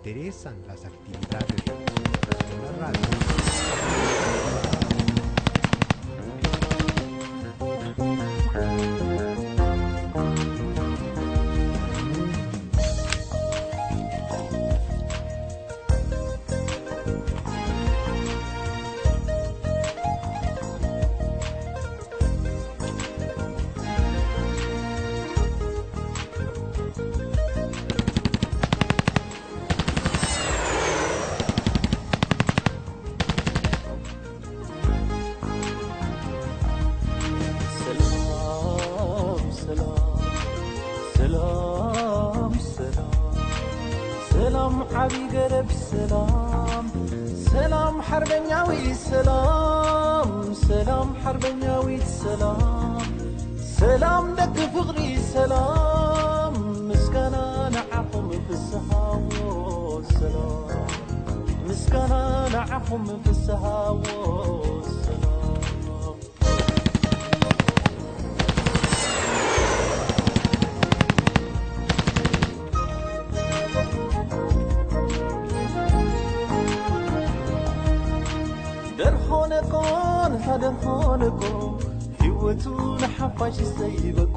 interesan las actividades de la radio. ሰላም ሰላም ሰላም ሰላም ሰላም ዓቢ ገረብ ሰላም ሰላም ሓርበኛዊ ሰላም ሰላም ሓርበኛዊት ሰላም ሰላም ደቂ ፍቕሪ ሰላም ምስጋና ንዓኹም ፍስሃዎ ሰላም ምስጋና ንዓኹም ፍስሃዎ ሰላም ደርሆ ነቆ ንታ ደርሆ ነቆ ህይወቱ ንሓፋሽ ዘይበቆ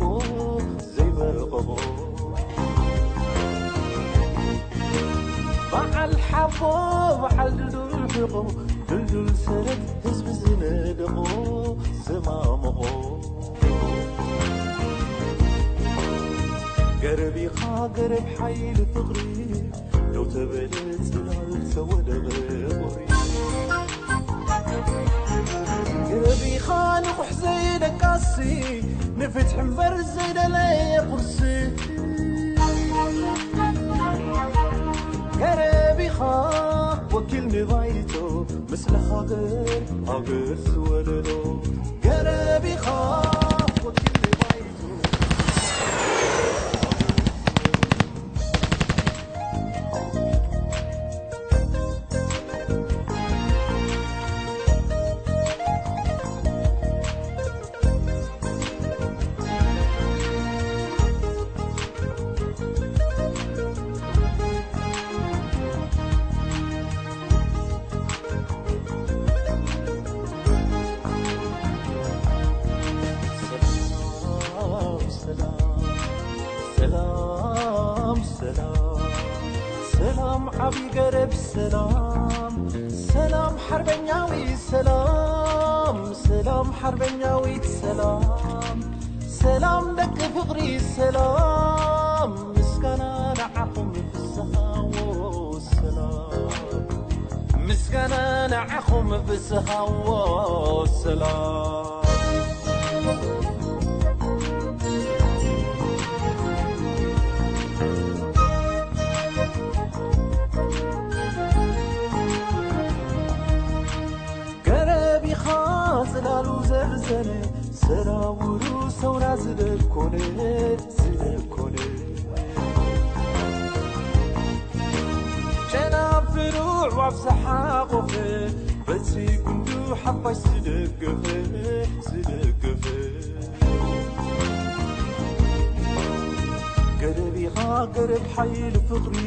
ዘይበረቐቦ በዓል ሓቦ በዓል ድልዱል ሕቖ ድልዱል ሰረት ህዝቢ ዝነደቖ ዘማመቖ ገረብ ኢኻ ገረብ ሓይሊ ፍቕሪ ደው ተበለ ጽላል ተወደቐ ቁሪ ገረብ ኢኻ ንቑሕ ዘይደቃሲ ንፍትሒ እምበር ዘይደለየ ቁርሲ ገረብ ኢኻ ወኪል ንባይቶ ምስለ ሃገር ሃገር ዝወለዶ ገረብ ኢኻ ወኪል ንባይቶ ሰላም ሰላም ሰላም ዓቢ ገረብ ሰላም ሰላም ሓርበኛዊ ሰላም ሰላም ሓርበኛዊት ሰላም ሰላም ደቂ ፍቕሪ ሰላም ምስጋና ንዓኹም ፍስሃዎ ሰላም ምስጋና ንዓኹም ፍስሃዎ ሰላም ገረብ ኢኻ ጽላሉ ዘርዘነ ሰራውሩ ሰውራ ዝደኮነ ዝደኮነ ጨናፍሩ ኣዕዋፍ ዝሓቖፈ በቲ ጉንዱ ሓፋሽ ዝደገፈ ዝደገፈ ገረብ ኢኻ ገረብ ሓይሊ ፍቕሪ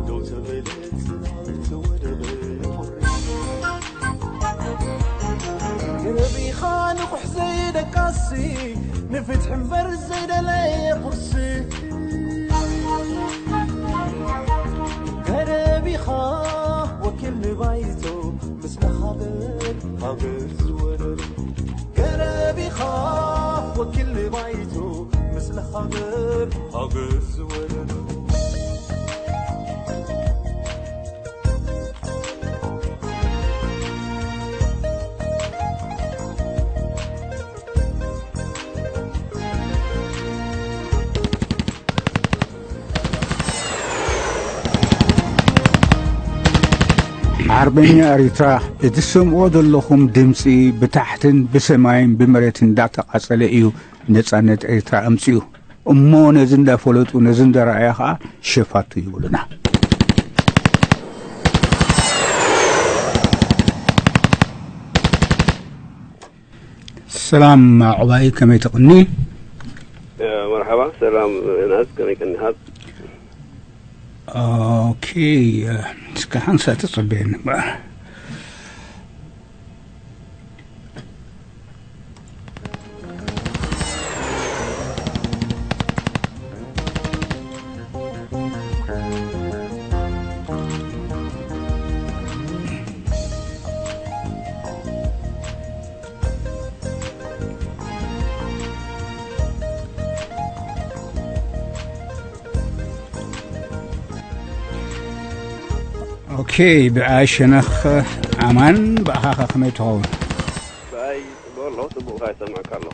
ደው ተበለ ጽላል ተወደበ ቁሪ ገረብ ኢኻ ንቑሕ ዘይደቃሲ ንፍትሒ እምበር ዘይደለየ ቁርሲ ገረብ ኢኻ ወኪል ንባይቶ ምስለ ሃገር ሃገር ዝወለዶ ገረብ ኢኻ ወኪል ንባይቶ ምስለ ሃገር ሃገር ዝወለዶ ሓርበኛ ኤሪትራ፣ እቲ ትሰምዕዎ ዘለኹም ድምጺ ብታሕትን ብሰማይን ብመሬትን እንዳተቓጸለ እዩ ነጻነት ኤሪትራ ኣምጺኡ። እሞ ነዚ እንዳፈለጡ ነዚ እንዳረኣዩ ኸኣ ሸፋቱ ይብሉና። ሰላም ዓቑባይ፣ ከመይ ትቕኒ? መርሓባ ሰላም ናዝ፣ ከመይ ቀኒኻ? ኦኬ፣ እስከ ሓንሳ ተጸበየኒ እምበኣር። ኦኬ፣ ብኣይ ሸነኽ ኣማን፣ ብኣኻ ከ ከመይ ትኸውን? ብኣይ ጽቡቕ ኣሎ፣ ጽቡቕ ከኣ ይሰምዓካ ኣሎ።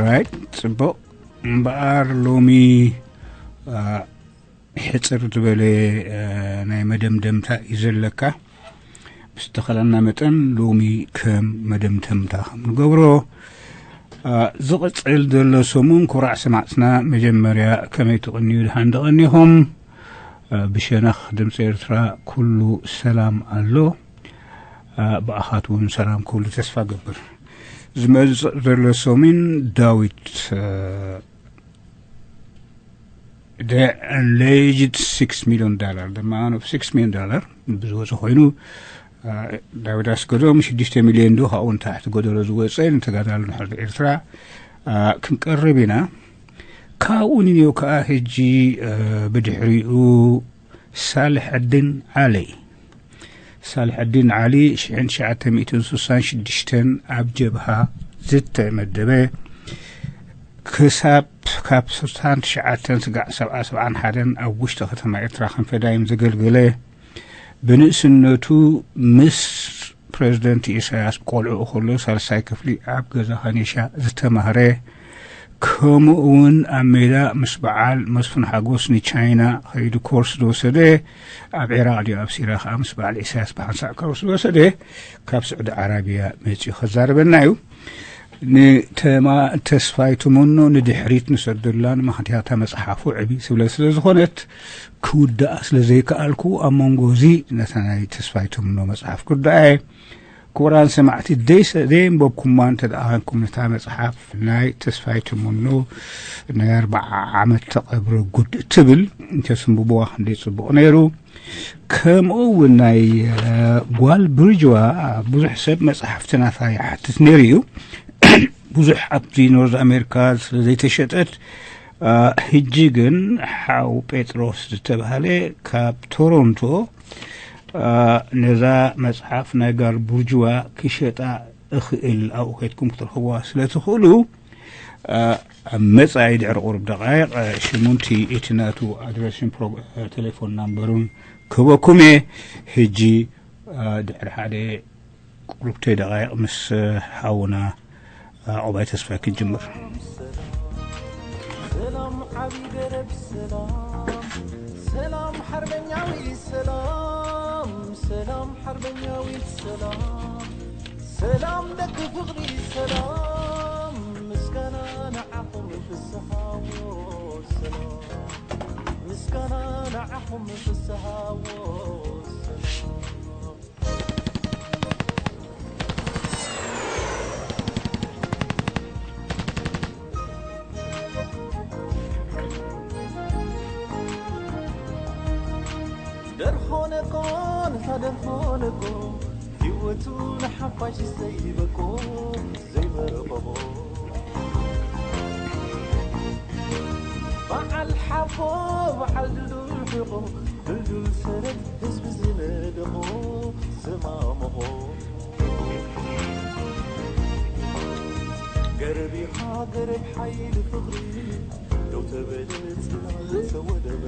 ራይት፣ ጽቡቕ። እምበኣር ሎሚ፣ አ፣ ሕጽር ዝበለ፣ አ፣ ናይ መደምደምታ እዩ ዘለካ። ብዝተኸለና መጠን ሎሚ ከም መደምደምታ ከም ንገብሮ፣ አ፣ ዝቕጽል ዘሎ ሰሙን ኩራዕ ሰማዕትና መጀመርያ ከመይ ትቕንዩ ድሓን ደቐኒኹም? አ፣ ብሸነኽ ድምፂ ኤርትራ ኩሉ ሰላም ኣሎ። አ፣ ብኣኻት እውን ሰላም ኩሉ ተስፋ ገብር። ዝመጽእ ዘሎ ሰሙን ዳዊት፣ አ፣ the alleged six million dollar, the man of six million dollar ብዝወፀ ኮይኑ፣ አ፣ ዳዊት ኣስገዶም ሽዱሽተ ሚልዮን ዶ ካብኡ ንታሕቲ ጎደሎ ዝወፀ ንተጋዳሎ ንሕርዲ ኤርትራ፣ አ፣ ክንቀርብ ኢና። ካብኡ ንንዮ ከዓ ሕጂ፣ አ፣ ብድሕሪኡ ሳልሐዲን ዓሊ፣ ሳልሐዲን ዓሊ ሽሕን ትሽዓተ ሚእትን ስሳን ሽዱሽተን ኣብ ጀብሃ ዝተመደበ፣ ክሳብ ካብ ስሳን ትሽዓተን ስጋዕ ሰብዓ ሰብዓን ሓደን ኣብ ውሽጢ ከተማ ኤርትራ ከም ፈዳይን ዘገልገለ፣ ብንእስነቱ ምስ ፕረዚደንት ኢሳያስ ቆልዑ ከሎ ሳልሳይ ክፍሊ ኣብ ገዛ ከኒሻ ዝተማህረ፣ ከምኡ እውን ኣብ ሜዳ ምስ በዓል መስፍን ሓጎስ ንቻይና ከይዱ ኮርስ ዝወሰደ፣ ኣብ ዒራቕ ድዩ ኣብ ሲርያ ከዓ ምስ በዓል ኢሳያስ ብሓንሳእ ኮርስ ዝወሰደ፣ ካብ ስዑዲ ዓረብያ መጺኡ ከዛርበና እዩ። ንተማ-፣ ተስፋይ ትምኖ ንድሕሪት ንሰደላ፣ ንምኽንያታ መጽሓፉ ዕብይ ስብለ ስለ ዝኾነት ክውዳኣ ስለ ዘይከኣልኩ፣ ኣብ መንጎ እዚ ነታ ናይ ተስፋይ ትምኖ መጽሓፍ ክውዳኣ እየ። ክቡራን ሰማዕቲ፣ ደይሰ-፣ ደየንበብኩማ እንተ ደኣ ኸንኩም፣ ነታ መጽሓፍ ናይ ተስፋይ ትምኖ ናይ ኣርብዓ ዓመት ተቐብረ ጉድ እትብል እንተስንብብዋ ክንደይ ጽቡቕ ነይሩ። ከምኡ እውን ናይ፣ እ፣ ጓል ብርጅዋ ብዙሕ ሰብ መጽሓፍቲ ናታ ይሓትት ነይሩ እዩ። ብዙሕ ኣብዚ ኖርዝ ኣሜሪካ ስለ ዘይተሸጠት፣ እ፣ ሕጂ ግን ሓው ጴጥሮስ ዝተባህለ ካብ ቶሮንቶ፣ እ፣ ነዛ መጽሓፍ ናይ ጓል ብርጅዋ ክሸጣ እኽእል፣ ኣብኡ ከይድኩም ክትረኽብዋ ስለ ትኽእሉ፣ እ፣ ኣብ መጻኢ ድሕሪ ቁሩብ ደቃይቕ፣ እ፣ ሽሙንቲ እቲ ናቱ ኣድረስን ፕሮ-፣ እ፣ ቴሌፎን ናምበሩን ክህበኩም እየ። ሕጂ፣ እ፣ ድሕሪ ሓደ ቁሩብተይ ደቃይቕ ምስ፣ እ፣ ሓውና፣ እ፣ ዑባይ ተስፋይ ክንጅምር። ሰላም ዓቢ ገረብ ሰላም፣ ሰላም ሓርበኛዊ ሰላም፣ ሰላም ሓርበኛዊ ሰላም፣ ሰላም ደቂ ፍቕሪ ሰላም፣ ምስጋና ንዓኹም ፍስሃዎ ሰላም፣ ምስጋና ንዓኹም ፍስሃዎ ሰላም። ደርሆ ነቆ ነታ ደርሆ ነቆ ህይወቱ ንሓፋሽ ዘይበቆ ዘይበቆ በዓል ሓቦ በዓል ድልዱል ሕቆ ድልዱል ሰረት ህዝቢ ዝነደቆ ዝማመቖ ገረብ ኢኻ ገረብ ሓይሊ ፍቕሪ ደው ተበለ ጽላል ተወደበ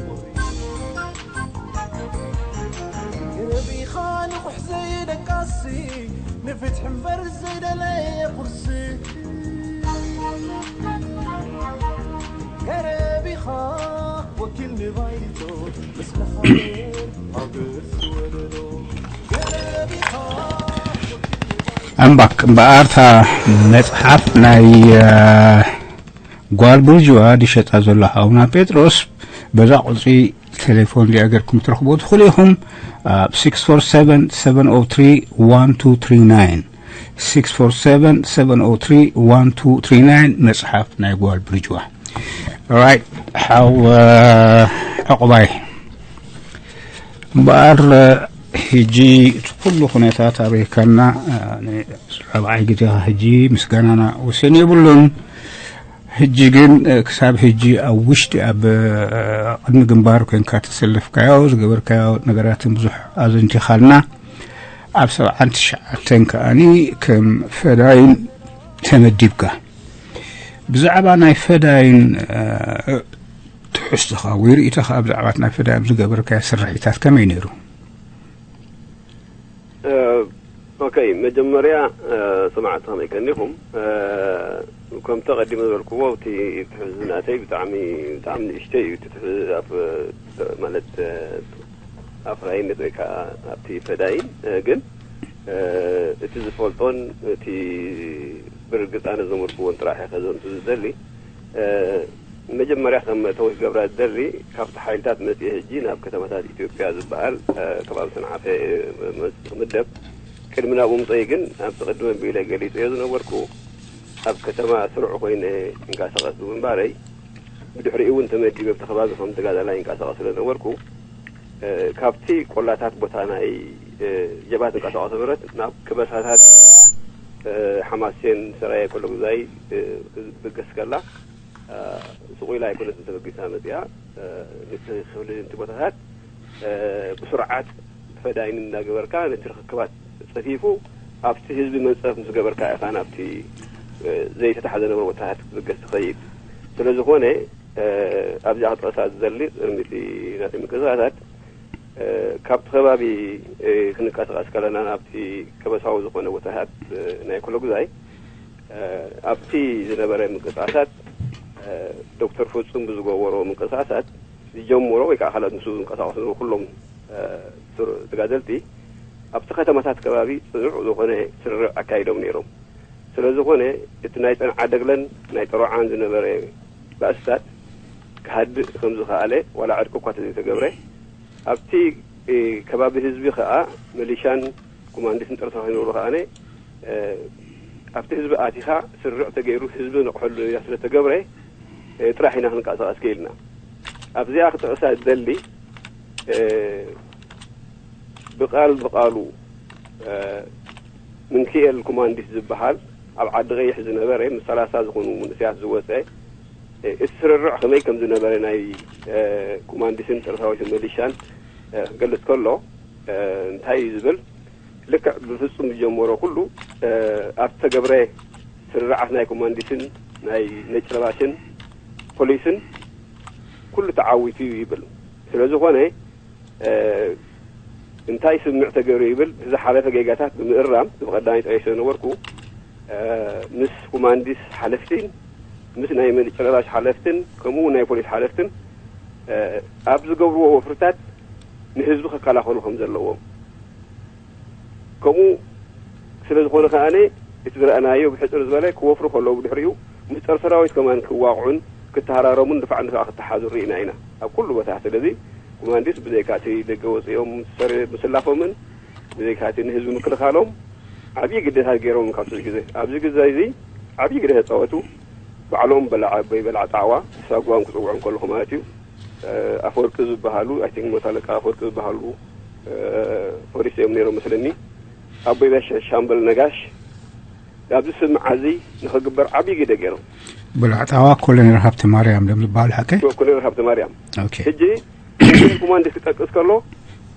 ቁሪ ገረብ ኢኻ ንቑሕ ዘይደቃሲ ንፍትሒ እምበር ዘይደለየ ቁርሲ ገረብ ኢኻ ወኪል ንባይቶ ምስ መሓውር ሃገር ዝወለዶ ገረብ ኢኻ ኣምባክ እምበኣርታ መጽሓፍ ናይ፣ እ፣ ጓል ቡርጅዋ ዝሸጣ ዘሎ ሓውና ጴጥሮስ በዛ ቁጽሪ ቴሌፎን እዚኣ ጌርኩም ትረኽብዎ ትኽእሉ ኢኹም። ኣብ ሲክስ ፎር ሰቨን ሰቨን ኦ ትሪ ዋን ቱ ትሪ ናይን፣ ሲክስ ፎር ሰቨን ሰቨን ኦ ትሪ ዋን ቱ ትሪ ናይን፣ መጽሓፍ ናይ ጓል ቡርጅዋ። ራይት፣ ሓው፣ እ፣ ዕቑባይ። እምበኣር ሕጂ እቲ ኩሉ ኩነታት ኣበይካና፣ ራብዓይ ግዜኻ ሕጂ ምስጋናና ወሰን የብሉን። ሕጂ ግን ክሳብ ሕጂ ኣብ ውሽጢ ኣብ ቅድሚ ግንባር ኮንካ ተሰለፍካዮ ዝገበርካዮ ነገራትን ብዙሕ ኣዘንቲኻልና። ኣብ ሰብዓን ትሽዓተን ከኣኒ ከም ፈዳይን ተመዲብካ። ብዛዕባ ናይ ፈዳይን ትሕዝቶኻ ወይ ርእይቶኻ ኣብ ዛዕባት ናይ ፈዳይን ዝገበርካዮ ስርሒታት ከመይ ነይሩ? ኦከይ፣ መጀመርያ ሰማዕቲ ከመይ ከኒኹም? ከምቲ ቀዲመ ዝበልክዎ፣ እቲ ትሕዝናተይ ብጣዕሚ ብጣዕሚ ንእሽተይ እዩ። እቲ ትሕ- ኣብ ማለት ኣፍራይነት ወይ ከዓ ኣብቲ ፈዳይን ግን እቲ ዝፈልጦን እቲ ብርግፅ ኣነ ዘመልክዎን ጥራሕ እየ ከዘንቱ ዝደሊ። መጀመርያ ከም መእተዊ ክገብራ ዝደሊ፣ ካብቲ ሓይልታት መፅኤ ሕጂ ናብ ከተማታት ኢትዮጵያ ዝበሃል ከባቢ ሰንዓፈ መፅእ ክምደብ፣ ቅድሚ ናብኡ ምፀይ ግን ኣብቲ ቅድሚ ኣቢለ ገሊፀዮ ዝነበርኩ ኣብ ከተማ ስሩዕ ኮይነ ይንቀሳቐስ ብምንባረይ፣ ብድሕሪኡ እውን ተመዲበ ኣብቲ ከባቢ ከም ተጋዳላይ ይንቀሳቐስ ስለነበርኩ፣ ካብቲ ቆላታት ቦታ ናይ ጀብሃ ትንቀሳቐስ ነበረት ናብ ከበሳታት ሓማሴን ሰራየ ኮሎጉዛይ ክትብገስ ከላ፣ ስቕ ኢላ ኣይኮነትን ተበጊሳ መፂኣ። ነቲ ክፍሊ ነቲ ቦታታት ብስርዓት ፈዳይን እናገበርካ ነቲ ርክክባት ፀፊፉ ኣብቲ ህዝቢ መንፀፍ ምስ ገበርካ ኢኻ ናብቲ ዘይተታሕዘ ነበረ ቦታታት ክትብገስ ትኸይድ። ስለ ዝኾነ ኣብዚኣ ክጠቕሳ ዝደሊ ቅድሚ እቲ ናተይ ምንቅስቓሳት፣ ካብቲ ከባቢ ክንቀሳቐስ ከለና ናብቲ ከበሳዊ ዝኾነ ቦታታት ናይ ኮሎጉዛይ ኣብቲ ዝነበረ ምንቅስቓሳት ዶክተር ፍጹም ብዝገበሮ ምንቅስቓሳት ዝጀምሮ ወይ ከዓ ካልኦት ንሱ ዝንቀሳቐሱ ኩሎም ተጋደልቲ ኣብቲ ከተማታት ከባቢ ፅኑዕ ዝኾነ ስርርዕ ኣካይዶም ነይሮም። ስለ ዝኾነ እቲ ናይ ጸንዓ ደግለን ናይ ጠሮዓን ዝነበረ ባእስታት ክሃድእ ከም ዝኸኣለ ዋላ ዕርቂ እኳ ተዘይተገብረ ኣብቲ ከባቢ ህዝቢ ከኣ መሊሻን ኮማንዲስን ጠርተፋ ይነብሩ ከኣነ ኣብቲ ህዝቢ ኣቲኻ ስርርዕ ተገይሩ ህዝቢ ነቕሐሉ ኢላ ስለ ተገብረ ጥራሕ ኢና ክንቀሳቐስ ክኢልና። ኣብዚኣ ክጠቕሳ ዝደሊ ብቃል ብቃሉ ምንክኤል ኮማንዲስ ዝበሃል ኣብ ዓዲ ቀይሕ ዝነበረ ምስ ሰላሳ ዝኾኑ መንእሰያት ዝወፀ እቲ ስርርዕ ከመይ ከም ዝነበረ ናይ ኮማንዲስን ጠርታዊትን መሊሻን ክገልፅ ከሎ እንታይ እዩ ዝብል ልክዕ ብፍፁም ዝጀመሮ ኩሉ ኣብ ዝተገብረ ስርርዓት ናይ ኮማንዲስን ናይ ነጭ ለባሽን ፖሊስን ኩሉ ተዓዊቱ እዩ ይብል። ስለዝኾነ እንታይ ስምምዕ ተገይሩ ይብል ዝሓለፈ ጌጋታት ብምእራም ብቐዳማይ ጠቂሰ ዝነበርኩ ምስ ኮማንዲስ ሓለፍቲን ምስ ናይ መሊጨ ለባሽ ሓለፍትን ከምኡ እውን ናይ ፖሊስ ሓለፍትን ኣብ ዝገብርዎ ወፍርታት ንህዝቢ ክከላኸሉ ከም ዘለዎም ከምኡ ስለ ዝኾነ ከኣነ እቲ ዝረኣናዮ ብሕፅር ዝበለ ክወፍሩ ከለዉ ብድሕሪኡ ምስ ፀረ ሰራዊት ከማን ክዋቕዑን ክተሃራረሙን ድፋዕ ንፋዕ ክተሓዙ ርኢና ኢና ኣብ ኩሉ ቦታ። ስለዚ ኮማንዲስ ብዘይካ እቲ ደገ ወፂኦም ምስላፎምን ብዘይካ እቲ ንህዝቢ ምክልኻሎም ዓብዪ ግደታት ገይሮም ካብቲ ግዜ ኣብዚ ግዜ እዚ ዓብዪ ግደ ተፃወቱ። ባዕሎም በላዕ ኣቦይ በላዕ ጣዕዋ ሳጓም ክፅውዖም ከለኹ ማለት እዩ። ኣፈወርቂ ዝበሃሉ ኣይ ቲንክ መቶ ኣለቃ ኣፈወርቂ ዝበሃሉ ፖሊስ እዮም ነይሮም መስለኒ። ኣቦይ በሽ ሻምበል ነጋሽ ኣብዚ ስምዓ እዚ ንኽግበር ዓብዪ ግደ ገይሮም። በላዕ ጣዕዋ ኮሎኔል ሃብተ ማርያም እዮም ዝበሃሉ ሓቀ? ኮሎኔል ሃብተ ማርያም። ኦኬ። ሕጂ ኮማንድ ክጠቅስ ከሎ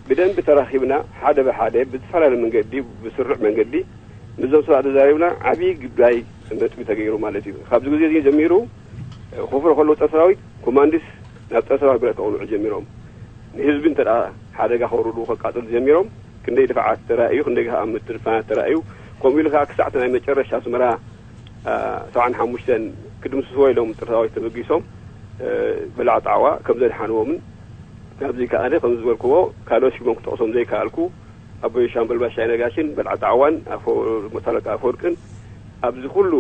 ብደንቢ ተራኺብና ሓደ ብሓደ ብዝፈላለየ መንገዲ ብስሩዕ መንገዲ ምስዞም ሰባት ተዛሪብና ዓብዪ ጉዳይ ነጥቢ ተገይሩ ማለት እዩ። ካብዚ ግዜ እዚ ጀሚሩ ክወፍሩ ከለዉ ፀረ ሰራዊት ኮማንዲስ ናብ ፀረ ሰራዊት ብረት ከቕንዑ ጀሚሮም። ንህዝቢ እንተ ሓደጋ ከውርዱ ከቃፅሉ ጀሚሮም። ክንደይ ድፍዓት ተራእዩ፣ ክንደይ ከዓ ምትንፋናት ተራእዩ። ከምኡ ኢሉ ከዓ ክሳዕ እቲ ናይ መጨረሻ ኣስመራ ሰብዓን ሓሙሽተን ክድምስስዎ ኢሎም ጥርታዊ ተበጊሶም በላዕ ጣዕዋ ከም ዘድሓንዎምን ኣብዚ ከኣነ ከም ዝበልክዎ ካልኦት ሽሞም ክጠቕሶም ዘይከኣልኩ ኣቦይ ሻምበል ባሻይ ነጋሽን በልዓ ጣዕዋን መታለቃ ኣፈወርቅን ኣብዚ ኩሉ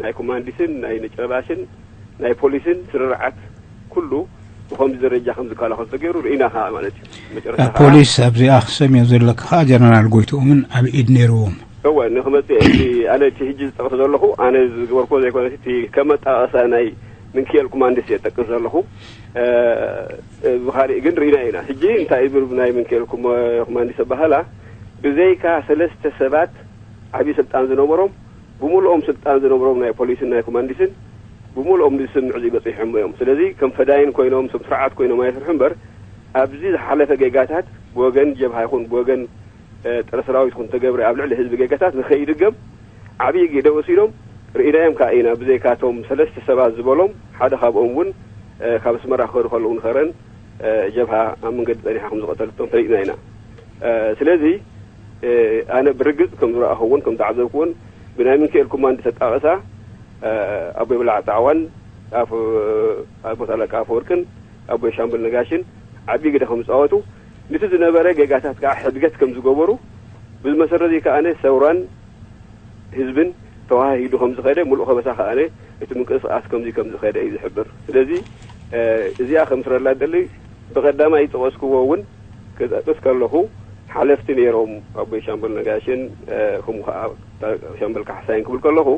ናይ ኮማንዲስን ናይ ነጭረባሽን ናይ ፖሊስን ስርርዓት ኩሉ ብኸምዚ ደረጃ ከም ዝከላኸል ተገይሩ ርኢና ከዓ ማለት እዩ። መጨረሻ ከዓ ፖሊስ ኣብዚኣ ክሰምዮ ዘለካ ከዓ ጀነራል ጎይትኦምን ኣብ ኢድ ነይርዎም። እወ ንክመፅእ እቲ ኣነ እቲ ሕጂ ዝጠቕስ ዘለኹ ኣነ ዝገበርክዎ ዘይኮነ እቲ ከም መጣቐሳ ናይ ምንክኤል ኮማንዲስ እየ ጠቅስ ዘለኹ። ብኻሊእ ግን ርኢና ኢና። ሕጂ እንታይ ይብል ናይ ምንኬል ኮማንዲስ ኣባህላ፣ ብዘይካ ሰለስተ ሰባት ዓብዪ ስልጣን ዝነበሮም፣ ብምልኦም ስልጣን ዝነበሮም ናይ ፖሊስን ናይ ኮማንዲስን ብምልኦም ንዝስምዕ ዝበፂሖም እዮም። ስለዚ ከም ፈዳይን ኮይኖም፣ ከም ስርዓት ኮይኖም ኣይሰርሑ እምበር፣ ኣብዚ ዝሓለፈ ጌጋታት ብወገን ጀብሃ ይኹን ብወገን ጥረ ሰራዊት ይኹን ተገብረ ኣብ ልዕሊ ህዝቢ ጌጋታት ንኸይድገም ዓብዪ ግደ ወሲዶም። ርኢናዮም ከዓ ኢና። ብዘይካቶም ሰለስተ ሰባት ዝበሎም ሓደ ካብኦም እውን ካብ ኣስመራ ክኸዱ ከለዉ ንኸረን ጀብሃ ኣብ መንገዲ ፀኒሓ ከም ዝቐተልቶም ፈሊጥና ኢና። ስለዚ ኣነ ብርግፅ ከም ዝረኣኹዎን ከም ዝዓዘብኩዎን ብናይ ምንክኤል ኮማንድ ተጣቐሳ ኣቦይ ብላዕ ጣዕዋን ኣቦ ታለቃ ኣፈወርቅን ኣቦይ ሻምበል ነጋሽን ዓብዪ ግደ ከም ዝፃወቱ፣ ንቲ ዝነበረ ጌጋታት ከዓ ሕድገት ከም ዝገበሩ፣ ብዝመሰረት እዚ ከኣነ ሰውራን ህዝብን ተዋሃሂዱ ከም ዝኸደ፣ ሙሉእ ከበሳ ከኣነ እቲ ምንቅስቃስ ከምዚ ከም ዝኸደ እዩ ዝሕብር። ስለዚ እዚኣ ከም ስረላ ደሊ ብቐዳማይ ዝጠቐስክዎ እውን ክጠቅስ ከለኹ ሓለፍቲ ነይሮም ኣቦይ ሻምበል ነጋሽን ከምኡ ከዓ ሻምበል ካሕሳይን ክብል ከለኹ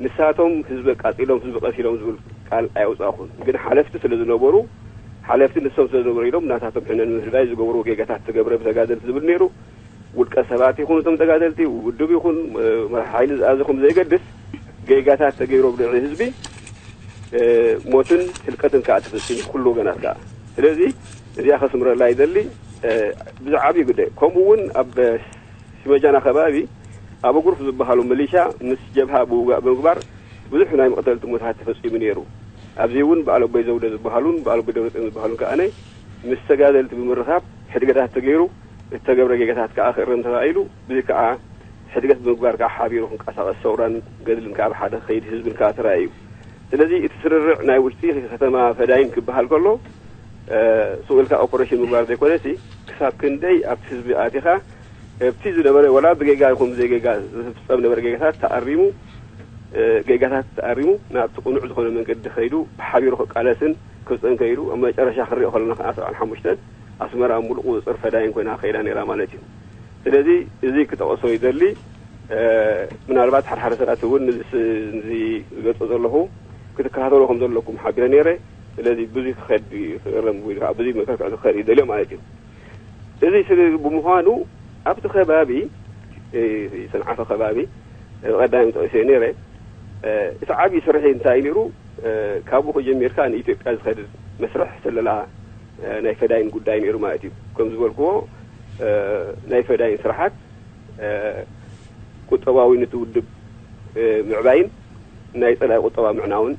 ንሳቶም ህዝቢ ኣቃፂሎም ህዝቢ ቀቲሎም ዝብል ቃል ኣየውፃእኹን። ግን ሓለፍቲ ስለ ዝነበሩ ሓለፍቲ ንሶም ስለ ዝነበሩ ኢሎም ናታቶም ሕነ ንምሕዳይ ዝገብሩ ጌጋታት ተገብረ ብተጋደልቲ ዝብል ነይሩ። ውልቀ ሰባት ይኹኑ እቶም ተጋደልቲ ውድብ ይኹን መራሕ ሓይሊ ዝኣዘኹም ዘይገድስ ጌጋታት ተገይሮም ልዕሊ ህዝቢ ሞትን ህልቀትን ከዓ ተፈፂሙ ኩሉ ወገናት ከዓ። ስለዚ እዚኣ ከስምረላ ይደሊ ብዛዕባ ዓብዪ ጉዳይ ከምኡ እውን ኣብ ሽመጃና ከባቢ ኣበጉርፍ ዝበሃሉ ሚሊሻ ምስ ጀብሃ ብውጋእ ብምግባር ብዙሕ ናይ መቕተልቲ ሞታት ተፈፂሙ ነይሩ። ኣብዚ እውን በዓል ኣቦይ ዘውደ ዝበሃሉን በዓል ኣቦይ ደብረፅዮን ዝበሃሉን ከኣነ ምስ ተጋደልቲ ብምርኻብ ሕድገታት ተገይሩ እተገብረ ጌጋታት ከዓ ክእረም ተባሂሉ ብዚ ከዓ ሕድገት ብምግባር ከዓ ሓቢሩ ክንቀሳቐስ ሰውራን ገድልን ከዓ ብሓደ ክኸይድ ህዝብን ከዓ ተራእዩ። ስለዚ እቲ ስርርዕ ናይ ውሽጢ ከተማ ፈዳይን ክበሃል ከሎ ስቕ ኢልካ ኦፐሬሽን ምግባር ዘይኮነሲ ክሳብ ክንደይ ኣብቲ ህዝቢ ኣቲኻ ኣብቲ ዝነበረ ወላ ብጌጋ ይኹን ብዘይጌጋ ዝፍፀም ነበረ ጌጋታት ተኣሪሙ ጌጋታት ተኣሪሙ ናብቲ ቅኑዕ ዝኾነ መንገዲ ከይዱ ብሓቢሩ ክቃለስን ክፀንከ ኢሉ ኣብ መጨረሻ ክንሪኦ ከለና ከዓ ሰብዓን ሓሙሽተን ኣስመራ ሙሉእ ቁፅፅር ፈዳይን ኮይና ከይዳ ነይራ ማለት እዩ። ስለዚ እዚ ክጠቐሶ ይደሊ። ምናልባት ሓደ ሓደ ሰባት እውን ንዚ ዝገልፆ ዘለኹ ክትከታተሎ ከም ዘለኩም ሓቢረ ነይረ። ስለዚ ብዙ ክኸድ ክእረም ወይ ከዓ ብዙ መከርክዕ ክኸድ ይደልዮ ማለት እዩ። እዚ ስለ ብምዃኑ ኣብቲ ከባቢ ሰንዓፈ ከባቢ ቀዳሚ ጠቂሰ ነይረ። እቲ ዓብዪ ስርሒ እንታይ ነይሩ? ካብኡ ከጀሚርካ ንኢትዮጵያ ዝኸድ መስርሕ ስለላ ናይ ፈዳይን ጉዳይ ነይሩ ማለት እዩ። ከም ዝበልክዎ ናይ ፈዳይን ስራሓት ቁጠባዊ ነቲ ውድብ ምዕባይን ናይ ፀላኢ ቁጠባ ምዕናውን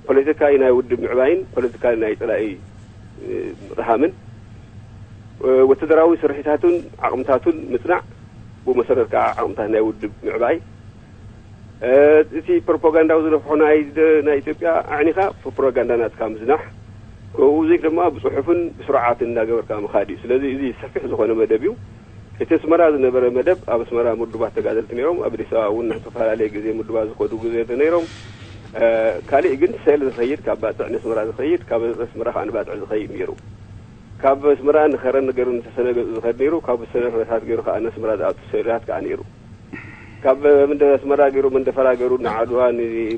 ፖለቲካዊ ናይ ውድብ ምዕባይን ፖለቲካዊ ናይ ፀላኢ ምቕሃምን ወተደራዊ ስርሒታቱን ዓቕምታቱን ምፅናዕ ብመሰረት ከዓ ዓቕምታት ናይ ውድብ ምዕባይ እቲ ፕሮፓጋንዳዊ ዝነፍሖ ናይ ናይ ኢትዮጵያ ኣዕኒኻ ፕሮፓጋንዳ ናትካ ምዝናሕ ከምኡ ድማ ብፅሑፍን ብስርዓትን እናገበርካ ምኻድ እዩ። ስለዚ እዚ ሰፊሕ ዝኾነ መደብ እዩ። እቲ ኣስመራ ዝነበረ መደብ ኣብ ኣስመራ ምዱባት ተጋደልቲ ነይሮም። ኣብ ኣዲስ ኣበባ እውን ዝተፈላለየ ግዜ ምዱባት ዝኸዱ ግዜ ነይሮም። ካልእ ግን ሰል ዝኸይድ ካብ ባፅዕ ነስመራ ዝኸይድ ካብ ኣስመራ ከዓ ንባፅዕ ዝኸይድ ነይሩ። ካብ ኣስመራ ንኸረን ገይሩ ንተሰነገፁ ዝኸድ ነይሩ። ካብ ሰነ ኩነታት ገይሩ ከዓ ነስመራ ዝኣቱ ሰልታት ከዓ ነይሩ። ካብ መንደ ኣስመራ ገይሩ መንደፈራ ገይሩ ንዓድዋ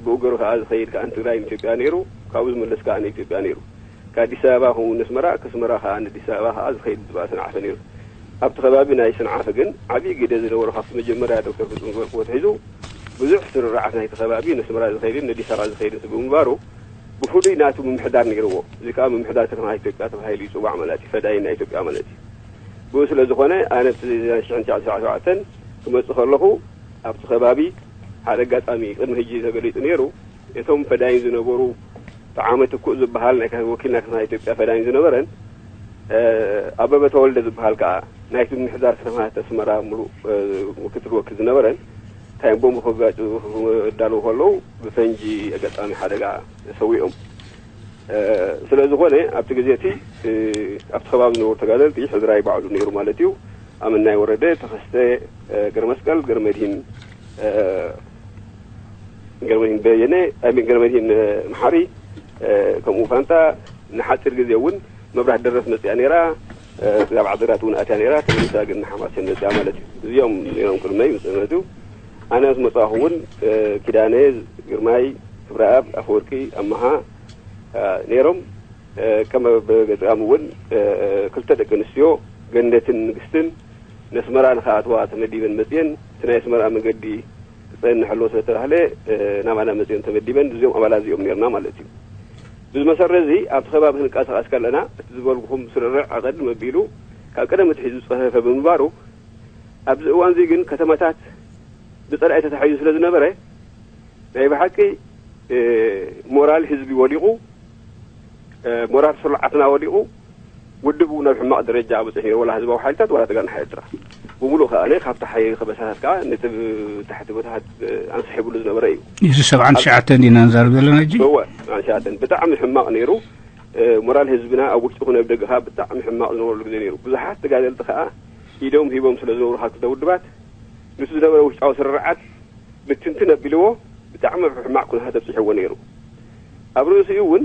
ብኡ ገይሩ ከዓ ዝኸይድ ከዓ ንትግራይ ንኢትዮጵያ ነይሩ። ካብኡ ዝመለስ ከዓ ንኢትዮጵያ ነይሩ። ከኣዲስ ኣበባ ከምኡ ነስመራ ከስመራ ከዓ ንኣዲስ ኣበባ ከዓ ዝኸይድ ዝባእሰን ዓፈ ነይሩ። ኣብቲ ከባቢ ናይ ሰንዓፈ ግን ዓብዪ ግደ ዝነበሮ ካብቲ መጀመርያ ዶክተር ፍጹም ዝበልክዎ ትሒዙ ብዙሕ ስርርዓት ናይቲ ከባቢ ነስመራ ዝኸይድን ንኣዲስ ኣበባ ዝኸይድን ብምንባሩ ብፍሉይ ናቱ ምምሕዳር ነይርዎ። እዚ ከዓ ምምሕዳር ከተማ ኢትዮጵያ ተባሂሉ ይፅዋዕ ማለት እዩ። ፈዳይ ናይ ኢትዮጵያ ማለት እዩ። ብኡ ስለ ዝኾነ ኣነ ሽሕን ትሽዓን ሰብዓን ሸውዓተን ክመፅእ ከለኹ ኣብቲ ከባቢ ሓደ ኣጋጣሚ ቅድሚ ሕጂ ተገሊፁ ነይሩ። እቶም ፈዳይን ዝነበሩ ጠዓመ ትኩእ ዝበሃል ናይ ወኪል ናይ ከተማ ኢትዮጵያ ፈዳይን ዝነበረን ኣበበ ተወልደ ዝበሃል ከዓ ናይቲ ምምሕዳር ከተማ ኣስመራ ሙሉእ ምክትል ወኪል ዝነበረን ታይምቦም ክጋጭ ክዳለዉ ከለዉ ብፈንጂ ኣጋጣሚ ሓደጋ ተሰዊኦም። ስለ ዝኾነ ኣብቲ ግዜ እቲ ኣብቲ ከባቢ ዝነበሩ ተጋደልቲ ሕዝራይ ባዕሉ ነይሩ ማለት እዩ። ኣመናይ ወረደ፣ ተኸስተ ገረመስቀል፣ ገረመድሂን ገረመድሂን በየነ፣ ኣይ፣ ገረመድሂን መሓሪ፣ ከምኡ ፋንታ ንሓፂር ግዜ እውን መብራት ደረስ መፅያ ነይራ። ናብ ዓድግራት እውን ኣትያ ነይራ። ተመሊሳ ግን ንሓማሴን መፅያ ማለት እዩ። እዚኦም ነይሮም ቅድመይ ምስ መፅኡ ኣነ ምስ መፃኹ እውን ኪዳነ፣ ግርማይ፣ ክብረኣብ፣ ኣፈወርቂ፣ ኣመሃ ነይሮም። ከም ገጣሚ እውን ክልተ ደቂ ኣንስትዮ ገነትን ንግስትን ነስመራ ንክኣትዋ ተመዲበን መፅየን። እቲ ናይ ኣስመራ መገዲ ክፀንሕ ኣለዎ ስለተባህለ ናባና መፅየን ተመዲበን። እዚኦም ኣባላት እዚኦም ነርና ማለት እዩ። ብዝመሰረት እዚ ኣብቲ ከባቢ ክንቀሳቀስ ከለና እቲ ዝበልኩኹም ስርርዕ ኣቐድም ኣቢሉ ካብ ቀደም ኣትሒዙ ዝፀፈፈ ብምንባሩ ኣብዚ እዋን እዚ ግን ከተማታት ብፀላኢ ተታሒዙ ስለ ዝነበረ ናይ ብሓቂ ሞራል ህዝቢ ወዲቑ፣ ሞራል ስርዓትና ወዲቑ፣ ውድብ እውን ኣብ ሕማቕ ደረጃ በፂሑ ነይሩ። ዋላ ህዝባዊ ሓይልታት ዋላ ተጋንሓ ኤርትራ ብምሉእ ከኣ ካብ ታሕቲ ከበሳታት ከኣ ነጥብ ታሕቲ ቦታታት ኣንስሒብሉ ዝነበረ እዩ። እዚ ሰብዓን ትሽዓተን ዲና ንዛረብ ዘለና ሕጂ? እወ፣ ሰብዓን ትሽዓተን ብጣዕሚ ሕማቕ ነይሩ። ሞራል ህዝብና ኣብ ውሽጢ ኮነ ኣብ ደገ ከኣ ብጣዕሚ ሕማቕ ዝነበረሉ ግዜ ነይሩ። ብዙሓት ተጋደልቲ ከኣ ኢዶም ሂቦም ስለ ዝነበሩ ካብ ክልተ ውድባት፣ ንሱ ዝነበረ ውሽጣዊ ስርርዓት ብትንትን ኣቢልዎ ብጣዕሚ ኣብ ሕማቕ ኩነታት ኣብፂሕዎ ነይሩ። ኣብ ርእሲኡ እውን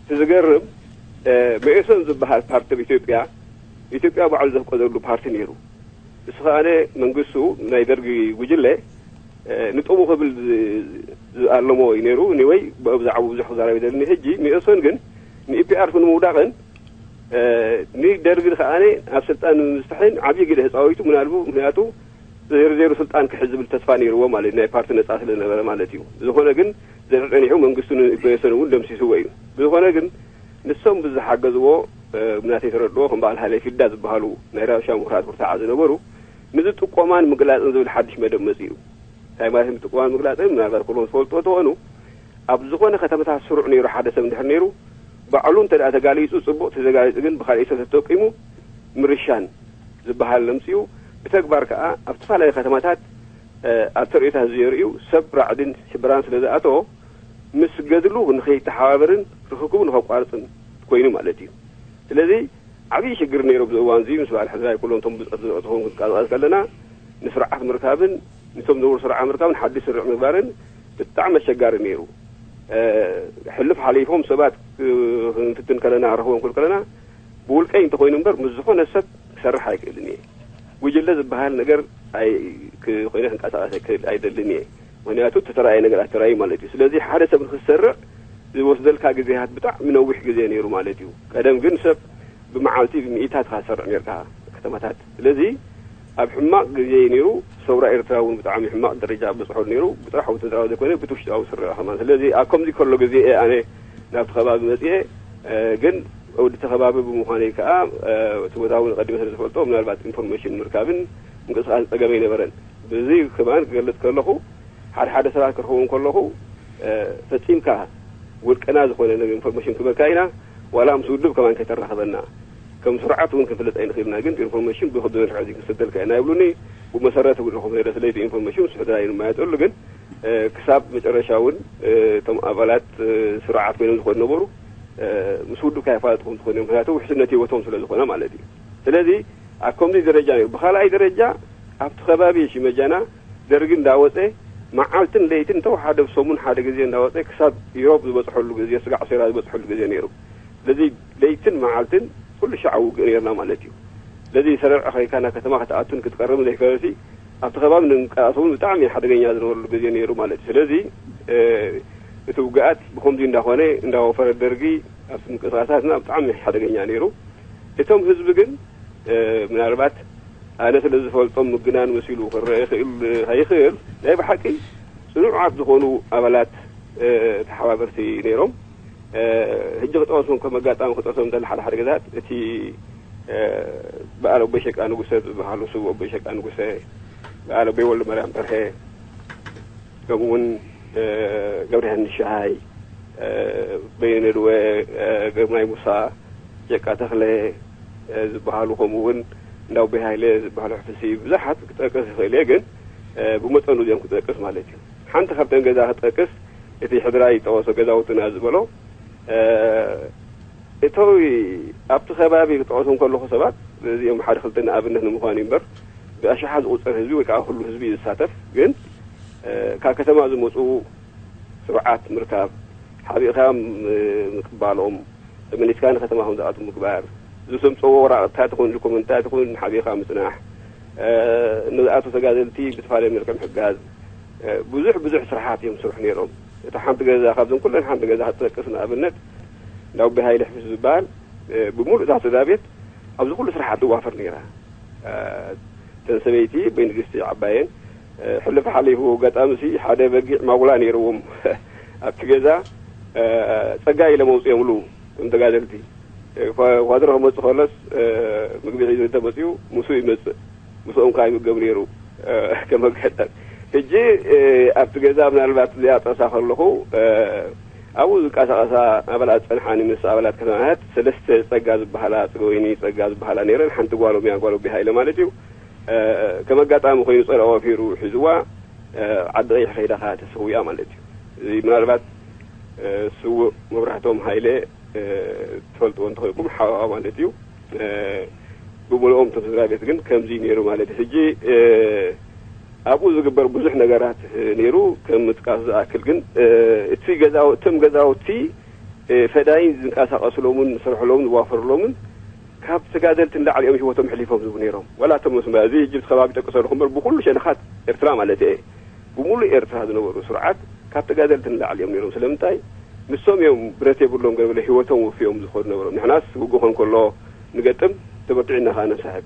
እቲ ዝገርም መኢሶን ዝበሃል ፓርቲ ኣብ ኢትዮጵያ፣ ኢትዮጵያ ባዕሉ ዘፍቀደሉ ፓርቲ ነይሩ። እሱ ከኣ መንግስቱ ናይ ደርጊ ጉጅለ ንጥቕሙ ክብል ዝኣለሞ እዩ ነይሩ። ኒወይ ብዛዕባ ብዙሕ ክዛረብ ይደልኒ። ሕጂ መኢሶን ግን ንኢፒኣርፍ ንምውዳቕን ንደርግን ከኣ ኣብ ስልጣን ንምስታሕን ዓብዪ ግደ ተፃዊቱ ምናልቡ ምክንያቱ ዜሮ ዜሮ ስልጣን ክሕዝ ዝብል ተስፋ ነይርዎ ማለት ናይ ፓርቲ ነፃ ስለ ዝነበረ ማለት እዩ። ብዝኾነ ግን ዘርዒ ጸኒሑ መንግስቱ ንመኢሶን እውን ደምሲስዎ እዩ። ብዝኾነ ግን ንሶም ብዝሓገዝዎ ብናተይ ተረድኦ ከም በዓል ሃይለ ፊዳ ዝበሃሉ ናይ ራብሻ ምሁራት ብርታዓ ዝነበሩ ንዚ ጥቆማን ምግላፅን ዝብል ሓድሽ መደብ መፂኡ። እንታይ ማለት እዩ ጥቆማን ምግላፅን? ምናልባት ኩሎም ዝፈልጥዎ ተኾኑ ኣብ ዝኾነ ከተማታት ስሩዕ ነይሩ ሓደ ሰብ እንድሕር ነይሩ ባዕሉ እንተ ተጋሊፁ ፅቡቕ፣ ተዘጋሊፁ ግን ብካሊእ ሰብ ተጠቂሙ ምርሻን ዝበሃል ለምፅኡ ብተግባር ከዓ ኣብ ዝተፈላለዩ ከተማታት ኣብ ተርእዮታት ዘየርእዩ ሰብ ራዕድን ሽበራን ስለ ዝኣተዎ ምስ ገድሉ ንኸይተሓባበርን ርክክቡ ንኸቋርፅን ኮይኑ ማለት እዩ። ስለዚ ዓብዪ ሽግር ነይሩ ኣብዚ እዋን እዚ ምስ በዓል ሕድራይ ኩሎም እቶም ብፅሕት ዝረእትኹም ክንቀሳቀስ ከለና ንስርዓት ምርካብን ንቶም ዝነበሩ ስርዓት ምርካብን ሓድሽ ስርዕ ምግባርን ብጣዕሚ ኣሸጋሪ ነይሩ። ሕልፍ ሓሊፎም ሰባት ክንፍትን ከለና ረኽቦም ክብል ከለና ብውልቀይ እንተኮይኑ እምበር ምስ ዝኾነ ሰብ ክሰርሕ ኣይክእልን እየ። ጉጅለ ዝበሃል ነገር ኮይነ ክንቀሳቀስ ኣይደልን እየ። ምክንያቱ እተተራእየ ነገር ኣተራዩ ማለት እዩ። ስለዚ ሓደ ሰብ ንክሰርዕ ዝወስደልካ ግዜታት ብጣዕሚ ነዊሕ ግዜ ነይሩ ማለት እዩ። ቀደም ግን ሰብ ብመዓልቲ ብሚኢታት ኢኻ ትሰርዕ ነርካ ከተማታት። ስለዚ ኣብ ሕማቕ ግዜ እዩ ነይሩ። ሰውራ ኤርትራ እውን ብጣዕሚ ሕማቕ ደረጃ በፅሖ ነይሩ። ብጥራሕ ወተደራዊ ዘይኮነ ብቲ ውሽጣዊ ስርዕ ከማን። ስለዚ ኣብ ከምዚ ከሎ ግዜ እየ ኣነ ናብቲ ከባቢ መፅኤ። ግን ወዲ እቲ ከባቢ ብምዃነይ ከዓ እቲ ቦታ እውን ቀዲመ ስለ ዝፈልጦ ምናልባት ኢንፎርሜሽን ምርካብን ምንቅስቃስ ፀገም ኣይነበረን። ብዚ ከማን ክገልፅ ከለኹ ሓደ ሓደ ሰባት ክረኽቦም ከለኹ ፈፂምካ ውልቅና ዝኾነ ነገር ኢንፎርሜሽን ክበካ ኢና። ዋላ ምስ ውድብ ከማን ከይተራኸበና ከም ስርዓት እውን ክንፍለጥ ኣይንኽእልና። ግን ኢንፎርሜሽን ብክቢ መልክዕ እዚ ክንሰደልካ ኢና ይብሉኒ። ብመሰረት እውን ኹም ሄደ ስለይቲ ኢንፎርሜሽን ምስ ሕድራ ይንማየጠሉ። ግን ክሳብ መጨረሻ እውን እቶም ኣባላት ስርዓት ኮይኖም ዝኾኑ ነበሩ ምስ ውድብ ካይፋለጥኩም ዝኾኑ እዮም። ምክንያቱ ውሕስነት ህይወቶም ስለ ዝኾነ ማለት እዩ። ስለዚ ኣብ ከምዚ ደረጃ ነይሩ። ብካልኣይ ደረጃ ኣብቲ ከባቢ ሽመጃና ደርጊ እንዳወፀ መዓልትን ለይትን እንተወሓደ ሰሙን ሓደ ግዜ እንዳወፀ ክሳብ ኢሮብ ዝበፅሐሉ ግዜ፣ ስጋዕ ሴራ ዝበፅሐሉ ግዜ ነይሩ። ስለዚ ለይትን መዓልትን ኩሉ ሻዕ ውግእ ነይርና ማለት እዩ። ስለዚ ሰረዕ ከይካ ናብ ከተማ ክትኣቱን ክትቀርብን ዘይከለሲ ኣብቲ ከባቢ ንንቀሳቀስ እውን ብጣዕሚ ሓደገኛ ዝነበረሉ ግዜ ነይሩ ማለት እዩ። ስለዚ እቲ ውግኣት ብከምዚ እንዳኾነ እንዳወፈረ ደርጊ ኣብቲ ምንቅስቃሳትና ብጣዕሚ ሓደገኛ ነይሩ። እቶም ህዝቢ ግን ምናልባት ኣነ ስለ ዝፈልጦም ምግናን መሲሉ ክረአ ይኽእል ኣይኽእል ናይ ብሓቂ ፅኑዓት ዝኾኑ ኣባላት ተሓባበርቲ ነይሮም። ሕጂ ክጠቐሶም ከም ኣጋጣሚ ክጠቕሶም እንተለ ሓደ ሓደ ገዛት እቲ በዓል ኣቦይ ሸቃ ንጉሰ ዝበሃሉ ስብ ኣቦይ ሸቃ ንጉሰ፣ በዓል ኣቦይ ወልደ ማርያም በርሀ፣ ከምኡ እውን ገብረሃኒ ሸሃይ፣ በየነ ድወ፣ ግርማይ ሙሳ፣ ሸቃ ተኽለ ዝበሃሉ ከምኡ እውን እንዳ ኣቦይ ሃይለ ዝበሃሉ ሕፍሲ ብዙሓት ክጠቅስ ይኽእል እየ፣ ግን ብመጠኑ እዚኦም ክጠቅስ ማለት እዩ። ሓንቲ ካብተን ገዛ ክጠቅስ እቲ ሕድራይ ዝጠቐሶ ገዛውትና ዝበሎ እቶ ኣብቲ ከባቢ ክጠቐሶም ከለኹ ሰባት እዚኦም ሓደ ክልተ ንኣብነት ንምዃን እዩ እምበር ብኣሽሓት ዝቑፀር ህዝቢ ወይ ከዓ ኩሉ ህዝቢ እዩ ዝሳተፍ። ግን ካብ ከተማ ዝመፁ ስሩዓት ምርካብ ሓቢእካ ምቅባሎም ተመሊስካ ንከተማ ከም ዝኣቱ ምግባር ዝሰምፀዎ ወራቕትታት ይኹን ዶኮመንትታት ይኹን ሓቢእካ ምፅናሕ ንዝኣቱ ተጋደልቲ ብዝፈላለየ መልክዕ ምሕጋዝ ብዙሕ ብዙሕ ስራሓት እዮም ስርሑ ነይሮም። እታ ሓንቲ ገዛ ካብዞም ኩለን ሓንቲ ገዛ ክትጠቅስ ንኣብነት ናብ ኣቦይ ሃይለ ሕፍስ ዝበሃል፣ እ፣ ብምሉእ እታ ስድራ ቤት ኣብዚ ኩሉ ስራሓት ትዋፈር ነይራ። እ፣ እተን ሰበይቲ ኣቦይ ንግስቲ ዓባየን፣ እ፣ ሕልፍ ሓሊፉ ኣጋጣሚ ሲ ሓደ በጊዕ ማጉላ ነይርዎም ኣብቲ ገዛ። እ፣ ጸጋ ኢሎም ኣውጽኦምሉ እቶም ተጋደልቲ። እ፣ ኳ-፣ ኳድረ ክመጽእ ከሎስ፣ እ፣ ምግቢ ሒዙ እንተመጺኡ ምስኡ ይመጽእ። ምስኦም ከኣ ይምገብ ነይሩ። እ፣ ከም ኣጋጣሚ። ሕጂ፣ እ፣ ኣብቲ ገዛ ምናልባት እዚኣ ጠቕሳ ከለኹ፣ እ፣ ኣብኡ ዝንቀሳቐሳ ኣባላት ጸንሓኒ፣ ምስ ኣባላት ከተማታት ሰለስተ ጸጋ ዝበሃላ፣ ጽገወይኒ ጸጋ ዝበሃላ ነይረን። ሓንቲ ጓሎም እያ፣ ጓል ኣቦይ ሃይለ ማለት እዩ። እ፣ ከም ኣጋጣሚ ኮይኑ ጸላኢ ወፊሩ ሒዝዋ፣ እ፣ ዓዲ ቀይሕ ከይዳ ከኣ ተሰዊኣ ማለት እዩ። እዚ ምናልባት፣ እ፣ ስዉእ መብራህቶም ሃይለ፣ እ፣ ትፈልጥዎ እንተኾይንኩም ሓዋ ማለት እዩ። እ፣ ብምልኦም እቶም ስድራ ቤት ግን ከምዚ ነይሩ ማለት እዩ። ሕጂ፣ እ፣ ኣብኡ ዝግበር ብዙሕ ነገራት፣ እ፣ ነይሩ። ከም ምጥቃስ ዝኣክል ግን፣ እ፣ እቲ ገዛው-፣ እቶም ገዛውቲ፣ እ፣ ፈዳይን ዝንቀሳቐስሎምን ዝሰርሕሎምን ዝዋፈርሎምን ካብ ተጋደልቲ ንላዕሊ እዮም ህይወቶም ኣሕሊፎም ዝህቡ ነይሮም። ዋላ እቶም መስመር፣ እዚ ሕጂ እቲ ከባቢ ጠቅሰልኹም እምበር ብኹሉ ሸነኻት ኤርትራ ማለት እየ። ብምሉእ ኤርትራ ዝነበሩ ስርዓት ካብ ተጋደልቲ ንላዕሊ እዮም ነይሮም። ስለምንታይ? ንሶም እዮም ብረት የብሎም ገለ በለ ህይወቶም ወፍዮም ዝኸዱ ነበሮም። ንሕናስ ውግእ ኮን ከሎ ንገጥም፣ ተበርቲዕና ከኣ ነሳሕብ።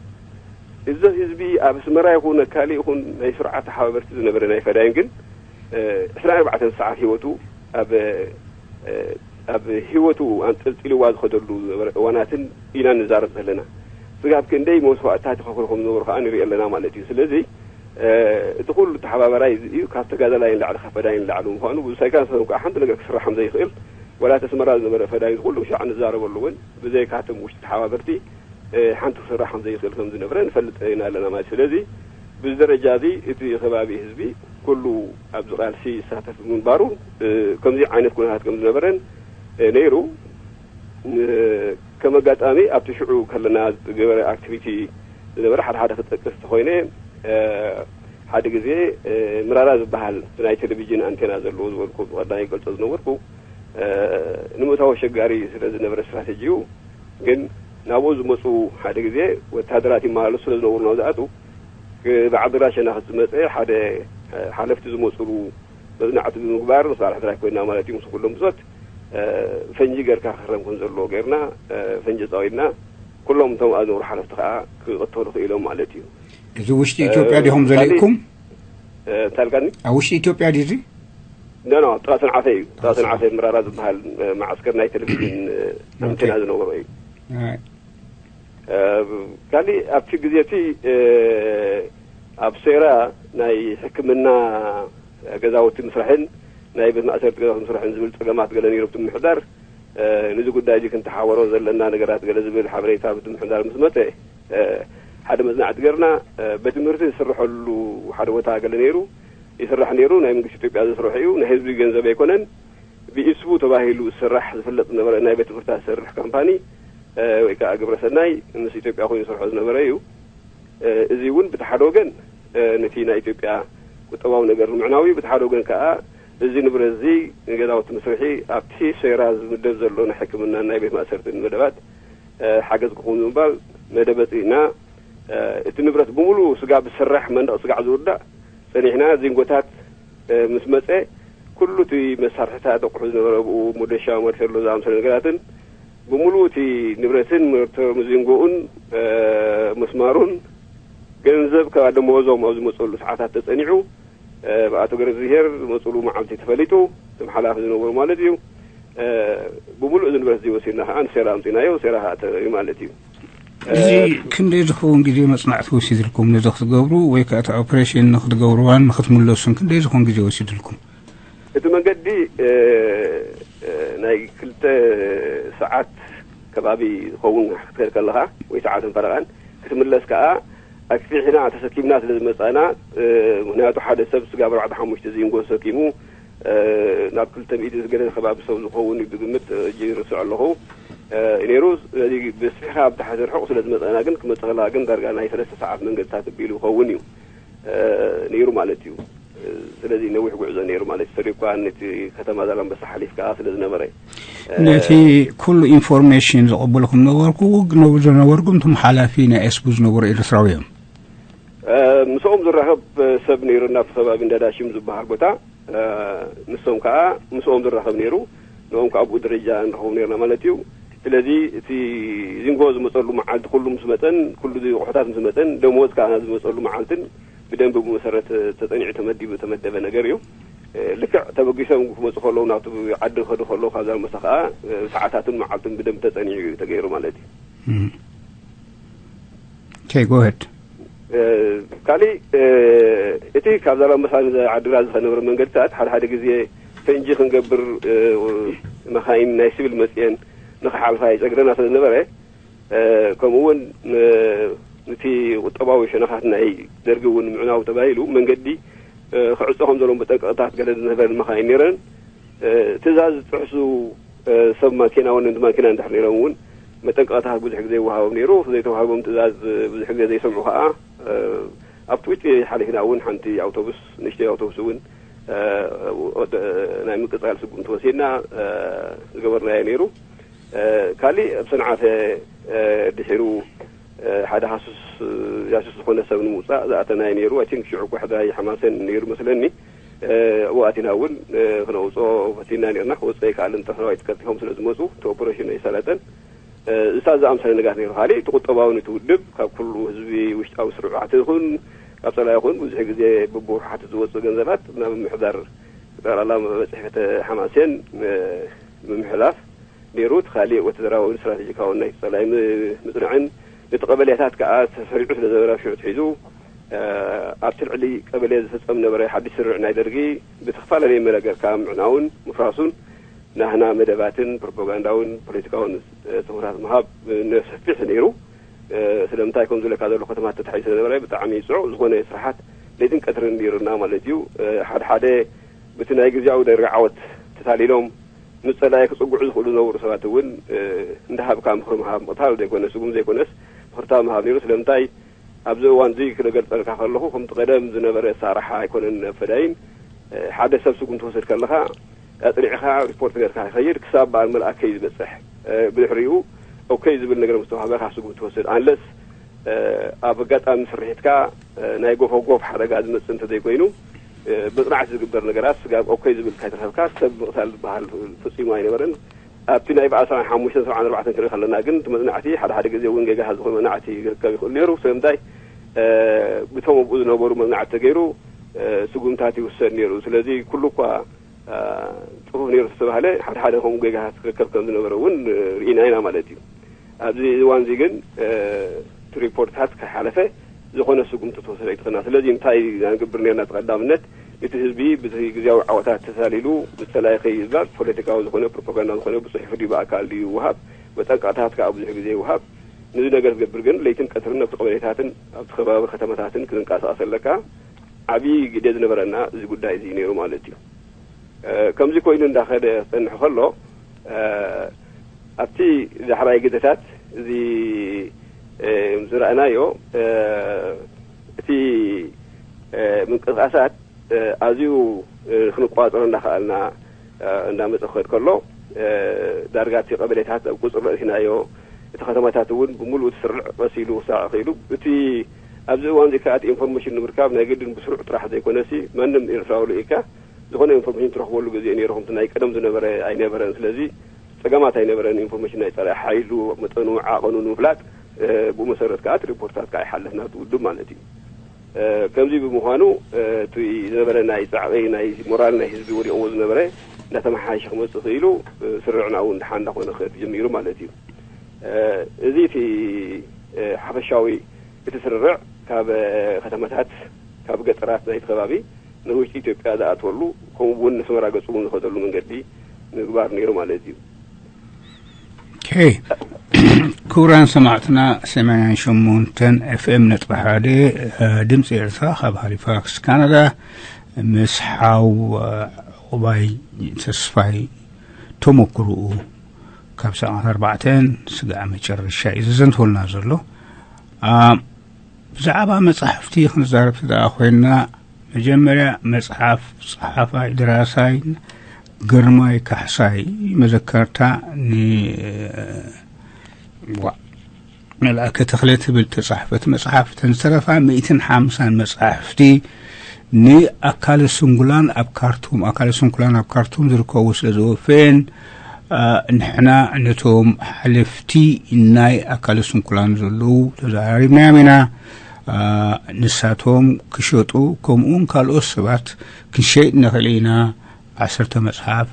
እዚ ህዝቢ ኣብ ኣስመራ ይኹን ኣብ ካልእ ይኹን ናይ ስርዓት ተሓባበርቲ ዝነበረ ናይ ፈዳይን ግን፣ እ፣ ዕስራን ኣርባዕተን ሰዓት ህይወቱ ኣብ፣ እ፣ ኣብ ህይወቱ ኣንጠልጢልዋ ዝኸደሉ ዝነበረ እዋናትን ኢና ንዛረብ ዘለና። ስጋብ ክንደይ መስዋእትታት ይኸፍሉ ከም ዝነበሩ ከኣ ንርኢ ኣለና ማለት እዩ። ስለዚ፣ እ፣ እቲ ኩሉ ተሓባባራይ እዚ እዩ፣ ካብ ተጋዳላይ ንላዕሊ፣ ካብ ፈዳይ ንላዕሊ ምዃኑ፣ ብሳይካ ንሰብ ከኣ ሓንቲ ነገር ክስራሕ ከም ዘይኽእል፣ ዋላ እቲ ኣስመራ ዝነበረ ፈዳይ ኩሉ ሻዕ ንዛረበሉ እውን፣ ብዘይካቶም ውሽጢ ተሓባበርቲ፣ እ፣ ሓንቲ ክስራሕ ከም ዘይኽእል ከም ዝነበረ ንፈልጥ ኢና ኣለና ማለት እዩ። ስለዚ፣ ብዚ ደረጃ እዚ እቲ ከባቢ ህዝቢ ኩሉ ኣብዚ ቃልሲ ይሳተፍ ብምንባሩ፣ እ፣ ከምዚ ዓይነት ኩነታት ከም ዝነበረን፣ እ፣ ነይሩ። ን-፣ ከም ኣጋጣሚ ኣብቲ ሽዑ ከለና ዝገበረ ኣክቲቪቲ ዝነበረ ሓደ ሓደ ክጠቅስ እንተኾይነ፣ እ፣ ሓደ ግዜ፣ እ፣ ምራራ ዝበሃል ናይ ቴሌቪዥን ኣንቴና ዘለዎ ዝበልኩ ብቐዳማይ ይገልጾ ዝነበርኩ፣ እ፣ ንምእታው ኣሸጋሪ ስለ ዝነበረ ስትራቴጂኡ፣ ግን ናብኡ ዝመጹ ሓደ ግዜ ወታደራት ይመላለሱ ስለ ዝነበሩ ናብ ዝኣትዉ፣ ክ-፣ ብዓዲ ራሸና ዝመጸ ሓደ፣ እ፣ ሓለፍቲ ዝመጹሉ መጽናዕቲ ብምግባር፣ ምስ በዓል ሕድራይ ኮይና ማለት እዩ፣ ምስ ኩሎም ብጾት፣ እ፣ ፈንጂ ጌርካ ክረም ከም ዘለዎ ጌርና፣ እ፣ ፈንጂ ኣጻዊድና፣ ኩሎም እቶም ኣብ ዝነበሩ ሓለፍቲ ከኣ ክቕተሉ ክኢሎም ማለት እዩ። እዚ ውሽጢ እ፣ ኢትዮጵያ ዲኹም ካሊእ ዘሊእኩም? እ፣ እንታይ ኢልካኒ? ኣብ ውሽጢ ኢትዮጵያ ድዩ እዚ? ኖ፣ ኖ፣ ጥቓ ሰንዓፈ እዩ። ጥቓ ሰንዓፈ ምራራ ዝበሃል፣ እ፣ መዓስከር ናይ ቴሌቪዥን፣ እ፣ ኦኬ። ኣንቴና ዝነበሮ እዩ። ኣይ። እ፣ ካሊእ ኣብቲ ግዜ እቲ፣ እ፣ ኣብ ሴራ ናይ ሕክምና ገዛውቲ ምስራሕን ናይ ቤት ማእሰርቲ ገዛውቲ ምስራሕን ዝብል ጸገማት ገለ ነይሩ ኣብቲ ምምሕዳር። እ፣ ነዚ ጉዳይ እዚ ክንተሓወሮ ዘለና ነገራት ገለ ዝብል ሓበሬታ ኣብቲ ምምሕዳር ምስ መጸ፣ እ፣ ሓደ መጽናዕቲ ገርና፣ እ፣ ቤት ትምህርቲ ዝስርሐሉ ሓደ ቦታ ገለ ነይሩ፣ ይስራሕ ነይሩ። ናይ መንግስቲ ኢትዮጵያ ዝስርሖ እዩ። ናይ ህዝቢ ገንዘብ ኣይኮነን። ብኢስቡ ተባሂሉ ዝስራሕ ዝፍለጥ ዝነበረ ናይ ቤት ትምህርትታት ዝሰርሕ ካምፓኒ፣ እ፣ ወይ ከኣ ግብረ ሰናይ ምስ ኢትዮጵያ ኮይኑ ዝሰርሖ ዝነበረ እዩ። እ፣ እዚ እውን በቲ ሓደ ወገን፣ እ፣ ነቲ ናይ ኢትዮጵያ ቁጠባዊ ነገር ንምዕናው እዩ። በቲ ሓደ ወገን ከኣ እዚ ንብረት እዚ ንገዛውቲ መስርሒ ኣብቲ ሴራ ዝምደብ ዘሎ ናይ ሕክምናን ናይ ቤት ማእሰርትን መደባት፣ እ፣ ሓገዝ ክኸውን ብምባል መደብ ኣጽኒዕና፣ እ፣ እቲ ንብረት ብምሉኡ ስጋዕ ዝስራሕ መንደቕ ስጋዕ ዝውዳእ ጸኒሕና ዚንጎታት እ፣ ምስ መጸ፣ ኩሉ እቲ መሳርሕታት ኣቑሑ ዝነበረ ኣብኡ፣ መዶሻ፣ ማርቴሎ ዝኣመሰለ ነገራትን፣ ብምሉኡ እቲ ንብረትን ሞርተር፣ መዚንጎኡን፣ እ፣ መስማሩን፣ ገንዘብ ካብ ደመወዞም ኣብ ዝመጸሉ ሰዓታት ተጸኒዑ፣ እ፣ ብኣቶ ገረዝሄር ዝመጹሉ መዓልቲ ተፈሊጡ፣ እቶም ሓላፊ ዝነበሩ ማለት እዩ። እ፣ ብምሉእ እዚ ንብረት እዚ ወሲድና ከኣ ንሴራ ኣምጺናዮ፣ ሴራ ከኣ ተረዩ ማለት እዩ። እዚ እ፣ ክንደይ ዝኸውን ግዜ መጽናዕቲ ወሲድልኩም ነዚ ክትገብሩ ወይ ከኣ እቲ ኦፕሬሽን ንክትገብርዋን ንክትምለሱን ክንደይ ዝኸውን ግዜ ወሲድልኩም? እቲ መንገዲ፣ እ፣ እ፣ ናይ ክልተ ሰዓት ከባቢ ዝኸውን ክትከድ ከለኻ ወይ ሰዓትን ፈረቓን ክትምለስ ከኣ ኣስፊሕና ተሰኪምና ስለ ዝመጻና፣ እ፣ ምኽንያቱ ሓደ ሰብ ስጋብ ኣርባዕተ ሓሙሽተ ዚንጎ ተሰኪሙ፣ እ፣ ናብ ክልተ ሚእቲ ዝገደደ ከባቢ ሰብ ዝኸውን እዩ ብግምት፣ እ፣ ሕጂ ይርስዖ ኣለኹ፣ እ፣ ነይሩ። ስለዚ ብስፊሕካ ኣብ ታሕቲ ርሑቕ ስለ ዝመጻና ግን ክመጽእ ከለኻ ግን ዳርጋ ናይ ሰለስተ ሰዓት መንገድታት ኣቢሉ ይኸውን እዩ፣ እ፣ ነይሩ ማለት እዩ። እ፣ ስለዚ ነዊሕ ጉዕዞ ነይሩ ማለት እዩ። ሰሪኳ ነቲ ከተማ ዛላምበሳ ሓሊፍካ ስለ ዝነበረ፣ እ፣ ነቲ ኩሉ ኢንፎርሜሽን ዘቐበልኩም ነበርኩ፣ ዝነበርኩም እቶም ሓላፊ ናይ ኤስቡ ዝነበሩ ኤርትራዊ እዮም። እ፣ ምስኦም ዝራኸብ ሰብ ነይሩ፣ ናብቲ ከባቢ እንዳ ዳሽም ዝበሃል ቦታ። እ፣ ንሶም ከኣ ምስኦም ዝራኸብ ነይሩ። እም ካብኡ ደረጃ ንረኸቡ ነርና ማለት እዩ። ስለዚ እቲ ዚንጎ ዝመፀሉ መዓልቲ ኩሉ ምስ መፀን ኩሉ ኣቑሑታት ምስ መፀን ደሞዝ ከዓ ዝመፀሉ መዓልትን ብደንብ ብመሰረት ተፀኒዑ ተመዲቡ ተመደበ ነገር እዩ። ልክዕ ተበጊሶም ክመፁ ከለዉ ናብቲ ዓዲ ከዱ ከለዉ ካብዛ መሳ ከዓ ሰዓታትን መዓልትን ብደንብ ተፀኒዑ እዩ ተገይሩ ማለት እዩ። Okay, go ahead. ካሊእ እቲ ካብ ዛላምበሳ ንዓዲግራት ዝኸነበረ መንገድታት ሓደ ሓደ ግዜ ፈንጂ ክንገብር መኻይን ናይ ሲቪል መፅየን ንክሓልፋ ይፀግረና ስለ ዝነበረ ከምኡ እውን ነቲ ቁጠባዊ ሸነኻት ናይ ደርጊ እውን ምዕናው ተባሂሉ መንገዲ ክዕፆ ከም ዘለዎም መጠንቀቕታት ገለ ዝህበን መኻይን ነይረን። ትእዛዝ ዝጥሕሱ ሰብ ማኪና እውን ነቲ ማኪና እንድሕር ነይሮም እውን መጠንቀቕታት ብዙሕ ግዜ ይወሃቦም ነይሩ። ዘይተዋህቦም ትእዛዝ ብዙሕ ግዜ ዘይሰምዑ ከዓ ኣብቲ ውጭ ሓሊፍና እውን ሓንቲ ኣውቶቡስ ንእሽተይ ኣውቶቡስ እውን ናይ ምቅፃል ስጉምቲ ወሲድና ዝገበርናዮ ነይሩ። ካሊእ ኣብ ሰንዓፈ ድሒሩ ሓደ ሃሱስ ያሱስ ዝኾነ ሰብ ንምውፃእ ዝኣተናዮ ነይሩ። I think ሽዑ እኳ ሕድራይ ሓማሴን ነይሩ መስለኒ። ኣብኡ ኣቲና እውን ክነውፅኦ ፈቲና ነርና። ክወፅእ ኣይከኣልን፣ ተሕዋይት ቀልጢፎም ስለ ዝመፁ እቲ ኦፐሬሽን ኣይሳለጠን። እሳ ዝኣምሰለ ነጋት ነይሩ። ካሊእ እቲ ቁጠባውን እቲ ውድብ ካብ ኩሉ ህዝቢ ውሽጣዊ ስርዓት ይኹን ካብ ፀላኢ ይኹን ብዙሕ ግዜ ብብውሓት ዝወፅእ ገንዘባት ናብ ምሕዳር ጠቕላላ መበፅሒ ፍትሒ ሓማሴን ምምሕላፍ ነይሩ። እቲ ካሊእ ወተደራውን ስትራቴጂካውን ናይ ፀላኢ ምፅናዕን ነቲ ቀበሌታት ከዓ ተሰሪዑ ስለ ዘበራ ሽዑ ትሒዙ ኣብቲ ልዕሊ ቀበሌ ዝፍፀም ነበረ ሓድሽ ስርዕ ናይ ደርጊ ብተፈላለየ መለ ገርካ ምዕናውን ምፍራሱን ናህና መደባትን ፕሮፓጋንዳውን ፖለቲካውን ትምህርታት ምሃብ ሰፊሕ ነይሩ። ስለምንታይ ከም ዝብለካ ዘሎ ከተማ ተታሒዙ ስለነበረ ብጣዕሚ ፅዑቕ ዝኾነ ስራሓት ለይትን ቀትርን ነይሩና ማለት እዩ። ሓደ ሓደ ብቲ ናይ ግዜያዊ ደርጊ ዓወት ተታሊሎም ምስ ፀላኢ ክፅግዑ ዝኽእሉ ዝነበሩ ሰባት እውን እንዳሃብካ ምኽሪ ምሃብ ምቕታል ዘይኮነ ስጉም ዘይኮነስ ምኽርታ ምሃብ ነይሩ። ስለምንታይ ኣብዚ እዋን እዚ ክገልፀልካ ከለኹ ከምቲ ቀደም ዝነበረ ኣሳርሓ ኣይኮነን ፈዳይን ሓደ ሰብ ስጉም ትወስድ ከለኻ ኣፅኒዕኻ ሪፖርት ገርካ ይኸይድ ክሳብ በዓል መልኣከይ ዝበፅሕ ብድሕሪኡ ኦኬ ዝብል ነገር ምስ ተዋህበ ካብ ስጉም ትወስድ ኣንለስ ኣብ ኣጋጣሚ ስርሒትካ ናይ ጎፈጎፍ ሓደጋ ዝመፅእ እንተዘይኮይኑ ብፅንዓት ዝግበር ነገራት ስጋብ ኦኬ ዝብል ካይተረኸብካ ሰብ ምቕታል ዝበሃል ፈፂሙ ኣይነበረን። ኣብቲ ናይ በዓል ሰብዓን ሓሙሽተን ሰብዓን ኣርባዕተን ክንርኢ ከለና ግን እቲ መፅናዕቲ ሓደ ሓደ ግዜ እውን ጌጋ ዝኾነ መፅናዕቲ ክርከብ ይኽእል ነይሩ። ስለምንታይ ብቶም ኣብኡ ዝነበሩ መፅናዕቲ ተገይሩ ስጉምታት ይውሰድ ነይሩ። ስለዚ ኩሉ እኳ ፅፉፍ ነይሩ ዝተባህለ ሓደ ሓደ ከምኡ ጌጋታት ክርከብ ከም ዝነበረ እውን ርኢና ኢና ማለት እዩ። ኣብዚ እዋን እዚ ግን እቲ ሪፖርትታት ከይሓለፈ ዝኾነ ስጉምቲ ተወሰደ ኣይትኽእልና። ስለዚ እንታይ ኢና ንገብር ነርና? እቲ ቀዳምነት እቲ ህዝቢ ብቲ ግዜያዊ ዓወታት ተሳሊሉ ምስ ፀላኢ ከይዛብ ፖለቲካዊ ዝኾነ ፕሮፓጋንዳ ዝኾነ ብፅሑፍ ድዩ ብኣካል ድዩ ይወሃብ፣ መጠንቀቕታት ከዓ ብዙሕ ግዜ ይወሃብ። ነዚ ነገር ዝገብር ግን ለይትን ቀትርን ኣብቲ ቀበሌታትን ኣብቲ ከባቢ ከተማታትን ክትንቀሳቐስ ኣለካ። ዓብዪ ግደ ዝነበረና እዚ ጉዳይ እዚ ነይሩ ማለት እዩ። ከምዚ ኮይኑ እንዳኸደ ክፀንሕ ከሎ ኣብቲ ዳሕራይ ግደታት እዚ ዝረኣናዮ እቲ ምንቅስቃሳት ኣዝዩ ክንቋፀሮ እንዳኸኣልና እንዳመፀ ክኸድ ከሎ ዳርጋ እቲ ቀበሌታት ኣብ ቁፅሪ ረእሲናዮ። እቲ ከተማታት እውን ብምሉእ እቲ ስርዕ ቀስ ኢሉ ክሳዕ ክኢሉ እቲ ኣብዚ እዋን እዚ ከኣ እቲ ኢንፎርሜሽን ንምርካብ ናይ ግድን ብስሩዕ ጥራሕ ዘይኮነሲ ማንም ኤርትራዊ ልኢካ ዝኾነ ኢንፎርሜሽን ትረኽበሉ ግዜ ነይሩ። ከምቲ ናይ ቀደም ዝነበረ ኣይነበረን። ስለዚ ጸገማት ኣይነበረን። ኢንፎርሜሽን ናይ ጸላኢ ሓይሉ፣ መጠኑ፣ ዓቐኑ ንምፍላጥ ብኡ መሰረት ከኣ እቲ ሪፖርታት ከኣ ይሓልፍ ናብቲ ውድብ ማለት እዩ። ከምዚ ብምዃኑ እቲ ዝነበረ ናይ ጻዕቒ ናይ ሞራል ናይ ህዝቢ ወዲቕዎ ዝነበረ እንዳተመሓየሸ ክመጽእ ክኢሉ ስርዕና እውን ደሓን እንዳኾነ ክኸድ ጀሚሩ ማለት እዩ። እዚ እቲ ሓፈሻዊ እቲ ስርርዕ ካብ ከተማታት ካብ ገጠራት ናይቲ ከባቢ ንውሽጢ ኢትዮጵያ ዝኣትወሉ ከምኡ እውን ንስመራ ገፁ እውን ዝኸደሉ መንገዲ ምግባር ነይሩ ማለት እዩ። ክቡራን ሰማዕትና ሰማንያን ሸሞንተን ኤፍኤም ነጥቢ ሓደ ድምፂ ኤርትራ ካብ ሃሊፋክስ ካናዳ ምስ ሓው ዕቑባይ ተስፋይ ተመክርኡ ካብ ሰዓት ኣርባዕተን ስጋዕ መጨረሻ እዩ ዘዘንትወልና ዘሎ። ብዛዕባ መጻሕፍቲ ክንዛረብ ደኣ ኮይንና መጀመርያ መጽሓፍ ጸሓፋይ ደራሳይ ግርማይ ካሕሳይ መዘከርታ ን መልኣከ ተኽለ ትብል ተጻሕፈት መጽሓፍ ተንሰረፋ ሚእትን ሓምሳን መጻሕፍቲ ንኣካለ ስንኩላን ኣብ ካርቱም ኣካለ ስንኩላን ኣብ ካርቱም ዝርከቡ ስለ ዝወፈየን ንሕና ነቶም ሓለፍቲ ናይ ኣካለ ስንኩላን ዘለዉ ተዘራሪብናዮም ኢና። ንሳቶም ክሸጡ፣ ከምኡውን ካልኦት ሰባት ክንሸይጥ ንኽእል ኢና። ዓሰርተ መጽሓፍ፣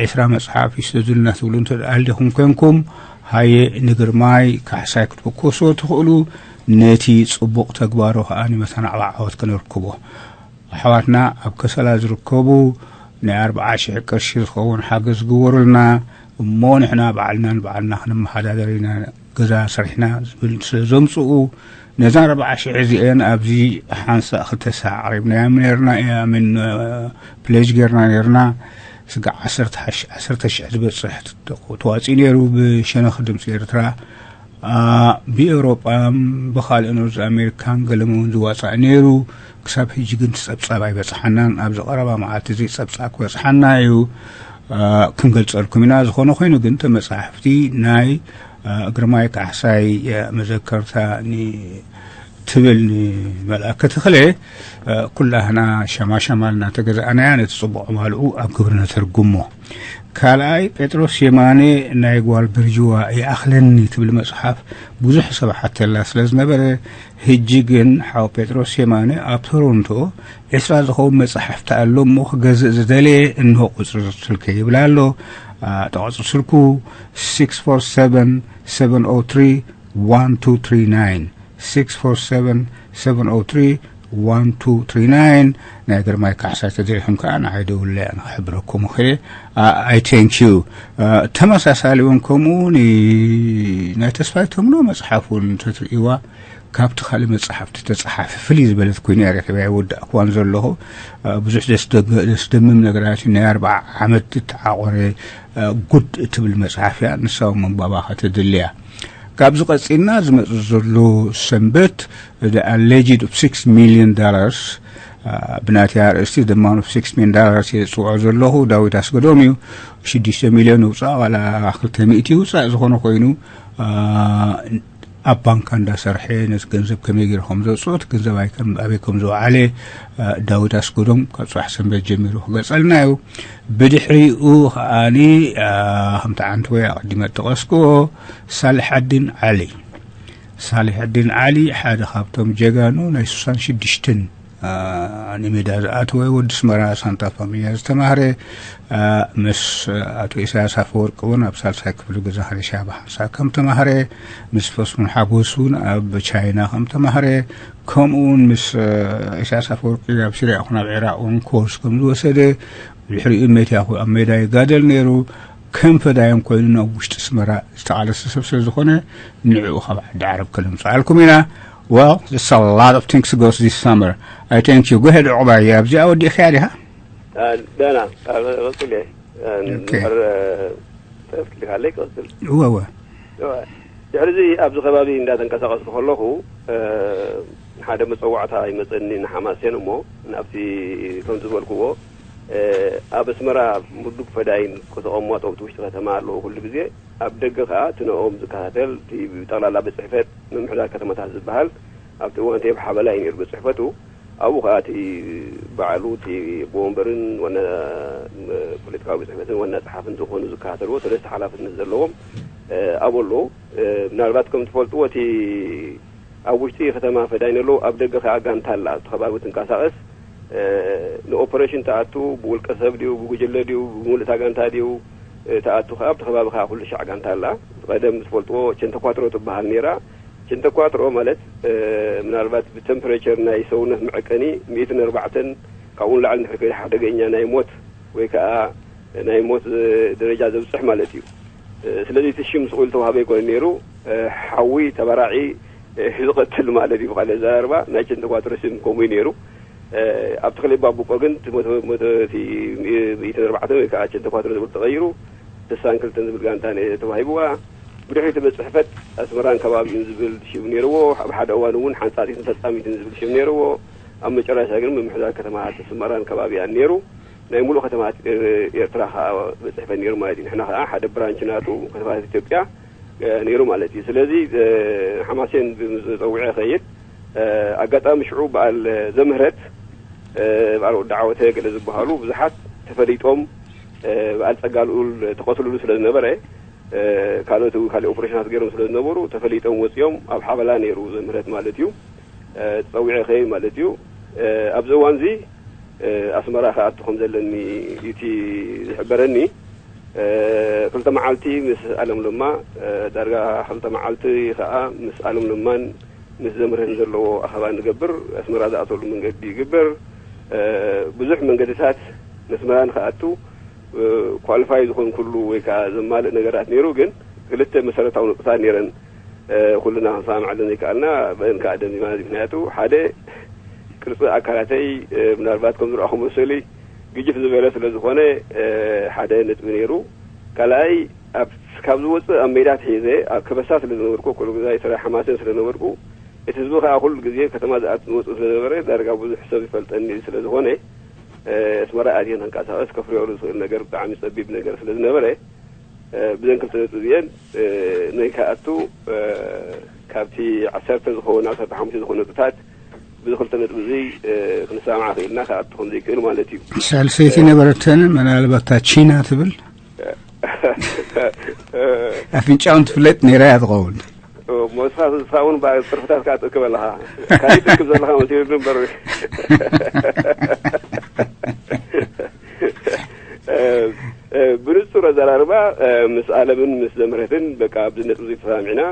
ዕስራ መጽሓፍ ይስደዱልና ትብሉ እንተ ደኣ ኣልዲኹም ኮንኩም፣ ሃየ ንግርማይ ካሕሳይ ክትብኮስዎ ትኽእሉ። ነቲ ጽቡቕ ተግባሩ ከኣ ንመተናዕባ ዓወት ከነርክቦ። ኣሕዋትና ኣብ ከሰላ ዝርከቡ ናይ ኣርብዓ ሽሕ ቅርሺ ዝኸውን ሓገዝ ግበሩልና እሞ፣ ንሕና ባዕልና ንባዕልና ክንመሓዳደር ኢና፣ ገዛ ሰሪሕና ዝብል ስለ ዘምጽኡ፣ ነዛ ኣርብዓ ሽሕ እዚአን ኣብዚ ሓንሳእ ክልተ ሳዕ ኣቕሪብናዮም ነርና፣ ኣይ ሚን፣ ፕሌጅ ጌርና ነርና። ስጋዕ ዓሰርተ ሽሕ ዝበጽሕ ተዋጺኡ ነይሩ ብሸነኽ ድምፂ ኤርትራ። ብኤውሮጳን ብኻልእ ኖርዝ ኣሜሪካን ገለመ እውን ዝዋጻእ ነይሩ። ክሳብ ሕጂ ግን እቲ ጸብጻብ ኣይበጽሓናን። ኣብዚ ቀረባ መዓልቲ እዚ ጸብጻብ ክበጽሓና እዩ። ክንገልጸልኩም ኢና። ዝኾነ ኮይኑ ግን እተ መጻሕፍቲ ናይ ግርማይ ካሕሳይ መዘከርታ ትብል ንመልኣከ ተኽለ፣ ኩላህና ሸማሸማ እናተገዛእናያ ነቲ ጽቡቕ ዕማልኡ ኣብ ግብሪ ነተርጉሞ። ካልኣይ፣ ጴጥሮስ የማነ ናይ ጓል ብርጅዋ ይኣኽለኒ ትብል መጽሓፍ ብዙሕ ሰብ ሓተላ ስለ ዝነበረ፣ ሕጂ ግን ሓው ጴጥሮስ የማነ ኣብ ቶሮንቶ ዕስራ ዝኸውን መጽሓፍቲ ኣሎ እሞ ክገዝእ ዝደለየ እንሆ ቁጽሪ ስልከ ይብል ኣሎ። ጠቕጽሪ ስልኩ ስክስ ፎር ሰቨን ሰቨን ኦ ትሪ ዋን ቱ ትሪ ናይን፣ ስክስ ፎር ሰቨን ሰቨን ኦ ትሪ ዋን ቱ ትሪ ናይን። ናይ ግርማይ ካሕሳይ ተደሪኹም ከኣ ንዓይ ደውለያ ንኽሕብረኩም እኽእል። ኣይ ቴንክ ዩ። ተመሳሳሊ እውን ከምኡ ናይ ተስፋይ ተምኖ መጽሓፍ እውን እንተትርእይዋ፣ ካብቲ ካልእ መጽሓፍቲ ተጸሓፊ ፍልይ ዝበለት ኮይና እያ ረኺበያ። ኣይወዳእክዋን ዘለኹ። ብዙሕ ዘስደምም ነገራት እዩ። ናይ ኣርብዓ ዓመት ዝተዓቖረ ጉድ እትብል መጽሓፍ እያ። ንሳ እውን ምንባባ ከተድሊ እያ። ካብዚ ቀጺልና ዝመጽእ ዘሎ ሰንበት፣ The Alleged of Six Million Dollars፣ ብናተይ ኣርእስቲ The Man of Six Million Dollars እየ ዝጽውዖ ዘለኹ። ዳዊት ኣስገዶም እዩ። ሽዱሽተ ሚልዮን ይውጻእ ዋላ ክልተ ሚእቲ ይውጻእ፣ ዝኾነ ኮይኑ፣ ኣብ ባንካ እንዳሰርሐ ነቲ ገንዘብ ከመይ ገይሩ ከም ዘውፅኦ፣ እቲ ገንዘብ ኣበይ ከም ዝወዓለ ዳዊት ኣስገዶም ካብ ፅባሕ ሰንበት ጀሚሩ ክገልፀልና እዩ። ብድሕሪኡ ከዓኒ ከምቲ ዓንተወይ ኣቐዲመ እጠቐስክዎ፣ ሳልሐዲን ዓሊ፣ ሳልሐዲን ዓሊ ሓደ ካብቶም ጀጋኑ ናይ ስሳን ሽዱሽተን ንሜዳ ዝኣተወ፣ ወዲ ኣስመራ ሳንታ ፋሚያ ዝተማህረ፣ ምስ ኣቶ ኢሳያስ ኣፈወርቂ እውን ኣብ ሳልሳይ ክፍሊ ገዛ ሀበሻ ብሓንሳብ ከም ተማህረ፣ ምስ ፈስሙን ሓጎስ እውን ኣብ ቻይና ከም ተማህረ፣ ከምኡ እውን ምስ ኢሳያስ ኣፈወርቂ ኣብ ሲርያ ይኹን ኣብ ዒራቕ እውን ኮርስ ከም ዝወሰደ፣ ብድሕሪኡ መትያኹ ኣብ ሜዳ ይጋደል ነይሩ። ከም ፈዳዮም ኮይኑ ናብ ውሽጢ ኣስመራ ዝተቓለሰ ሰብ ስለ ዝኾነ፣ ንዕኡ ካብ ዓዲ ዓረብ ከነምጽኣልኩም ኢና። Well, there's a lot of things goes this summer. I thank you. Go ahead, ዑቕባየ። ኣብዚኣ ወዲእኽያ ዲኻ? ደህና ቀጽል። እወ። ድሕሪ እዚ ኣብዚ ከባቢ እንዳተንቀሳቐስኩ ከለኹ ሓደ መፀዋዕታ ይመፀኒ ንሓማሴን እሞ፣ ናብቲ ከምቲ ዝበልክዎ ኣብ ኣስመራ ምዱብ ፈዳይን ከተቐመጦ ኣብቲ ውሽጢ ከተማ ኣለዎ ኩሉ ግዜ። ኣብ ደገ ከዓ እቲ ንኦም ዝከታተል እቲ ብጠቕላላ ቤት ፅሕፈት ምምሕዳር ከተማታት ዝበሃል ኣብቲ እዋን እቲ ኣብ ሓበላ እዩ ነይሩ ቤት ፅሕፈቱ። ኣብኡ ከዓ እቲ በዓሉ እቲ ኣቦ ወንበርን ዋና ፖለቲካዊ ቤት ፅሕፈትን ዋና ፀሓፍን ዝኾኑ ዝከታተልዎ ሰለስተ ሓላፍነት ዘለዎም ኣብኡ ኣለዉ። ምናልባት ከም ትፈልጥዎ እቲ ኣብ ውሽጢ ከተማ ፈዳይን ኣለዉ፣ ኣብ ደገ ከዓ ጋንታ ኣላ ኣብቲ ከባቢ ትንቀሳቐስ። ንኦፐሬሽን ትኣቱ ብውልቀ ሰብ ድዩ ብጉጅለ ድዩ ብምሉእ እታ ጋንታ ድዩ ትኣቱ ከዓ ኣብቲ ከባቢ ከዓ ኩሉ ሻዕ ጋንታ ኣላ። ቀደም ዝፈልጥዎ ቸንተኳትሮ ትበሃል ነይራ። ቸንተኳትሮ ማለት ምናልባት ብቴምፕሬቸር ናይ ሰውነት መዐቀኒ ሚእትን ኣርባዕተን ካብኡ ንላዕሊ እንድሕር ከይዱ ሓደገኛ ናይ ሞት ወይ ከዓ ናይ ሞት ደረጃ ዘብፅሕ ማለት እዩ። ስለዚ እቲ ሽም ስቕ ኢሉ ተዋህበ ኣይኮነን ነይሩ። ሓዊ ተበራዒ ዝቐትል ማለት እዩ። ብካልእ ኣዘራርባ ናይ ቸንተኳትሮ ሽም ከምኡ እዩ ነይሩ። ኣብ ተኽለ ባቡቆ ግን እቲ ሞተ- ሞተ- እቲ ሚእትን ኣርባዕተን ወይ ከዓ ቸንተኳትሮ ዝብል ተቐይሩ ስሳን ክልተን ዝብል ጋንታ ነ- ተዋሂብዋ። ብድሕሪኡ እቲ ቤት ፅሕፈት ኣስመራን ከባቢኡን ዝብል ሽም ነይርዎ። ኣብ ሓደ እዋን እውን ሓንፃፂትን ፈፃሚትን ዝብል ሽም ነይርዎ። ኣብ መጨረሻ ግን ምምሕዳር ከተማታት ኣስመራን ከባቢኣን ነይሩ። ናይ ሙሉእ ከተማታት ኤር- ኤርትራ ከዓ ቤት ፅሕፈት ነይሩ ማለት እዩ። ንሕና ከዓ ሓደ ብራንች ናቱ ከተማታት ኢትዮጵያ ነይሩ ማለት እዩ። ስለዚ ሓማሴን ብዝፀውዐ ይኸይድ። ኣጋጣሚ ሽዑ በዓል ዘምህረት በዓል ወዲ ዓወተ ገለ ዝበሃሉ ብዙሓት ተፈሊጦም በዓል ጸጋ ልኡል ተቐትልሉ ስለ ዝነበረ፣ ካልኦት እውን ካልእ ኦፕሬሽናት ገይሮም ስለ ዝነበሩ ተፈሊጦም ወጺኦም ኣብ ሓበላ ነይሩ ዘምህረት ማለት እዩ። ጸዊዐ ከይድ ማለት እዩ። ኣብዚ እዋንዚ ኣስመራ ክኣቱ ከም ዘለኒ እቲ ዝሕበረኒ። ክልተ መዓልቲ ምስ ኣለም ለማ፣ ዳርጋ ክልተ መዓልቲ ከኣ ምስ ኣለም ለማን ምስ ዘምህረን ዘለዎ ኣኸባ ንገብር። ኣስመራ ዝኣተሉ መንገዲ ይግበር። ብዙሕ መንገድታት ነስመራ ንክኣቱ ኳሊፋይ ዝኾን ኩሉ ወይ ከዓ ዘማልእ ነገራት ነይሩ። ግን ክልተ መሰረታዊ ነጥብታት ነይረን። ኩልና ክንሰማማዓለን ዘይከኣልና በእን ከዓ ደሚማ። ምክንያቱ ሓደ ቅርፂ ኣካላተይ ምናልባት ከም ዝረኣኹ መሰሊ ግጅፍ ዝበለ ስለ ዝኾነ ሓደ ነጥቢ ነይሩ። ካልኣይ ኣብ ካብ ዝወፅእ ኣብ ሜዳ ትሒዘ ኣብ ከበሳ ስለ ዝነበርኩ ኩሉ ግዜ ስራሕ ሓማሴን ስለ ነበርኩ እቲ ህዝቢ ከዓ ኩሉ ግዜ ከተማ ዝኣት ዝወፅእ ስለ ነበረ ዳርጋ ብዙሕ ሰብ ይፈልጠኒ ስለ ዝኾነ ኣስመራ ኣትየ ንክንቀሳቐስ ከፍርየሉ ዝኽእል ነገር ብጣዕሚ ጸቢብ ነገር ስለ ዝነበረ ብዘን ክልተ ነጥቢ እዚአን ናይ ክኣቱ ካብቲ ዓሰርተ ዝኸውን ዓሰርተ ሓሙሽተ ዝኾነ ነጥብታት ብዚ ክልተ ነጥቢ እዚ ክንሰማማዕ ክኢልና ክኣቱ ከም ዘይክእል ማለት እዩ። ሳልሰይቲ ነበረተን ምናልባት እታ ቺና ትብል ኣፍንጫውን ትፍለጥ ነይራ እያ ትኸውን። ሞስኻ ንስኻ እውን ባ- ጽርፍታት ከዓ ትእክብ ኣለኻ። ካልእ ትእክብ ዘለኻ መሲሉ እምበር ብንጹር ኣዘራርባ ምስ ኣለምን ምስ ዘምህረትን በቃ ኣብዚ ነጥቢ ተሰማሚዕና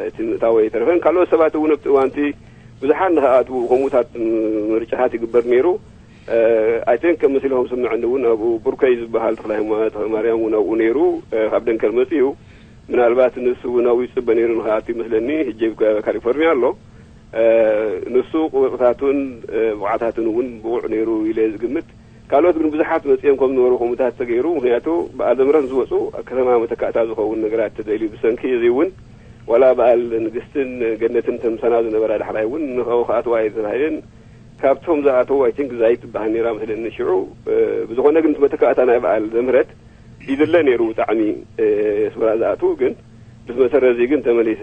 እቲ ምእታው ኣይተረፈን ካልኦት ሰባት እውን ኣብቲ እዋንቲ ብዙሓት ንክኣትዉ ከምኡታት ምርጫታት ይግበር ነይሩ። ኣይተን ከም መሲልኩም ስምዐኒ እውን ኣብኡ ብሩከይ ዝበሃል ተክለ ማርያም እውን ኣብኡ ነይሩ። ካብ ደንከል መፅኡ ምናልባት ንሱ እውን ኣብኡ ይፅበ ነይሩ ንክኣቱ ይመስለኒ። ሕጂ ኣብ ካሊፎርኒያ ኣሎ። ንሱ ቁፅርታቱን ብቕዓታቱን እውን ብቑዕ ነይሩ ኢለ ዝግምት። ካልኦት ግን ብዙሓት መፅኦም ከም ዝነበሩ ከምኡታት ተገይሩ። ምክንያቱ በዓል ዘምህረት ዝወፁ ኣብ ከተማ መተካእታ ዝኸውን ነገራት ተደልዩ ብሰንኪ እዚ እውን ዋላ በዓል ንግስትን ገነትን ተምሰና ዝነበራ ዳሕራይ እውን ንኸው ክኣትዋ እየ ተባሂለን ካብቶም ዝኣተዉ ኣይ ቲንክ ዛይት ትበሃል ነይራ መስለኒ ሽዑ። ብዝኾነ ግን መተካእታ ናይ በዓል ዘምህረት ይድለ ነይሩ ብጣዕሚ ኣስመራ ዝኣትዉ ግን ምስ መሰረት እዚ ግን ተመሊሰ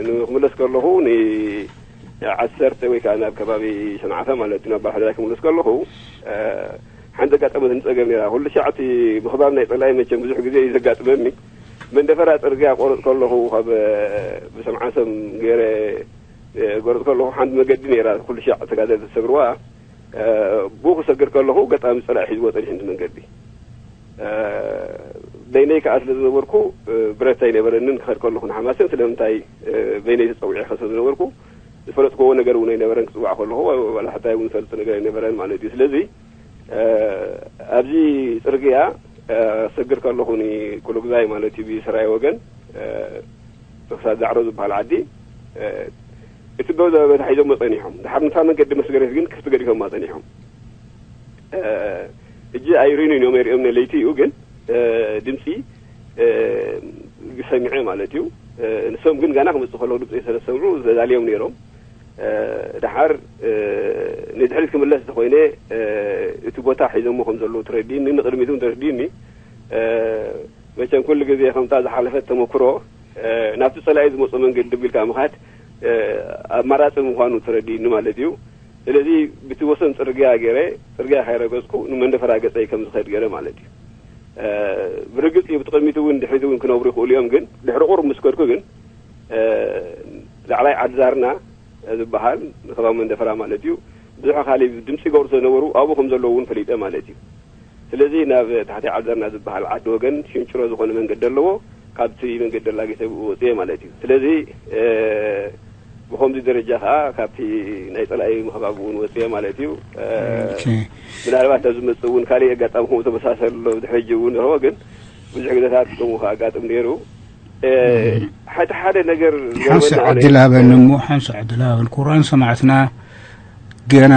ንክምለስ ከለኹ ንዓሰርተ ወይ ከዓ ናብ ከባቢ ሸንዓፈ ማለት ናብ ባሕዳይ ክምለስ ከለኹ ሓንቲ ኣጋጠመትኒ ፀገም ነይራ። ኩሉ ሻዕ እቲ ምኽባብ ናይ ፀላኢ መቸም ብዙሕ ግዜ እዩ ዘጋጥመኒ። መንደፈራ ፅርግያ ቆርፅ ከለኹ ካብ ብሰምዓሰም ገይረ ጎረፅ ከለኹ ሓንቲ መገዲ ነይራ ኩሉ ሻዕ ተጋደልቲ ዝሰግርዋ። ብኡ ክሰግር ከለኹ ገጣሚ ፀላኢ ሒዝዎ ፀኒሑ ነቲ መንገዲ። በይነይ ከዓ ስለ ዝነበርኩ ብረት ኣይነበረንን ክኸድ ከለኹ ንሓማሴን ስለምንታይ በይነይ ተፀዊዐ ከ ስለ ዝነበርኩ ዝፈለጥክዎ ነገር እውን ኣይነበረን። ክፅዋዕ ከለኹ ዋላ ሕታይ እውን ዝፈልጥ ነገር ኣይነበረን ማለት እዩ። ስለዚ ኣብዚ ፅርግያ ክሰግር ከለኹ ንኩሉግዛይ ማለት እዩ ብሰራይ ወገን ክሳብ ዛዕሮ ዝበሃል ዓዲ እቲ ዶ ዘበታ ሒዞሞ ፀኒሖም ድሓር ንታ መንገዲ መስገሬት ግን ክፍቲ ገዲፎማ ፀኒሖም። እጂ ኣይሪኑ እዮም የሪኦም ለይቲ እዩ ግን ድምፂ ሰሚዐ ማለት እዩ። ንሶም ግን ጋና ክመፅእ ከለዉ ድምፂ ስለሰምዑ ዘዳልዮም ነይሮም። ድሓር ንድሕሪት ክምለስ እንተኮይነ እቲ ቦታ ሒዞሞ ከም ዘለዉ ተረዲእኒ ንቅድሚት እውን ተረዲእኒ። መቸም ኩሉ ግዜ ከምታ ዝሓለፈት ተመክሮ ናብቲ ፀላኢ ዝመፁ መንገዲ ድቢልካ ምኻድ ኣማራፂ ምዃኑ ተረዲእኒ ማለት እዩ። ስለዚ ብቲ ወሰን ፅርግያ ገይረ ፅርግያ ከይረገፅኩ ንመንደፈራ ገፀይ ከም ዝኸድ ገይረ ማለት እዩ። ብርግፅ እዩ ብትቕድሚት እውን ድሕሪት እውን ክነብሩ ይኽእሉ እዮም። ግን ድሕሪ ቁሩብ ምስ ከድኩ ግን ላዕላይ ዓድዛርና ዝበሃል ንከባቢ መንደፈራ ማለት እዩ ብዙሕ ካሊ ድምፂ ይገብሩ ስለነበሩ ኣብኡ ከም ዘለዉ እውን ፈሊጠ ማለት እዩ። ስለዚ ናብ ታሕቲ ዓብደርና ዝበሃል ዓዲ ወገን ሽንጭሮ ዝኾነ መንገዲ ኣለዎ። ካብቲ መንገዲ ኣላጊሰ ብኡ ወፅየ ማለት እዩ። ስለዚ ብከምዚ ደረጃ ከዓ ካብቲ ናይ ፀላኢ ምክባብ እውን ወፅየ ማለት እዩ። ምናልባት ኣብ ዝመፅእ እውን ካሊእ ኣጋጣሚ ከምኡ ተመሳሰል ኣሎ ድሕጂ እውን ንረክቦ ግን ብዙሕ ግዜታት ከምኡ ከኣጋጥም ነይሩ። ሓንቲ ሓደ ነገር ሓንሳ ዕድል ሃበኒ እሞ ሓንሳ ዕድል ሃበኒ ክቡራን ሰማዕትና ገና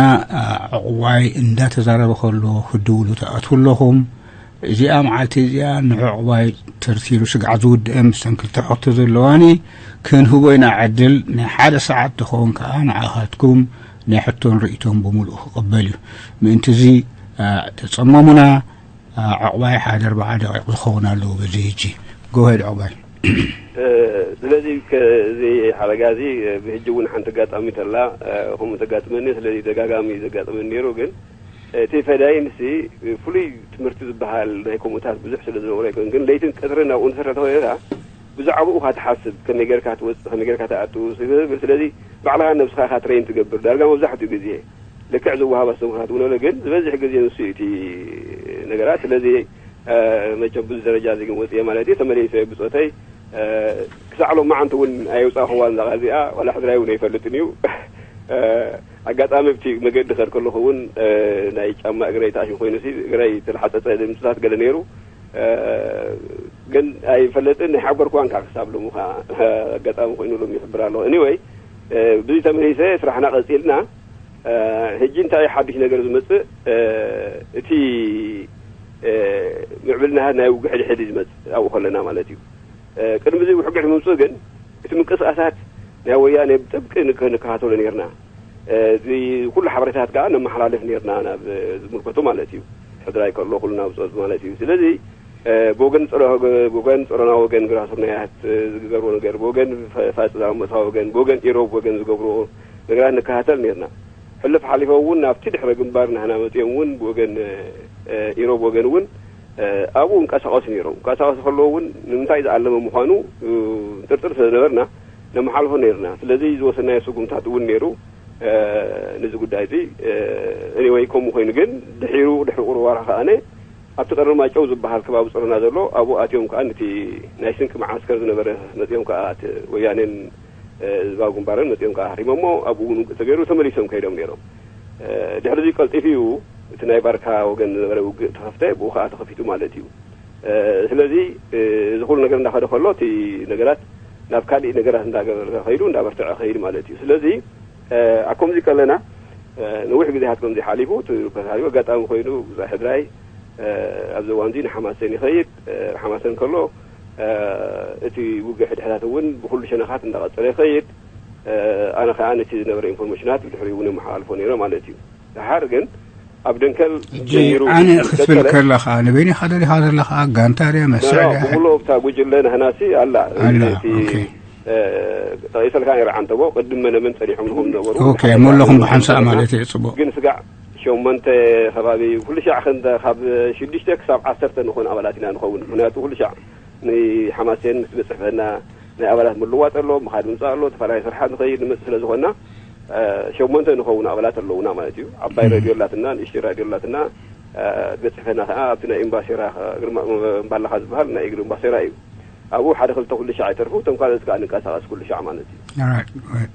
ዕቑባይ እንዳተዛረበ ከሎ ክትድውሉ ትኣትዉ ኣለኹም። እዚኣ መዓልቲ እዚኣ ንዕቑባይ ተርቲሩ ስግዓ ዝውድአ ምስተን ክልተ ሕቶ ዘለዋኒ ክንህቦ ኢና ዕድል ናይ ሓደ ሰዓት ትኸውን ከዓ ንዓኻትኩም ናይ ሕቶን ርእቶን ብምሉእ ክቕበል እዩ። ምእንቲ እዚ ተፀመሙና። ዕቑባይ ሓደ ኣርባዓ ደቂቕ ዝኸውን ኣለዎ በዚ ህጂ። ጎሄድ ዕቑባይ። ስለዚ ከዚ ሓረጋ እዚ ብህጂ እውን ሓንቲ ኣጋጣሚ ተላ ከምኡ ተጋጥመኒ። ስለዚ ደጋጋሚ እዩ ዘጋጥመኒ ነይሩ ግን እቲ ፈዳይንሲ ፍሉይ ትምህርቲ ዝበሃል ናይ ከምኡታት ብዙሕ ስለ ዝነበረ ኣይኮን፣ ግን ለይትን ቀትርን ኣብኡ ንሰርሕ ተኾይንካ ብዛዕባኡ ኢኻ ትሓስብ፣ ከመይ ጌርካ ትወፅእ፣ ከመይ ጌርካ ትኣቱ ዝብል። ስለዚ ባዕልኻ ነብስኻ ኢኻ ትሬን ትገብር ዳርጋ መብዛሕትኡ ግዜ። ልክዕ ዝወሃብ ኣስተምህሮታት እውን ኣሎ፣ ግን ዝበዝሕ ግዜ ንሱ እዩ እቲ ነገራት። ስለዚ መቸም ብዙ ደረጃ እዚ ግን ወፅየ ማለት እዩ። ተመሊሰ ብፆተይ ክሳዕ ሎም መዓንቲ እውን ኣየውፃእኽዋን እዛ ቃል እዚኣ፣ ዋላ ሕድራይ እውን ኣይፈልጥን እዩ። ኣጋጣሚ ኣብቲ መገዲ ከድ ከለኹ እውን ናይ ጫማ እግረይ ተኣሽሙ ኮይኑ ሲ እግረይ ተለሓፀፀ ድምፅታት ገለ ነይሩ። ግን ኣይፈለጥን፣ ናይ ሓበርክዋን ከዓ ክሳብ ሎሚ ከዓ ኣጋጣሚ ኮይኑ ሎም ይሕብር ኣለኹ። Anyway፣ ብዙ ተመሊሰ ስራሕና ቀፂልና። ሕጂ እንታይ ሓድሽ ነገር ዝመፅእ፣ እቲ ምዕብልና ናይ ውግእ ሕድሕድ እዩ ዝመፅእ ኣብኡ ከለና ማለት እዩ። ቅድሚ እዚ ውሕግሕ ምምፅኡ ግን እቲ ምንቅስቃሳት ናይ ወያኔ ብጥብቂ ንከ- ንከታተሎ ነርና። እዚ ኩሉ ሓበሬታት ከዓ ነመሓላልፍ ነርና ናብ ዝምልከቱ ማለት እዩ። ሕድራይ ከሎ ኩሉ ናብ ፆት ማለት እዩ። ስለዚ ብወገን ፀረ ብወገን ፀረና ወገን ግራ ስርናያት ዝገበርዎ ነገር፣ ብወገን ፋ- ፋፅዛ መታ ወገን፣ ብወገን ኢሮብ ወገን ዝገብርዎ ነገራት ንከታተል ነርና። ሕልፍ ሓሊፎም እውን ናብቲ ድሕረ ግንባር ናህና መፅኦም እውን ብወገን ኢሮብ ወገን እውን ኣብኡ እንቀሳቀሱ ነይሮም። እንቀሳቀሱ ከለዉ እውን ንምንታይ ዝኣለመ ምዃኑ ጥርጥር ስለ ዝነበርና ነመሓልፎ ነይርና። ስለዚ ዝወሰናዮ ስጉምታት እውን ነይሩ። ነዚ ጉዳይ እዚ፣ Anyway፣ ከምኡ ኮይኑ ግን ድሒሩ ድሕሪ ቁሩብ ዋርሒ ከኣነ ኣብቲ ቀርኒ ማጨው ዝበሃል ከባቢ ጸሮና ዘሎ ኣብኡ ኣትዮም ከኣ ነቲ ናይ ስንቂ መዓስከር ዝነበረ መጺኦም ከኣ እቲ ወያኔን ህዝባዊ ግንባርን መጺኦም ከኣ ሃሪሞሞ ኣብኡ እውን ውግእ ተገይሩ ተመሊሶም ከይዶም ነይሮም። ድሕሪ እዚ ቀልጢፉ እዩ እቲ ናይ ባርካ ወገን ዝነበረ ውግእ ተኸፍተ፣ ብኡ ከኣ ተኸፊቱ ማለት እዩ። ስለዚ እዚ ኩሉ ነገር እንዳኸደ ከሎ እቲ ነገራት ናብ ካሊእ ነገራት እንዳገበረ ከይዱ እንዳበርተዐ ከይድ ማለት እዩ። ስለዚ ኣብ ከምዚ ከለና ነዊሕ ግዜታት ከምዚ ሓሊፉ እቲ ሪፖርት ሓሊፉ ኣጋጣሚ ኮይኑ ብዛ ሕድራይ ኣብዚ እዋን እዚ ንሓማሴን ይኸይድ። ሓማሴን ከሎ እቲ ውግእ ሕድሕዳት እውን ብኩሉ ሸነኻት እንዳቐጸለ ይኸይድ። ኣነ ከዓ ነቲ ዝነበረ ኢንፎርሜሽናት ብድሕሪኡ እውን የመሓላልፎ ነይረ ማለት እዩ። ደሓር ግን ኣብ ደንከል ሕጂ ጀሚሩ ኣነ ክትብል ቀጸለ። ከለኻ ንበይንኻ ደሊኻ ዘለኻ፣ ጋንታ ድያ፣ መሳርያ ድያ? ብሙሉ ኣብታ ጉጅለ ናህናሲ ኣላ። ኣላ፣ እቲ ኦኬ። ጠቒሰልካ ነይረ ዓንተቦ፣ ቅድም መነመን ጸኒሖም ንኹም ነበሩ። ኦኬ፣ መለኹም ብሓንሳእ ማለት እዩ፣ ጽቡቕ። ግን ስጋዕ ሸሞንተ ከባቢ ኩሉ ሻዕ ክንደ ካብ ሽዱሽተ ክሳብ ዓሰርተ ንኾን ኣባላት ኢና ንኸውን። ምኽንያቱ ኩሉ ሻዕ ንሓማሴን ምስ በጽሕፈና ናይ ኣባላት ምልዋጥ ኣሎ፣ ምኻድ ምምጻእ ኣሎ፣ ተፈላለየ ስራሓት ንኸይድ ንመጽእ ስለ ዝኾንና፣ ሸሞንተ ንኸውን ኣባላት ኣለውና ማለት እዩ። ዓባይ ሬድዮ ኣላትና፣ ንእሽተይ ራድዮ ኣላትና፣ ትበጽሕፈና ከኣ ኣብቲ ናይ እምባሴራ፣ ግርማ እምባለኻ ዝበሃል ናይ እግሪ እምባሴራ እዩ። ኣብኡ ሓደ ክልተ ኩሉ ሻዕ ይተርፉ፣ እቶም ካልኦት ከኣ ንንቀሳቐስ ኩሉ ሻዕ ማለት እዩ። Alright, right.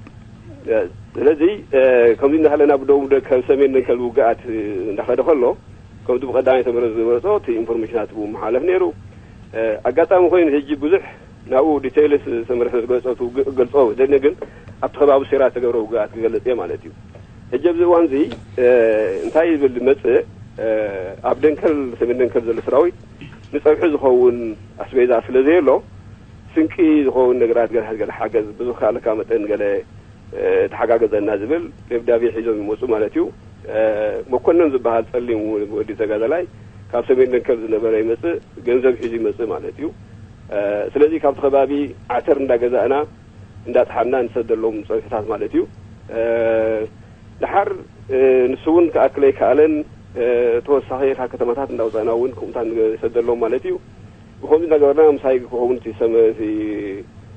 ስለዚ ከምዚ እናሃለና ብደቡብ ደ- ካብ ሰሜን ደንከል ውግኣት እንዳኸደ ከሎ፣ ከምዚ ብቐዳማይ ተመረ ዝገለጾ እቲ ኢንፎርሜሽናት ብኡ መሓለፍ ነይሩ። ኣጋጣሚ ኮይኑ ሕጂ ብዙሕ ናብኡ ዲቴይልስ ተመርሐ ዝገለጾ እቲ ውግእ ክገልጾ ደልየ፣ ግን ኣብቲ ከባቢ ሴራ ተገብረ ውግኣት ክገልጽ እየ ማለት እዩ። ሕጂ ኣብዚ እዋን እዚ እንታይ ይብል መጽእ፣ ኣብ ደንከል፣ ሰሜን ደንከል ዘሎ ሰራዊት ንጸብሒ ዝኸውን ኣስቤዛ ስለ ዘየሎ፣ ስንቂ ዝኸውን ነገራት ገለ ገለ ሓገዝ ብዙ ካልካ መጠን ገለ ተሓጋገዘና ዝብል ደብዳቤ ሒዞም ይመፁ ማለት እዩ። መኮነን ዝበሃል ጸሊም ወዲ ተጋዳላይ ካብ ሰሜን ደንከል ዝነበረ ይመጽእ፣ ገንዘብ ሒዙ ይመጽእ ማለት እዩ። ስለዚ ካብቲ ከባቢ ዓተር እንዳገዛእና እንዳጥሓና ንሰደሎም ጸብሕታት ማለት እዩ። ደሓር ንሱ እውን ክኣክል ኣይከኣለን። ተወሳኺ ካብ ከተማታት እንዳውፃእና እውን ከምኡታት ንሰደሎም ማለት እዩ። ብኸምዚ እንዳገበርና ምሳይ ክኸውን እቲ ሰመ- እቲ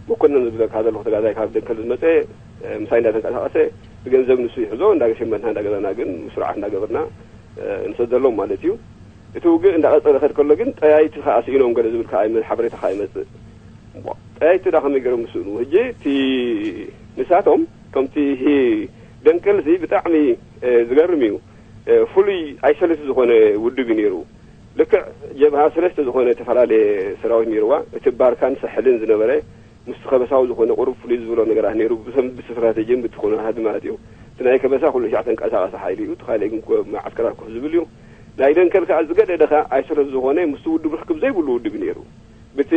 መኮነን ዝብለካ ዘለኹ ተጋዳይ ካብ ደንከል ዝመፀ ምሳይ እንዳተንቀሳቀሰ ብገንዘብ ንሱ ይሕዞ እንዳሸመትና እንዳገዛና ግን ስርዓት እንዳገበርና ንሰደሎም ማለት እዩ። እቲ ውግእ እንዳቐፀለ ከድ ከሎ ግን ጠያይቲ ከዓ ስኢኖም ገለ ዝብል ከዓ ይመ- ሓበሬታ ከዓ ይመፅእ። እሞ ጠያይቲ ዳ ከመይ ገይሮም ምስእኑ? ሕጂ እቲ ንሳቶም ከምቲ ሂ- ደንቀል እዚ ብጣዕሚ ዝገርም እዩ። ፍሉይ ኣይሰለቲ ዝኾነ ውድብ እዩ ነይሩ። ልክዕ ጀብሃ ሰለስተ ዝኾነ ዝተፈላለየ ሰራዊት ነይርዋ። እቲ ባርካን ሳሕልን ዝነበረ ምስቲ ከበሳዊ ዝኾነ ቁሩብ ፍሉይ ዝብሎ ነገራት ነይሩ። ብሰም ብስትራቴጂን ብትኾነ ሃዲ ማለት እዩ። እቲ ናይ ከበሳ ኩሉ ሻዕ ተንቀሳቐሲ ሓይሊ እዩ። እቲ ካልእ ግን ኮ- መዓስከራት ኮፍ ዝብል እዩ። ናይ ደንከል ከዓ ዝገደደ ከዓ ኣይሰለቲ ዝኾነ ምስቲ ውድብ ርክብ ዘይብሉ ውድብ እዩ ነይሩ። ብቲ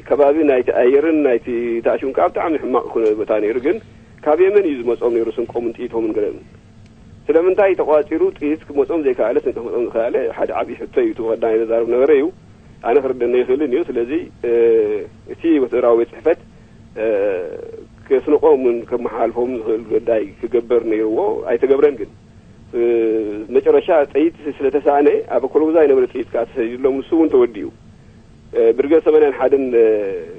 ከባቢ ናይቲ ኣየርን ናይቲ ታሽውን ከዓ ብጣዕሚ ሕማቕ ኮነ ቦታ ነይሩ። ግን ካብ የመን እዩ ዝመጾም ነይሩ ስንቆምን ጥይቶምን ገለን። ስለምንታይ ተቋፂሩ ጥይት ክመጾም ዘይከኣለ፣ ስንቂ ክመጾም ዝኸኣለ ሓደ ዓብዪ ሕቶ እዩ። እቲ ቀዳማይ ዘዛርብ ነበረ እዩ። ኣነ ክርደኒ ይኽእልን እዩ። ስለዚ እቲ ወታደራዊ ቤት ፅሕፈት ከስንቆምን ከመሓላልፎም ዝኽእል ጉዳይ ክገብር ነይርዎ። ኣይተገብረን። ግን መጨረሻ ጥይት ስለተሳእነ ኣብ ኣኮሎጉዛይ ነበረ ጥይት ከዓ ተሰዲድሎም፣ ንሱ እውን ተወዲኡ። ብርገድ ሰማንያን ሓደን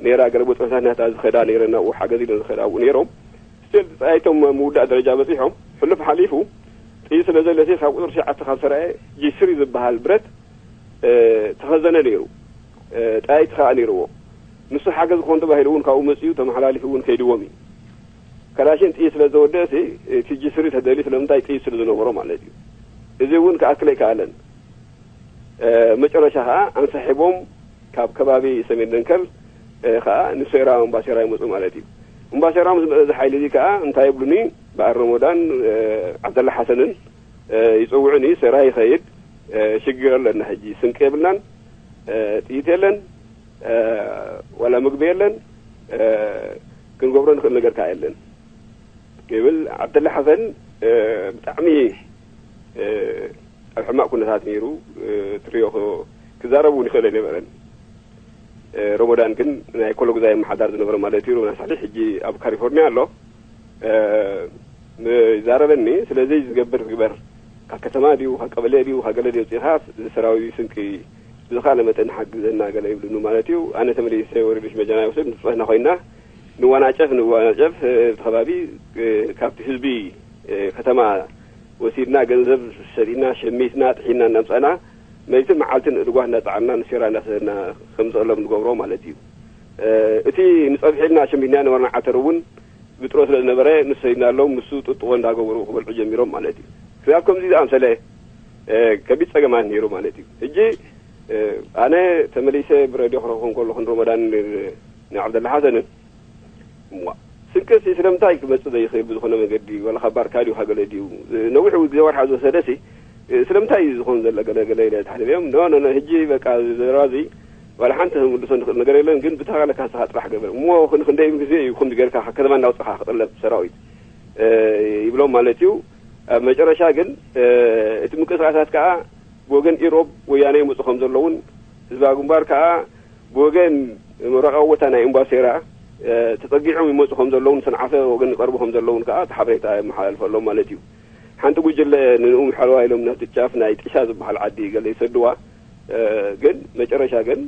ነይራ፣ ገለ ቦጦታት ናታ ዝኸዳ ነይረ፣ ናብኡ ሓገዝ ኢለን ዝኸዳ ኣብኡ ነይሮም። ስቲል ጥራይቶም ምውዳእ ደረጃ በፂሖም። ሕሉፍ ሓሊፉ ጥይት ስለ ዘለሲ ካብ ቁፅሪ ትሽዓተ ካብ ሰራየ ጂ ስሪ ዝበሃል ብረት ተኸዘነ ነይሩ። ጠያይቲ ከዓ ነይርዎ። ንሱ ሓገዝ ክኾን ተባሂሉ እውን ካብኡ መፂኡ ተመሓላሊፉ እውን ከይድዎም እዩ። ከላሽን ጥይት ስለ ዘወደእሲ እቲ ጂ ስሪ ተደልዩ ስለምንታይ ጥይት ስለ ዝነበሮ ማለት እዩ። እዚ እውን ክኣክል ኣይከኣለን። መጨረሻ ከዓ ኣንሳሒቦም ካብ ከባቢ ሰሜን ደንከል ከዓ ንሴራ እምባሴራ ይመፁ ማለት እዩ። እምባሴራ ምስ መፀ እዚ ሓይሊ እዚ ከዓ እንታይ ይብሉኒ፣ በዓል ረመዳን ዓብደላ ሓሰንን ይፅውዑኒ። ሴራ ይኸይድ፣ ሽግር ኣለና ሕጂ፣ ስንቂ የብልናን፣ ጥይት የለን፣ ዋላ ምግቢ የለን፣ ክንገብሮ ንኽእል ነገር ከዓ የለን ይብል። ዓብደላ ሓሰን ብጣዕሚ ኣብ ሕማቕ ኩነታት ነይሩ። ትሪኦ ክዛረብ እውን ይኽእል ኣይነበረን። ረመዳን ግን ናይ ኮሎጉዛይ ኣመሓዳር ዝነበረ ማለት እዩ። ረመዳን ሳልሕ ሕጂ ኣብ ካሊፎርኒያ ኣሎ። ይዛረበኒ። ስለዚ ዝገብር ግበር፣ ካብ ከተማ ድዩ፣ ካብ ቀበሌ ድዩ፣ ካብ ገለ ድዩ ወፂኻ ሰራዊት ስንቂ ብዝኻለ መጠን ሓግዘና ገለ ይብልኑ ማለት እዩ። ኣነ ተመሊሰ ወሪዱ ሽመጃና ይወስድ፣ ንፅሕና ኮይና ንዋናጨፍ ንዋናጨፍ እቲ ከባቢ ካብቲ ህዝቢ ከተማ ወሲድና፣ ገንዘብ ሰዲና፣ ሸሚትና፣ ጥሒና እናምፃና፣ መይትን መዓልትን እድጓ እናፀዓና ንሴራ እናሰደና ከምፅእሎም ንገብሮ ማለት እዩ። እቲ ንፀብሒ ኢልና ሸሚትና ነበርና ዓተር እውን ብጥሮ ስለ ዝነበረ ንሰይናሎም፣ ንሱ ጥጥቆ እንዳገበሩ ክበልዑ ጀሚሮም ማለት እዩ። ስጋብ ከምዚ ዝኣምሰለ ከቢድ ፀገማት ነይሩ ማለት እዩ። ሕጂ ኣነ ተመሊሰ ብረድዮ ክረኽቦም ከለኹ ንረመዳን ንዓብደላ ሓሰንን፣ እሞ ስንቅሲ ስለምንታይ ክመጽእ ዘይኽእል ብዝኾነ መገዲ፣ ዋላ ካብ ባርካ ድዩ፣ ካብ ገለ ድዩ፣ ነዊሕ ግዜ ወርሓ ዝወሰደሲ፣ ስለምንታይ እዩ ዝኾን ዘሎ ገለ ገለ ኢለ ተሓልፈዮም። ኖ፣ ኖ፣ ኖ፣ ሕጂ በቃ ዘረባ እዚ ዋላ ሓንቲ ክንምልሶ ንኽእል ነገር የለን፣ ግን ብተኻለካ ንስኻ ጥራሕ ገበር። እሞ ክን-፣ ክንደይ ግዜ እዩ ከምዚ ጌርካ ካብ ከተማ እናውጻኻ ክጥለብ ሰራዊት? ይብሎም ማለት እዩ። ኣብ መጨረሻ ግን እቲ ምንቅስቃሳት ከኣ ብወገን ኢሮብ ወያነ ይመጹ ከም ዘለውን፣ ህዝባዊ ግንባር ከኣ ብወገን ምብራቓዊ ቦታ ናይ እምባሴራ ተጸጊዖም ይመጹ ከም ዘለውን፣ ሰንዓፈ ወገን ይቐርቡ ከም ዘለውን ከኣ እቲ ሓበሬታ የመሓላልፈሎም ማለት እዩ። ሓንቲ ጉጅለ ንንኡም ሓለዋ ኢሎም ናብቲ ጫፍ ናይ ጢሻ ዝበሃል ዓዲ ገለ ይሰድዋ። ግን መጨረሻ ግን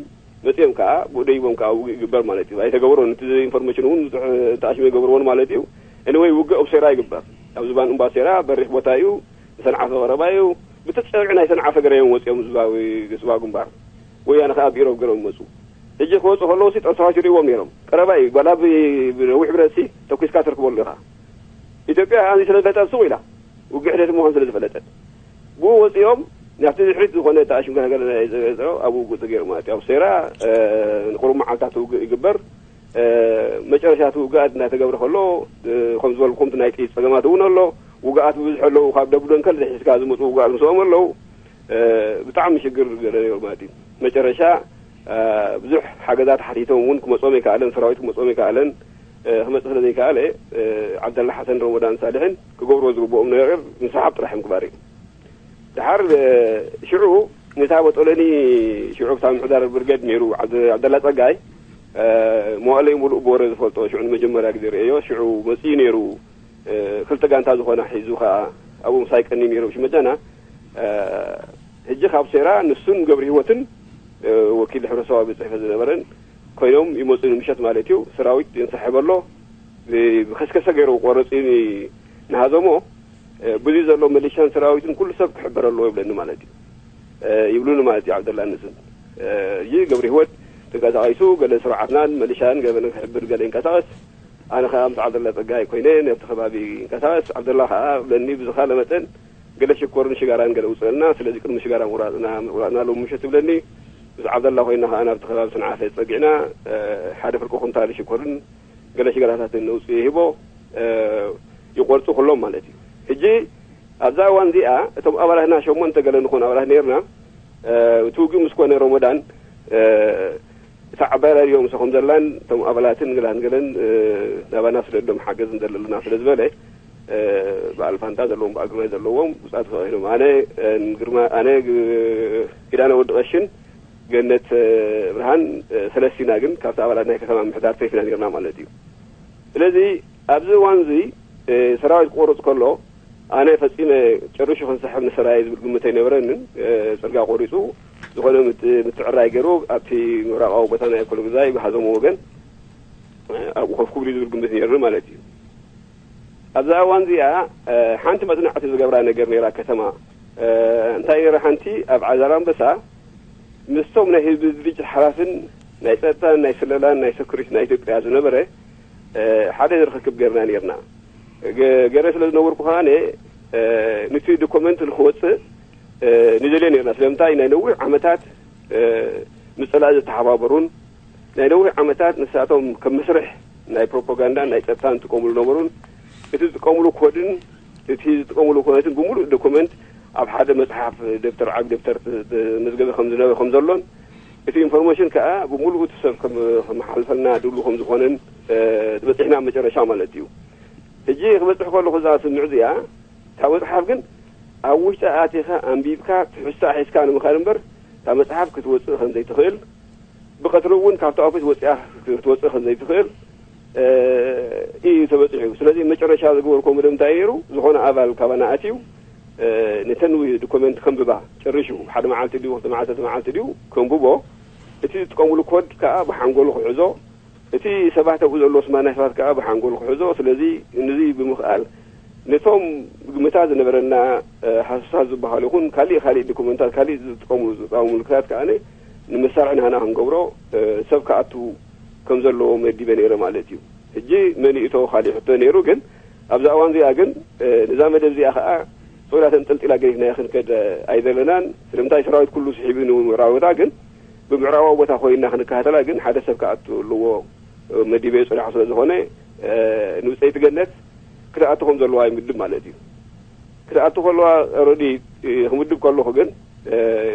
መጺኦም ከኣ ብኡ ደይቦም ከኣ ውግእ ይግበር ማለት እዩ። ኣይተገበሮን። እቲ ኢንፎርሜሽን እውን ብዙሕ ተኣሽሙ ይገብርዎን ማለት እዩ። ኤኒወይ ውግእ ኣብ ሴራ ይግበር። ኣብ ዝባን እምባ ሴራ በሪኽ ቦታ እዩ። ንሰንዓፈ ቀረባ እዩ። ብተጸብዒ ናይ ሰንዓፈ ገረዮም ወጺኦም ህዝባዊ፣ ህዝባዊ ግንባር ወያነ ከኣ ብኢሮብ ገረዮም ይመጹ። ሕጂ ክወጹ ከለዉ ሲ ጠንሳዋት ይርእዎም ነይሮም። ቀረባ እዩ። ጓላ ብ-፣ ብነዊሕ ብረትሲ ተኩስካ ትርክበሉ ኢኻ። ኢትዮጵያ ኣዚ ስለ ዝፈለጠት ስቕ ኢላ። ውግእ ሕደት ምዃኑ ስለ ዝፈለጠት። ብኡ ወጺኦም ናብቲ ድሕሪት ዝኾነ ተኣሽምካ ነገር ናይ ዘ-፣ ዘ-፣ ኣብኡ ውግእ ተገይሩ ማለት እዩ። ኣብ ሴራ፣ እ፣ ንቁሩብ መዓልታት ውግእ ይግበር። እ፣ መጨረሻ እቲ ውግኣት እናተገብረ ከሎ፣ እ፣ ከም ዝበልኩም እቲ ናይ ጥይት ጸገማት እውን ኣሎ። ውግኣት ብብዝሒ ኣለዉ። ካብ ደቡብ ደንከል ዝሒዝካ ዝመጹ ውግኣት ምስኦም ኣለዉ። እ፣ ብጣዕሚ ሽግር ገለ ነይሩ ማለት እዩ። መጨረሻ፣ እ፣ ብዙሕ ሓገዛት ሓቲቶም እውን ክመጾም ኣይከኣለን፣ ሰራዊት ክመጾም ኣይከኣለን። እ፣ ክመጽእ ስለ ዘይከኣለ፣ እ፣ ዓብደላ ሓሰን ረመዳን ሳልሕን ክገብርዎ ዝግብኦም ነገር ምስሓብ ጥራሕ ምግባር እዩ። ደሓር፣ እ፣ ሽዑ ነታ በጦለኒ ሽዑ ብታ ምሕዳር ብርጌድ ነይሩ ዓብደ-፣ ዓብደላ ጸጋይ፣ እ፣ መዋእለይ ሙሉእ ብወረ ዝፈልጦ ሽዑ ንመጀመርያ ግዜ ርእዮ። ሽዑ መጺኡ ነይሩ፣ እ፣ ክልተ ጋንታ ዝኾና ሒዙ ከኣ ኣብኡ ምሳይ ቀንዩ ነይሩ ሽመጃና። እ፣ ሕጂ ካብ ሴራ ንሱን ገብረ ህይወትን፣ እ፣ ወኪል ሕብረተሰባዊ ቤት ጽሕፈት ዝነበረን ኮይኖም ይመጹ ንምሸት ማለት እዩ። ሰራዊት የንሳሕብ ኣሎ። ብ-፣ ብከስከሰ ገይሩ ቆረጺ ንሃዘሞ፣ እ፣ ብዙ ዘሎ መሊሻን ሰራዊትን ኩሉ ሰብ ክሕበር ኣለዎ ይብለኒ ማለት እዩ። እ፣ ይብሉኒ ማለት እዩ ዓብደላ ንስን። እ፣ እዚ ገብረ ህይወት ተንቀሳቒሱ ገለ ስርዓትናን መሊሻን ገበን ክሕብር ገለ ይንቀሳቐስ። ኣነ ከኣ ምስ ዓብደላ ጸጋይ ኮይነ ነብቲ ከባቢ ይንቀሳቐስ። ዓብደላ ከኣ ብለኒ ብዝኻለ መጠን ገለ ሽኮርን ሽጋራን ገለ ውፅእልና። ስለዚ ቅድሚ ሽጋራ ምቁራፅና፣ ምቁራፅና ሎም ምሸት ትብለኒ። ምስ ዓብደላ ኮይና ከኣ ናብቲ ከባቢ ሰንዓፈ ጸጊዕና፣ እ፣ ሓደ ፍርቂ ኩንታል ሽኮርን ገለ ሽጋራታትን ነውፅእ ይህቦ፣ እ፣ ይቆርፁ ኩሎም ማለት እዩ። ሕጂ ኣብዛ እዋን እዚኣ እቶም ኣባላትና ሸሞንተ ገለ ንኾኑ ኣባላት ነይርና። እ፣ እቲ ውግእ ምስ ኮነ ረመዳን፣ እ፣ እታ ዓባይ ራድዮ ምሳኹም ዘላን እቶም ኣባላትን ገላን ገለን፣ እ፣ ናባና ስደዶም ሓገዝ እንደለና ስለ ዝበለ፣ እ፣ በዓል ፋንታ ዘለዎም፣ በዓል ግርማይ ዘለዎም ውጻት ተኸኢሎም። ኣነ፣ እ፣ ግርማ፣ ኣነ፣ ግ-፣ ኪዳነ ወዲ ቀሽን ገነት፣ እ፣ ብርሃን፣ እ፣ ሰለስቲና ግን ካብቲ ኣባላት ናይ ከተማ ምሕዳር ተሪፍና ነርና ማለት እዩ። ስለዚ ኣብዚ እዋን እዚ፣ እ፣ ሰራዊት ክቆርጽ ከሎ ኣነ ፈጺመ ጨሪሹ ክንስሕብ ንሰራየ ዝብል ግምት ኣይነበረንን። ጽርጋ ቆሪጹ ዝኾነ ምትዕራይ ገይሩ ኣብቲ ምብራቓዊ ቦታ ናይ ኮሎግዛይ ብሃዘሞ ወገን ኣብኡ ኮፍ ክብሉ ዝብል ግምት ነይርኒ ማለት እዩ። ኣብዛ እዋን እዚኣ ሓንቲ መጽናዕቲ ዝገብራ ነገር ነይራ ከተማ። እንታይ ነይራ ሓንቲ ኣብ ዛላምበሳ ምስቶም ናይ ህዝቢ ድርጅት ሓላፍን ናይ ጸጥታን ናይ ስለላን ናይ ሰኩሪቲ ናይ ኢትዮጵያ ዝነበረ ሓደ ዝርክክብ ገርና ነርና። ገረ ስለ ዝነበርኩ ከኣነ ንቲ ዶኮመንት ንክወፅእ ንደልዮ ነርና። ስለምንታይ ናይ ነዊሕ ዓመታት ምፅላእ ዝተሓባበሩን ናይ ነዊሕ ዓመታት ንሳቶም ከም መስርሕ ናይ ፕሮፓጋንዳን ናይ ፀጥታን ዝጥቀምሉ ነበሩን እቲ ዝጥቀምሉ ኮድን እቲ ዝጥቀምሉ ኮነትን ብምሉእ ዶኮመንት ኣብ ሓደ መፅሓፍ ደብተር ዓቢ ደብተር መዝገበ ከም ዝነበ ከም ዘሎን እቲ ኢንፎርሜሽን ከዓ ብምሉእ እቲ ሰብ ከመሓልፈልና ድሉ ከም ዝኾነን ዝበፅሕና መጨረሻ ማለት እዩ። ሕጂ ክበፅሕ ከለኹ እዛ ስምዕ እዚኣ እታ መፅሓፍ ግን ኣብ ውሽጢ ኣቲኻ ኣንቢብካ ትሕዝቶ ሒዝካ ንምኻድ እምበር እታ መፅሓፍ ክትወፅእ ከም ዘይትኽእል ብቐትሪ እውን ካብቲ ኦፊስ ወፂኣ ክትወፅእ ከም ዘይትኽእል እዩ ተበፂሑ። ስለዚ መጨረሻ ዝገበርኮ መደብ እንታይ ነይሩ? ዝኾነ ኣባል ካባና ኣትዩ ነተን ዶኮመንት ከንብባ ጨሪሹ ሓደ መዓልቲ ድዩ ክልተ መዓልቲ መዓልቲ ድዩ ከንብቦ እቲ ዝጥቀምሉ ኮድ ከዓ ብሓንጎሉ ክሕዞ እቲ ሰባት ኣብኡ ዘሎ ስማና ሰባት ከዓ ብሓንጎሉ ክሕዞ። ስለዚ ንዚ ብምኽኣል ነቶም ግምታት ዝነበረና ሃሱሳት ዝበሃሉ ይኹን ካሊእ ካሊእ ዶኩመንታት ካሊእ ዝጥቀሙ ዝቃወሙ ምልክታት ከዓ ንመሳርሒ ናህና ክንገብሮ ሰብ ክኣቱ ከም ዘለዎ መዲበ ነይረ ማለት እዩ። ሕጂ መን ይእቶ ካሊእ ሕቶ ነይሩ፣ ግን ኣብዛ እዋን እዚኣ ግን ነዛ መደብ እዚኣ ከዓ ሶላ ተንጠልጢላ ገዲፍናያ ክንከድ ኣይደለናን። ስለምንታይ ሰራዊት ኩሉ ስሒቡ ንምዕራብ ቦታ ግን ብምዕራባዊ ቦታ ኮይና ክንከታተላ ግን ሓደ ሰብ ክኣቱ ኣለዎ መዲበ ፅናሕ ስለ ዝኾነ ንውፀይቲ ገነት ክትኣቱ ከም ዘለዋ ይምድብ ማለት እዩ። ክትኣቱ ከለዋ ረዲ ክምድብ ከለኹ ግን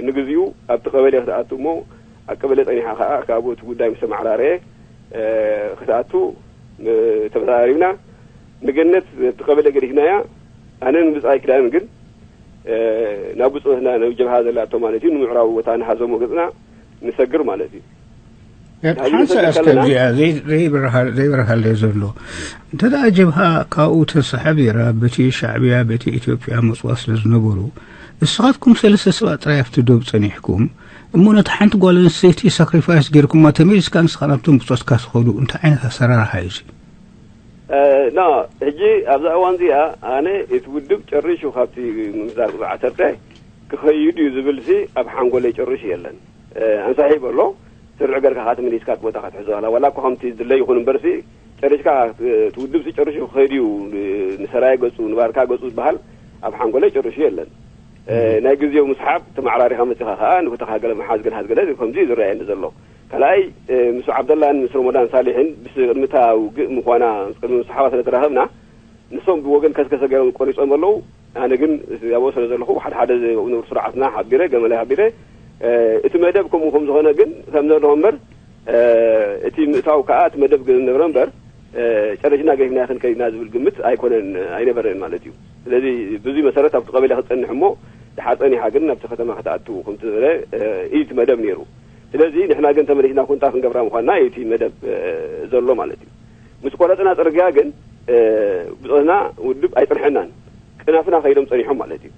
ንግዚኡ ኣብቲ ቀበሌ ክትኣቱ እሞ ኣብ ቀበሌ ፀኒሓ ከዓ ካብኡ እቲ ጉዳይ ምስ ተመዓራረየ ክትኣቱ ተመዛራሪብና ንገነት ኣብቲ ቀበሌ ገዲፍናያ። ኣነ ንብፃይ ክዳን ግን ናብ ብፁዕትና ናብ ጀብሃ ዘላቶ ማለት እዩ ንምዕራቡ ቦታ ንሃዘሞ ገፅና ንሰግር ማለት እዩ። ሓንሳ እስከ እዚኣ ዘይበርሃለይ ዘሎ እንተ ደኣ ጀብሃ ካብኡ ተንሰሓብ ነይራ በቲ ሻዕብያ በቲ ኢትዮጵያ መፅዋ ስለ ዝነበሩ እስኻትኩም ሰለስተ ሰባት ጥራይ ኣብቲ ዶብ ጸኒሕኩም እሞ ነቲ ሓንቲ ጓል ኣንስተይቲ ሳክሪፋይስ ጌርኩማ ተመሊስካ ንስኻ ናብቶም ብጾትካ ትኸዱ እንታይ ዓይነት ኣሰራርሓ እዩ እዚ? ና ሕጂ ኣብዛ እዋን እዚኣ ኣነ እቲ ውድብ ጨሪሹ ካብቲ ምምዛር ቁፅሪ ዓሰርተ ክኸይድ እዩ ዝብል ሲ ኣብ ሓንጎለይ ጨሪሹ የለን። ኣንሳሒብ ኣሎ ስርዕ ገርካ ከዓ ተመሊስካ እቲ ቦታ ክትሕዞ ኣላ ዋላ እኮ ከምቲ ዝድለ ይኹን እምበር ሲ ጨሪሽካ እቲ ውድብ ሲ ጨሪሹ ክኸይድ እዩ ንሰራየ ገፁ ንባርካ ገፁ ዝበሃል ኣብ ሓንጎለይ ጨሪሹ የለን። ናይ ግዜው ምስሓብ ተመዓራሪኻ መፂኻ ከዓ ንቦታኻ ገለ መሓዝ ገለ ሃዝ ገለ ከምዚ እዩ ዝረኣየኒ ዘሎ። ካልኣይ ምስ ዓብደላን ምስ ሮሞዳን ሳሊሕን ብስ ቅድሚ እታ ውግእ ምዃና ምስ ቅድሚ ምስሓባ ስለ ተራኸብና ንሶም ብወገን ከስከሰ ገይሮም ቆሪፆም ኣለዉ። ኣነ ግን ኣብኡ ስለ ዘለኹ ሓደ ሓደ ዝነብሩ ስርዓትና ሓቢረ ገመለ ሓቢረ እቲ መደብ ከምኡ ከም ዝኾነ ግን ከም ዘለዎ እምበር እቲ ምእታው ከዓ እቲ መደብ ግን ነበረ እምበር ጨረሽና ገፊፍና ክንከይድና ዝብል ግምት ኣይኮነን ኣይነበረን ማለት እዩ። ስለዚ ብዙ መሰረት ኣብቲ ቀበሌ ክትፀንሕ እሞ ድሓር ፀኒሓ ግን ናብቲ ከተማ ክትኣቱ ከምዝበለ እዩ እቲ መደብ ነይሩ። ስለዚ ንሕና ግን ተመሊስና ኩንታ ክንገብራ ምኳንና እዩ እቲ መደብ ዘሎ ማለት እዩ። ምስ ቆረፅና ፅርግያ ግን ብፅህና ውድብ ኣይፅንሐናን። ቅናፍና ከይዶም ፀኒሖም ማለት እዩ።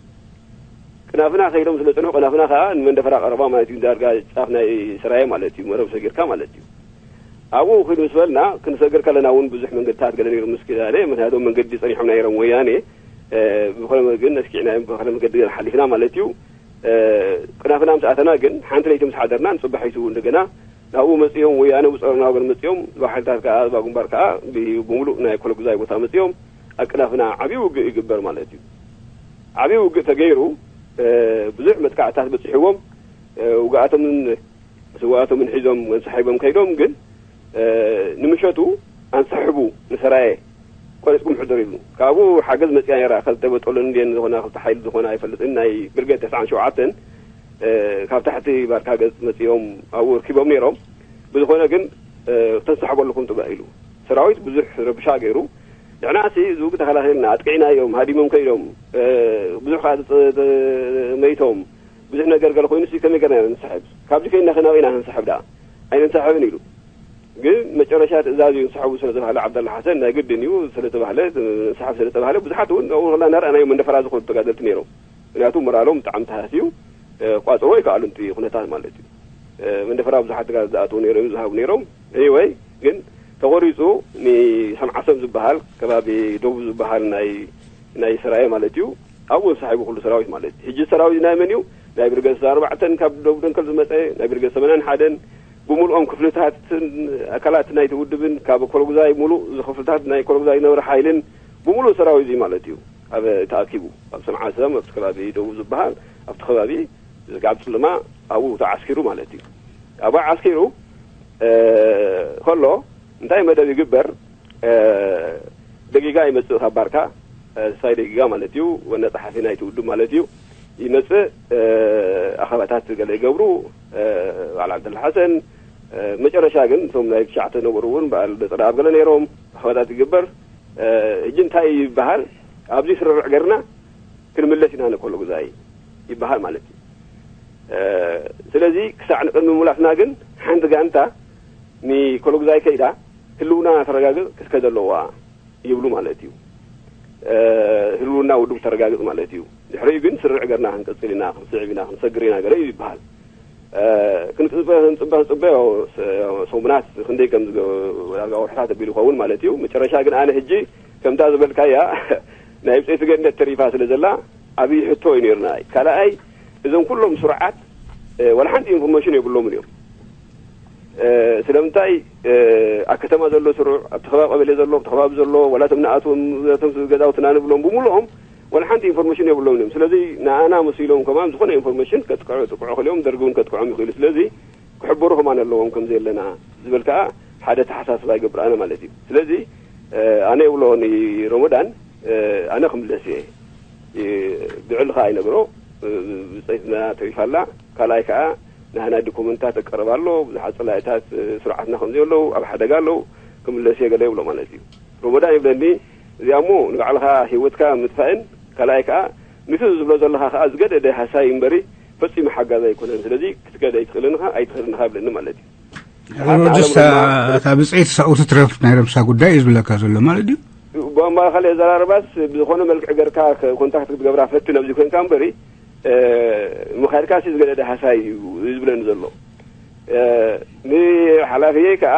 ቅናፍና ከይዶም ስለ ፅንሑ ቅናፍና ከዓ ንመንደፈራ ቀረባ ማለት እዩ። ዳርጋ ጫፍ ናይ ስራየ ማለት እዩ። መረብ ሰጊርካ ማለት እዩ። ኣብኡ ክድ ምስ በልና ክንሰግር ከለና እውን ብዙሕ መንገድታት ገለ ነይሩ ምስ ኪዳነ ምክንያቱም መንገዲ ፀኒሖም ናይ ሮም ወያኔ ብኮነ ግን ነስኪዕና ብኮነ መንገዲ ሓሊፍና ማለት እዩ። ቅናፍና ምስ ኣተና ግን ሓንቲ ለይቲ ምስ ሓደርና ንፅባሒቱ እንደገና ናብኡ መፅኦም ወያነ ብፀሮና ወገን መፅኦም ዝባ ሓይልታት ከዓ ዝባ ግንባር ከዓ ብምሉእ ናይ ኮለጉዛይ ቦታ መፅኦም ኣቅናፍና ዓብዪ ውግእ ይግበር ማለት እዩ። ዓብዪ ውግእ ተገይሩ ብዙሕ መጥቃዕታት በፂሕዎም ውግኣቶምን ስውኣቶምን ሒዞም ወንሳሒቦም ከይዶም ግን ንምሸቱ ኣንሳሕቡ ንሰራየ ቆሪፅኩም ሕደሩ ኢሉ ካብኡ ሓገዝ መፅያ ነራ ከልተ በጦሎን እንድየን ዝኾና ክልተ ሓይሊ ዝኾና ኣይፈልጥን ናይ ብርጌድ ተስዓን ሸውዓተን ካብ ታሕቲ ባርካ ገፅ መፅኦም ኣብኡ ርኪቦም ነይሮም። ብዝኾነ ግን ተንሳሕቡ ኣለኹም ጥባእ ኢሉ ሰራዊት ብዙሕ ረብሻ ገይሩ ንሕና ሲ ዝውግ ተኸላኺልና ኣጥቂዕናዮም ሃዲሞም ከይዶም ብዙሕ ከዓ መይቶም ብዙሕ ነገር ገለ ኮይኑ ሲ ከመይ ገርና ኢና ንንሳሕብ ካብዚ ከይና ከናበ ኢና ክንሳሕብ ደኣ ኣይንንሳሕብን ኢሉ ግን መጨረሻ ትእዛዝ እዩ ንስሓቡ ስለ ተባህለ፣ ዓብደላ ሓሰን ናይ ግድን እዩ ስለ ተባህለ፣ ንስሓብ ስለ ተባህለ፣ ብዙሓት እውን ኣብኡ ከላ እናረኣናዮ መንደፈራ ዝኾኑ ተጋደልቲ ነይሮም። ምክንያቱ ሞራሎም ብጣዕሚ ተሃስዩ፣ እ፣ ቋፅሮ ኣይከኣሉን እቲ ኩነታት ማለት እዩ። እ፣ መንደፈራ ብዙሓት ተጋደልቲ ዝኣተዉ ነይሮም፣ ዝሃቡ ነይሮም። ኤኒወይ ግን ተቖሪፁ፣ ንሰምዓሰም ዝበሃል ከባቢ ደቡብ ዝበሃል ናይ፣ ናይ ሰራየ ማለት እዩ። ኣብኡ ተሳሒቡ ኩሉ ሰራዊት ማለት እዩ። ሕጂ ሰራዊት ናይ መን እዩ? ናይ ብርገድ ስልሳ ኣርባዕተን ካብ ደቡብ ደንከል ዝመፀ፣ ናይ ብርገድ ሰማንያን ሓደን ብምልኦም ክፍልታትን ኣካላት ናይቲ ውድብን ካብ ኮለጉዛይ፣ ሙሉእ እዚ ክፍልታት ናይ ኮለጉዛይ ዝነበረ ሓይልን ብምሉእ ሰራዊት እዩ ማለት እዩ። ኣብ ተኣኪቡ ኣብ ሰምዓ ሰም ኣብቲ ከባቢ ደቡብ ዝበሃል ኣብቲ ከባቢ ዝጋብ ጽልማ ኣብኡ ተዓስኪሩ ማለት እዩ። ኣብኡ ዓስኪሩ፣ እ፣ ከሎ እንታይ መደብ ይግበር? እ፣ ደጊጋ ይመጽእ ካብ ባርካ፣ እ፣ ተስፋይ ደጊጋ ማለት እዩ፣ ወነ ጸሓፊ ናይቲ ውድብ ማለት እዩ። ይመጽእ፣ እ፣ ኣኸባታት ገለ ይገብሩ፣ እ፣ በዓል ዓብደላ ሓሰን፣ እ፣ መጨረሻ ግን እቶም ናይ ትሽዓተ ነበሩ እውን በዓል በጸለኣብ ገለ ነይሮም፣ ኣኸባታት ይግበር። እ፣ ሕጂ እንታይ ይበሃል? ኣብዚ ስርርዕ ገርና ክንምለስ ኢና ንኮሎ ግዛይ ይበሃል ማለት እዩ። እ፣ ስለዚ ክሳዕ ንቅድሚ ምምላስና ግን ሓንቲ ጋንታ ንኮሎ ግዛይ ከይዳ ህልውና ተረጋግጽ ክትከደ ኣለዋ ይብሉ ማለት እዩ። እ፣ ህልውና ውድብ ተረጋግጽ ማለት እዩ። ድሕሪኡ ግን ስርዕ ገርና ክንቅጽል ኢና፣ ክንስዕብ ኢና፣ ክንሰግር ኢና ገለ እዩ ይበሃል። እ፣ ክንጽበ፣ ክንጽበ፣ ክንጽበ፣ ያው፣ ስ-፣ ያው፣ ሰሙናት ክንደይ ከም ዝገ-፣ ዳርጋ ወርሕታት ኣቢሉ ይኸውን ማለት እዩ። መጨረሻ ግን ኣነ ሕጂ ከምታ ዝበልካያ ናይ ብጽይቲ ገነት ተሪፋ ስለ ዘላ ዓብዪ ሕቶ እዩ ነይሩና። ካልኣይ እዞም ኩሎም ስሩዓት፣ እ፣ ዋላ ሓንቲ ኢንፎርሜሽን የብሎምን እዮም። እ፣ ስለምንታይ፣ እ፣ ኣብ ከተማ ዘሎ ስሩዕ፣ ኣብቲ ከባቢ ቀበሌ ዘሎ፣ ኣብቲ ከባቢ ዘሎ፣ ዋላ እቶም ንኣትዎም፣ እቶም ገዛውትና ንብሎም ብምሉኦም ዋላ ሓንቲ ኢንፎርሜሽን የብሎምን እዮም። ስለዚ ንኣና መሲሎም ከማን ዝኾነ ኢንፎርሜሽን ከጥቅዑ፣ ጥቅዑ ክልኦም ደርጊ እውን ከጥቅዖም ይኽእሉ። ስለዚ ክሕበሩ ከማን ኣለዎም ከም ዘለና ዝብል ከኣ ሓደ ተሓሳስባ ይገብር ኣነ ማለት እዩ። ስለዚ፣ እ፣ ኣነ ይብሎ ንሮመዳን፣ እ፣ ኣነ ክምለስ እየ። እ፣ ብዕሊ ከኣ ይነግሮ፣ እ፣ ብጸይትና ተሪፋ ኣላ። ካልኣይ ከኣ ናህና ዶኩመንታት ኣቀርብ ኣሎ፣ ብዙሓት ጸላኢታት፣ እ፣ ስርዓትና ከም ዘለዉ፣ ኣብ ሓደጋ ኣለዉ፣ ክምለስ እየ ገለ ይብሎ ማለት እዩ። ሮመዳን ይብለኒ፣ እዚኣ እሞ ንባዕልኻ ህይወትካ ምጥፋእን፣ ካልኣይ ከኣ ንቲ ዝብሎ ዘለኻ ከኣ ዝገደደ ሃሳይ እምበሪ ፈጺሙ ሓጋዚ ኣይኮነን። ስለዚ ክትከድ ኣይትኽእልን ኢኻ፣ ኣይትኽእልን ኢኻ ይብለኒ ማለት እዩ። ሓንቲ ሮጀስ፣ ዓለም ድማ እታ ብጽይቲ ሳኡ ትትረፍ ናይ ረብሳ ጉዳይ እዩ ዝብለካ ዘሎ ማለት ድዩ? ብማእኸል ኣዘራርባስ ብዝኾነ መልክዕ ገርካ ኮንታክት ክትገብራ ፈትን ኣብዚ ኮንካ እምበሪ፣ እ፣ ምኻድካሲ ዝገደደ ሃሳይ እዩ ዝብለኒ ዘሎ። እ፣ ንሓላፍየይ ከኣ፣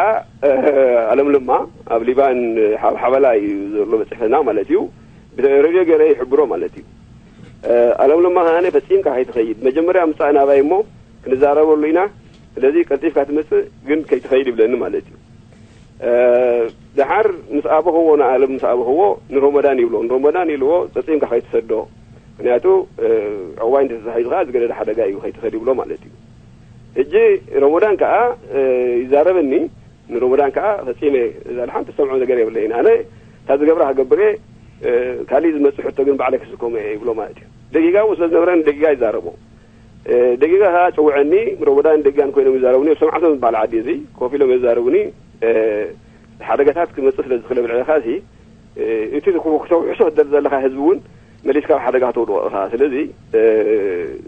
እ፣ ኣለም ለማ ኣብ ሊባን ሓብ-፣ ሓበላ እዩ ዘሎ በጺሕና ማለት እዩ። ብሬድዮ ገይረ ይሕብሮ ማለት እዩ። እ፣ ኣለም ለማ ከኣ ፈጺምካ ከይትኸይድ፣ መጀመርያ ምጻእ ናባይ እሞ ክንዛረበሉ ኢና። ስለዚ ቀልጢፍካ ትመጽእ ግን ከይትኸይድ ይብለኒ ማለት እዩ። እ፣ ደሓር ምስ ኣበኽዎ፣ ንኣለም ምስ ኣበኽዎ ንሮመዳን ይብሎ። ንሮመዳን ኢልዎ፣ "ጸጺምካ ከይትሰዶ። ምክንያቱ፣ እ፣ ዕቑባይ እንተተታሒዙ ከኣ ዝገደደ ሓደጋ እዩ፣ ከይትኸድ" ይብሎ ማለት እዩ። ሕጂ ሮመዳን ከኣ፣ እ፣ ይዛረበኒ። ንሮመዳን ከኣ ፈጺመ እዛ ሓንቲ ዝሰምዖ ነገር የብለይን። ኣነ እታ ዝገብራ ክገብር እየ፣ እ፣ ካሊእ ዝመጽእ ሕቶ ግን ባዕለይ ክስከሞ እየ ይብሎ ማለት እዩ። ደጊጋ እውን ስለ ዝነበረ ንደጊጋ ይዛረቦ። እ፣ ደጊጋ ከኣ ጸውዐኒ፣ ሮመዳን ደጊጋን ኮይኖም ይዛረቡኒ። ኣብ ሰምዓቶም ዝበሃል ዓዲ እዚ ኮፍ ኢሎም የዛርቡኒ። እ፣ ሓደጋታት ክመጽእ ስለ ዝኽእል ኣብ ልዕሌኻሲ፣ እ፣ እቲ ክተውሕሶ ትደሊ ዘለኻ ህዝቢ እውን መሊስካ ኣብ ሓደጋ ከተውድቖ ኢኻ። ስለዚ፣ እ፣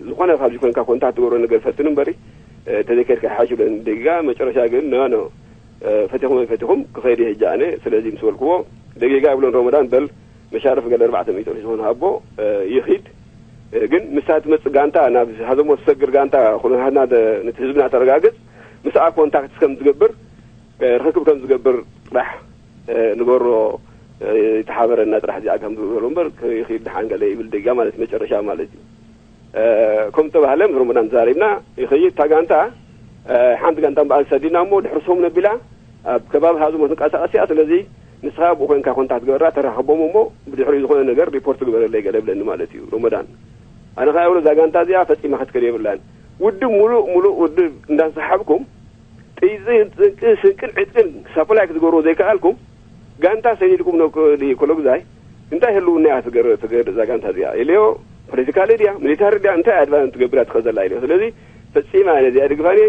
ዝኾነ ካብዚ ኮንካ ኮንታክት ትገብሮ ነገር ፈትን እምበሪ፣ እ፣ ተዘይከድካ ይሓይሽ ይብለኒ ደጊጋ። መጨረሻ ግን፣ "ኖ፣ ኖ፣ እ፣ ፈቲኹም ኣይፈቲኹም ክኸይድ እየ ሕጂ ኣነ። ስለዚ" ምስ በልክዎ፣ ደጊጋ ይብሎን ሮመዳን፣ "በል መሻርፍ ገለ ኣርባዕተ ሚእቲ ቅርሺ ዝኾነ ሃቦ፣ እ፣ ይኺድ። እ፣ ግን ምስታ ትመጽእ ጋንታ፣ ናብ ሃዘሞ ትሰግር ጋንታ፣ ኩነታትና ተ-፣ ነቲ ህዝብና ተረጋግጽ፣ ምስኣ ኮንታክት ከም ትገብር፣ እ፣ ርኽክብ ከም ዝገብር ጥራሕ፣ እ፣ ንገሮ፣ እ፣ ይተሓበረና ጥራሕ እዚኣ ከም ዝበሎ እምበር፣ ከይኺድ ደሓን ገለ" ይብል ደጊጋ ማለት መጨረሻ ማለት እዩ። እ፣ ከም ዝተባህለ ምስ ሮመዳን ተዛሪብና ይኸይድ። እታ ጋንታ፣ እ፣ ሓንቲ ጋንታ እምበኣር ሰዲድና እሞ ድሕሪ ሰሙን ኣቢላ ኣብ ከባቢ ሃዝሞ ትንቀሳቐስ እያ። ስለዚ ንስኻ ብኡ ኮንካ ኮንታክት ገበራ፣ ተራኸቦም እሞ ብድሕሪኡ ዝኾነ ነገር ሪፖርት ግበረለይ ገለ ይብለኒ ማለት እዩ ሮመዳን። ኣነ ከኣ ይብሎ፣ "እዛ ጋንታ እዚኣ ፈጺማ ክትከድ የብላን። ውድብ ሙሉእ ሙሉእ ውድብ እንዳንሰሓብኩም ጥይትን ጥንቅን ስንቅን ዕጥቅን ሳፕላይ ክትገብርዎ ዘይከኣልኩም፣ ጋንታ ሰዲድኩም ነ-፣ ን-፣ ኮሎግዛይ እንታይ ህልውና እያ ትገር-፣ ትገር-፣ እዛ ጋንታ እዚኣ?" ኢለዮ፣ "ፖለቲካሊ ድያ? ሚሊታሪ ድያ? እንታይ ኣድቫንስ ትገብር እያ ትኸዘላ?" ኢለዮ። ስለዚ ፈጺመ ኣነ እዚኣ ድግፋን እየ፣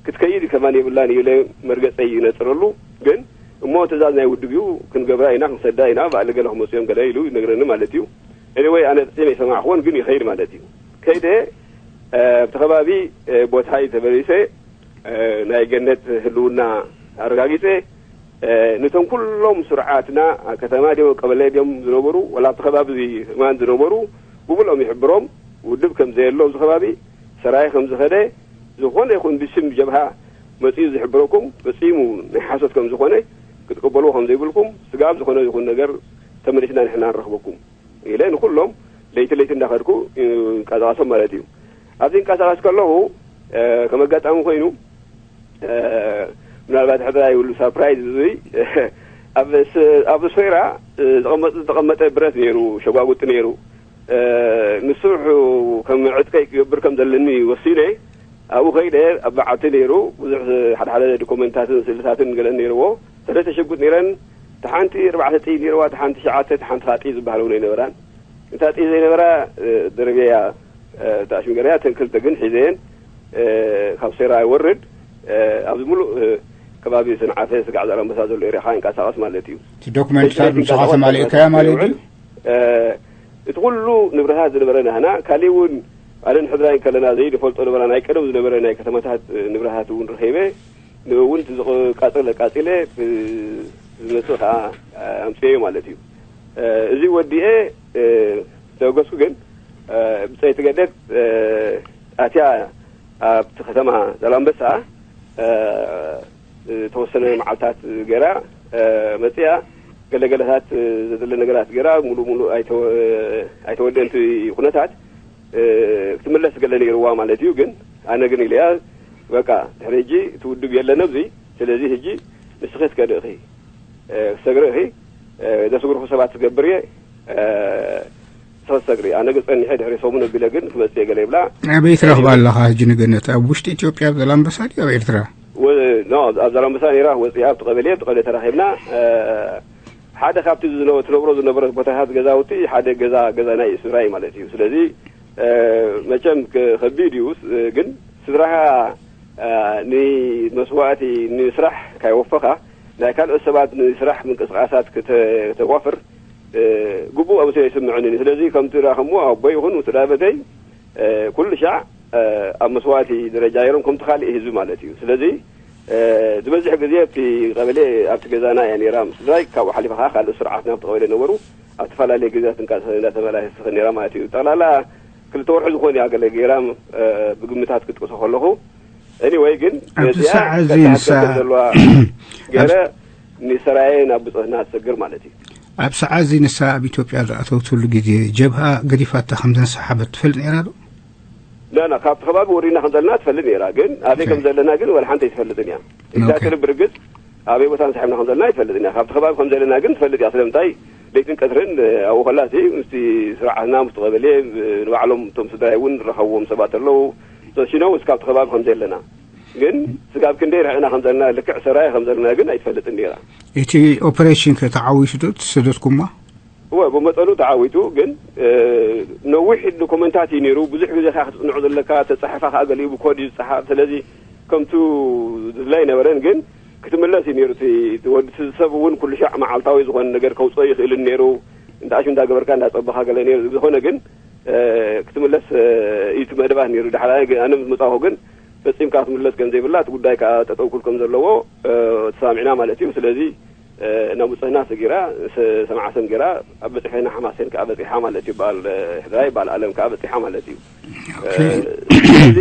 ክትከይድ ከማን የብላን እዩ ኢለ መርገጸይ ይነጽረሉ። ግን እሞ ትእዛዝ ናይ ውድብ እዩ፣ ክንገብራ ኢና፣ ክንሰዳ ኢና፣ ባዕሊ ገለ ክመጹ እዮም ገለ ኢሉ ይነግረኒ ማለት እዩ። ኤኒወይ ኣነ ፈጺመ ይሰማዕክዎን ግን ይኸይድ ማለት እዩ። ከይደ፣ እ፣ ኣብቲ ከባቢ፣ እ፣ ቦታይ ተመሊሰ፣ እ፣ ናይ ገነት ህልውና ኣረጋጊጸ። ነቶም ኩሎም ስርዓትና ኣብ ከተማ ድዮም ቀበሌ ድዮም ዝነበሩ፣ ወላ ኣብቲ ከባቢ እዚ እማን ዝነበሩ፣ ብምልኦም ይሕብሮም። ውድብ ከም ዘየሎ ኣብዚ ከባቢ ሰራየ ከም ዝኸደ፣ ዝኾነ ይኹን ብስም ጀብሃ መጺኡ ዝሕብረኩም ፈጺሙ ናይ ሓሶት ከም ዝኾነ ክትቅበልዎ ከም ዘይብልኩም፣ ስጋብ ዝኾነ ይኹን ነገር ተመሊስና ንሕና ንረኽበኩም ኢለ ንኹሎም ለይቲ ለይቲ እንዳኸድኩ ይንቀሳቐሶም ማለት እዩ። ኣብዚ ይንቀሳቐስ ከለኹ፣ ከም ኣጋጣሚ ኮይኑ፣ ምናልባት ሕድራ ይብሉ ሳፕራይዝ እዙይ፣ ኣብ ስ-፣ ኣብ ስፌራ ዝቐመጥ፣ ዝተቐመጠ ብረት ነይሩ፣ ሸጓጉጢ ነይሩ። ንሱ ከም ዕጥቀይ ክገብር ከም ዘለኒ ወሲነ፣ ኣብኡ ከይደ፣ ኣብ በዓቲ ነይሩ፣ ብዙሕ ሓደ ሓደ ዶኩመንታትን ስእልታትን ገለን ነይርዎ። ሰለስተ ሽጉጥ ነይረን፣ እታ ሓንቲ ኣርባዕተ ጥይት ነይርዋ፣ እታ ሓንቲ ሸዓተ፣ እታ ሓንቲ ከዓ ጥይት ዝበሃል እውን ኣይነበራን። እታ ጥይት ዘይነበራ፣ ደረብያ፣ ተኣሽም ገረያ፣ እተን ክልተ ግን ሒዘየን፣ ካብ ሴራ ይወርድ፣ ኣብዚ ሙሉእ ከባቢ ሰንዓፈ፣ ስጋዕ ዛላምበሳ ዘሎ ኤርያ ከዓ ይንቀሳቐስ ማለት እዩ። እቲ ዶክመንትታት ንስኻ ተማሊእካያ ማለት እዩ? እቲ ኩሉ ንብረታት ዝነበረ ናህና፣ ካሊእ እውን ኣነን ሕድራይ ከለና ዘይንፈልጦ ነበራ፣ ናይ ቀደም ዝነበረ ናይ ከተማታት ንብረታት እውን ረኺበ፣ ንእውን እቲ ዝቃጸል ኣቃጺለ፣ ብ-፣ ዝመጽእ ከዓ ኣምጽኤዮ ማለት እዩ። እዚ ወዲኤ፣ ተበገስኩ ግን፣ ብጸይቲ ገደፍ፣ ኣትያ ኣብቲ ከተማ ዛላምበሳ፣ ዝተወሰነ መዓልታት ገይራ፣ መጽያ ገለገለታት ዘድለ ነገራት ገይራ፣ ሙሉእ ሙሉእ ኣይተወ-፣ ኣይተወደእን እቲ ኩነታት፣ ክትምለስ ገለ ነይርዋ ማለት እዩ። ግን ኣነ ግን ኢለያ፣ በቃ ድሕሪ ሕጂ እቲ ውድብ የለን ኣብዚ፣ ስለዚ ሕጂ ንስኺ ትከድእኺ፣ ክሰግርእኺ፣ ዘስግርኹ ሰባት ትገብር እየ፣ ንስኺ ትሰግሪ። ኣነ ግን ጸኒሐ ድሕሪ ሰሙን ኣቢለ ግን ክመጽእ እየ ገለ ይብላ። ኣበይ ትረኽባ ኣለኻ ሕጂ ንገነት? ኣብ ውሽጢ ኢትዮጵያ ኣብ ዛላምበሳ ድዩ ኣብ ኤርትራ? ወ-፣ ኖ፣ ኣብ ዛላምበሳ ነይራ፣ ወጺኣ ኣብቲ ቀበሌ፣ ኣብቲ ቀበሌ ተራኺብና። ሓደ ካብቲ ዝነ-፣ ትነብሮ ዝነበረት ቦታታት ገዛውቲ ሓደ ገዛ፣ ገዛ ናይ ስድራይ ማለት እዩ። ስለዚ፣ መቸም ከ-፣ ከቢድ እዩ፣ ግን ስድራኻ፣ ንመስዋእቲ፣ ንስራሕ ካይወፈኻ፣ ናይ ካልኦት ሰባት ንስራሕ ምንቅስቃሳት ክተ-፣ ከተዋፍር፣ ግቡእ ኣምስለ ኣይስምዕንን እዩ። ስለዚ ከምቲ ዳኸሞ ኣቦ ይኹን ስድራ ቤተይ፣ ኩሉ ሻዕ ኣብ መስዋእቲ ደረጃ ነይሮም፣ ከምቲ ካሊእ ህዝቢ ማለት እዩ። ስለዚ፣ ዝበዝሕ ግዜ ኣብቲ ቀበሌ፣ ኣብቲ ገዛና እያ ነይራ። ምስ ስድራይ ካብኡ ሓሊፋ ከዓ ካልእ ስርዓትና ኣብቲ ቀበሌ ነበሩ። ኣብ ዝተፈላለየ ግዜያት እንቃ-፣ እንዳተመላለስት ነይራ ማለት እዩ። ጠቕላላ ክልተ ወርሒ ዝኾን እያ ገለ ገይራ፣ ብግምታት ክጥቅሶ ከለኹ። ኤኒወይ ግን ኣብዚ መጽያ ሰዓት እዚ ቀጥታ ንሳ ክትገብር ዘለዋ ገይረ ኣብ ንሰራየ ናብ ብፅዕትና ትሰግር ማለት እዩ። ኣብ ሰዓት እዚ ንሳ ኣብ ኢትዮጵያ ዝኣተወትሉ ግዜ ጀብሃ ገዲፋታ ከም ዘንሰሓበት ትፈልጥ ነይራ ዶ? ና፣ ና፣ ካብቲ ከባቢ ወሪድና ከም ዘለና ትፈልጥ ነይራ፣ ግን ኣበይ ኦኬ። ከም ዘለና ግን ወላ ሓንቲ ኣይትፈልጥን እያ። ኦኬ። ኤግዛክትሊ ብርግጽ ኣበይ ቦታ እንስሒብና ከም ዘለና ኣይትፈልጥን እያ። ካብቲ ከባቢ ከም ዘለና ግን ትፈልጥ እያ። ስለምንታይ ለይትን ቀትርን ኣብኡ ከላ እቲ ምስቲ ስርዓትና፣ ምስቲ ቀበሌ፣ ንባዕሎም እቶም ስድራይ እውን ዝረኸብዎም ሰባት ኣለዉ። So she knows ካብቲ ከባቢ ከም ዘለና። ግን ስጋብ ክንደይ ርሒቕና ከም ዘለና፣ ልክዕ ሰራየ ከም ዘለና ግን ኣይትፈልጥን ነይራ። እቲ ኦፐሬሽን ከ ተዓዊቱ ዶ? ተሰደድኩማ? እወ፣ ብመጠኑ ተዓዊቱ፣ ግን፣ እ፣ ነዊሕ ዶኩመንታት እዩ ነይሩ። ብዙሕ ግዜ ከኣ ክትጽንዖ ዘለካ፣ ተጻሒፋ ከኣ ገሊኡ ብኮድ እዩ ዝጸሓፍ። ስለዚ ከምቱ ዝድለ ኣይነበረን፣ ግን ክትምለስ እዩ ነይሩ። እቲ፣ እቲ ወዲ፣ እቲ ሰብ እውን ኩሉ ሻዕ መዓልታዊ ዝኾነ ነገር ከውጽኦ ይኽእልን ነይሩ። እንዳ ኣሽም እንዳገበርካ እንዳጸበኻ ገለ ነይሩ። ዝኾነ ግን፣ እ፣ ክትምለስ፣ እ፣ እዩ እቲ መደባት ነይሩ። ዳሕራይ ግን ኣነ ምስ መጻኹ ግን ፈጺምካ ክትምለስ ከም ዘይብላ፣ እቲ ጉዳይ ከኣ ጠጠው ክብል ከም ዘለዎ፣ እ፣ ተሰማሚዕና ማለት እዩ። ስለዚ ናብ ብጽህና ሰጊራ፣ ሰ-፣ ሰምዓ ሰም ገይራ፣ ኣብ በጺሐና ሓማሴን ከኣ በጺሓ ማለት እዩ። በዓል፣ እ፣ ሕድራ ይበዓል ኣለም ከኣ በጺሓ ማለት እዩ። ኦኬ። እ፣ እዚ፣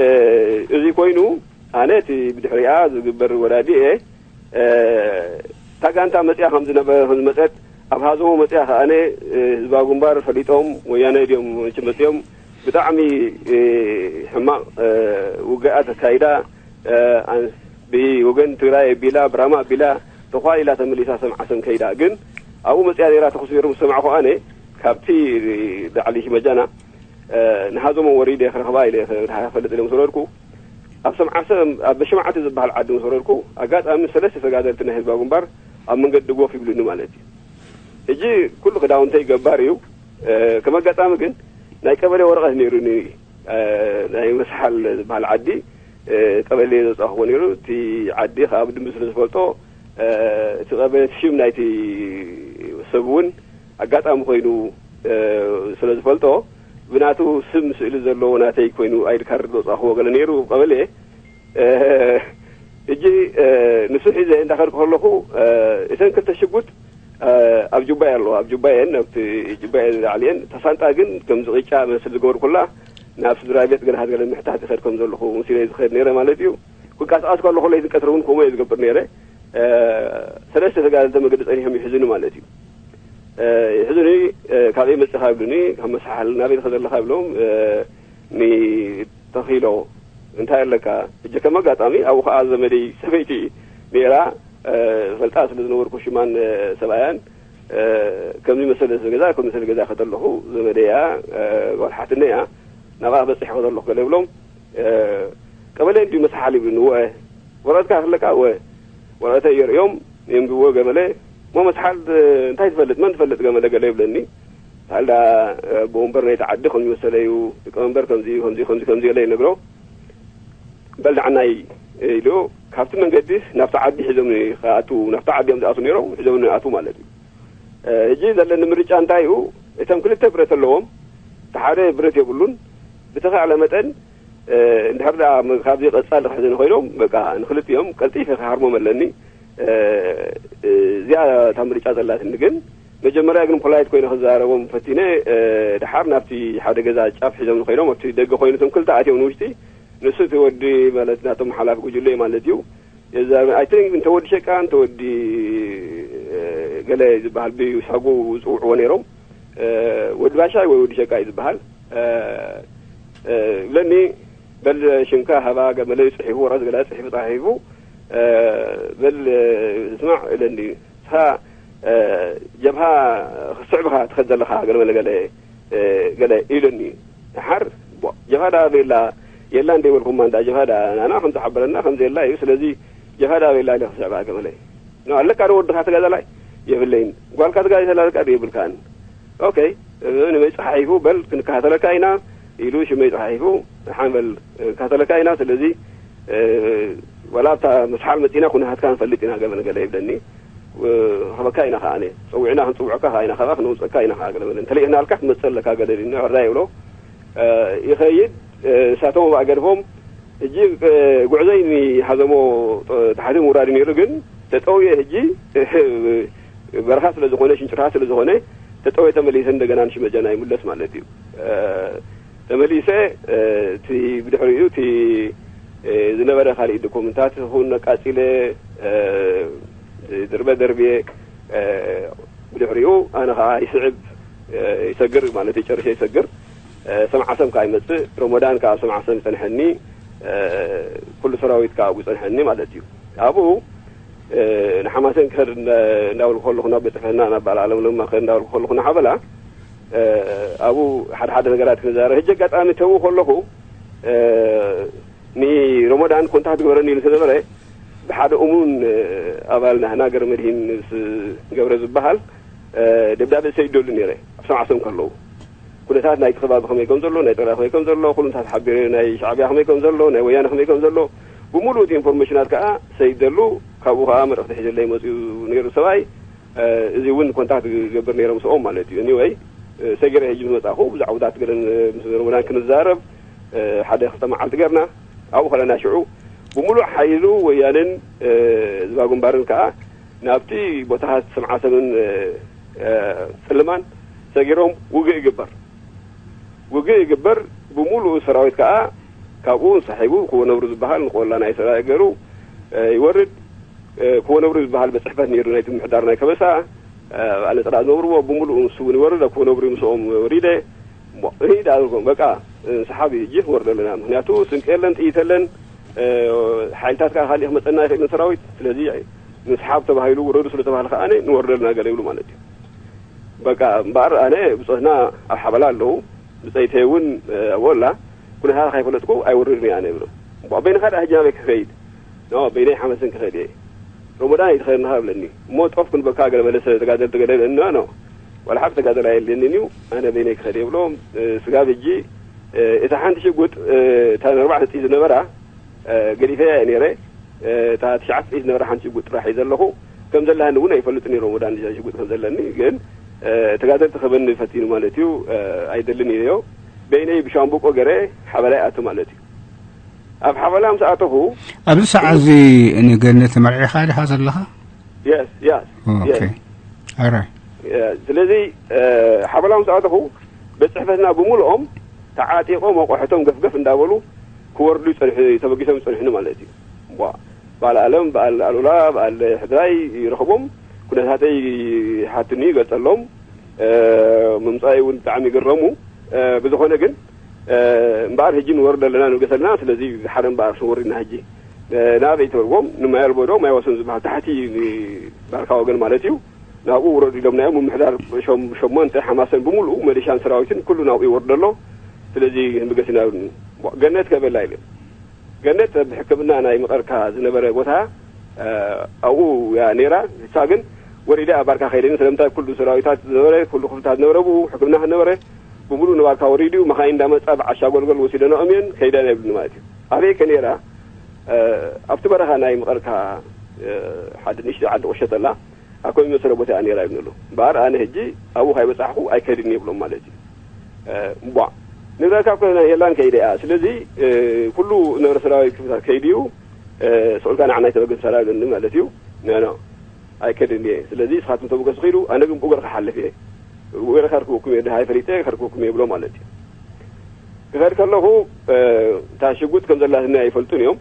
እ፣ እዚ ኮይኑ፣ ኣነ እቲ ብድሕሪኣ ዝግበር ወላዲ እየ። እ፣ እታ ጋንታ መጽያ ከም ዝነበረ፣ ከም ዝመጸት፣ ኣብ ሃዘሞ መጽያ ከኣ ኣነ፣ እ፣ ህዝባዊ ግንባር ፈሊጦም፣ ወያነ ድዮም መቸም መጽዮም፣ ብጣዕሚ፣ እ፣ ሕማቕ፣ እ፣ ውግኣት ኣካይዳ፣ እ፣ ኣን-፣ ብወገን ትግራይ ኣቢላ፣ ብራማ ኣቢላ፣ ተዃሊላ ተመሊሳ ሰምዓ ሰም ከይዳ። ግን ኣብኡ መጽያ ነይራ ተኹሲ ነይሩ ምስ ሰማዕኹ ኣነ፣ ካብቲ ላዕሊ መጃና፣ እ፣ ንሃዘሞ ወሪደ ክረኽባ ኢለ ክ-፣ ፈልጥ ኢለ ምስ ወረድኩ፣ ኣብ ሰምዓ ሰም፣ ኣብ በሸማዕቲ ዝበሃል ዓዲ ምስ ወረድኩ፣ ኣጋጣሚ ሰለስተ ተጋደልቲ ናይ ህዝባዊ ግንባር ኣብ መንገዲ ጎፍ ይብሉኒ ማለት እዩ። ሕጂ ኩሉ ክዳውንተይ ገባር እዩ። እ፣ ከም ኣጋጣሚ ግን ናይ ቀበሌ ወረቐት ነይሩኒ። እ፣ ናይ መስሓል ዝበሃል ዓዲ፣ እ፣ ቀበሌ ዘውጻእክዎ ነይሩ። እቲ ዓዲ ከኣ ብድንቢ ስለ ዝፈልጦ፣ እ፣ እቲ ቀበሌ፣ እቲ ሽም ናይቲ ሰብ እውን ኣጋጣሚ ኮይኑ፣ እ፣ ስለ ዝፈልጦ፣ ብናቱ ስም ስእሊ ዘለዎ ናተይ ኮይኑ ኣይዲ ካርድ ዘውጻእክዎ ገለ ነይሩ ቀበሌ። እ፣ ሕጂ ንሱ ሒዘ እንዳኸድኩ ከለኹ እተን ክልተ ሽጉጥ ኣብ ጁባይ ኣለዋ። ኣብ ጁባየን ኣብቲ ጁባየ ዝላዕልየን ተሳንጣ ግን ከም ዝቕጫ መስል ዝገበርኩላ ናብ ስድራ ቤት ገለ ሃገለ ምሕታት ይኸድ ከም ዘለኹ ምስ ኢለ ዝኸድ ነይረ ማለት እዩ። ክንቀሳቐስ ከለኹ ለይትን ቀትሪ እውን ከምኡ እየ ዝገብር ነይረ። ሰለስተ ተጋደልቲ መገዲ ጸኒሖም ይሕዝኒ ማለት እዩ። ይሕዝኒ። ካበይ መጽኻ ይብሉኒ። ካብ መሳሓል ናበይ ትኸደለኻ ይብሎም። ንተኺሎ እንታይ ኣለካ? ሕጂ ከም ኣጋጣሚ ኣብኡ ከዓ ዘመደይ ሰበይቲ ነይራ። ፈልጣ ስለ ዝነበርኩ ሽማን ሰብኣያን ከምዚ መሰለ ገዛ ከምዚ መሰለ ገዛ ከተለኹ ዘመደያ ጓል ሓትነ እያ። ናብኣ በፂሐ ከተለኹ ገለ ይብሎም። ቀበሌ እንዲዩ መሳሓል ይብሉኒ። ወ ወረቐትካ ክለካ ወ ወረቐተ የርእዮም። የንብዎ ገበለ ሞ መስሓል እንታይ ትፈልጥ መን ትፈልጥ ገመለ ገለ ይብለኒ። ታልዳ ብወንበር ናይ ተዓዲ ከም ዝመሰለ እዩ። ሊቀመንበር ከምዚ ከምዚ ከምዚ ከምዚ ገለ ይነግሮ። በል ንዓናይ ኢሉ ካብቲ መንገዲ ናብቲ ዓዲ ሒዞም ከኣቱ ናብቲ ዓዲ እዮም ዝኣቱ ነይሮም ሒዞም ንኣቱ ማለት እዩ። ሕጂ ዘለኒ ምርጫ እንታይ እዩ? እቶም ክልተ ብረት ኣለዎም። እቲ ሓደ ብረት የብሉን። ብተኻእለ መጠን እንድሕር ደኣ ካብዚ ቀጻሊ ክሕዘኒ ኮይኖም በቃ ንክልቲኦም ቀልጢፈ ክሃርሞም ኣለኒ። እዚኣ እታ ምርጫ ዘላትኒ ግን መጀመርያ ግን ፖላይት ኮይነ ክዛረቦም ፈቲነ። ድሓር ናብቲ ሓደ ገዛ ጫፍ ሒዞም ኮይኖም ኣብቲ ደገ ኮይኑ እቶም ክልተ ኣትዮም ንውሽጢ ንሱ እቲ ወዲ ማለት ናቶም ሓላፊ ጉጅለ ማለት እዩ። የዛር ኣይ ቲንክ እንተ ወዲ ሸቃ እንተ ወዲ ገለ ዝበሃል ብሳጉ ዝፅውዕዎ ነይሮም። ወዲ ባሻይ ወይ ወዲ ሸቃ እዩ ዝበሃል። ብለኒ በል ሽምካ ሃባ ገመለ ጽሒፉ ወረስ ገለ ጽሒፉ ጻሒፉ በል ስማዕ ኢለኒ። ንስኻ ጀብሃ ክስዕብኻ ትኸድ ዘለኻ ገለ መለ ገለ ገለ ኢሉኒ። ድሓር ጀብሃ ዳ ቤላ የላ እንደ ይበልኩማ እንዳ ጀብሃ ዳ ናና ከም ዝሓበረና ከም ዘየላ እዩ። ስለዚ ጀብሃ ዳ ቤላ ኢለ ክስዕባ ገመለ ኣለካ ዶ ወድኻ ተጋዳላይ የብለይን። ጓልካ ተጋዳላይ ኣለካ ዶ የብልካን። ኦኬ ንመይ ጸሓሒፉ በል ክንከታተለካ ኢና ኢሉ ሽመይ ጸሓሒፉ ሓንበል ክንከታተለካ ኢና። ስለዚ ወላ ኣብታ መስሓል መጺና ኩነታትካ ንፈልጥ ኢና ገለ ገለ ይብለኒ። ክበካ ኢና ከኣ ጸዊዕና ክንጽውዐካ ከኣ ኢና ከኣ ክነውጸካ ኢና ከኣ ገለ በለ እንተለይህናልካ ክትመጽእ ኣለካ ገለ ኢልና ሕራይ ይብሎ። ይኸይድ። ንሳቶም ኣብኣ ገድፎም እጂ ጉዕዞይ ንሓዘሞ ታሕቲ ምውራድ ነይሩ ግን ተጠውየ ሕጂ በረኻ ስለ ዝኾነ ሽንጭርሃ ስለ ዝኾነ ተጠውየ ተመሊሰ እንደገና ንሽመጃና ይምለስ ማለት እዩ። ተመሊሰ እቲ ብድሕሪኡ እቲ ዝነበረ ካልእ ዶኩመንታት ይኹን ኣቃጺለ ድርበ ደርብየ ብድሕሪኡ ኣነ ከዓ ይስዕብ ይሰግር ማለት ጨርሸ ይሰግር። ሰምዓሰም ከዓ ይመፅእ። ሮሞዳን ከዓ ኣብ ሰምዓሰም ይፀንሐኒ። ኩሉ ሰራዊት ከዓ ኣብኡ ይፀንሐኒ ማለት እዩ። ኣብኡ ንሓማሴን ክኸድ እንዳበልኩ ከለኹ ናብ ቤት ፅሕፈትና ናብ በዓል ኣለምለማ ክኸድ እንዳበልኩ ከለኹ ንሓበላ ኣብኡ ሓደ ሓደ ነገራት ክንዛረብ ሕጂ ኣጋጣሚ ተብኡ ከለኹ ንሮሞዳን ኮንታክት ግበረኒ ኢሉ ተነበረ ብሓደ እሙን ኣባል ናህና ገረ መድሂን ምስ ገብረ ዝበሃል ደብዳቤ ሰይደሉ ነይረ ኣብ ሰምዓሰም ከለዉ ኩነታት ናይቲ ከባቢ ከመይ ከም ዘሎ ናይ ጥራ ከመይ ከም ዘሎ ኩሉታት ሓቢረ ናይ ሻዕብያ ከመይ ከም ዘሎ ናይ ወያነ ከመይ ከም ዘሎ ብምሉእ እቲ ኢንፎርሜሽናት ከዓ ሰይደሉ ካብኡ ከዓ መልእክቲ ሒዘለይ መፅኡ ነይሩ ሰብኣይ እዚ እውን ኮንታክት ዝገብር ነይረ ምስኦም ማለት እዩ። ኒወይ ሰጊረ ሕጂ ዝመፃኹ ብዛዕባታት ገለን ምስ ሮሞዳን ክንዛረብ ሓደ ክልተ መዓልቲ ገርና ኣብኡ ከለና ሽዑ ብምሉእ ሓይሉ ወያንን ዝባ ግንባርን ከዓ ናብቲ ቦታታት ሰምዓሰምን ፅልማን ሰጊሮም ውግእ ይግበር ውግእ ይግበር ብሙሉእ ሰራዊት ከዓ ካብኡ እንሳሒቡ ክወ ነብሩ ዝበሃል ንቆላ ናይ ሰራዊት ገይሩ ይወርድ። ክወ ነብሩ ዝበሃል በፅሕፈት ነይሩ ናይቲ ምሕዳር ናይ ከበሳ ኣለ ፅራ ዝነብርዎ ብሙሉእ ንሱ እውን ይወርድ ኣብ ክወ ነብሩ ምስኦም ወሪደ ሂድ ኣልኩም በቃ ሰሓብ እዩ እጂ ክወርደልና ምክንያቱ ስንቂ የለን ጥይት የለን ሓይልታት ከዓ ካሊእ ክመፀና ይኽእል ሰራዊት ስለዚ ንስሓብ ተባሂሉ ውረዱ ስለተባህለ ከዓ ንወርደልና ገለ ይብሉ ማለት እዩ። በቃ እምበኣር ኣነ ብፆትና ኣብ ሓበላ ኣለዉ ብፀይተይ እውን ኣብኡ ኣላ ኩነታት ካይፈለጥኩ ኣይወርድን እየ ኣነ ይብሎም። በይንኻ ደኣ ሕጂ ናበይ ክኸይድ ኖ በይነይ ሓመስን ክኸድ እየ። ሮሞዳን ኣይትኸድንኻ ይብለኒ እሞ ጦፍ ክንበካ ገለ መለሰ ተጋደልቲ ገለ ይብለኒ ኖ ኖ ዋላ ሓንቲ ተጋደል ኣየልየንን እዩ ኣነ በይነይ ክኸድ እየ ይብሎ። ስጋብ ሕጂ እታ ሓንቲ ሽጉጥ እታ ንኣርባዕተ ጥይት ዝነበራ ገዲፈያ እየ ነይረ። እታ ትሽዓተ ጥይት ዝነበራ ሓንቲ ሽጉጥ ጥራሕ እዩ ዘለኹ። ከም ዘለሃኒ እውን ኣይፈልጥን እየ ሮሞዳን ሽጉጥ ከም ዘለኒ ግን ተጋደልቲ ክህበኒ ፈቲኑ ማለት እዩ። ኣይደልን ኢለዮ። በይነይ ብሻምብቆ ገረ ሓበላይ ኣቱ ማለት እዩ። ኣብ ሓበላ ምስ ኣተኹ ኣብዚ ሰዓት እዚ ንገነት መርዒኻ ዲኻ ዘለኻ? የስ ያስ ኦኬ። ኣራይ ስለዚ ሓበላ ምስ ኣተኹ ቤት ጽሕፈትና ብምልኦም ተዓጢቖም ኣቑሑቶም ገፍገፍ እንዳበሉ ክወርዱ ይጸንሑ፣ ተበጊሶም ይጸንሑኒ ማለት እዩ። ቧ፣ በዓል ኣለም፣ በዓል ኣሉላ፣ በዓል ሕድራይ ይረኽቦም፣ ኩነታተይ ሓትኒ ይገልጸሎም። ምምጻይ እውን ብጣዕሚ ይግረሙ። ብዝኾነ ግን እምበኣር ሕጂ ንወርድ ኣለና ንብገስ ኣለና። ስለዚ ሓደ እምበኣር ወሪድና ሕጂ ናበይ ተበልዎም ንማይ ኣልቦዶ ማይ ወሰን ዝበሃል ታሕቲ ባርካ ወገን ማለት እዩ። ናብኡ ውረዱ ኢሎምና እዮም። ምምሕዳር ሸም- ሸሞንተ ሓማሰን ብምሉኡ መሊሻን ሰራዊትን ኩሉ ናብኡ ይወርዶ ኣሎ። ስለዚ ንብገስ ኢና። ገነት ከበላ ኢለ ገነት ኣብ ሕክምና ናይ መቐርካ ዝነበረ ቦታ ኣብኡ እያ ነይራ። ንሳ ግን ወሪዳ ኣብ ባርካ ከይደኒ። ስለምንታይ ኩሉ ሰራዊታት ዝነበረ ኩሉ ክፍልታት ዝነበረ ብኡ ሕክምና ዝነበረ ብምሉእ ንባርካ ወሪዱ እዩ። መኻይን እንዳመፃ ብዓሻ ጎልጎል ወሲደናኦም እየን ከይዳ ናይ ብሉኒ ማለት እዩ። ኣበይ ከ ነይራ ኣብቲ በረኻ ናይ መቐርካ ሓደ ንእሽቶ ዓዲ ቁሸት ኣላ። ኣብ ከመይ መሰለ ቦታ እያ ነይራ ይብሉ። እምበኣር ኣነ ሕጂ ኣብኡ ካይበፃሕኹ ኣይከድን ይብሎም ማለት እዩ። እምቧ ንብረትካ እኮ የላን ከይደ እያ። ስለዚ ኩሉ ነበረ ሰራዊት ክፍታት ከይድዩ ስኡልካ ንዓና ይተበገስ ሰራዊት ኣለኒ ማለት እዩ። ኖ ኣይከድን እየ። ስለዚ ንስኻትኩም ተበገሱ ኪዱ ኣነ ግን ብኡ ገርካ ሓልፍ እየ። ብኡ ገርካ ከርክበኩም እየ ድሃይ ፈሊጠ ከርክበኩም እየ ይብሎ ማለት እዩ። ክኸድ ከለኹ እታ ሽጉጥ ከም ዘላትኒ ኣይፈልጡን እዮም።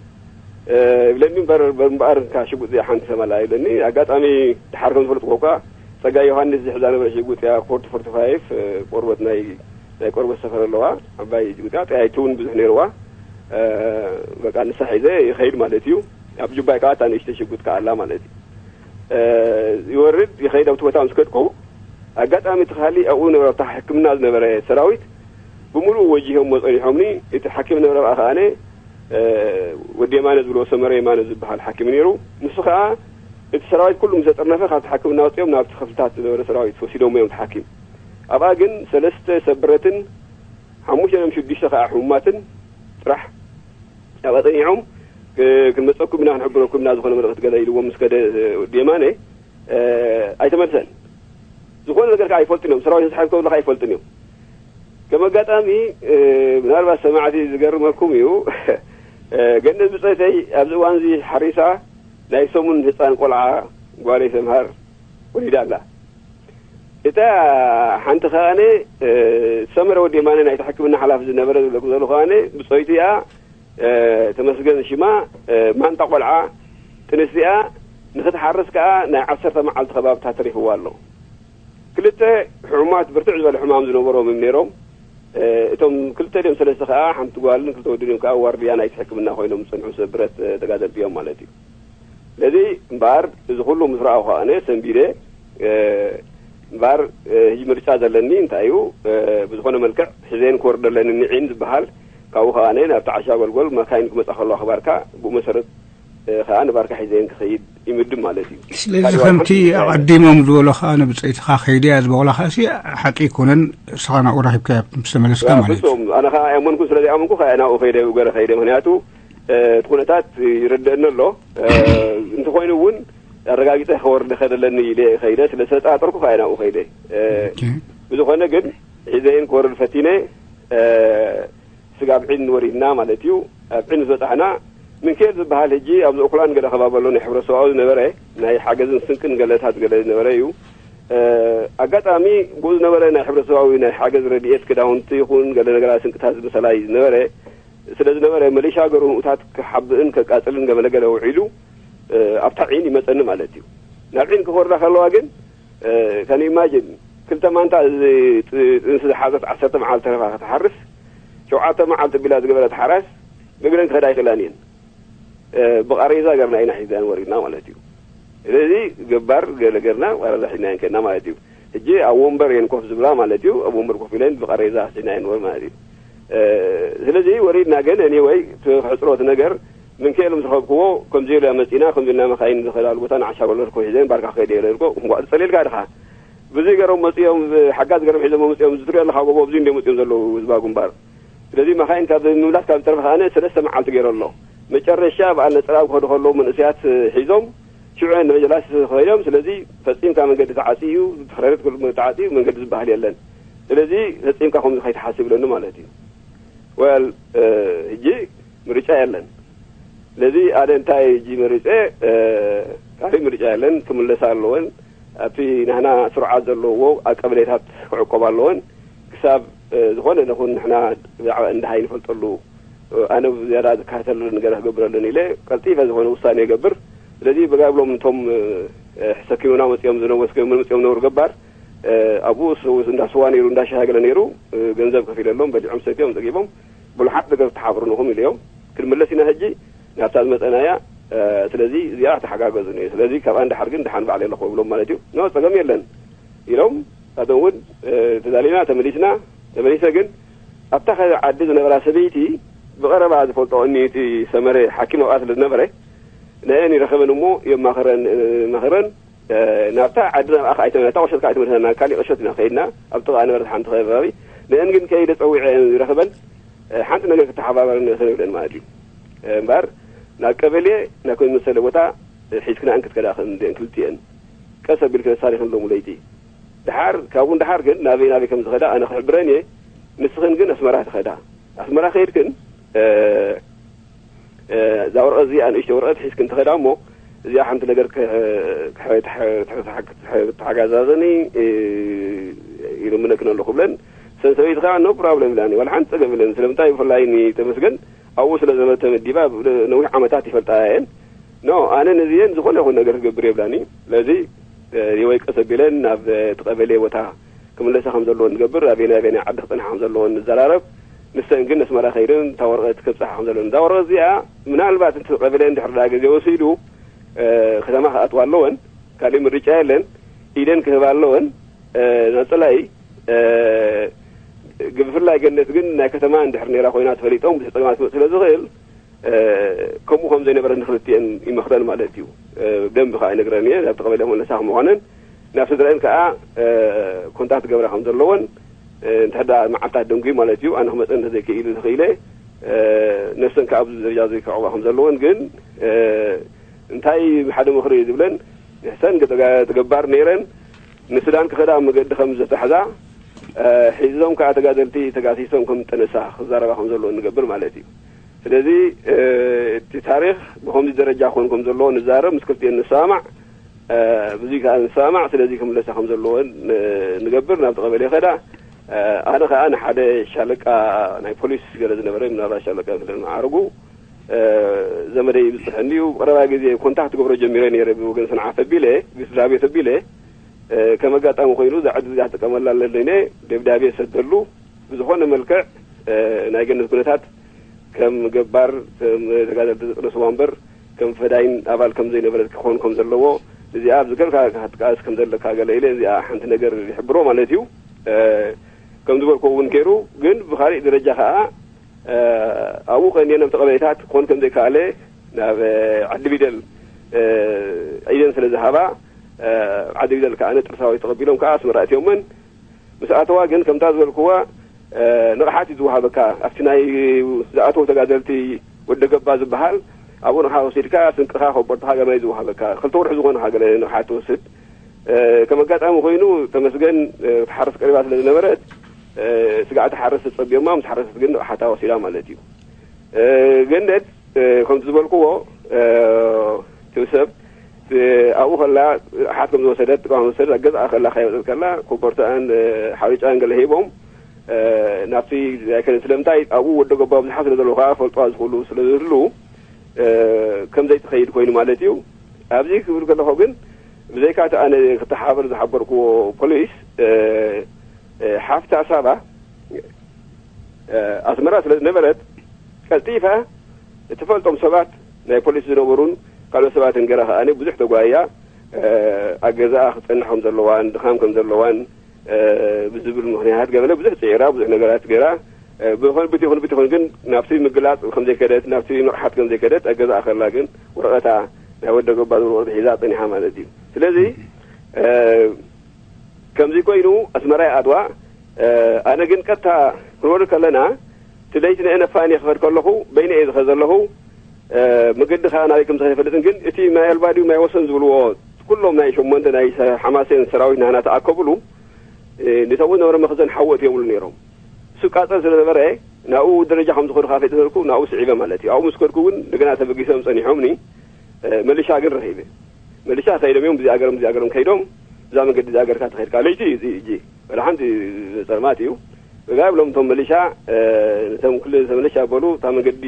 ይብለኒ እምበር እምበኣር እታ ሽጉጥ እዚኣ ሓንቲ ሰማላ ይብለኒ። ኣጋጣሚ ድሓር ከም ዝፈልጥኩ እኳ ጸጋይ ዮሃንስ ዝሕዛ ነበረ ሽጉጥ እያ። ፎርቲ ፎርቲ ፋይፍ ቆርበት ናይ ናይ ቆርበት ሰፈር ኣለዋ። ዓባይ ሽጉጥ እያ። ጠያይቲ እውን ብዙሕ ነይርዋ። በቃ ንሳ ሒዘ ይኸይድ ማለት እዩ። ኣብ ጁባይ ከዓ እታ ንእሽተ ሽጉጥ ከዓ ኣላ ማለት እዩ። ይወርድ ይኸይድ። ኣብቲ ቦታ ምስ ከድኩ ኣጋጣሚ እቲ ካሊ ኣብኡ ነበረ ኣብታ ሕክምና ዝነበረ ሰራዊት ብምሉእ ወጂሆሞ ጸኒሖምኒ። እቲ ሓኪም ነበረ ብኣ ከኣነ ወዲ የማነ ዝብልዎ ሰመረ የማነ ዝበሃል ሓኪም ነይሩ። ንሱ ከኣ እቲ ሰራዊት ኩሉ ምስ ዘጠርነፈ ካብቲ ሕክምና ወፂኦም ናብቲ ክፍልታት ዝነበረ ሰራዊት ወሲዶሞ እዮም። እቲ ሓኪም ኣብኣ ግን ሰለስተ ሰብ ብረትን ሓሙሽተ ዮም ሽዱሽተ ከዓ ሕሙማትን ጥራሕ ኣብኣ ፀኒሖም ክንመፀኩም ኢና ክንሕብረኩም ኢና ዝኾነ መልእኽቲ ገለ ኢልዎም ምስ ከደ ወዲ የማነ ኣይተመልሰን። ዝኾነ ነገር ከዓ ኣይፈልጡን እዮም። ሰራዊት ተሳሒብካ ከለካ ኣይፈልጡን እዮም። ከም ኣጋጣሚ ምናልባት ሰማዕቲ ዝገርመኩም እዩ። ገነት ብፀይተይ ኣብዚ እዋን እዚ ሓሪሳ ናይ ሰሙን ህፃን ቆልዓ ጓለይ ሰምሃር ወሊዳ ኣላ። እታ ሓንቲ ከኣነ ሰመረ ወዲ የማነ ናይቲ ሕክምና ሓላፊ ዝነበረ ዝብለኩም ዘለኹ ከኣነ ብፀይቱ እያ። ተመስገን ሽማ ማንታ ቆልዓ ጥንስቲ እያ። ንክትሓርስ ከዓ ናይ ዓሰርተ መዓልቲ ከባብታት ተሪፍዋ ኣሎ። ክልተ ሕሙማት ብርትዕ ዝበለ ሕማም ዝነበሮም እዮም ነይሮም። እቶም ክልተ ድም ሰለስተ ከዓ ሓንቲ ጓልን ክልተ ወድን እዮም ከዓ ዋርድያ ናይቲ ሕክምና ኮይኖም ዝፀንሑ ሰብ ብረት ተጋደልቲ እዮም ማለት እዩ። ስለዚ እምበኣር እዚ ኩሉ ምስ ረኣኹ ከኣነ ሰንቢደ እምበኣር ህጂ ምርጫ ዘለኒ እንታይ እዩ? ብዝኾነ መልክዕ ሕዘን ክወርድ ኣለኒ ንዒን ዝበሃል ካብኡ ከኣነ ናብቲ ዓሻ ጎልጎል መካይን ክመፃ ከለዋ ክባርካ ብኡ መሰረት ከዓ ንባርካ ሒዘን ክኸይድ ይምድብ ማለት እዩ። ስለዚ ከምቲ ኣቐዲሞም ዝበሎ ከዓ ንብፅዒትኻ ከይደ እያ ዝበቑላ ከኣሲ ሓቂ ኣይኮነን። እስኻ ናብኡ ረኺብካ ምስ ተመለስካ ማለት እዩ። ፍፁም ኣነ ከዓ ኣያመንኩን ስለዚ ኣመንኩ ከዓ ናብኡ ከይደ ገረ ከይደ ምክንያቱ እቲ ኩነታት ይርደእኒ ኣሎ። እንተኾይኑ እውን ኣረጋጊፀ ክወርድ ከደለኒ ኢለ ከይደ ስለ ዝተጠራጠርኩ ከዓ ናብኡ ከይደ። ብዝኾነ ግን ሒዘይን ክወርድ ፈቲነ ስጋብ ዒን ወሪድና ማለት እዩ። ኣብ ዒን ዝበፃሕና ምንኬል ዝበሃል ሕጂ ኣብዚ ኦክላንድ ገለ ከባቢ ኣሎ ናይ ሕብረተሰባዊ ዝነበረ ናይ ሓገዝን ስንቅን ገለታት ገለ ዝነበረ እዩ። ኣጋጣሚ ብኡ ዝነበረ ናይ ሕብረተሰባዊ ናይ ሓገዝ ረድኤት ክዳውንቲ ይኹን ገለ ነገራት ስንቅታት ዝመሰላ እዩ ዝነበረ። ስለ ዝነበረ መሌሻ ገሩ ንኡታት ክሓብእን ከቃፅልን ገመለገለ ውዒሉ ኣብታ ዒን ይመፀኒ ማለት እዩ። ናብ ዒን ክኾርዳ ከለዋ ግን ከን ኢማጅን ክልተ ማንታ እዚ ጥንሲ ዝሓዘት ዓሰርተ መዓልቲ ተረፋ ክትሓርስ ሸውዓተ መዓልቲ ቢላ ዝገበረት ሓራስ ብእግረን ክኸዳ ይኽእላን እየን። ብቃሬዛ ገርና ኢና ሒዛን ወሪድና ማለት እዩ። ስለዚ ገባር ገለ ገርና ቃሬዛ ሒዝና የንከና ማለት እዩ። ሕጂ ኣብ ወንበር እየን ኮፍ ዝብላ ማለት እዩ። ኣብ ወንበር ኮፍ ኢለን ብቃሬዛ ሒዝና የንወር ማለት እዩ። ስለዚ ወሪድና ግን እኔወይ ክሕፅሮት ነገር ምንከኤሎም ዝኸብክዎ ከምዚ ኢሉ መፂና ከምዚ ኢልና መካይን ዝኸዳሉ ቦታ ንዓሻ በሎ ርኮ ሒዘን ባርካ ክኸይደ ኢለ ልኮ እንኳ ትፀሊልካ ድኻ ብዙ ገሮም መፅኦም ሓጋዝ ገሮም ሒዞም መፅኦም ዝትሪኦ ኣለካ ጎቦ ኣብዚ እንደ መፅኦም ዘለዉ ህዝባ ግንባር ስለዚ መኻይን ካብ ምምላስ ካብ ዝተረፈ ከኣነ ሰለስተ መዓልቲ ገይሩ ኣሎ። መጨረሻ በዓል ነፀላ ክኸዱ ከለዉ መንእሰያት ሒዞም ሽዑ ንመጀላስ ኮይኖም ስለዚ ፈፂምካ መንገዲ ተዓፂ እዩ ተረሪት ተዓፂ እዩ መንገዲ ዝበሃል የለን። ስለዚ ፈፂምካ ከምዚ ከይትሓስብ ይብለኒ ማለት እዩ። ወል ሕጂ ምርጫ የለን። ስለዚ ኣነ እንታይ እጂ መሪጸ፣ እ፣ ካልእ ምርጫ የለን፣ ክምለሳ ኣለወን። ኣብቲ ናህና ስርዓት ዘለዎ ኣብ ቀበሌታት ክዕቆባ ኣለወን። ክሳብ፣ እ፣ ዝኾነ ነኹን ንሕና ብዛዕባ እንዳ ሃይ ንፈልጠሉ፣ እ፣ ኣነ ብዝያዳ ዝከታተለሉ ነገር ክገብረለን ኢለ ቀልጢፈ ዝኾነ ውሳኔ ይገብር። ስለዚ ብጋብሎም እቶም፣ እ፣ እ፣ ሰኪሙና መጺኦም ዝነበሩ፣ ሰኪሙና መጺኦም ነበሩ ገባር፣ እ፣ ኣብኡ ስ-፣ እንዳ ስዋ ነይሩ፣ እንዳ ሻሂ ገለ ነይሩ፣ እ፣ ገንዘብ ከፊለሎም፣ በሊዖም ሰትዮም፣ ጸጊቦም፣ ብሉሓት ነገር ተሓብሩ ንኹም ኢለዮም። ክንምለስ ኢና ሕጂ ናብታ ዝመጸናያ፣ እ፣ ስለዚ እዚኣ ተሓጋገዙ ነዩ። ስለዚ ካብኣ ንድሓር ግን ደሓን ባዕለ ኣለኹ ይብሎም ማለት እዩ። ኖ፣ ጸገም የለን ኢሎም፣ ንሳቶም እውን፣ እ፣ ተዳሊና ተመሊስና። ተመሊሰ ግን ኣብታ ከ-፣ ዓዲ ዝነበራ ሰበይቲ ብቐረባ ዝፈልጦ እኒ እቲ ሰመረ ሓኪም ኣብኣ ስለ ዝነበረ፣ ንአን ይረኸበን እሞ የማኸረን፣ እ፣ መኸረን፣ እ፣ ናብታ ዓዲ ናብኣ ከኣ ኣይተመ-፣ ናብታ ቁሸት ከኣ ኣይተመለሰና፣ ካልእ ቁሸት ኢና ከይድና፣ ኣብ ጥቓ ነበረት ሓንቲ ከባቢ። ንአን ግን ከይደ ጸዊዐ ይረኽበን፣ እ፣ ሓንቲ ነገር ክተሓባበረን ሰነብለን ማለት እዩ። እ፣ እምበኣር ናብ ቀበሌ፣ ናብ ከመይ መሰለ ቦታ፣ እ፣ ሒዝክናን ክትከዳ ከም እንዲአን ክልቲአን። ቀስ ኣቢልክን ኣሳሪኽን ሎሙ ለይቲ። ድሓር፣ ካብኡ ንድሓር ግን ናበይ ናበይ ከም ዝኸዳ ኣነ ክሕብረን እየ። ንስኽን ግን ኣስመራ ትኸዳ። ኣስመራ ከይድክን፣ እ፣ እ፣ እዛ ወረቐት እዚኣ፣ ንእሽቶ ወረቐት ሒዝክን ትኸዳ እሞ፣ እዚኣ ሓንቲ ነገር ክ-፣ ክሕ-፣ ክሕ-፣ ክሕ-፣ ክተሓጋዛዘኒ፣ እ፣ ይልምነክን ኣለኹ ብለን፣ ሰን ሰበይቲ ከኣ፣ "ኖ ፕሮብለም" ኢላኒ። ዋላ ሓንቲ ጸገም የለን። ስለምንታይ? ብፍላይ ንተመስገን ኣብኡ ስለ ዝነበረ ተመዲባ፣ ብ-፣ ነዊሕ ዓመታት ይፈልጣ እየን። ኖ፣ ኣነ ነዚየን ዝኾነ ይኹን ነገር ክገብር የብላኒ። ስለዚ፣ እ፣ ወይ ቀስ ኣቢለን ናብ፣ እ፣ እቲ ቀበሌ ቦታ ክምለሳ ከም ዘለወን ንገብር፣ ኣበየናይ ኣበየናይ ዓዲ ክጸንሓ ከም ዘለወን ንዘራረብ። ንሰን ግን ነስመራ ከይደን እታ ወረቐት ከብጽሓ ከም ዘለወን። እዛ ወረቐት እዚኣ ምናልባት እቲ ቀበሌ እንድሕር ደኣ ግዜ ወሲዱ፣ እ፣ ከተማ ክኣትዋ ኣለወን፣ ካልእ ምርጫ የለን፣ ኢደን ክህባ ኣለወን፣ እ፣ ናብ ጸላኢ፣ እ፣ ብፍላይ ገነት ግን ናይ ከተማ እንድሕር ነይራ ኮይና ተፈሊጦም ብዙሕ ጸገማት ክመጽእ ስለ ዝኽእል፣ እ፣ ከምኡ ከም ዘይነበረ ንክልቲአን ይመኽረን ማለት እዩ። እ፣ ብደንቢ ከኣ ይነግረን እየ፣ ናብቲ ቀበሌ ክመለሳ ከም ምዃነን፣ ናብ ስድራኤን ከኣ፣ እ፣ ኮንታክት ክገብራ ከም ዘለወን፣ እ፣ እንተ ደኣ መዓልታት ደንጉዩ ማለት እዩ፣ ኣነ ክመጸ እንተዘይክኢሉ ተኽኢለ፣ እ፣ ነፍሰን ከኣ ኣብዚ ደረጃ እዚ ከዕቑባ ከም ዘለወን፣ ግን፣ እ፣ እንታይ ሓደ ምኽሪ እዩ ዝብለን፣ ንሕሰን ገ-፣ ተጋ-፣ ተገባር ነይረን፣ ንሱዳን ክኸዳ መገዲ ከም ዝተሕዛ፣ እ፣ ሒዞም ከኣ ተጋደልቲ ተጋሲሶም ከም ጠነሳ ክዛረባ ከም ዘለወን ንገብር ማለት እዩ። ስለዚ፣ እ፣ እቲ ታሪኽ ብኸምዚ ደረጃ ክኾን ከም ዘለዎ ንዛረብ፣ ምስ ክልቲኤን ንሰማማዕ፣ እ፣ ብዙይ ከኣ ንሰማማዕ። ስለዚ ክምለሳ ከም ዘለወን ን-፣ ንገብር፣ ናብቲ ቀበሌ ይኸዳ። እ፣ ኣነ ከኣ ንሓደ ሻለቃ ናይ ፖሊስ ገለ ዝነበረ፣ ምናልባት ሻለቃ ገለ መዓርጉ፣ እ፣ ዘመደይ ይብጽሐኒ እዩ። ቀረባ ግዜ ኮንታክት ገብሮ ጀሚረ ነይረ ብወገን ሰንዓፈ ኣቢለ፣ ብስድራ ቤት ኣቢለ፣ እ፣ ከም ኣጋጣሚ ኮይኑ እዛ ዕድል እዚኣ ክጥቀመላ ኣለኒ ኢለ ደብዳቤ ሰደሉ። ብዝኾነ መልክዕ፣ እ፣ ናይ ገነት ኩነታት ከም ገባር፣ ከም ተጋደልቲ ዝጥነስዋ እምበር፣ ከም ፈዳይን ኣባል ከም ዘይነበረት ክኾን ከም ዘለዎ፣ እዚኣ ኣብ ዝገርካ ክትቃለስ ከም ዘለካ ገለ ኢለ፣ እዚኣ ሓንቲ ነገር ይሕብሮ ማለት እዩ። እ፣ ከም ዝበልኩ እውን ገይሩ፣ ግን ብኻሊእ ደረጃ ከኣ፣ እ፣ ኣብኡ ቀንየ ነብቲ ቀበሌታት ክኾን ከም ዘይከኣለ፣ ናብ፣ እ፣ ዓዲ ቢደል፣ እ፣ ኢደን ስለ ዝሃባ፣ እ፣ ዓዲ ቢደል ከኣ ነጥርሳዊ ተቐቢሎም ከኣ ኣስመራ እትዮመን። ምስ ኣተዋ ግን ከምታ ዝበልክዋ፣ እ፣ ንቕሓት እዩ ዝወሃበካ። ኣብቲ ናይ ዝኣተዉ ተጋደልቲ ወደ ገባ ዝበሃል፣ ኣብኡ ንኻ ወሲድካ ስንቅኻ ኮቦርትኻ ገማይ ዝወሃበካ። ክልተ ወርሒ ዝኾነ ገለ ንቕሓት ትወስድ። እ፣ ከም ኣጋጣሚ ኮይኑ ተመስገን፣ እ፣ ክትሓርስ ቀሪባ ስለ ዝነበረት፣ እ፣ ስጋዕ ትሓርስ ተጸብዮማ፣ ምስ ሓረሰት ግን ንቕሓታ ወሲዳ ማለት እዩ። እ፣ ገነት፣ እ፣ ከምቲ ዝበልክዎ፣ እ፣ እቲ ሰብ፣ እ፣ ኣብኡ ከላ ንቕሓት ከም ዝወሰደት፣ ጥቃ ከም ዝወሰደት፣ ኣብ ገዛኣ ከላ ከይወጸት ከላ ኮቦርትኣን፣ እ፣ ሓርጫን ገለ ሂቦም፣ እ፣ ናብቲ ኣይከነ ስለምንታይ ኣብኡ ወደ ገባ ብዙሓት ስለ ዘለዉ ከኣ ፈልጥዋ ዝኽእሉ ስለ ዝህሉ፣ እ፣ ከም ዘይትኸይድ ኮይኑ ማለት እዩ። ኣብዚ ክብል ከለኹ ግን ብዘይካ እቲ ኣነ ክተሓባበር ዝሓበርክዎ ፖሊስ፣ እ፣ እ፣ ሓፍታ ሳባ፣ እ፣ ኣስመራ ስለ ዝነበረት ቀልጢፋ እትፈልጦም ሰባት ናይ ፖሊስ ዝነበሩን ካልኦት ሰባትን ገራ ከኣ ብዙሕ ተጓይያ፣ እ፣ ኣብ ገዛኣ ክትጸንሕ ከም ዘለዋን ድኻም ከም ዘለዋን፣ እ፣ ብዝብል ምኽንያት ገበለ ብዙሕ ጽዒራ፣ ብዙሕ ነገራት ገይራ፣ እ፣ ብኾን ብቲ ይኹን ብቲ ይኹን ግን ናብቲ ምግላጽ ከም ዘይከደት፣ ናብቲ ንቕሓት ከም ዘይከደት፣ ኣብ ገዛኣ ከላ ግን ወረቐታ ናይ ወደ ገባ ዝብል ወረቐት ሒዛ ጸኒሓ ማለት እዩ። ስለዚ፣ እ፣ ከምዚ ኮይኑ ኣስመራ ይኣትዋ። እ፣ ኣነ ግን ቀጥታ ክንወርድ ከለና፣ እቲ ለይቲ ንእነፋን እየ ክኸድ ከለኹ፣ በይነ እየ ዝኸድ ዘለኹ። እ፣ መገዲ ከኣ ናበይ ከም ዝኸድ ኣይፈልጥን፣ ግን እቲ ማይ ኣልባ ድዩ ማይ ወሰን ዝብልዎ፣ ኩሎም ናይ ሸሞንተ ናይ ሰ-፣ ሓማሴን ሰራዊት ናህና ተኣከብሉ። እ፣ ንተብኡ ዝነበረ መኽዘን ሓዊ ኣትዮምሉ ነይሮም። እሱ ቃጸል ስለ ነበረ፣ ናብኡ ደረጃ ከም ዝኸዱ ካፌ ተሰርኩ ናብኡ ስዒበ ማለት እዩ። ኣብኡ ምስ ከድኩ እውን እንደገና ተበጊሶም ጸኒሖምኒ። መሊሻ ግን ረኺበ። መሊሻ ከይዶም እዮም ብዚኣ ገርም ብዚኣ ገርም ከይዶም እዛ መንገዲ እዚኣ ገርካ ተኸድካ ለይቲ እዩ እዚ እጂ ወላ ሓንቲ ጸልማት እዩ። ብጋይ ብሎም እቶም መሊሻ ነቶም ክልተ መሊሻ በሉ እታ መንገዲ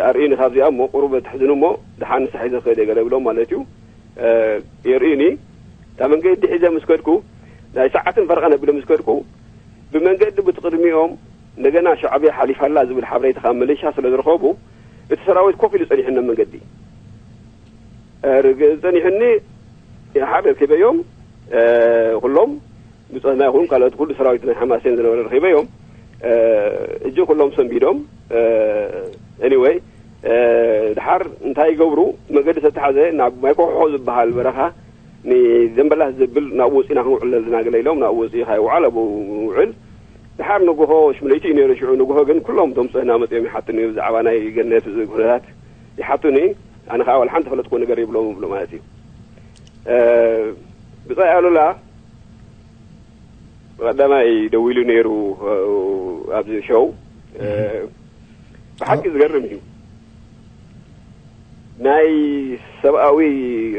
ኣርእኒ ካብዚኣ እሞ ቁሩብ ተሕዝኑ እሞ ደሓን ንስሓ ሒዘ ክኸደ ገለ ብሎም ማለት እዩ። የርእኒ እታ መንገዲ ሒዘ ምስ ከድኩ ናይ ሰዓትን ፈረቓን ኣቢለ ምስ ከድኩ ብመንገዲ ብትቕድሚኦም እንደገና ሻዕብያ ሓሊፋላ ዝብል ሓበሬታ ካብ መሊሻ ስለ ዝረኸቡ እቲ ሰራዊት ኮፍ ኢሉ ጸኒሕኒ ኣብ መንገዲ። ጸኒሕኒ ሓደ ርኪበዮም ኩሎም ብጾትና ይኹን ካልኦት ኩሉ ሰራዊት ናይ ሓማሴን ዝነበረ ረኺበዮም። እጂ ኩሎም ሰንቢዶም። ኤኒወይ ድሓር እንታይ ይገብሩ? መገዲ ተተሓዘ ናብ ማይኮሖ ዝበሃል በረኻ ንደንበላስ ዘብል ናብኡ ወፂና ክንውዕል ዘለና ገለ ኢሎም ናብኡ ወፂኻ ይውዓል ኣብኡ ውዕል። ድሓር ንግሆ ሽምለይቲ እዩ ነይሩ ሽዑ ንግሆ ግን ኩሎም እቶም ፅህና መፅኦም ይሓትኒ ብዛዕባ ናይ ገነት እዚ ኩነታት ይሓቱኒ። ኣነ ከዓ ዋላ ሓንቲ ፈለጥኩ ነገር ይብሎም ይብሎ ማለት እዩ። ብፃይ ኣሉላ ቀዳማይ ደዊሉ ነይሩ ኣብዚ ሸው። ብሓቂ ዝገርም እዩ። ናይ ሰብኣዊ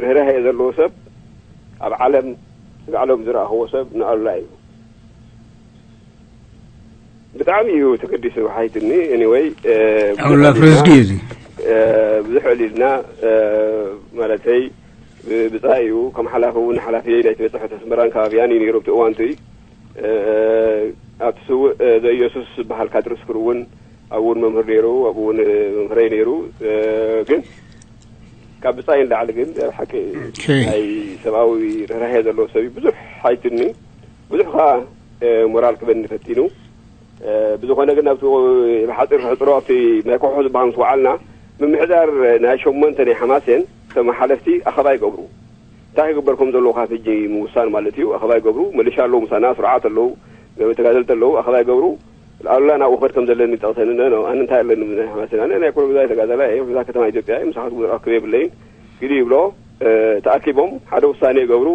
ርህራሄ ዘለዎ ሰብ ኣብ ዓለም ንባዕሎም ዝረኣኽዎ ሰብ ንኣሉላ እዩ። ብጣዕሚ እዩ ተገዲሱ ሓይትኒ። ኤኒወይ ኣሉላ ፍሬዝጊ እዩ እዚ። ብዙሕ ዕሊልና ማለተይ ብፃይ እዩ ከም ሓላፊ እውን ሓላፊ ናይ ትበፅሕ ተስመራን ከባቢያን እዩ ነይሩ ኣብቲ እዋንቱ እዩ። ኣብቲ ስውእ ዘኢየሱስ ዝበሃል ካድሪ ስክር እውን ኣብኡ እውን መምህር ነይሩ ኣብኡ እውን መምህረይ ነይሩ። ግን ካብ ብፃይ ንላዕሊ ግን ሓቂ ናይ ሰብኣዊ ርህራሄ ዘለዎ ሰብ እዩ። ብዙሕ ሓይትኒ ብዙሕ ከዓ ሞራል ክበኒ ፈቲኑ። ብዝኾነ ግን ኣብቲ ብሓፂር ክሕፅሮ ኣብቲ ናይ ኮሖ ዝበሃል ምስ ወዓልና ምምሕዳር ናይ ሸሞንተ ናይ ሓማሴን ተመሓለፍቲ ኣኸባ ይገብሩ። እንታይ ክግበር ከም ዘለዎ ካብ ሕጂ ምውሳን ማለት እዩ። ኣኸባ ይገብሩ። መሊሻ ኣለዉ፣ ምሳና ስርዓት ኣለዉ፣ ተጋደልቲ ኣለዉ፣ ኣኸባ ይገብሩ። ኣሉላ ናብኡ ክኸድ ከም ዘለኒ ጠቕሰኒ። ኖ፣ ኖ፣ ኣነ እንታይ ኣለኒ ናይ ሓማሴን? ኣነ ናይ ኩሉ ግዜ ተጋዳላይ እየ። ብዛ ከተማ ኢትዮጵያ እየ። ምሳኻትኩም ዝረኣኹ ክብ የብለይን። ግዲ ይብሎ። ተኣኪቦም ሓደ ውሳኔ ይገብሩ።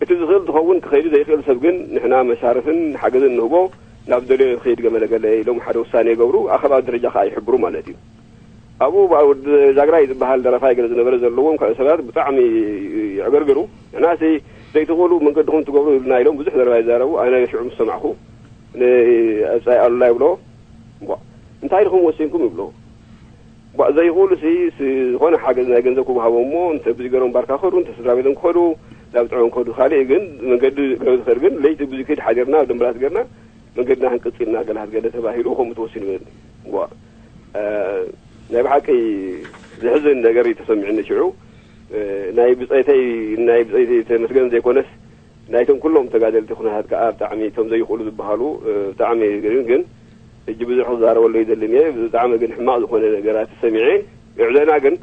እቲ ዝኽእል ዝኸውን ክኸይድ ዘይኽእል ሰብ ግን ንሕና መሳርፍን ሓገዝን ንህቦ ናብ ደልዮ ክኸይድ ገመለገለ ኢሎም ሓደ ውሳኔ ይገብሩ። ኣኸባ ደረጃ ከዓ ይሕብሩ ማለት እዩ። ኣብኡ በዓል ወዲ ዛግራይ ዝበሃል ደረፋይ ገለ ዝነበረ ዘለዎም ካልኦት ሰባት ብጣዕሚ የዕገርግሩ። ንሕናሲ ዘይትኽእሉ መንገድኹም ትገብሩ ይብሉና ኢሎም ብዙሕ ዘረባ ይዛረቡ። ኣነ ሽዑ ምስ ሰማዕኩ ንኣብጻይ ኣሉላ ይብሎ፣ እምቧ እንታይ ኢልኹም ወሲንኩም ይብሎ። እምቧ ዘይኽእሉሲ ዝኾነ ሓገዝ ናይ ገንዘብ ክወሃቦም እሞ እንተ ብዙይ ገሮም ባርካ ክኸዱ እንተ ስድራ ቤቶም ክኸዱ ናብ ጥዑም ክኸዱ። ካልእ ግን መንገዲ ገለ ዝኸድ ግን ለይቲ ብዙይ ከይድ ሓዲርና ደምበላት ገርና መንገድና ክንቅጽልና ገለ ሃት ገለ ተባሂሉ ከምኡ ተወሲኑ በኒ። እዋ፣ እ፣ ናይ ብሓቂ ዘሕዝን ነገር እዩ ተሰሚዑኒ ሽዑ። እ፣ ናይ ብጸይተይ፣ ናይ ብጸይተይ ተመስገን ዘይኮነስ፣ ናይቶም ኩሎም ተጋደልቲ ኩነታት ከኣ ብጣዕሚ እቶም ዘይኽእሉ ዝበሃሉ፣ እ፣ ብጣዕሚ ግን፣ ግን ሕጂ ብዙሕ ክዛረበሉ ኣይደልን እየ። ብጣዕሚ ግን ሕማቕ ዝኾነ ነገራት ተሰሚዐ። ይዕዘና ግን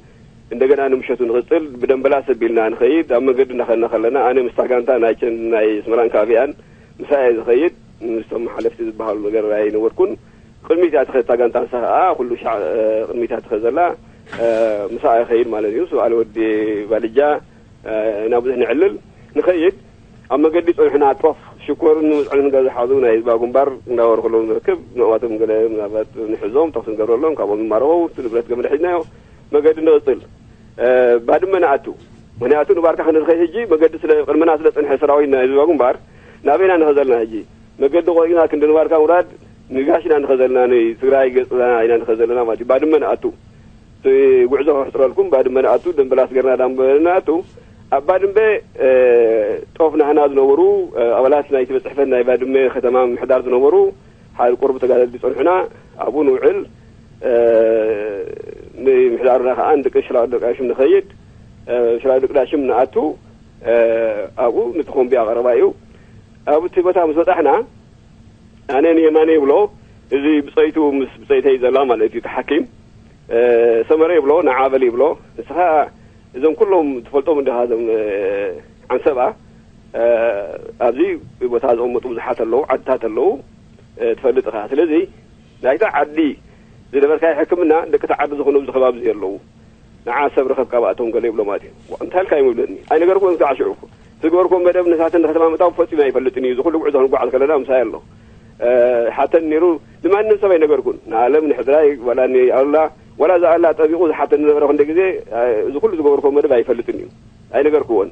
እንደገና ንምሸቱ ንቕጽል፣ ብደምበላስ ኣቢልና ንኸይድ። ኣብ መንገዲ እናኸድና ከለና፣ ኣነ ምስታ ጋንታ ናይ ቸን-፣ ናይ ኣስመራን ከባቢኣን ምሳይ እየ ዝኸይድ። ምስቶም ሓለፍቲ ዝበሃሉ ነገር ኣይነበርኩን። ቅድሚት እያ ትኸድ እታ ጋንታ፣ ንሳ ኸኣ ኩሉ ሻዕ፣ እ፣ ቅድሚት እያ ትኸድ ዘላ። እ፣ ምሳኣ ይኸይድ ማለት እዩ። ስብኣል ወዲ ባልጃ፣ እ፣ ኢና ብዙሕ ነዕልል ንኸይድ። ኣብ መገዲ ጸኒሑና ጦፍ ሽኮርን ምጽዕንን ገዛ ዝሓዙ ናይ ህዝባዊ ግንባር እንዳበሩ ከለዉ ንረክብ። ንዕዋቶም ገለ ምናልባት ንሕዞም፣ ተኹሲ ንገብረሎም፣ ካብኦም ንማረኹ። እቲ ንብረት ገመድ ሒዝናዮ መገዲ ንቕጽል። እ፣ ባድመ ንኣቱ። ምኽንያቱ ንባርካ ክንድኸይ ሕጂ መገዲ ስለ ቅድመና ስለ ጸንሐ ሰራዊት ናይ ህዝባዊ ግንባር ናበይና ንኸዘልና ሕጂ? መገዲ ቆሪና ክንዲ ንባርካ ምውራድ ንጋሽና ንኸዘልና ንትግራይ ገጽና ኢና ንኸዘልና ማለት እዩ። ባድመ ንኣቱ። እቲ ጉዕዞ ከሕጽረልኩም ባድመ ንኣቱ፣ ደምበላስ ገርና ዳምበ ንኣቱ። ኣብ ባድመ፣ እ፣ ጦፍ ናህና ዝነበሩ፣ እ፣ ኣባላት ናይቲ ቤት ጽሕፈት ናይ ባድመ ከተማ ምምሕዳር ዝነበሩ ሓደ ቁሩብ ተጋደልቲ ጸንሑና፣ ኣብኡ ንውዕል። እ፣ ንምሕዳርና ከኣ ንደቂ ሽላቕ ደቂ ኣሽም ንኸይድ፣ እ፣ ሽላቕ ደቂ ኣሽም ንኣቱ፣ እ፣ ኣብኡ ነቲ ኮምቢ ኣቐረባ እዩ። ኣብቲ ቦታ ምስ በጻሕና፣ ኣነ ንየማነ ይብሎ፣ እዚ ብጸይቱ ምስ ብጸይተይ ዘላ ማለት እዩ፣ እቲ ሓኪም፣ እ፣ ሰመረ ይብሎ፣ ንዓ በል ይብሎ። ንስኻ እዞም ኩሎም ትፈልጦም እንዲኻ፣ እዞም፣ እ፣ ዓንሰባ፣ እ፣ ኣብዚ ቦታ ዝቕመጡ ብዙሓት ኣለዉ፣ ዓድታት ኣለዉ፣ እ፣ ትፈልጥ ኢኻ። ስለዚ ናይታ ዓዲ ዝነበርካዮ ሕክምና ደቂ እታ ዓዲ ዝኾኑ ኣብዚ ከባቢ እዚ ኣለዉ። ንዓ ሰብ ረኸብ ካብኣቶም ገለ ይብሎ ማለት እዩ። ዋ፣ እንታይ ኢልካ እዮም ይብለኒ። ኣይነገርኩዎን ክሳዕ ሽዑ እኮ። ዝገበርኩዎ መደብ ንሳተን ንከተማ ምእታው ፈጺመ ኣይፈልጥን እዩ። እዚ ኩሉ ጉዕዞ ክንጓዓዝ ከለና ምሳይ ኣሎ። እ፣ ሓተን ነይሩ፣ ንማንም ሰብ ኣይነገርኩን። ንኣለም፣ ንሕድራይ፣ ዋላ ንኣሉላ፣ ዋላ እዛ ኣላ ጠቢቑ ዝሓተኒ ነበረ። ክንደ ግዜ፣ እ፣ እዚ ኩሉ ዝገበርኩዎ መደብ ኣይፈልጥን እዩ። ኣይነገርኩዎን።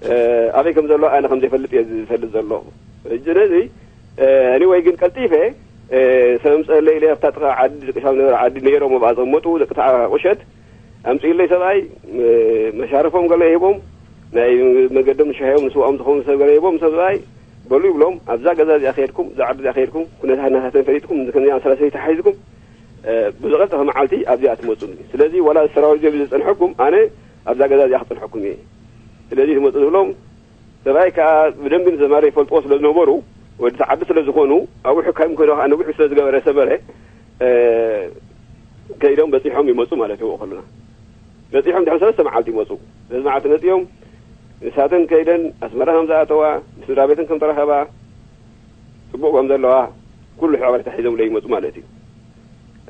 እ፣ ኣበይ ከም ዘሎ ኣነ ከም ዘይፈልጥ እየ ዝፈልጥ ዘለኹ። ሕጂ ነዚ፣ እ፣ anyway ግን ቀልጢፈ፣ እ፣ ሰብ ምጸለይ ኢለ ኣብታ ጥቓ ዓዲ፣ ደቂ ሻብ ነበረ ዓዲ ነይሮም ኣብኣ ዘመጡ ደቂ ተዓ ቁሸት ኣምጺኡለይ ሰብኣይ፣ እ፣ መሻረፎም ገለ ሂቦም፣ ናይ መገዶም ሻሂኦም ንስዋኦም ዝኸውን ሰብ ገለ ሂቦም፣ ሰብኣይ በሉ ይብሎም፣ ኣብዛ ገዛ እዚኣ ከይድኩም፣ እዛ ዓዲ እዚኣ ከይድኩም፣ ኩነታት ናታተን ፈሊጥኩም፣ ከምዚኣ መሰላ ሰበይቲ ሓይዝኩም፣ እ፣ ብዝቐልጠፈ መዓልቲ ኣብዚኣ ትመጹኒ። ስለዚ ዋላ ሰራዊት ዘብ ዝጸንሐኩም፣ ኣነ ኣብዛ ገዛ እዚኣ ክጸንሐኩም እየ። ስለዚ ትመጹ ዝብሎም፣ ሰብኣይ ከኣ ብደንቢ ንሰመረ ይፈልጥዎ ስለ ዝነበሩ፣ ወዲ ዓዲ ስለ ዝኾኑ፣ ኣብኡ ሕካይም ኮይኖ ከኣ ነዊሕ ስለ ዝገበረ ሰመረ፣ እ፣ ከይዶም በጺሖም ይመጹ ማለት ይዎ ከለና። በጺሖም ድሕሪ ሰለስተ መዓልቲ ይመጹ። ሰለስተ መዓልቲ መጺኦም፣ ንሳተን ከይደን ኣስመራ ከም ዝኣተዋ፣ ምስ ስድራ ቤተን ከም ተራኸባ፣ ጽቡቕ ከም ዘለዋ፣ ኩሉ ሓበሬታ ሒዞምለይ ይመጹ ማለት እዩ።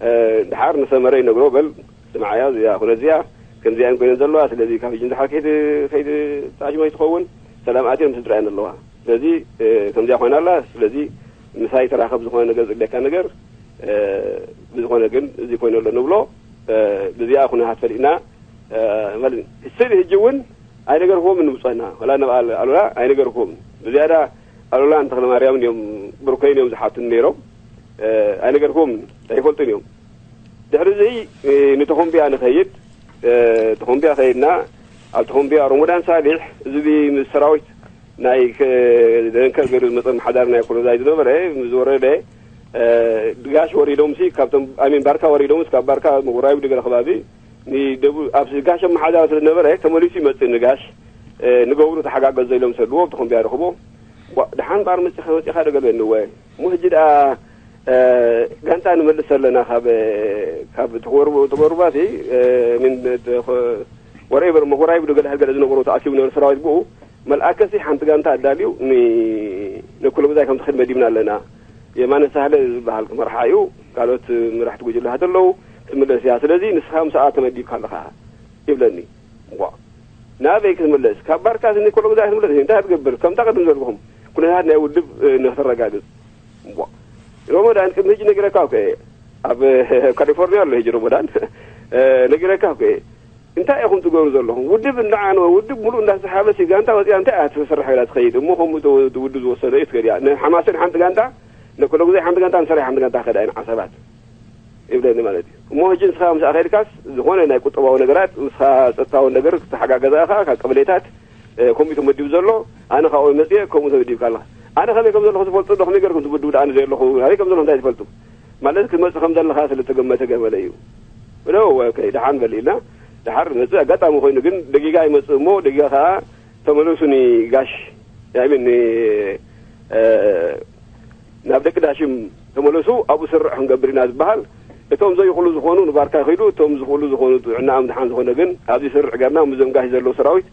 እ፣ ድሓር ንሰመረ ይነግሮ፣ በል ስምዓያ፣ እዚኣ ኩነት እዚኣ ከምዚኣን ኮይነን ዘለዋ፣ ስለዚ ካብ ሕጂ ንድሓር ከይት-፣ ከይትኣሽሞ ይትኸውን፣ ሰላም ኣትየን ምስ ስድራኤን ኣለዋ። ስለዚ፣ እ፣ ከምዚኣ ኮይና ኣላ፣ ስለዚ ምሳይ ተራኸብ፣ ዝኾነ ነገር ዝድልየካ ነገር፣ እ፣ ብዝኾነ ግን እዚ ኮይኑ ኣሎ ንብሎ፣ እ፣ ብዚኣ ኩነታት ፈሊጥና፣ እ፣ ማለት እዩ። ስቲል ሕጂ እውን ኣይነገርክዎምን ንብጾትና፣ ወላ ናብ ኣል-፣ ኣሉላ ኣይነገርክዎምን። ብዝያዳ ኣሉላን ተኽለማርያምን እዮም፣ ብሩከይን እዮም ዝሓቱኒ ነይሮም። እ፣ ኣይነገርክዎምን፣ ኣይፈልጡን እዮም። ድሕሪ እዚ፣ እ፣ ንተኾምቢያ ንኸይድ፣ እ፣ ተኾምቢያ ኸይድና፣ ኣብ ተኾምቢያ ሮሞዳን ሳሊሕ፣ እዚ ምስ ሰራዊት ናይ ከ-፣ ደንከል ገይሩ ዝመጸ ኣመሓዳሪ ናይ ኮሎዛይ ዝነበረ፣ ምስ ወረደ፣ እ፣ ድጋሽ ወሪዶምሲ፣ ካብቶም፣ ኣይ ሚን፣ ባርካ ወሪዶምስ፣ ካብ ባርካ ምቑራይብ ድገለ ከባቢ፣ ንደቡ-፣ ኣብ ጋሽ ኣመሓዳሪ ስለ ዝነበረ፣ ተመሊሱ ይመጽእ ንጋሽ፣ እ፣ ንገብሩ ተሓጋገዞ ኢሎም ሰድዎ፣ ተኾምቢያ ረኽቦ። ዋ፣ ደሓን ባር መጺኻ፣ መጺኻ ዶ ገልበኒ፣ እወ። እሞ ሕጂ ደኣ፣ እ፣ ጋንታ ንመልስ ኣለና፣ ካብ፣ ካብ ተጎርቡ-፣ ተጎርባቲ፣ እ፣ ምን፣ ተኸ-፣ ወሬቨር፣ መጎራይብ ዶ ገለ ገለ ዝነበሩ ተኣኪቡ ነበረ ሰራዊት ብኡ። መልኣከሲ ሓንቲ ጋንታ ኣዳልዩ ን-፣ ንኩሉ ብዛይ ከም ትኽእል መዲብና ኣለና። የማነ ሳህለ ዝበሃል ክመርሓ እዩ። ካልኦት መራሕቲ ጉጅለታት ኣለዉ። ትምለስ እያ። ስለዚ ንስኻ ምስኣ ተመዲብካ ኣለኻ ይብለኒ። እዋ፣ ናበይ ክትምለስ? ካብ ባርካስ ንኮሎምዛ ክትምለስ? እንታይ ክትገብር? ከምታ ቅድም ዘልኩኹም ኩነታት ናይ ውድብ፣ እ፣ ንክተረጋግጽ። እዋ፣ ሮሞዳን ቅድሚ ሕጂ ነጊረካ እኮ እየ። ኣብ ካሊፎርኒያ ኣሎ ሕጂ ሮሞዳን። እ፣ ነጊረካ እኮ እየ። እንታይ ኢኹም ትገብሩ ዘለኹም? ውድብ እንዳዓነወ፣ ውድብ ሙሉእ እንዳሰሓበ፣ ሲ ጋንታ ወፂኣ እንታይ እያ ትሰርሕ ኢላ ትኸይድ? እሞ ከምኡ ተ-፣ ውድብ ዝወሰነ እዩ ትከድ እያ። ንሓማሴን ሓንቲ ጋንታ፣ ንኮሎምዛ ሓንቲ ጋንታ፣ ንሰራይ ሓንቲ ጋንታ ከዳ እየን ዓሰባት። ይብለኒ ማለት እዩ። እሞ ሕጂ ንስኻ ምስ ኣኸድካስ ዝኾነ ናይ ቁጠባዊ ነገራት፣ ምስኻ ጸጥታዊ ነገር ክትሓጋገዛ ኢኻ፣ ካብ ቀበሌታት፣ እ፣ ኮሚቴ መዲቡ ዘሎ፣ ኣነ ካብኡ መጽየ፣ ከምኡ ተመዲብካ ኣለኻ። ኣነ ከመይ ከም ዘለኹ ትፈልጡ ዶ? ከመይ ገርኩም ትምድቡ ደኣ? ኣነ ዘየለኹ፣ ኣበይ ከም ዘለኹ እንታይ ትፈልጡ? ማለት ክትመጽእ ከም ዘለኻ ስለ ተገመተ ገመለ እዩ። ብለው፣ ኦኬ፣ ደሓን በል ኢልና፣ ደሓር መጽእ። ኣጋጣሚ ኮይኑ ግን ደጊጋ ይመጽእ እሞ፣ ደጊጋ ከኣ ተመለሱኒ ጋሽ፣ ኣይ ሚን፣ እ፣ ናብ ደቂ ዳሽም ተመለሱ፣ ኣብኡ ስርዕ ክንገብር ኢና ዝበሃል። እቶም ዘይኽእሉ ዝኾኑ ንባርካ ይኸይዱ፣ እቶም ዝኽእሉ ዝኾኑ ጥዕናኦም ድሓን ዝኾነ ግን ኣብዚ ስርዕ ገርና ምስዞም ጋሽ ዘለዉ ሰራዊት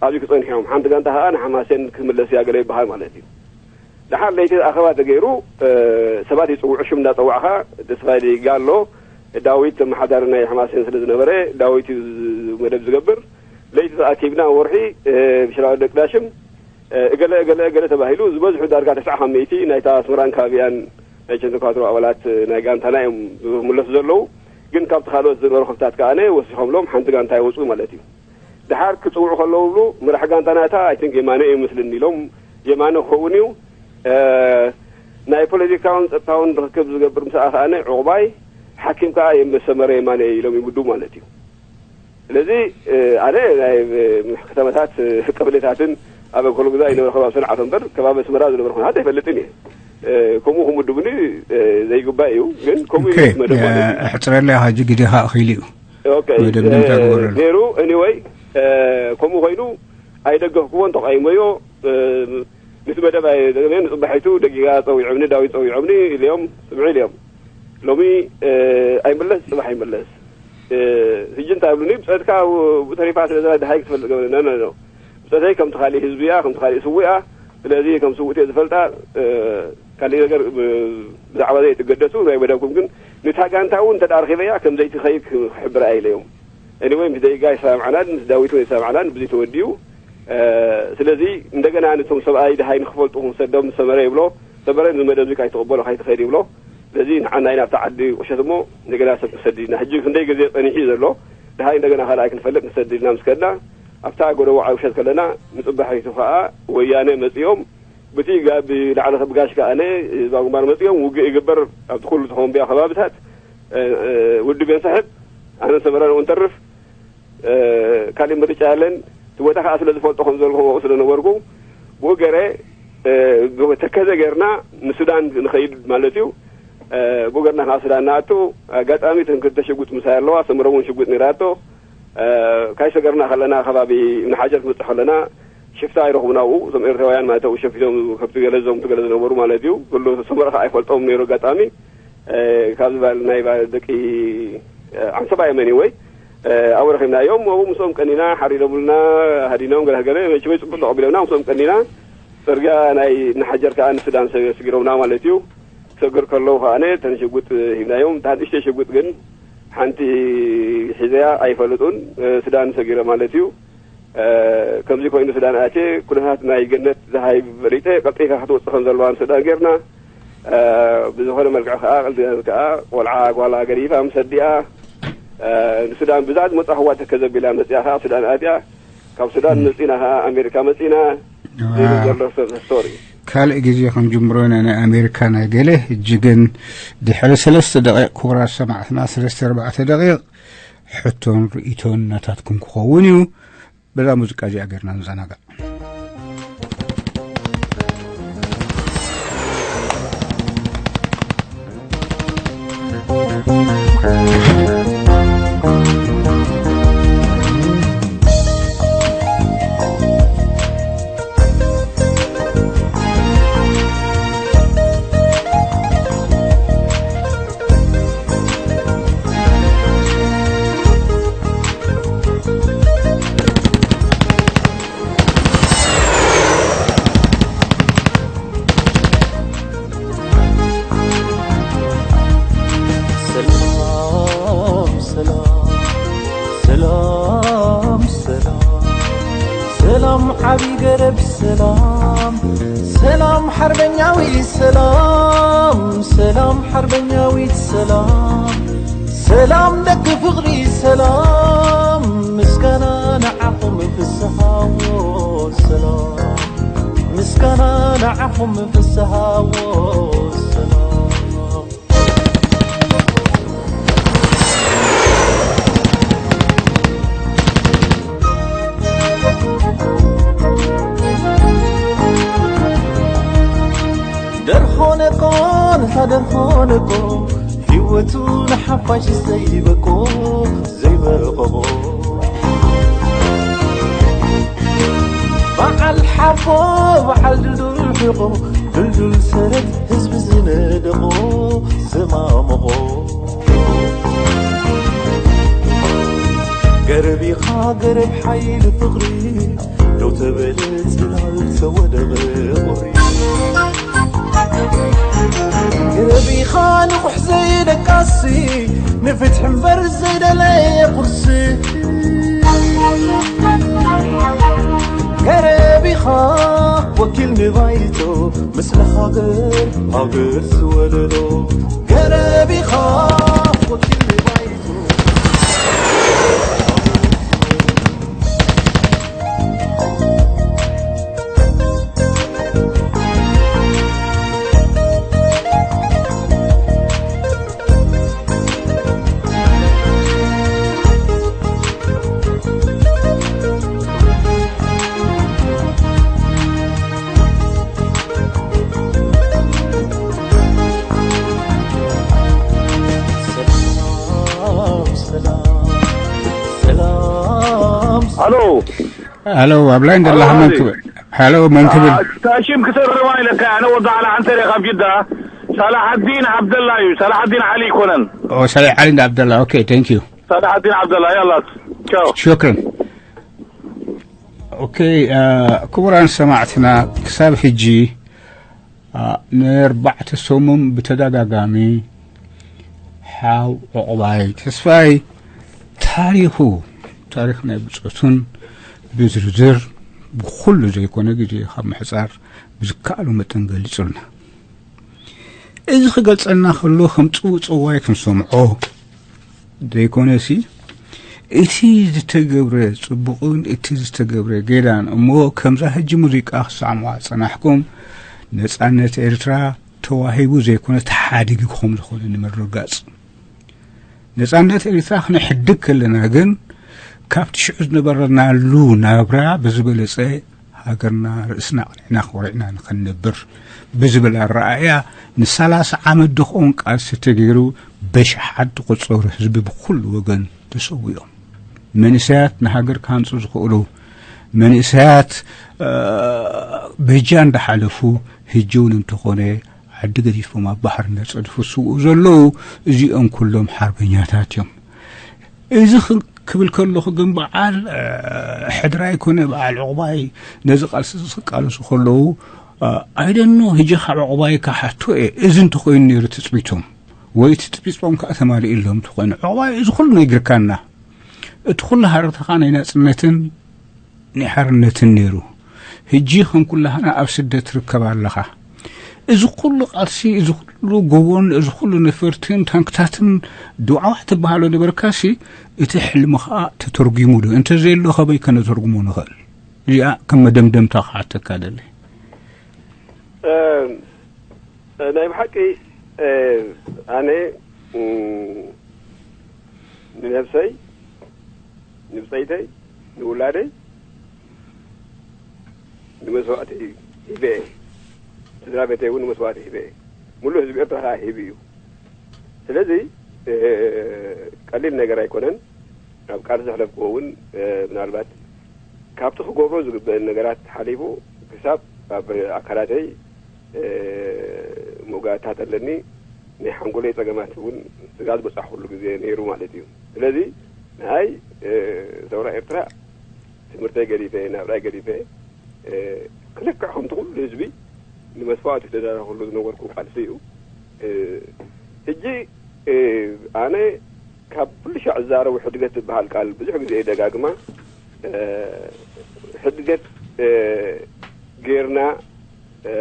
ኣብዚ ክጸንሑ እዮም። ሓንቲ ጋንታ ከኣ ንሓማሴን ክትምለስ እያ ገለ ይበሃል ማለት እዩ። ደሓር ለይቲ ኣኸባ ተገይሩ፣ እ፣ ሰባት ይጽውዑ፣ ሽም እንዳጸዋዕኻ፣ ተስፋይ ጋሎ፣ ዳዊት ተመሓዳሪ ናይ ሓማሴን ስለ ዝነበረ፣ ዳዊት እዩ ዝ-፣ መደብ ዝገብር። ለይቲ ተኣኪብና ወርሒ፣ እ፣ ብሽራዊ ደቂ ዳሽም፣ እ፣ እገለ፣ እገለ፣ እገለ ተባሂሉ፣ ዝበዝሑ ዳርጋ ተስዓ ካብ ሚእቲ ናይታ ኣስመራን ከባቢኣን ናይ ቸንተኳትሮ ኣባላት፣ እ፣ ናይ ጋንታና እዮም ዝምለሱ ዘለዉ። ግን ካብቲ ካልኦት ዝነበሩ ክፍታት ከኣ ወሲኾም ሎም ሓንቲ ጋንታ ይወጹ ማለት እዩ። ደሓር ክጽውዑ ከለዉ ብሉ፣ መራሕ ጋንታና እታ፣ ኣይ ቲንክ የማነ እዩ ምስልኒ ኢሎም፣ የማነ ክኸውን እዩ። እ፣ ናይ ፖለቲካውን ጸጥታውን ርክክብ ዝገብር ምስ ኣኸኣነ ዕቑባይ፣ ሓኪም ከኣ የመሰመረ የማነ ኢሎም ይምድቡ ማለት እዩ። ስለዚ፣ እ፣ ኣነ ናይ፣ እ፣ ከተማታት፣ እ፣ ቀበሌታትን ኣብ ኮሎምዛ ዝነበረ ከባቢ ሰንዓፈ እምበር፣ ከባቢ ኣስመራ ዝነበረ ኩነታት ኣይፈልጥን እየ። እ፣ ከምኡ ክምድቡኒ፣ እ፣ ዘይግባእ እዩ። ግን ከምኡ ኦኬ፣ እዩ መደብ ማለት እዩ። ኣሕጽረለይ፣ ሕጂ ግዜኻ ኣኺሉ እዩ። ኦኬ፣ መደምደምታ እ፣ ግበረሉ። ነይሩ። ኤኒወይ፣ እ፣ ከምኡ ኮይኑ ኣይደገፍኩዎን፣ ተቃይመዮ። እ፣ ምስ መደብ ኣይደገፍኩዎን። ንጽባሒቱ ደጊጋ ጸዊዖምኒ፣ ዳዊት ጸዊዖምኒ ኢለዮም፣ ስምዑ ኢለዮም። ሎሚ፣ እ፣ ኣይምለስ፣ ጽባሕ ኣይምለስ። እ፣ ሕጂ እንታይ ይብሉኒ? ብጸትካ ብኡ ተሪፋ ስለ ዘላ ደሃይ ክትፈልጥ ገበረ። ኖ፣ ኖ፣ ኖ። ብጸተይ ከምቲ ካሊእ ህዝቢ እያ፣ ከምቲ ካሊእ ስዉእ እያ። ስለዚ ከም ስውእቲ እየ ዝፈልጣ። እ፣ ካሊእ ነገር ብ-፣ ብዛዕባ ዘይ ትገደሱ፣ ናይ መደብኩም ግን፣ ነታ ጋንታ እውን እንተ ደኣ ረኺበያ፣ ከም ዘይትኸይድ ክሕብራ ኢለዮም። ኤኒወይ፣ ምስ ደይጋ ኣይሰማምዓናን፣ ምስ ዳዊት እውን ኣይሰማምዓናን፣ ብዚ ተወዲኡ። እ፣ ስለዚ፣ እንደገና ነቶም ሰብኣይ ደሃይ ንክፈልጡ ክንሰዶም ሰመረ ይብሎ። ሰመረ፣ እዚ መደብ እዚ ካይትቕበሎ፣ ካይትኸይድ ይብሎ። ስለዚ ንዓና ኢና ኣብታ ዓዲ ቁሸት እሞ እንደገና ሰብ ክንሰድድ ኢና። ሕጂ ክንደይ ግዜ ጸኒሑ እዩ ዘሎ። ደሃይ እንደገና ካልኣይ ክንፈልጥ ክንሰድድ ኢና ምስ ከድና፣ ኣብታ ጎደቦ ዓዲ ቁሸት ከለና፣ ንጽባሒቱ ከኣ ወያነ መጺኦም፣ ብቲ ጋ-፣ ብላዕሊ ብጋሽ ከኣ ህዝባዊ ግንባር መጺኦም፣ ውግእ ይግበር፣ ኣብቲ ኩሉ ተኾምቢያ ከባቢታት፣ እ፣ እ፣ ውድብ የንስሕብ፣ ኣነ ሰመረ ንኡ ንተርፍ። እ፣ ካሊእ ምርጫ የለን። እቲ ቦታ ከኣ ስለ ዝፈልጦ ከም ዘለኹ ኣብኡ ስለ ነበርኩ፣ ብኡ ገይረ፣ እ፣ ተከዘ ገይርና ንሱዳን ንኸይድ ማለት እዩ። እ፣ ብኡ ገይርና ከኣ ሱዳን ንኣቱ። ኣጋጣሚ እተን ክልተ ሽጉጥ ምሳይ ኣለዋ፣ ሰምረ እውን ሽጉጥ ነይራቶ። እ፣ ካይሰገርና ከለና፣ ከባቢ እብኒ ሓጀር ክንበጽሕ ከለና፣ ሽፍታ ይረኽቡና ኣብኡ፣ እዞም ኤርትራውያን ማለት ኣብኡ ሸፊቶም ከብቲ ገለ ዝዘምቱ ገለ ዝነበሩ ማለት እዩ። ኩሉ ሰመረ ከኣ ኣይፈልጦም ነይሩ ኣጋጣሚ። እ፣ ካብ ዝበሃል ናይ ባ-፣ ደቂ፣ እ፣ ዓንሰባ እዮም anyway። እ፣ ኣብኡ ረኺብናዮም። ኣብኡ ምስኦም ቀኒና፣ ሓሪዶምልና፣ ሃዲኖም፣ ገለ ገለ፣ መቸመይ ጽቡቕ ተቐቢሎምና፣ ምስኦም ቀኒና። ጽርግያ ናይ ንሓጀር ከኣ ንሱዳን ሰ-፣ ስጊሮምና ማለት እዩ። ክሰግር ከለዉ ከኣ እተን ሽጉጥ ሂብናዮም። እታ ንእሽተይ ሽጉጥ ግን ሓንቲ ሒዘያ ኣይፈልጡን። እ፣ ሱዳን ሰጊረ ማለት እዩ። እ፣ ከምዚ ኮይኑ ሱዳን ኣትየ፣ ኩነታት ናይ ገነት ዝሃይብ ፈሊጠ፣ ቀልጢፋ ክትወጽእ ከም ዘለዋ ንሱዳን ጌርና። እ፣ ብዝኾነ መልክዕ ከኣ፣ ቀልጢፋ ከኣ ቆልዓ ጓላ ገዲፋ ምስ ኣዲኣ፣ እ፣ ንሱዳን ብዛ ዝመጻኹዋ ተከዘ ቢላ መጺኣ ከኣ ሱዳን ኣትያ። ካብ ሱዳን መጺና ከኣ ኣሜሪካ መጺና። ዋው። ዘሎ ሰብ ስቶሪ። ካልእ ግዜ ክንጅምሮ ኢና ናይ ኣሜሪካ ናይ ገለ። ሕጂ ግን ድሕሪ ሰለስተ ደቂቕ ክቡራት ሰማዕትና፣ ሰለስተ ኣርባዕተ ደቂቕ ሕቶን ርእይቶን ናታትኩም ክኸውን እዩ። በዛ ሙዚቃ እዚኣ ጌርና ንዘናጋዕ። ሰላም፣ ሰላም፣ ሰላም፣ ሰላም፣ ሰላም፣ ዓቢ ገረብ ሰላም፣ ሰላም፣ ሓርበኛዊ ሰላም፣ ሰላም፣ ሓርበኛዊት ሰላም፣ ሰላም፣ ደቂ ፍቕሪ ሰላም፣ ምስጋና ንዓኹም ፍስሃዎ ሰላም፣ ምስጋና ንዓኹም ፍስሃዎ ሰላም። ደርሆ ነቆ፣ ነታ ደርሆ ነቆ፣ ህይወቱ ንሓፋሽ ዘይበቆ፣ ዘይበቆ። በዓል ሓቦ፣ በዓል ድልዱል ሕቆ፣ ድልዱል ሰረት ህዝቢ ዝነደቆ፣ ዘማመቖ። ገረብ ኢኻ ገረብ ሓይሊ ፍቕሪ፣ ደው ተበለ ጽላል ተወደቐ ቁሪ። ገረብ ኢኻ ንቑሕ ዘይደቃሲ፣ ንፍትሒ እምበር ዘይደለየ ቁርሲ። ገረብ ኢኻ ወኪል ንባይቶ፣ ምስሊ ሃገር ሃገር ዝወለዶ። ገረብ ኢኻ ወኪል ንባይቶ። ሰላም፣ ሰላም፣ ሰላም። ሃሎ። ሃሎ፣ ኣብ ላይን ዘለኻ መን ክብል? ሃሎ፣ መን ክብል? ታሽም ክሰርማ ኢለካ፣ ኣነ ወዲ ዓላ ዓንተር እየ ካብ ጅዳ። ሳላሓዲን ዓብደላ እዩ፣ ሳላሓዲን ዓሊ ኣይኮነን። ኦ፣ ሳላሕ ዓሊ እንዳ ዓብደላ። ኦኬ፣ ቴንክ ዩ። ሳላሓዲን ዓብደላ፣ ያላ፣ ቻው። ሹክረን። ኦኬ፣ አ፣ ክቡራን ሰማዕትና፣ ክሳብ ሕጂ፣ አ፣ ንኣርባዕተ ሰሙን ብተደጋጋሚ ሓው ዑቕባይ ተስፋይ ታሪኹ፣ ታሪኽ ናይ ብጾቱን ብዝርዝር ብኹሉ ዘይኮነ ግዜ ካብ ምሕጻር ብዝከኣሎ መጠን ገሊጹልና። እዚ ክገልጸልና ከሎ ከም ጽውጽዋይ ክንሰምዖ ዘይኮነሲ፣ እቲ ዝተገብረ ጽቡቕን እቲ ዝተገብረ ጌዳን፣ እሞ ከምዛ ሕጂ ሙዚቃ ክሰዕምዋ ዝጸናሕኩም፣ ነጻነት ኤርትራ ተዋሂቡ ዘይኮነ ተሓዲጉ ከም ዝኾነ ንምርግጋጽ። ነጻነት ኤርትራ ክነሕድግ ከለና ግን፣ ካብቲ ሽዑ ዝነበረናሉ ናብራ ብዝበለጸ ሃገርና ርእስና ኣቕኒዕና ኮሪዕና ንኸንነብር ብዝብል ኣረኣእያ፣ ንሰላሳ ዓመት ድኾን ቃልሲ ተገይሩ፣ በሽሓት ዝቑጸሩ ህዝቢ ብኹሉ ወገን ተሰዊኦም። መንእሰያት ንሃገር ክሃንጹ ዝኽእሉ መንእሰያት፣ እ፣ በጃ እንዳሓለፉ፣ ህጂ እውን እንተኾነ ዓዲ ገዲፎም ኣብ ባሕሪ እናጸድፉ ዝስውኡ ዘለዉ፣ እዚኦም ኩሎም ሓርበኛታት እዮም። እዚ ክ-፣ ክብል ከለኹ ግን በዓል፣ እ፣ ሕድራይ ኮነ በዓል ዕቑባይ ነዚ ቃልሲ እዚ ክቃለሱ ከለዉ፣ እ፣ ኣይደኖ፣ ህጂ ካብ ዕቑባይ ክሓቶ እየ። እዚ እንተኾይኑ ነይሩ ትጽቢቶም፣ ወይ እቲ ትጽቢቶም ከኣ ተማሊእሎም እንተኾይኑ፣ ዕቑባይ እዚ ኩሉ ነጊርካና። እቲ ኩሉ ሃረርታኻ ናይ ናጽነትን ናይ ሓርነትን ነይሩ። ህጂ ከም ኩላህና ኣብ ስደት ትርከብ ኣለኻ። እዚ ኩሉ ቃልሲ፣ እዚ ኩሉ ጎቦን፣ እዚ ኩሉ ነፈርትን ታንክታትን ድውዓዋዕ ትበሃሎ ነበርካሲ፣ እቲ ሕልሚ ኸኣ ተተርጒሙ ዶ? እንተዘየሎ ከመይ ከነተርጉሞ ንኽእል? እዚኣ ከም መደምደምታ ክሓተካ ደሊ። እ፣ ናይ ብሓቂ፣ እ፣ ኣነ፣ እ፣ ንነብሰይ፣ ንብጸይተይ፣ ንውላደይ ንመስዋእቲ ሂበ እየ። ስድራ ቤተይ እውን ንመስዋእቲ ሂበ እየ። ሙሉእ ህዝቢ ኤርትራ ከዓ ሂቡ እዩ። ስለዚ፣ እ፣ ቀሊል ነገር ኣይኮነን። ኣብ ቃል ዘሕለፍክዎ እውን፣ እ፣ ምናልባት ካብቲ ክገብሮ ዝግበአን ነገራት ሓሊፉ ክሳብ ኣብ ኣካላተይ፣ እ፣ መውጋእታት ኣለኒ። ናይ ሓንጎለይ ጸገማት እውን ስጋት በጻሕኩሉ ግዜ ነይሩ ማለት እዩ። ስለዚ ንዓይ፣ እ፣ ሰውራ ኤርትራ ትምህርተይ ገዲፈ፣ ናብራይ ገዲፈ፣ እ፣ ክልክዕ ከምቲ ኩሉ ህዝቢ ንመስዋእቲ ተዳረኸሉ ዝነበርኩ ቃልሲ እዩ። እ፣ ሕጂ፣ እ፣ ኣነ ካብ ኩሉ ሻዕ ዝዛረቡ ሕድገት ትበሃል ቃል ብዙሕ ግዜ እየ ደጋግማ። እ፣ ሕድገት፣ እ፣ ጌርና፣ እ፣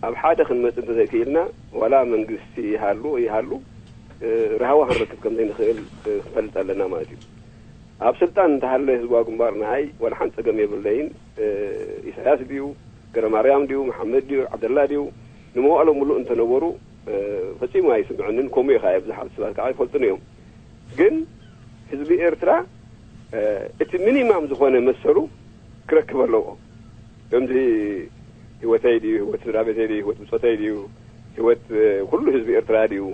ኣብ ሓደ ክንመጽእ እንተዘይክኢልና፣ ዋላ መንግስቲ ይሃሉ ይሃሉ፣ እ፣ ራህዋ ክንረክብ ከም ዘይንኽእል፣ እ፣ ክንፈልጥ ኣለና ማለት እዩ። ኣብ ስልጣን እንተሃለ ህዝባዊ ግንባር ንዓይ ዋላ ሓንቲ ጸገም የብለይን። እ፣ ኢሳያስ ድዩ፣ ገረማርያም ድዩ፣ መሓመድ ድዩ፣ ዓብደላ ድዩ፣ ንመዋእሎም ምሉእ እንተነበሩ፣ እ፣ ፈጺሙ ኣይስምዐንን። ከምኡ እዩ ከኣ ብዙሓት ሰባት ከኣ ይፈልጡን እዮም። ግን ህዝቢ ኤርትራ፣ እ፣ እቲ ሚኒማም ዝኾነ መሰሉ ክረክብ ኣለዎ። ከምዚ ህይወተይ ድዩ፣ ህይወት ስድራ ቤተይ ድዩ፣ ህይወት ብጾተይ ድዩ፣ ህይወት፣ እ፣ ኩሉ ህዝቢ ኤርትራ ድዩ፣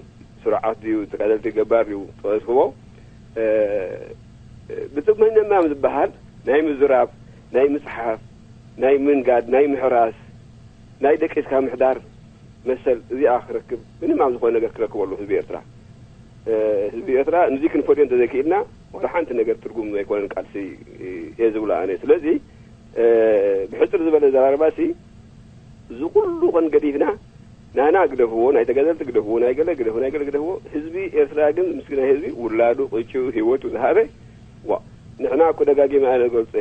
ስሩዓት ድዩ፣ ተጋደልቲ ገባር ድዩ፣ ተወስኽዎ፣ እ፣ ብጥቕሚ ነማም ዝበሃል ናይ ምዝራብ፣ ናይ ምጽሓፍ፣ ናይ ምንጋድ፣ ናይ ምሕራስ፣ ናይ ደቂስካ ምሕዳር መሰል እዚኣ ክረክብ፣ ምንም ኣብ ዝኾነ ነገር ክረክበሉ ህዝቢ ኤርትራ። እ፣ ህዝቢ ኤርትራ ንዚ ክንፈልዮ እንተዘይክኢልና፣ ዋላ ሓንቲ ነገር ትርጉም ዘይኮነን ቃልሲ እየ ዝብሎ ኣነ። ስለዚ፣ እ፣ ብሕጽር ዝበለ ዘራርባሲ፣ እዚ ኩሉ ኸን ገዲፍና፣ ናና ግደፍዎ፣ ናይ ተጋደልቲ ግደፍዎ፣ ናይ ገለ ግደፍዎ፣ ናይ ገለ ግደፍዎ፣ ህዝቢ ኤርትራ ግን፣ ምስኪናይ ህዝቢ፣ ውላዱ፣ ቅጭኡ፣ ህይወቱ ዝሃበ፣ ዋ፣ ንሕና እኮ ደጋጊመ ኣነ ገልጸ፣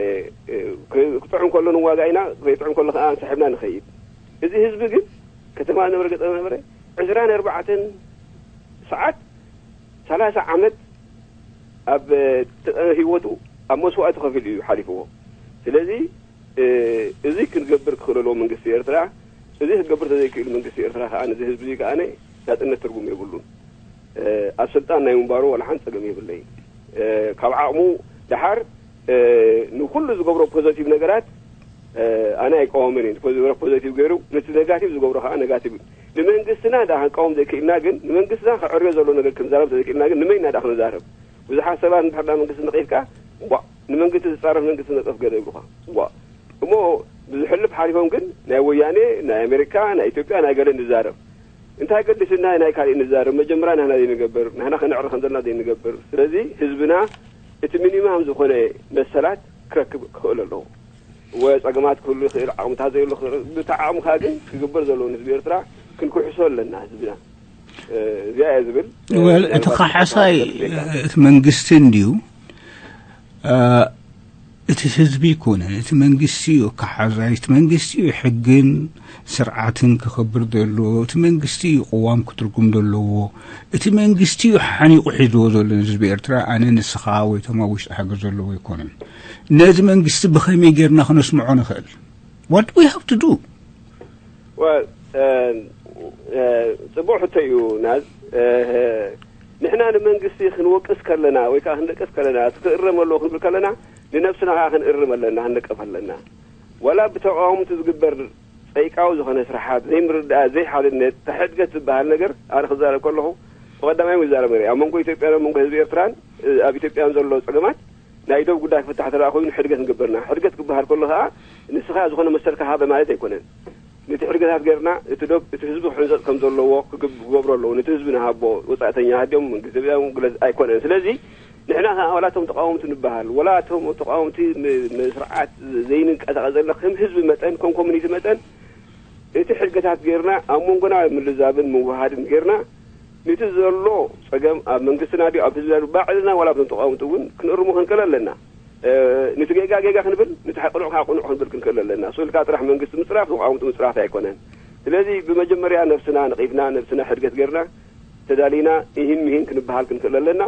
እ፣ ክ-፣ ክጥዑም ከሎ ንዋጋ ኢና፣ ከይጥዑም ከሎ ከኣ ሰሒብና ንኸይድ። እዚ ህዝቢ ግን፣ ከተማ ነበረ፣ ገጠር ነበረ፣ ዕስራን ኣርባዕተን ሰዓት፣ ሰላሳ ዓመት ኣብ፣ እ፣ ተ-፣ ህይወቱ ኣብ መስዋእቲ ከፊሉ እዩ ሓሊፍዎ። ስለዚ፣ እ፣ እዚ ክንገብር ክኽእል ኣለዎ መንግስቲ ኤርትራ። እዚ ክገብር ተዘይክእል መንግስቲ ኤርትራ ከኣ፣ ነዚ ህዝቢ እዚ ከኣ ናጽነት ትርጉም የብሉን። እ፣ ኣብ ስልጣን ናይ ምንባሩ ዋላ ሓንቲ ጸገም የብለይን። እ፣ ካብ ዓቕሙ ደሓር፣ እ፣ ንኹሉ ዝገብሮ ፖዘቲቭ ነገራት፣ እ፣ ኣነ ኣይቃወምን እየ። ንፖ-፣ ዝገብሮ ፖዘቲቭ ገይሩ፣ ነቲ ነጋቲቭ ዝገብሮ ከኣ ነጋቲቭ እዩ። ንመንግስትና ደኣ ክንቃወም ዘይክእልና ግን፣ ንመንግስትና ከዕርዮ ዘሎ ነገር ክንዛረብ ዘይክእልና ግን፣ ንመይና ደኣ ክንዛረብ? ብዙሓት ሰባት እንድሕር ዳ መንግስቲ ነቒፍካ፣ ዋ፣ ንመንግስቲ ዝጻረፍ መንግስቲ ነቐፍ ገለ ይብሉኻ። ዋ፣ እሞ ብዝሕልፍ ሓሊፎም ግን ናይ ወያኔ፣ ናይ ኣሜሪካ፣ ናይ ኢትዮጵያ፣ ናይ ገለ ንዛረብ። እንታይ ገዲስና ናይ ካልእ ንዛረብ? መጀመርያ ናህና ዘይንገብር፣ ናህና ከነዕሪ ከም ዘለና ዘይንገብር። ስለዚ ህዝብና እቲ ሚኒማም ዝኾነ መሰላት ክረክብ ክኽእል ኣለዎ። እወ፣ ጸገማት ክህሉ ይኽእል፣ ዓቕምታት ዘይህሉ ይኽእል። ብቲ ዓቕምኻ ግን ክግበር ዘለዎ ንህዝቢ ኤርትራ ክንክሕሶ ኣለና ህዝብና። እ፣ እዚኣ እየ ዝብል። እ፣ ወል፣ እቲ ምናልባት ካሕሳይ፣ ሓሳብ እቲ መንግስቲ እንድዩ፣ እ፣ እቲ ህዝቢ ኣይኮነን፣ እቲ መንግስቲ እዩ ኣከሓዛይ፣ እቲ መንግስቲ እዩ ሕግን ስርዓትን ክኸብር ዘለዎ፣ እቲ መንግስቲ እዩ ቅዋም ክትርጉም ዘለዎ፣ እቲ መንግስቲ እዩ ሓኒቑ ሒዝዎ ዘሎ ንህዝቢ ኤርትራ። ኣነ፣ ንስኻ ወይ እቶም ኣብ ውሽጢ ሃገር ዘለዉ ኣይኮነን። ነዚ መንግስቲ ብኸመይ ጌርና ክነስምዖ ንኽእል? What do we have to do? ጽቡቕ ሕቶ እዩ ናዝ። ንሕና ንመንግስቲ ክንወቅስ ከለና ወይ ከዓ ክንደቅስ ከለና፣ እቲ ክእረም ኣለዎ ክንብል ከለና፣ ንነብስና ከዓ ክንእርም ኣለና፣ ክንነቀፍ ኣለና። ዋላ ብተቃወምቲ ዝግበር ጸይቃዊ ዝኾነ ስራሓት፣ ዘይምርዳእ፣ ዘይሓድነት፣ ተሕድገት ዝበሃል ነገር ኣነ ክዛረብ ከለኹ ብቐዳማይ ይዛረብ ነይረ። ኣብ መንጎ ኢትዮጵያን ኣብ መንጎ ህዝቢ ኤርትራን ኣብ ኢትዮጵያን ዘሎ ጸገማት ናይ ዶብ ጉዳይ ክፍታሕ ተደኣ ኮይኑ ሕድገት ንገብርና። ሕድገት ክበሃል ከሎ ከዓ ንስኻ ዝኾነ መሰልካ ሃበ ማለት ኣይኮነን። ነቲ ሕድገታት ገርና እቲ ዶብ እቲ ህዝቢ ክሕንፀፅ ከም ዘለዎ ክገብሮ ኣለዎ። ነቲ ህዝቢ ንሃቦ ወፃእተኛ ሃዲዮም ግዘቢያም ግለዝ ኣይኮነን። ስለዚ ንሕና ከዓ ዋላ እቶም ተቃወምቲ ንበሃል ወላ እቶም ተቃወምቲ ንስርዓት ዘይንንቀሳቀስ ዘለና ከም ህዝቢ መጠን ከም ኮሚኒቲ መጠን እቲ ሕድገታት ገርና ኣብ መንጎና ምልዛብን ምውሃድን ገርና ነቲ ዘሎ ጸገም ኣብ መንግስትና ድዩ ኣብ ህዝብና ድዩ ባዕልና ዋላ ብቶም ተቃወምቲ እውን ክንእርሙ ክንክእል ኣለና። ነቲ ጌጋ ጌጋ ክንብል ነቲ ቅኑዕ ከዓ ቅኑዕ ክንብል ክንክእል ኣለና። ስልካ ጥራሕ መንግስቲ ምፅራፍ ተቃወምቲ ምፅራፍ ኣይኮነን። ስለዚ ብመጀመርያ ነብስና ነቂፍና ነብስና ሕድገት ገርና ተዳሊና ይህን ምሂን ክንበሃል ክንክእል ኣለና።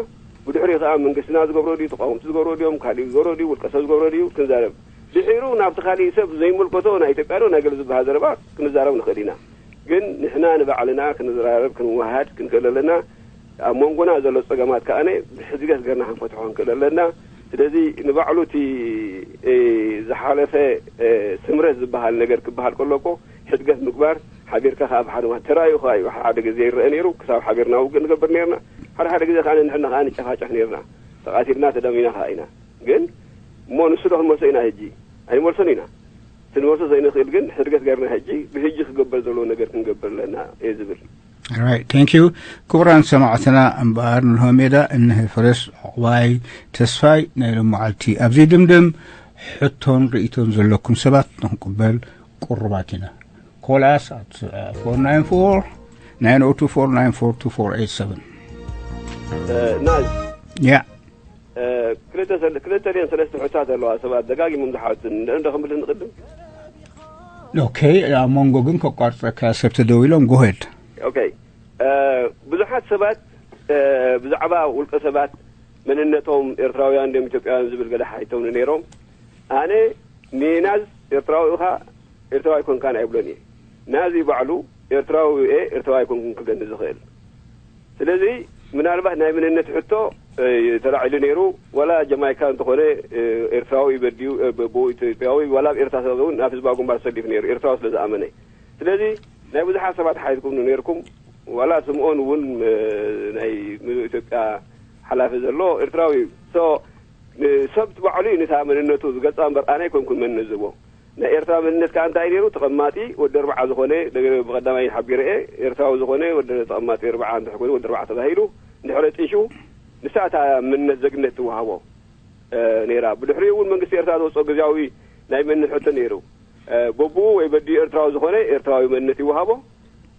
ብድሕሪኡ ከዓ መንግስትና ዝገብሮ ድዩ ተቃወምቲ ዝገብሮ ድዮም ካሊእ ዝገብሮ ድዩ ውልቀ ሰብ ዝገብሮ ድዩ ክንዛረብ ድሒሩ ናብቲ ካሊእ ሰብ ዘይምልከቶ ናይ ኢትዮጵያ ዶ ናይ ገለ ዝበሃል ዘረባ ክንዛረብ ንኽእል ኢና። ግን ንሕና ንባዕልና ክንዘራረብ ክንወሃድ ክንክእል ኣለና። ኣብ መንጎና ዘሎ ፀገማት ከኣነ ብሕድገት ገርና ክንፈትሖ ክንክእል ኣለና። ስለዚ ንባዕሉ እቲ ዝሓለፈ ስምረት ዝበሃል ነገር ክበሃል ከሎ እኮ ሕድገት ምግባር ሓቢርካ ከዓ ብሓደ ማለት ተራእዩ ከዓ እዩ። ሓደ ግዜ ይረአ ነይሩ። ክሳብ ሓቢርና ውግእ ንገብር ነርና። ሓደ ሓደ ግዜ ከዓ ንሕና ከዓ ንጨፋጨፍ ነርና። ተቃቲልና ተደሚና ከዓ ኢና። ግን እሞ ንሱ ዶ ክንመልሶ ኢና ሕጂ? ኣይንመልሶን ኢና። ክንመልሶ ዘይንኽእል ግን ሕድገት ገርና ሕጂ ብሕጂ ክገበር ዘለዎ ነገር ክንገብር ኣለና እየ ዝብል። Right, thank you. ክቡራን ሰማዕትና እምበኣር ንልሆ ሜዳ እንሀ ፈረስ ዕቑባይ ተስፋይ ናይ ሎም መዓልቲ ኣብዚ ድምድም። ሕቶን ርእቶን ዘለኩም ሰባት ንክንቅበል ቅሩባት ኢና። Call us at uh, four nine four, nine oh two, four nine four, two four eight seven. ናዝ Yeah. ክልተ ሰለ- ክልተ ድን ሰለስተ ሕቶታት ኣለዋ። ሰባት ደጋጊሞም ዝሓቱን እንደ እንደ ክምልስ ንቅድም። Okay, ኣብ መንጎ ግን ከቋርፀካ ሰብ ተደዊሎም። Go ahead. ኦኬ። ብዙሓት ሰባት ብዛዕባ ውልቀ ሰባት መንነቶም ኤርትራውያን ድም ኢትዮጵያውያን ዝብል ገለ ሓይቶም ነይሮም። ኣነ ንናዝ ኤርትራዊ ኢኻ ኤርትራዊ ኣይኮንካን ኣይብሎን እየ። ናዚ ባዕሉ ኤርትራዊ እየ ኤርትራዊ ኣይኮንኩን ክብለኒ ዝኽእል። ስለዚ ምናልባት ናይ መንነት ሕቶ ተላዒሉ ነይሩ። ዋላ ጀማይካ እንተኾነ ኤርትራዊ በድዩ ብኡ ኢትዮጵያዊ ዋላ ኣብ ኤርትራ ሰብ እውን ናብ ህዝባዊ ግንባር ሰሊፉ ነይሩ ኤርትራዊ ስለ ዝኣመነ። ስለዚ ናይ ብዙሓት ሰባት ሓይልኩም ነይርኩም። ዋላ ስምኦን እውን ናይ ምሉእ ኢትዮጵያ ሓላፊ ዘሎ ኤርትራዊ እዩ። ንሰብ ባዕሉ እዩ ነታ መንነቱ ዝገልፃ እምበር ኣነ ኣይኮንኩን መንነት ዝህቦ። ናይ ኤርትራ መንነት ከዓ እንታይ ነይሩ? ተቐማጢ ወዲ ኣርባዓ ዝኾነ ብቐዳማይ ሓቢረ እየ። ኤርትራዊ ዝኾነ ወዲ ተቐማጢ ኣርባዓ እንድሕር ኮይኑ ወዲ ኣርባዓ ተባሂሉ እንድሕር ጢሹ ንሳ እታ መንነት ዘግነት ትወሃቦ ነይራ። ብድሕሪኡ እውን መንግስቲ ኤርትራ ዘውፅኦ ግዜያዊ ናይ መንነት ሕቶ ነይሩ። በብኡ ወይ በዲኡ ኤርትራዊ ዝኾነ ኤርትራዊ መንነት ይወሃቦ።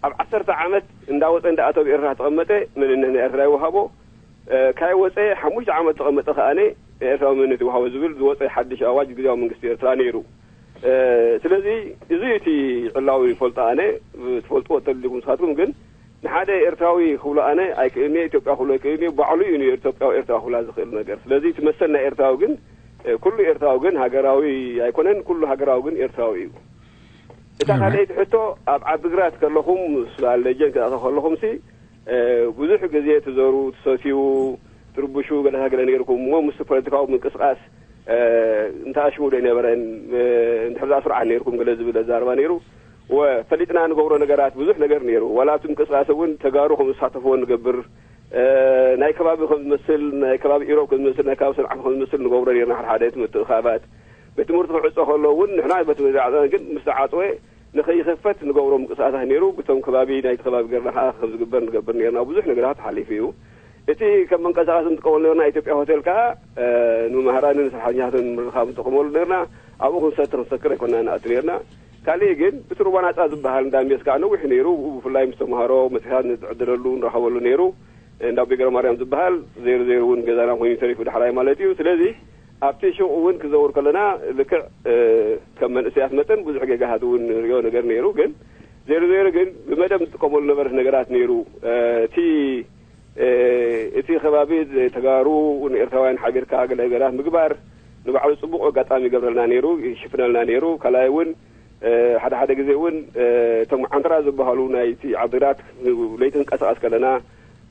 ኣብ ዓሰርተ ዓመት እንዳወፀ እንዳኣተው ኤርትራ ተቐመጠ መንነት ናይ ኤርትራ ይወሃቦ። ካይ ወፀ ሓሙሽተ ዓመት ተቐመጠ ከኣነ ኤርትራዊ መንነት ይወሃቦ ዝብል ዝወፀ ሓድሽ ኣዋጅ ግዜያዊ መንግስቲ ኤርትራ ነይሩ። ስለዚ እዚ እቲ ዕላዊ ይፈልጦ ኣነ ትፈልጥዎ ተልኩም ንስኻትኩም ግን ንሓደ ኤርትራዊ ክብሎ ኣነ ኣይክእልኒ ኢትዮጵያ ክብሎ ኣይክእልኒ ባዕሉ እዩ ንኢትዮጵያዊ ኤርትራ ክብላ ዝኽእል ነገር። ስለዚ እቲ መሰል ናይ ኤርትራዊ ግን ኩሉ ኤርትራዊ ግን ሃገራዊ ኣይኮነን፣ ኩሉ ሃገራዊ ግን ኤርትራዊ እዩ። እታ ካልኣይቲ ሕቶ ኣብ ዓዲግራት ከለኹም ሱዳን ሌጀን ክኣቶ ከለኹም ሲ ብዙሕ ግዜ ትዘሩ ትሰትዩ ትርብሹ ገለታ ገለ ነይርኩም እሞ ምስቲ ፖለቲካዊ ምንቅስቃስ እንተኣሽሙ ዶ ይነበረን እንድሕር ዝኣ ስርዓት ነይርኩም ገለ ዝብል ኣዛርባ ነይሩ። ወፈሊጥና ንገብሮ ነገራት ብዙሕ ነገር ነይሩ። ዋላ ኣብቲ ምንቅስቃስ እውን ተጋሩ ከም ዝሳተፍዎ ንገብር ናይ ከባቢ ከም ዝመስል ናይ ከባቢ ኢሮብ ከም ዝመስል ናይ ከባቢ ሰንዓፈ ከም ዝመስል ንገብሮ ነርና ሓደ ሓደ እቲ ምትእኻባት ቤት ትምህርቲ ክዕፆ ከሎ እውን ንሕና ቤት ትምህርቲ ዓፀና ግን ምስ ተዓፀወ ንኸይኸፈት ንገብሮ ምንቅስቃሳት ነይሩ። ብቶም ከባቢ ናይቲ ከባቢ ገርና ከዓ ከም ዝግበር ንገብር ነርና። ብዙሕ ነገራት ሓሊፉ እዩ። እቲ ከም መንቀሳቀሲ ንጥቀመሉ ነርና ኢትዮጵያ ሆቴል ከዓ ንመምሃራንን ሰራሕተኛታትን ንምርኻብ ንጥቀመሉ ነርና። ኣብኡ ክንሰቲ ክንሰክር ኣይኮና ንኣቱ ነርና። ካሊእ ግን ብትርቦ ናፃ ዝበሃል እንዳ ሜስ ከዓ ነዊሕ ነይሩ። ብኡ ብፍላይ ምስ ተምሃሮ መፅሓፍ ንዕደለሉ ንረኸበሉ ነይሩ። እንዳ ኣቦይ ገረማርያም ዝበሃል ዜሩ ዜሩ እውን ገዛና ኮይኑ ተሪፉ ዳሕራይ ማለት እዩ። ስለዚ ኣብቲ ሹቕ እውን ክዘውር ከለና ልክዕ ከም መንእሰያት መጠን ብዙሕ ጌጋታት እውን ንሪኦ ነገር ነይሩ። ግን ዜሮ ዜሮ ግን ብመደብ ንጥቀመሉ ነበረት ነገራት ነይሩ። እቲ እቲ ከባቢ ተጋሩ ንኤርትራውያን ሓቢርካ ገለ ነገራት ምግባር ንባዕሉ ጽቡቕ ኣጋጣሚ ይገብረልና ነይሩ፣ ይሽፍነልና ነይሩ። ካልኣይ እውን ሓደ ሓደ ግዜ እውን እቶም ዓንተራ ዝበሃሉ ናይቲ ዓዲግራት ለይቲ ክንቀሳቐስ ከለና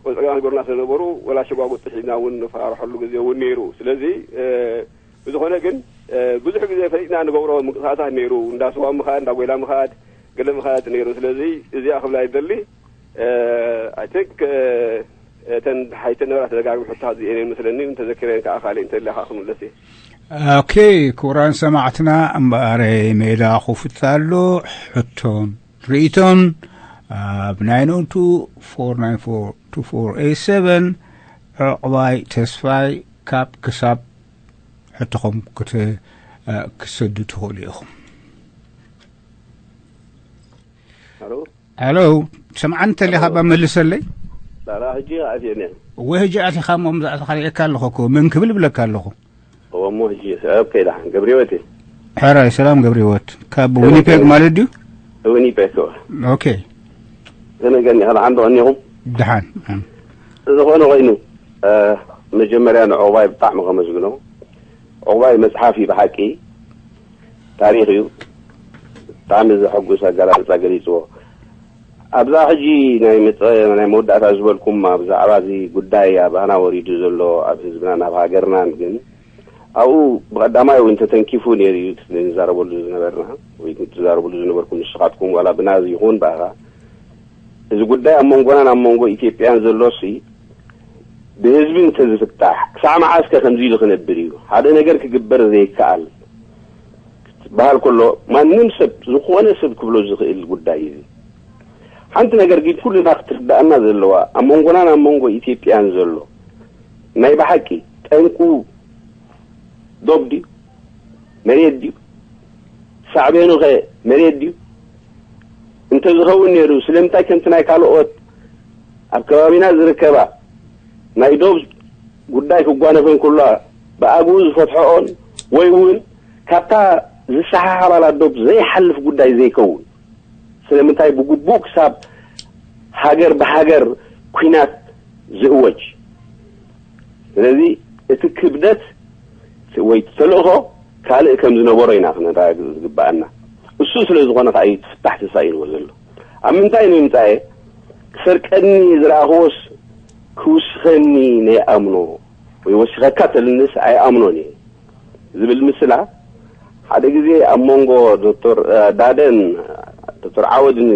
ቆጸጋ ክገብሩና ስለነበሩ ወላ ሸጓጉጥ ሒዝና እውን ንፈራርሐሉ ግዜ እውን ነይሩ። ስለዚ ብዝኾነ ግን ብዙሕ ግዜ ፈሊጥና ንገብሮ ምንቅስቃሳት ነይሩ። እንዳ ስዋ ምኻድ፣ እንዳ ጎይላ ምኻድ፣ ገለ ምኻድ ነይሩ። ስለዚ እዚኣ ክብላ ይደሊ። ኣይ ቲንክ እተን ሓይተ ነበራ ተደጋግሚ ሕቶታት እዚአን እየን መስለኒ። እንተዘኪረን ከዓ ካልእ እንተለካ ክምለስ እየ። ኦኬ፣ ክቡራን ሰማዕትና፣ እምበኣር ሜዳ ክፉት ኣሎ። ሕቶን ርእይቶን ኣብ ናይን ኦን ቱ ፎር ናይን ፎር ቱ ፎር ኤይት ሰቨን ዕቑባይ ተስፋይ ካብ ክሳብ ሕቶኹም ክት-፣ እ፣ ክትሰዱ ትኽእሉ ኢኹም። ሄሎ። ሄሎ፣ ትሰምዓኒ እንተሊኻ እባ መልሰለይ። ላላ፣ ሕጂ ኣትየኒ። ወይ ሕጂ ኣቲኻ እሞ፣ ምዛዕቲ ካልእካ ኣለኹ እኮ፣ መን ክብል እብለካ ኣለኹ። እሞ ሕጂ፣ ኦኬ፣ ደሓን፣ ገብረ ህይወት እየ። ሕራይ፣ ሰላም ገብረ ህይወት። ካብ ዊኒፔግ ማለት ድዩ? ዊኒፔግ፣ እወ። ኦኬ። ከመይ ቀኒኻ? ደሓን ዶ ቀኒኹም? ደሓን። ዝኾነ ኮይኑ፣ እ፣ መጀመርያ ንዕቑባይ ብጣዕሚ ከመስግኖ። ዕቑባይ መጽሓፍ እዩ ብሓቂ፣ ታሪኽ እዩ። ብጣዕሚ ዘሐጉስ ኣገላልጻ ገሊጽዎ። ኣብዛ ሕጂ ናይ መጸ-፣ ናይ መወዳእታ ዝበልኩም ኣብ ዛዕባ እዚ ጉዳይ ኣባና ወሪዱ ዘሎ ኣብ ህዝብናን ኣብ ሃገርናን ግን ኣብኡ ብቐዳማይ እውን ተተንኪፉ ነይሩ እዩ እቲ ንዛረበሉ ዝነበርና ወይ ትዛረብሉ ዝነበርኩም ንስኻትኩም ዋላ ብናዝ ይኹን ብኣኻ እዚ ጉዳይ ኣብ መንጎናን ኣብ መንጎ ኢትዮጵያን ዘሎሲ ብህዝቢ እንተዝፍታሕ ክሳዕ መዓስከ ከምዚ ኢሉ ክነብር እዩ? ሓደ ነገር ክግበር ዘይከኣል ክትበሃል ከሎ ማንም ሰብ ዝኾነ ሰብ ክብሎ ዝኽእል ጉዳይ እዩ። ሓንቲ ነገር ግን ኩልና ክትርዳእና ዘለዋ ኣብ መንጎናን ኣብ መንጎ ኢትዮጵያን ዘሎ ናይ ብሓቂ ጠንቁ ዶብ ድዩ? መሬት ድዩ? ሳዕቤኑ ኸ መሬት ድዩ? እንተዝኸውን ነይሩ ስለምንታይ ከምቲ ናይ ካልኦት ኣብ ከባቢና ዝርከባ ናይ ዶብ ጉዳይ ክጓነፈን ከሎ ብኣግኡ ዝፈትሐኦን ወይ እውን ካብታ ዝሰሓሓባላ ዶብ ዘይሓልፍ ጉዳይ ዘይከውን ስለምንታይ ብግቡእ ክሳብ ሃገር ብሃገር ኲናት ዝእወጅ? ስለዚ እቲ ክብደት ወይ ተልእኾ ካልእ ከም ዝነበሮ ኢና ክንረጋግጽ ዝግበኣና። እሱ ስለ ዝኾነ ከኣ እዩ እቲ ፍታሕ ተሳኢንዎ ዘሎ። ኣብ ምንታይ ንምምጻኤ ክሰርቀኒ ዝረኣኽዎስ ክውስኸኒ ነይኣምኖ ወይ ወሲኸካ ተልንስ ኣይኣምኖን እየ ዝብል ምስላ ሓደ ግዜ ኣብ መንጎ ዶክተር ዳደን ዶክተር ዓወድን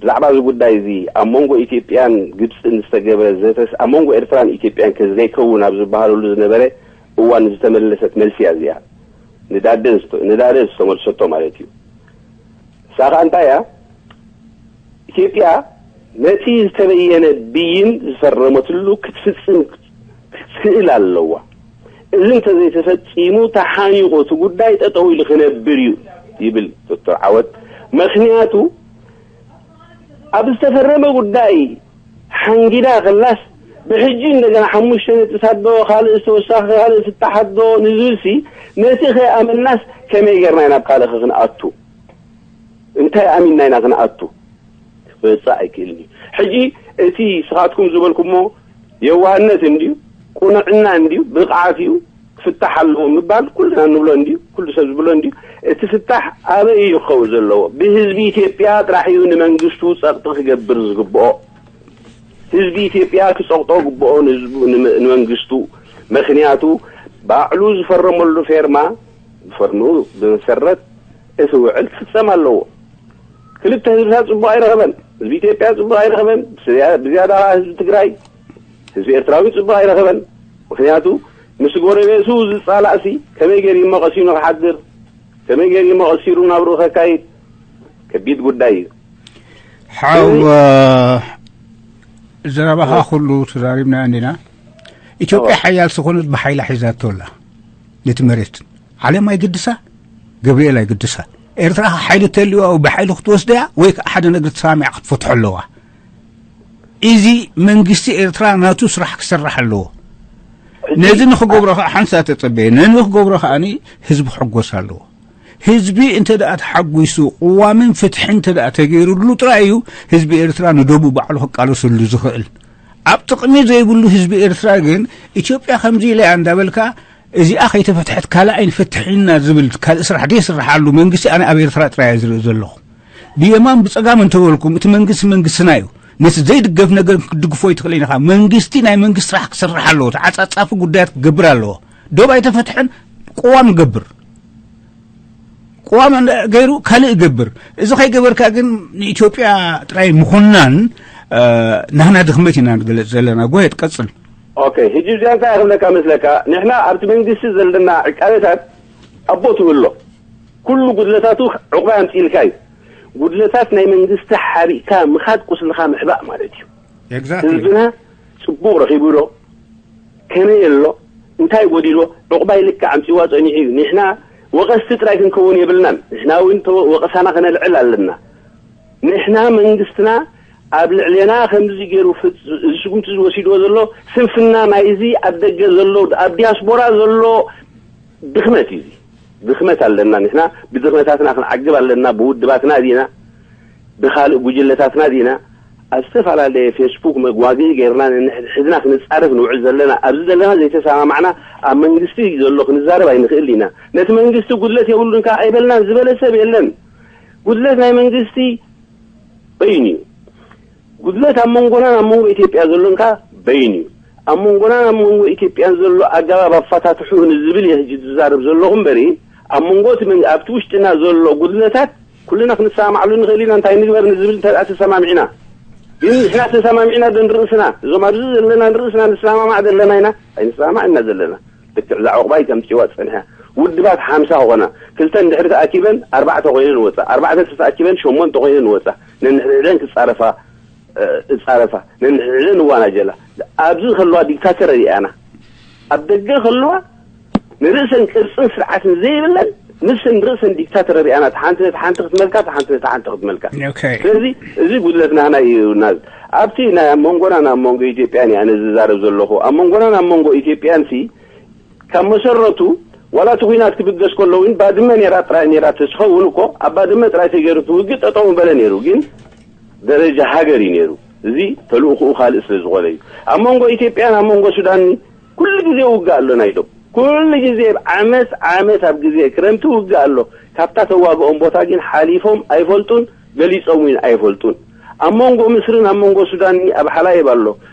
ብዛዕባ እዚ ጉዳይ እዚ ኣብ መንጎ ኢትዮጵያን ግብፅን ዝተገብረ ዘተስ ኣብ መንጎ ኤርትራን ኢትዮጵያን ከ ዘይከውን ኣብ ዝበሃለሉ ዝነበረ እዋን ዝተመለሰት መልሲ እያ እዚኣ። ንዳደን ዝተ-፣ ንዳደን ዝተመልሰቶ ማለት እዩ። ንሳ ኸኣ እንታይ እያ? ኢትዮጵያ ነቲ ዝተበየነ ብይን ዝፈረመትሉ ክትፍጽም ክትክእል ኣለዋ። እዚ እንተዘይተፈጺሙ ተሓኒቑ እቲ ጉዳይ ጠጠው ኢሉ ክነብር እዩ ይብል ዶክተር ዓወት። ምኽንያቱ ኣብ ዝተፈረመ ጉዳይ ሓንጊዳ ከላስ ብሕጂ እንደገና ሓሙሽተ ነጥብታት ዶ ካልእ ዝተወሳኺ ካልእ ፍታሓት ዶ ንዝብልሲ ነቲ ከይኣመናስ ከመይ ጌርና ኢና ናብ ካልእ ክንኣቱ? እንታይ ኣሚንና ኢና ክንኣቱ? ክመጽእ ኣይክእልን እዩ። ሕጂ እቲ ስኻትኩም ዝበልኩሞ የዋህነት እንድዩ፣ ቁንዕና እንድዩ፣ ብቕዓት እዩ፣ ክፍታሕ ኣለዎ ምባል ኩልና እንብሎ እንድዩ፣ ኩሉ ሰብ ዝብሎ እንድዩ። እቲ ፍታሕ ኣበይ እዩ ክኸውን ዘለዎ? ብህዝቢ ኢትዮጵያ ጥራሕ እዩ ንመንግስቱ ጸቕጢ ክገብር ዝግብኦ። ህዝቢ ኢትዮጵያ ክጸቕጦ ግብኦ ንህዝቡ፣ ንመ-፣ ንመንግስቱ። ምኽንያቱ ባዕሉ ዝፈረመሉ ፌርማ፣ ብፈርምኡ ብመሰረት እቲ ውዕል ክፍጸም ኣለዎ። ክልተ ህዝብታት ጽቡቕ ኣይረኸበን። ህዝቢ ኢትዮጵያ ጽቡቕ ኣይረኸበን። ብዝያ-፣ ብዝያዳ ከኣ ህዝቢ ትግራይ፣ ህዝቢ ኤርትራዊ ጽቡቕ ኣይረኸበን። ምኽንያቱ ምስ ጎረቤቱ ዝጻላእሲ ከመይ ገይሩ እሞ ቀሲኑ ክሓድር? ከመይ ገይሩ እሞ ቀሲሩ ናብርኡ ከካይድ? ከቢድ ጉዳይ እዩ። ሓው፣ ስለዚ እ፣ ዘረባኻ ኩሉ ተዛሪብና እንዲና። ኢትዮጵያ እወ። ሓያል ዝኾነት ብሓይላ ሒዛቶ ኣላ ነቲ መሬት። ዓለም ኣይግድሳ፣ ገብርኤል ኣይግድሳ። ኤርትራ ሓይሊ ተልዋ ብሓይሊ ክትወስደያ ወይ ከዓ ሓደ ነገር ተሰማሚዓ ክትፈትሖ ኣለዋ። እዚ መንግስቲ ኤርትራ ናቱ ስራሕ ክሰርሕ ኣለዎ። ነዚ ንኽገብሮ ከዓ ሓንሳ ተጸበየ። ነዚ ንኽገብሮ ከዓኒ ህዝቢ ክሕጎስ ኣለዎ። ህዝቢ እንተ ደኣ ተሓጒሱ፣ ቅዋምን ፍትሕን እንተ ደኣ ተገይሩሉ ጥራይ እዩ ህዝቢ ኤርትራ ንደቡ ባዕሉ ክቃለሰሉ ዝኽእል። ኣብ ጥቕሚ ዘይብሉ ህዝቢ ኤርትራ ግን፣ ኢትዮጵያ ከምዚ ኢላ እያ እንዳበልካ፣ እዚኣ ከይተፈትሐት ካልእ ኣይንፈትሕን ኢና ዝብል ካልእ ስራሕ ዘይስርሓሉ መንግስቲ ኣነ ኣብ ኤርትራ ጥራይ እየ ዝርኢ ዘለኹ። ብየማን ብጸጋም እንተበልኩም፣ እቲ መንግስቲ መንግስትና እዩ። ነቲ ዘይድገፍ ነገር ክትድግፎ ኣይትኽእልን ኢኻ። መንግስቲ ናይ መንግስቲ ስራሕ ክሰርሕ ኣለዎ። ተዓጻጻፊ ጉዳያት ክገብር ኣለዎ። ዶብ ኣይተፈትሐን፣ ቅዋም ገብር። ቅዋም እንዳ-፣ ገይሩ ካልእ ይገብር። እዚ ከይገበርካ ግን ንኢትዮጵያ ጥራይ ምኹናን፣ እ፣ ናህና ድኽመት ኢና ንገልጽ ዘለና። ጎሄ ትቀጽል። ኦኬ፣ ሕጂ እዚኣ እንታይ ክብለካ መስለካ? ንሕና ኣብቲ መንግስቲ ዘለና ዕቃበታት ኣቦ ትብሎ። ኩሉ ጉድለታቱ ዕቑባ ኣምጺእልካ እዩ። ጉድለታት ናይ መንግስቲ ሓቢእካ ምኻድ ቁስልኻ ምሕባእ ማለት እዩ። Exactly። ህዝብና ጽቡቕ ረኺቡ ዶ? ከመይ ኣሎ? እንታይ ጎዲልዎ? ዕቑባ ኢልካ ኣምጺእዋ ጸኒሑ እዩ። ንሕና ወቐስቲ ጥራይ ክንከውን የብልናን። ንሕና እውን ተወ-፣ ወቐሳና ከነልዕል ኣለና። ንሕና መንግስትና ኣብ ልዕሌና ከምዚ ገይሩ ፍጽ-፣ እዚ ስጉምቲ ዝወሲድዎ ዘሎ ስንፍና ናይዚ ኣብ ደገ ዘሎ፣ ኣብ ዲያስፖራ ዘሎ ድኽመት እዩ። እዚ ድኽመት ኣለና። ንሕና ብድኽመታትና ክንዓግብ ኣለና። ብውድባትና ዲና፣ ብኻልእ ጉጅለታትና ዲና፣ ኣብ ዝተፈላለየ ፌስቡክ መጓግኢ ገይርና ነንሕድሕድና ክንጻረፍ ንውዕል ዘለና፣ ኣብዚ ዘለና ዘይተሰማማዕና ኣብ መንግስቲ ዘሎ ክንዛረብ ኣይንኽእል ኢና። ነቲ መንግስቲ ጉድለት የብሉን ከኣ ኣይበልናን ዝበለ ሰብ የለን። ጉድለት ናይ መንግስቲ በይኑ እዩ። ጉድለት ኣብ መንጎናን ኣብ መንጎ ኢትዮጵያ ዘሎን ከኣ በይኑ እዩ። ኣብ መንጎናን ኣብ መንጎ ኢትዮጵያን ዘሎ ኣገባብ ኣፈታትሑ ንዝብል እየ ሕጂ ዝዛረብ ዘለኹ እምበሪ፣ ኣብ መንጎ እቲ መን-፣ ኣብቲ ውሽጥና ዘሎ ጉድለታት ኩልና ክንሰማማዕሉ ንኽእል ኢና። እንታይ ንግበር ንዝብል እንተ ደኣ ተሰማሚዕና፣ ግን ንሕና ተሰማሚዕና ዶ ንርእስና፣ እዞም ኣብዚ ዘለና ንርእስና ንሰማማዕ ዘለና ኢና? ኣይንሰማማዕ ኢና ዘለና። ልክዕ እዛ ዕቑባ እዩ ከምጽእዋ ዝጸንሐ። ውድባት ሓምሳ ክኾና፣ ክልተ እንድሕሪ ተኣኪበን ኣርባዕተ ኮይነን ወጻ፣ ኣርባዕተ ተኣኪበን ሸሞንተ ኮይነን ወጻ፣ ነንሕድሕደን ክጻረፋ፣ እ፣ እጻረፋ፣ ነንሕድሕደን እዋናጀላ። ኣብዚ ከለዋ ዲክታተር ሪኣና። ኣብ ደገ ከለዋ ንርእሰን ቅርጽን ስርዓትን ዘይብለን፣ ንሰን ርእሰን ዲክታተር ሪኣና፣ እቲ ሓንቲ ነቲ ሓንቲ ክትመልካ፣ እቲ ሓንቲ ነቲ ሓንቲ ክትመልካ። ኦኬ። ስለዚ እዚ ጉድለት ናህና እዩ። ናብ፣ ኣብቲ ናይ ኣብ መንጎና ናብ መንጎ ኢትዮጵያን እየ ኣነ ዝዛረብ ዘለኹ። ኣብ መንጎና ናብ መንጎ ኢትዮጵያን ሲ ካብ መሰረቱ ዋላ እቲ ኲናት ክብገስ ከሎ እውን ባድመ ነይራ ጥራይ ነይራ ተዝኸውን እኮ ኣብ ባድመ ጥራይ ተገይሩ እቲ ውግእ ጠጠው ምበለ ነይሩ። ግን ደረጃ ሃገር እዩ ነይሩ። እዚ ተልእኽኡ ካልእ ስለ ዝኾነ እዩ። ኣብ መንጎ ኢትዮጵያን ኣብ መንጎ ሱዳን ኩሉ ግዜ ውግእ ኣሎ ናይ ዶብ። ኩሉ ግዜ ዓመት ዓመት ኣብ ግዜ ክረምቲ ውግእ ኣሎ። ካብታ ተዋግኦም ቦታ ግን ሓሊፎም ኣይፈልጡን፣ ገሊጾም እውን ኣይፈልጡን። ኣብ መንጎ ምስርን ኣብ መንጎ ሱዳን ኣብ ሓላይብ ኣሎ።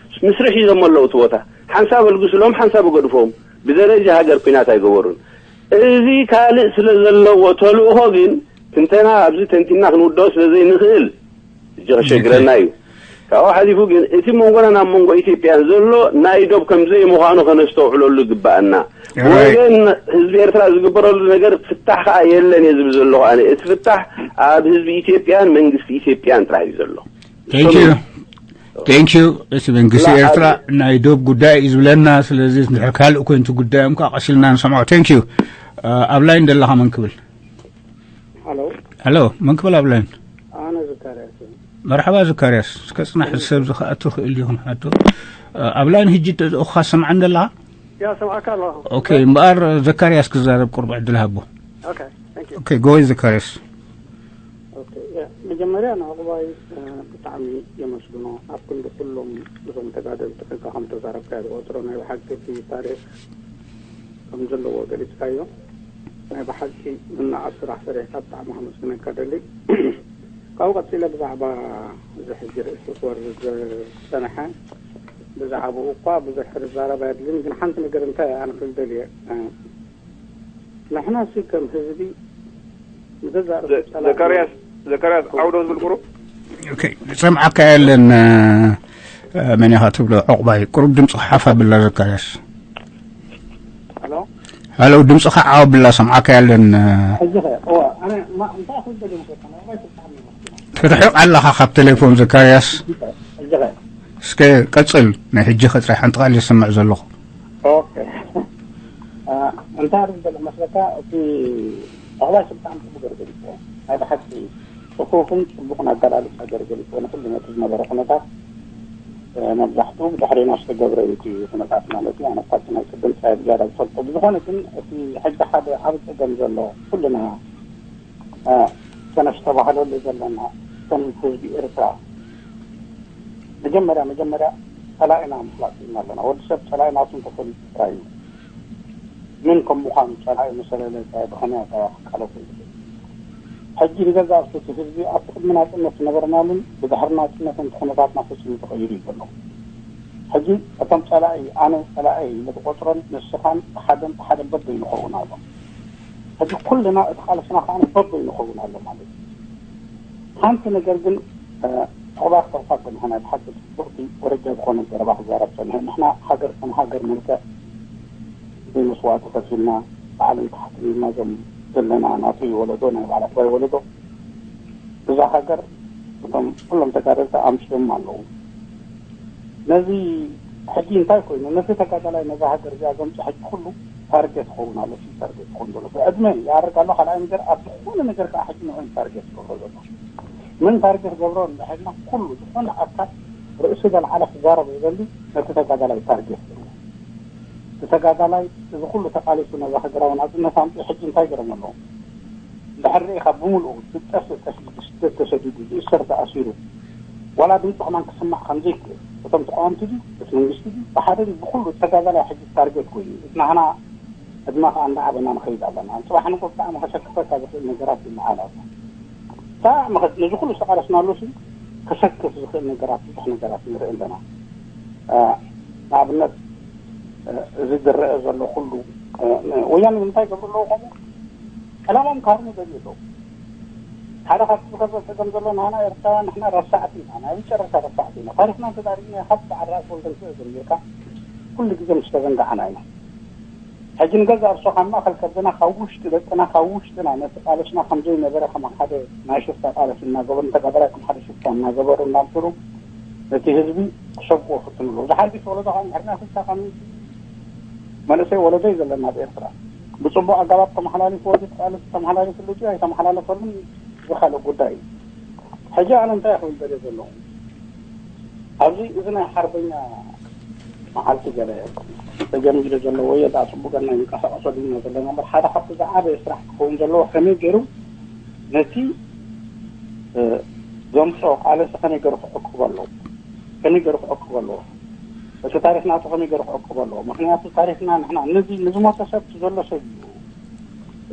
ምስሪ ሒዞሞ ኣለዉ እቲ ቦታ። ሓንሳብ ኣልግስሎም፣ ሓንሳብ እገድፎም። ብደረጃ ሃገር ኲናት ኣይገበሩን። እዚ ካልእ ስለ ዘለዎ ተልእኾ ግን ትንተና ኣብዚ ተንቲና ክንውድኦ ስለ ዘይንኽእል ሕጂ ከሸግረና እዩ። ካብኡ ሓሊፉ ግን እቲ መንጎና ናብ መንጎ ኢትዮጵያን ዘሎ ናይ ዶብ ከም ዘይምዃኑ ከነስተውዕለሉ ይግባኣና። Right። ወገን ህዝቢ ኤርትራ ዝግበረሉ ነገር ፍታሕ ከኣ የለን እየ ዝብል ዘለኹ ኣነ። እቲ ፍታሕ ኣብ ህዝቢ ኢትዮጵያን መንግስቲ ኢትዮጵያን ጥራይ እዩ ዘሎ። Thank you። Thank you። እቲ መንግስቲ ላ-፣ ኤርትራ ኣብ ናይ ዶብ ጉዳይ እዩ ዝብለና። ስለዚ እንድሕር ካልእ ኮይኑ እቲ ጉዳዮም ከዓ ቀሲልና ንሰምዖ። Thank you። እ፣ ኣብ ላይን ዘለኻ መን ክብል? ሃሎ። ሃሎ፣ መን ክብል ኣብ ላይን? ኣነ ዘካርያስ እየ። መርሓባ ዘካርያስ፣ እስከ ጽናሕ፣ ሰብ ዝኸኣቱ ክእል ይኹን ሓቶ። ኣብ ላይን ህጂ ተዝእኻ ሰምዓን ዘለኻ? ያ፣ ሰምዓካ ኣለኹ። ኦኬ፣ እምበኣር ዘካርያስ ክዛረብ ቁርብ ዕድል ሃቦ። ኦኬ፣ thank you። ኦኬ፣ ጎበዝ ዘካርያስ። ኦኬ፣ ያ፣ መጀመርያ ንዕቑባይ፣ እ፣ ብጣዕሚ የመስግኖ። ኣብ ክንዲ ኩሎም እዞም ተጋደልቲ ከንካ ከም ተዛረብካዮ ዝቆጽሮ ናይ ብሓቂ እቲ ታሪኽ ከም ዘለዎ ገሊጽካዮ። ናይ ብሓቂ ዝነኣድ ስራሕ ሰሪሕካ ብጣዕሚ ከመስግነካ ደሊ። ካብኡ ቀጺለ ብዛዕባ እዚ ሕጂ ርእሲ ክወርድ ዝጸንሐ፣ ብዛዕባኡ እኳ ብዙሕ ክዛረብ ኣየድልን፣ ግን ሓንቲ ነገር እንታይ ኣነ ክብል ደልየ፣ እ፣ ንሕና ሲ ከም ህዝቢ ንገዛእ ርእሱ ዘ-፣ ጸላኢ ዘካርያስ፣ ዘካርያስ ዓውዶ ዝብል ቁሩብ? ኦኬ፣ ዝሰምዓካ የለን፣ እ፣ መን ኢኻ ትብሎ ዕቑባይ? ቁሩብ ድምፅኻ ሓፍ ኣብላ ዘካርያስ። ሃሎ? ሃሎ፣ ድምፅኻ ዓው ኣብላ፣ ሰምዓካ የለን። ሕጂ ኸ? እዋ፣ ኣነ ማ-፣ እንታይ ክብል ደልየ መሰለካ? ናይ ዕቑባይ ስልጣን እዩ። ትርሕቕ ኣለኻ ካብ ቴሌፎን ዘካርያስ። ሕጂ ኸ? እስከ ቀጽል፣ ናይ ሕጂ ኸ ጥራይ ሓንቲ ቃል ዝሰምዕ ዘለኹ። ኦኬ። እ፣ እንታይ ክብል ደልየ መስለካ? እቲ ዕቑባይ ስልጣን ጽቡቕ ገይሩ ገሊጽዎ። ናይ ብሓቂ ጽፉፍን ጽቡቕን ኣገላልጻ ገይሩ ገሊጽዎ። ንኹሉ ነቲ ዝነበረ ኩነታት መብዛሕትኡ ብድሕሬና ዝተገብረ እዩ እቲ ኩነታት ማለት እዩ። ኣነ ካብቲ ናይ ቅድም ፃየ ዝያዳ ዝፈልጦ። ብዝኾነ ግን እቲ ሕጂ ሓደ ዓብ ፀገም ዘሎ ኩልና ተነሽ ተባህለሉ ዘለና ከም ህዝቢ ኤርትራ መጀመርያ መጀመርያ ፀላኢና ምፍላጥ ኢና ኣለና። ወዲ ሰብ ፀላኢ ናቱ እንተፈሊጡ ጥራይ እዩ ምን ከም ምዃኑ ፀላኢ መሰለለ ፀላኢ ብኸመይ ኣገባብ ክቃለሶ ይኽእል። ሕጂ ንገዛእ ርእሱ እቲ ህዝቢ ኣብቲ ቅድሚ ናፅነት ዝነበረናሉን ብድሕሪ ናፅነት እቲ ኩነታትና ፈፂሙ ተቐይሩ እዩ ዘሎ። ሕጂ እቶም ፀላኢ ኣነ ፀላኢ ኢለ ዝቆፅሮን ንስኻን ሓደን ሓደን በበይኑ ይኸውን ኣሎ። ሕጂ ኩልና እቲ ቃልስና ከዓ በበይኑ ይኸውን ኣሎ ማለት እዩ። ሓንቲ ነገር ግን ተባክተልካ ከለኻ ናይ ብሓቂ ጽብቕቲ ወረጃ ዝኾነ ዘረባ ክዛረብ ጸኒሐ። ንሕና ሃገር ከም ሃገር መልክዕ ብመስዋእቲ ከፊልና ባዕልን ታሕትን ኢልና ዞም ዘለና ናተይ ወለዶ ናይ ባዕላ ትግራይ ወለዶ እዛ ሃገር እቶም ኩሎም ተጋደልቲ ኣምፅኦም ኣለዉ። ነዚ ሕጂ እንታይ ኮይኑ ነቲ ተጋዳላይ ነዛ ሃገር እዚኣ ዘምፅእ ሕጂ ኩሉ ታርጌት ክኸውን ኣሎ። ሲ ታርጌት ክኸውን ዘሎ ብዕድመ ይኣርግ ኣሎ። ካልኣይ ነገር ኣብ ዝኾነ ነገር ከዓ ሕጂ ንዕኡ ታርጌት ክገብሮ ዘሎ ምን ታርጌት ገብሮ እንዳሕልና ኩሉ ዝኾነ ኣካል ርእሱ ዘልዓለ ክዛረብ ይደሊ። ነቲ ተጋዳላይ ታርጌት ገብሮ እቲ ተጋዳላይ እዚ ኩሉ ተቃሊሱ ነዛ ሃገራዊ ናፅነት ኣምፅኡ ሕጂ እንታይ ገረም ኣለዎ? እንድሕር ርኢኻ ብምልኡ ዝጠፍእ ተሰዲዱ ዝእሰር ተኣሲሩ ዋላ ድምፂ ከማን ክስማዕ ከምዘይክእል እቶም ተቃወምቲ ድዩ እቲ መንግስቲ ድዩ ብሓደ ድዩ ብኩሉ ተጋዳላይ ሕጂ ታርጌት ኮይኑ እቲ ናህና ዕድመ ከዓ እንዳዓበና ንኸይድ ኣለና። ፅባሕ ንቁ ብጣዕሚ ከሰክፈካ ዝኽእል ነገራት ይመዓል ኣሎ። ብጣዕሚ ከ- ነዚ ኩሉ ዝተቃለስናሉ ሲ ከሰክፍ ዝኽእል ነገራት ብዙሕ ነገራት ንርኢ ኣለና። ንኣብነት እዚ ዝረአ ዘሎ ኩሉ ወያነ ንምንታይ ገብሩ ኣለዉ ከምኡ ዕላማም ካርኑ ዘድልዩ ኣለዉ። ሓደ ካብቲ ዝኸበ ፀገም ዘሎ ንሕና ኤርትራውያን ንሕና ረሳዕቲ ኢና። ናይ መጨረሻ ረሳዕቲ ኢና። ታሪክና እንተዳሪግና ካብ በዓል ራእሲ ወልደንስእ ጀሚርካ ኩሉ ግዜ ምስ ተዘንጋዕና ኢና። ሕጂ ንገዛእ ርእሱ ካብ ማእከል ከብድና ካብ ውሽጢ ደቅና ካብ ውሽጥና ነቲ ቃልስና ከም ዘይነበረ ከም ሓደ ናይ ሽፍታ ቃልሲ እናገበሩ ንተጋዳላይ ከም ሓደ ሽፍታ እናገበሩ እናምስሉ ነቲ ህዝቢ ክሰብክዎ ፍትኑ ኣለዉ። ዝሓልፊ ወለዶ ከዓ እንድሕርና ክልተ ከም መንእሰይ ወለዶ እዩ ዘለና ኣብ ኤርትራ ብፅቡቅ ኣገባብ ተመሓላሊፍዎ ድዩ ተቃልሲ ተመሓላሊፍሉ ድዩ ኣይተመሓላለፈሉን ዝካልእ ጉዳይ እዩ። ሕጂ ኣነ እንታይ ክብል ደልየ ዘለኹ ኣብዚ እዚ ናይ ሓርበኛ መዓልቲ ገለ ተጀሚሩ ዘሎ ወይ ዳ ፅቡቅ ገና ይንቀሳቀሰሉ ኢና ዘለና እምበር ሓደ ካብቲ ዝዓበየ ስራሕ ክኸውን ዘለዎ ከመይ ገይሩ ነቲ ዘምፅኦ ቃለሲ ከመይ ገይሩ ክዕቅቦ ኣለዎ ከመይ ገይሩ ክዕቅቦ ኣለዎ እቲ ታሪክ ናቱ ከመይ ገይሩ ክዕቅቦ ኣለዎ ምክንያቱ ታሪክና ንሕና ነዚ ንዝሞተ ሰብ ዘሎ ሰብ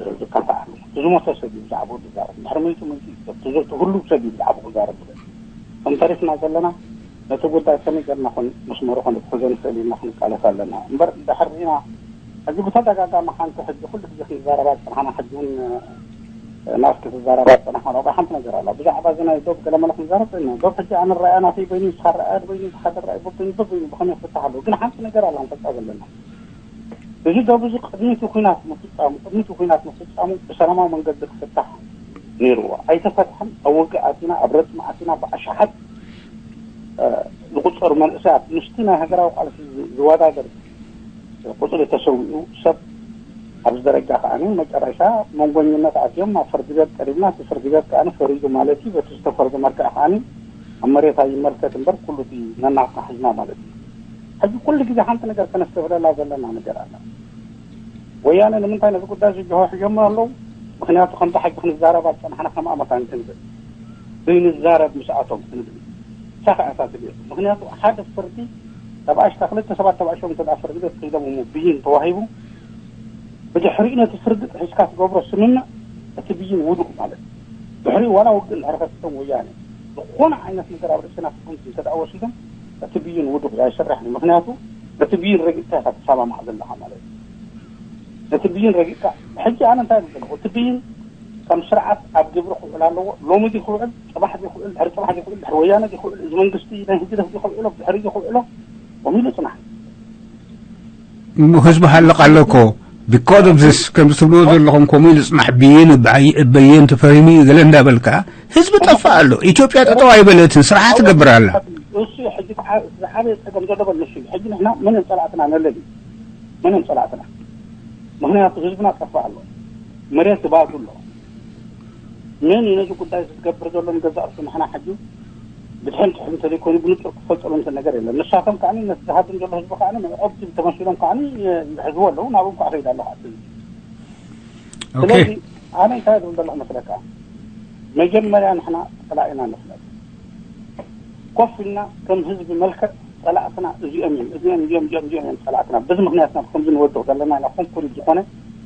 እዩ ዝካታዕ ኣሎ። ዝሞተ ሰብ እዩ ብዛዕባኡ ዝዛረብ። ድሕሪ መይቱ መይቱ እዩ ሰብ። ትዝርቱ ህሉው ሰብ እዩ ብዛዕባኡ ክዛረብ ዝኽእል። ከም ተሪፍና ዘለና ነቲ ጉዳይ ከመይ ገርና ኮን መስመሩ ኮን ክሕዞ ንኽእል ኢልና ክንቃለስ ኣለና። እምበር ድሕር ርኢና ሕጂ ብተደጋጋሚ ሓንቲ ሕጂ ኩሉ ግዜ ክንዛረባ ዝፀናሕና ሕጂ እውን ናስ ክትዛረባ ዝፀናሕና ዋጋ ሓንቲ ነገር ኣላ። ብዛዕባ እዚ ናይ ዶብ ገለመለ ክንዛረብ ጸኒና። ዶብ ሕጂ ኣነ ረኣያ ናተይ በይኑ ይስኻ ረኣያ በይኑ ይስኻ ረኣያ በይኑ በበይኑ ብኸመይ ክፍታሕ ኣለዎ። ግን ሓንቲ ነገር ኣላ ንፈልጣ ዘለና። እዚ ዶብ እዚ ቅድሚቲ ኩናት ምፍጻሙ ቅድሚቲ ኩናት ምፍጻሙ ብሰላማዊ መንገዲ ክፍታሕ ነይርዎ ኣይተፈትሐን። ኣብ ውግእ ኣቲና ኣብ ረጽሚ ኣቲና ብኣሽሓት ዝቁጸሩ መንእሰያት ምስቲ ናይ ሃገራዊ ቃልሲ ዝወዳደር ቁጽሪ ተሰዊኡ ሰብ ኣብዚ ደረጃ ከኣ መጨረሻ መንጎኝነት ኣትዮም ናብ ፍርዲ ቤት ቀሪብና እቲ ፍርዲ ቤት ከኣ ፈሪዱ ማለት እዩ። በቲ ዝተፈርዶ መልክዕ ከኣ ኣብ መሬት ኣይመልከት እምበር ኩሉ እቲ ነናትና ሒዝና ማለት እዩ። ሕጂ ኩሉ ግዜ ሓንቲ ነገር ከነስተብህለላ ዘለና ነገር ኣላ። ወያነ ንምንታይ ነዚ ጉዳይ እዚ ጅሆ ሒዞሞ ኣለዉ? ምክንያቱ ከምቲ ሕጂ ክንዛረብ ኣብ ጸናሕና ከም ኣመታን ክንብል ዘይንዛረብ ምስኣቶም ክንብል ሳኻ እታ ትልዮ። ምክንያቱ ሓደ ፍርዲ ተባእሽካ ክልተ ሰባት ተባእሾም እንተ ፍርዲ ቤት ከይዶም እሞ ብይን ተዋሂቡ ብድሕሪኡ ነቲ ፍርዲ ጥሒስካ ትገብሮ ስምምዕ እቲ ብይን ውዱቕ ማለት እዩ። ድሕሪኡ ዋላ ውግእ እንድሕር ከፊቶም ወያነ ዝኾነ ዓይነት ነገር ኣብ ርእስና ክኾንስ እንተ ደኣ ወሲዶም እቲ ብይን ውዱቕ እዩ ኣይስራሕን እዩ። ምክንያቱ ነቲ ብይን ረጊጥካ ኢኻ ትሰማማዕ ዘለኻ ማለት እዩ። ነቲ ብይን ረጊጥካ ሕጂ ኣነ እንታይ ዘለኹ እቲ ብይን ከም ስርዓት ኣብ ግብሪ ክውዕል ኣለዎ። ሎሚ ዲ ክውዕል፣ ፅባሕ ዲ ክውዕል፣ ድሕሪ ፅባሕ ዲ ክውዕል፣ ድሕሪ ወያነ ዲ ክውዕል፣ እዚ መንግስቲ ናይ ህግደፍ ዲ ክውዕሎ፣ ድሕሪ ዲ ክውዕሎ፣ ከምኡ ኢሉ ፅናሕ። ህዝቢ ሃለቕ ኣለኮ because of this ከምዚ ትብልዎ ዘለኹም ከምኡ ኢሉ ፅናሕ ብይን በየን ተፈሪሙ እዩ ገለ እንዳበልካ ህዝቢ ጠፋእ ኣሎ። ኢትዮጵያ ጠጠው ኣይበለትን፣ ስርዓት ትገብር ኣላ። እሱ ሕጂ ዝዓበየ ፀገም ዘለዎ ንሱ እዩ። ሕጂ ንሕና መን እዮም ፀላእትና ነለሊ መን እዮም ፀላእትና? ምክንያቱ ህዝብና ጠፋእ ኣሎ፣ መሬት ባዱ ኣሎ። መን እዩ ነዚ ጉዳይ ዝገብር ዘሎ? ንገዛእ ርእሱ ንሕና ሕጂ ብድሕን ትሕት እንተዘይኮይኑ ብንጹር ክፈልጠሉ እንተ ነገር የለን። ንሳቶም ከዓኒ ነቲ ዝሃድም ዘሎ ህዝቢ ከዓኒ መዕቆብቲ ተመሲሎም ከዓኒ ይሕዝዎ ኣለዉ። ናብኡ ከዓ ከይዳ ኣለኹ። ኦኬ። ስለዚ ኣነ እንታይ ዝብል ዘለኹ መስለካ፣ መጀመርያ ንሕና ጸላኢና ንፍለጥ። ኮፍ ኢልና ከም ህዝቢ መልክዕ ጸላእትና እዚኦም እዮም፣ እዚኦም እዚኦም እዚኦም እዚኦም እዮም ጸላእትና። በዚ ምክንያት ናብ ከምዚ ንወድቕ ዘለና ኢና። ኮንክሪት ዝኾነ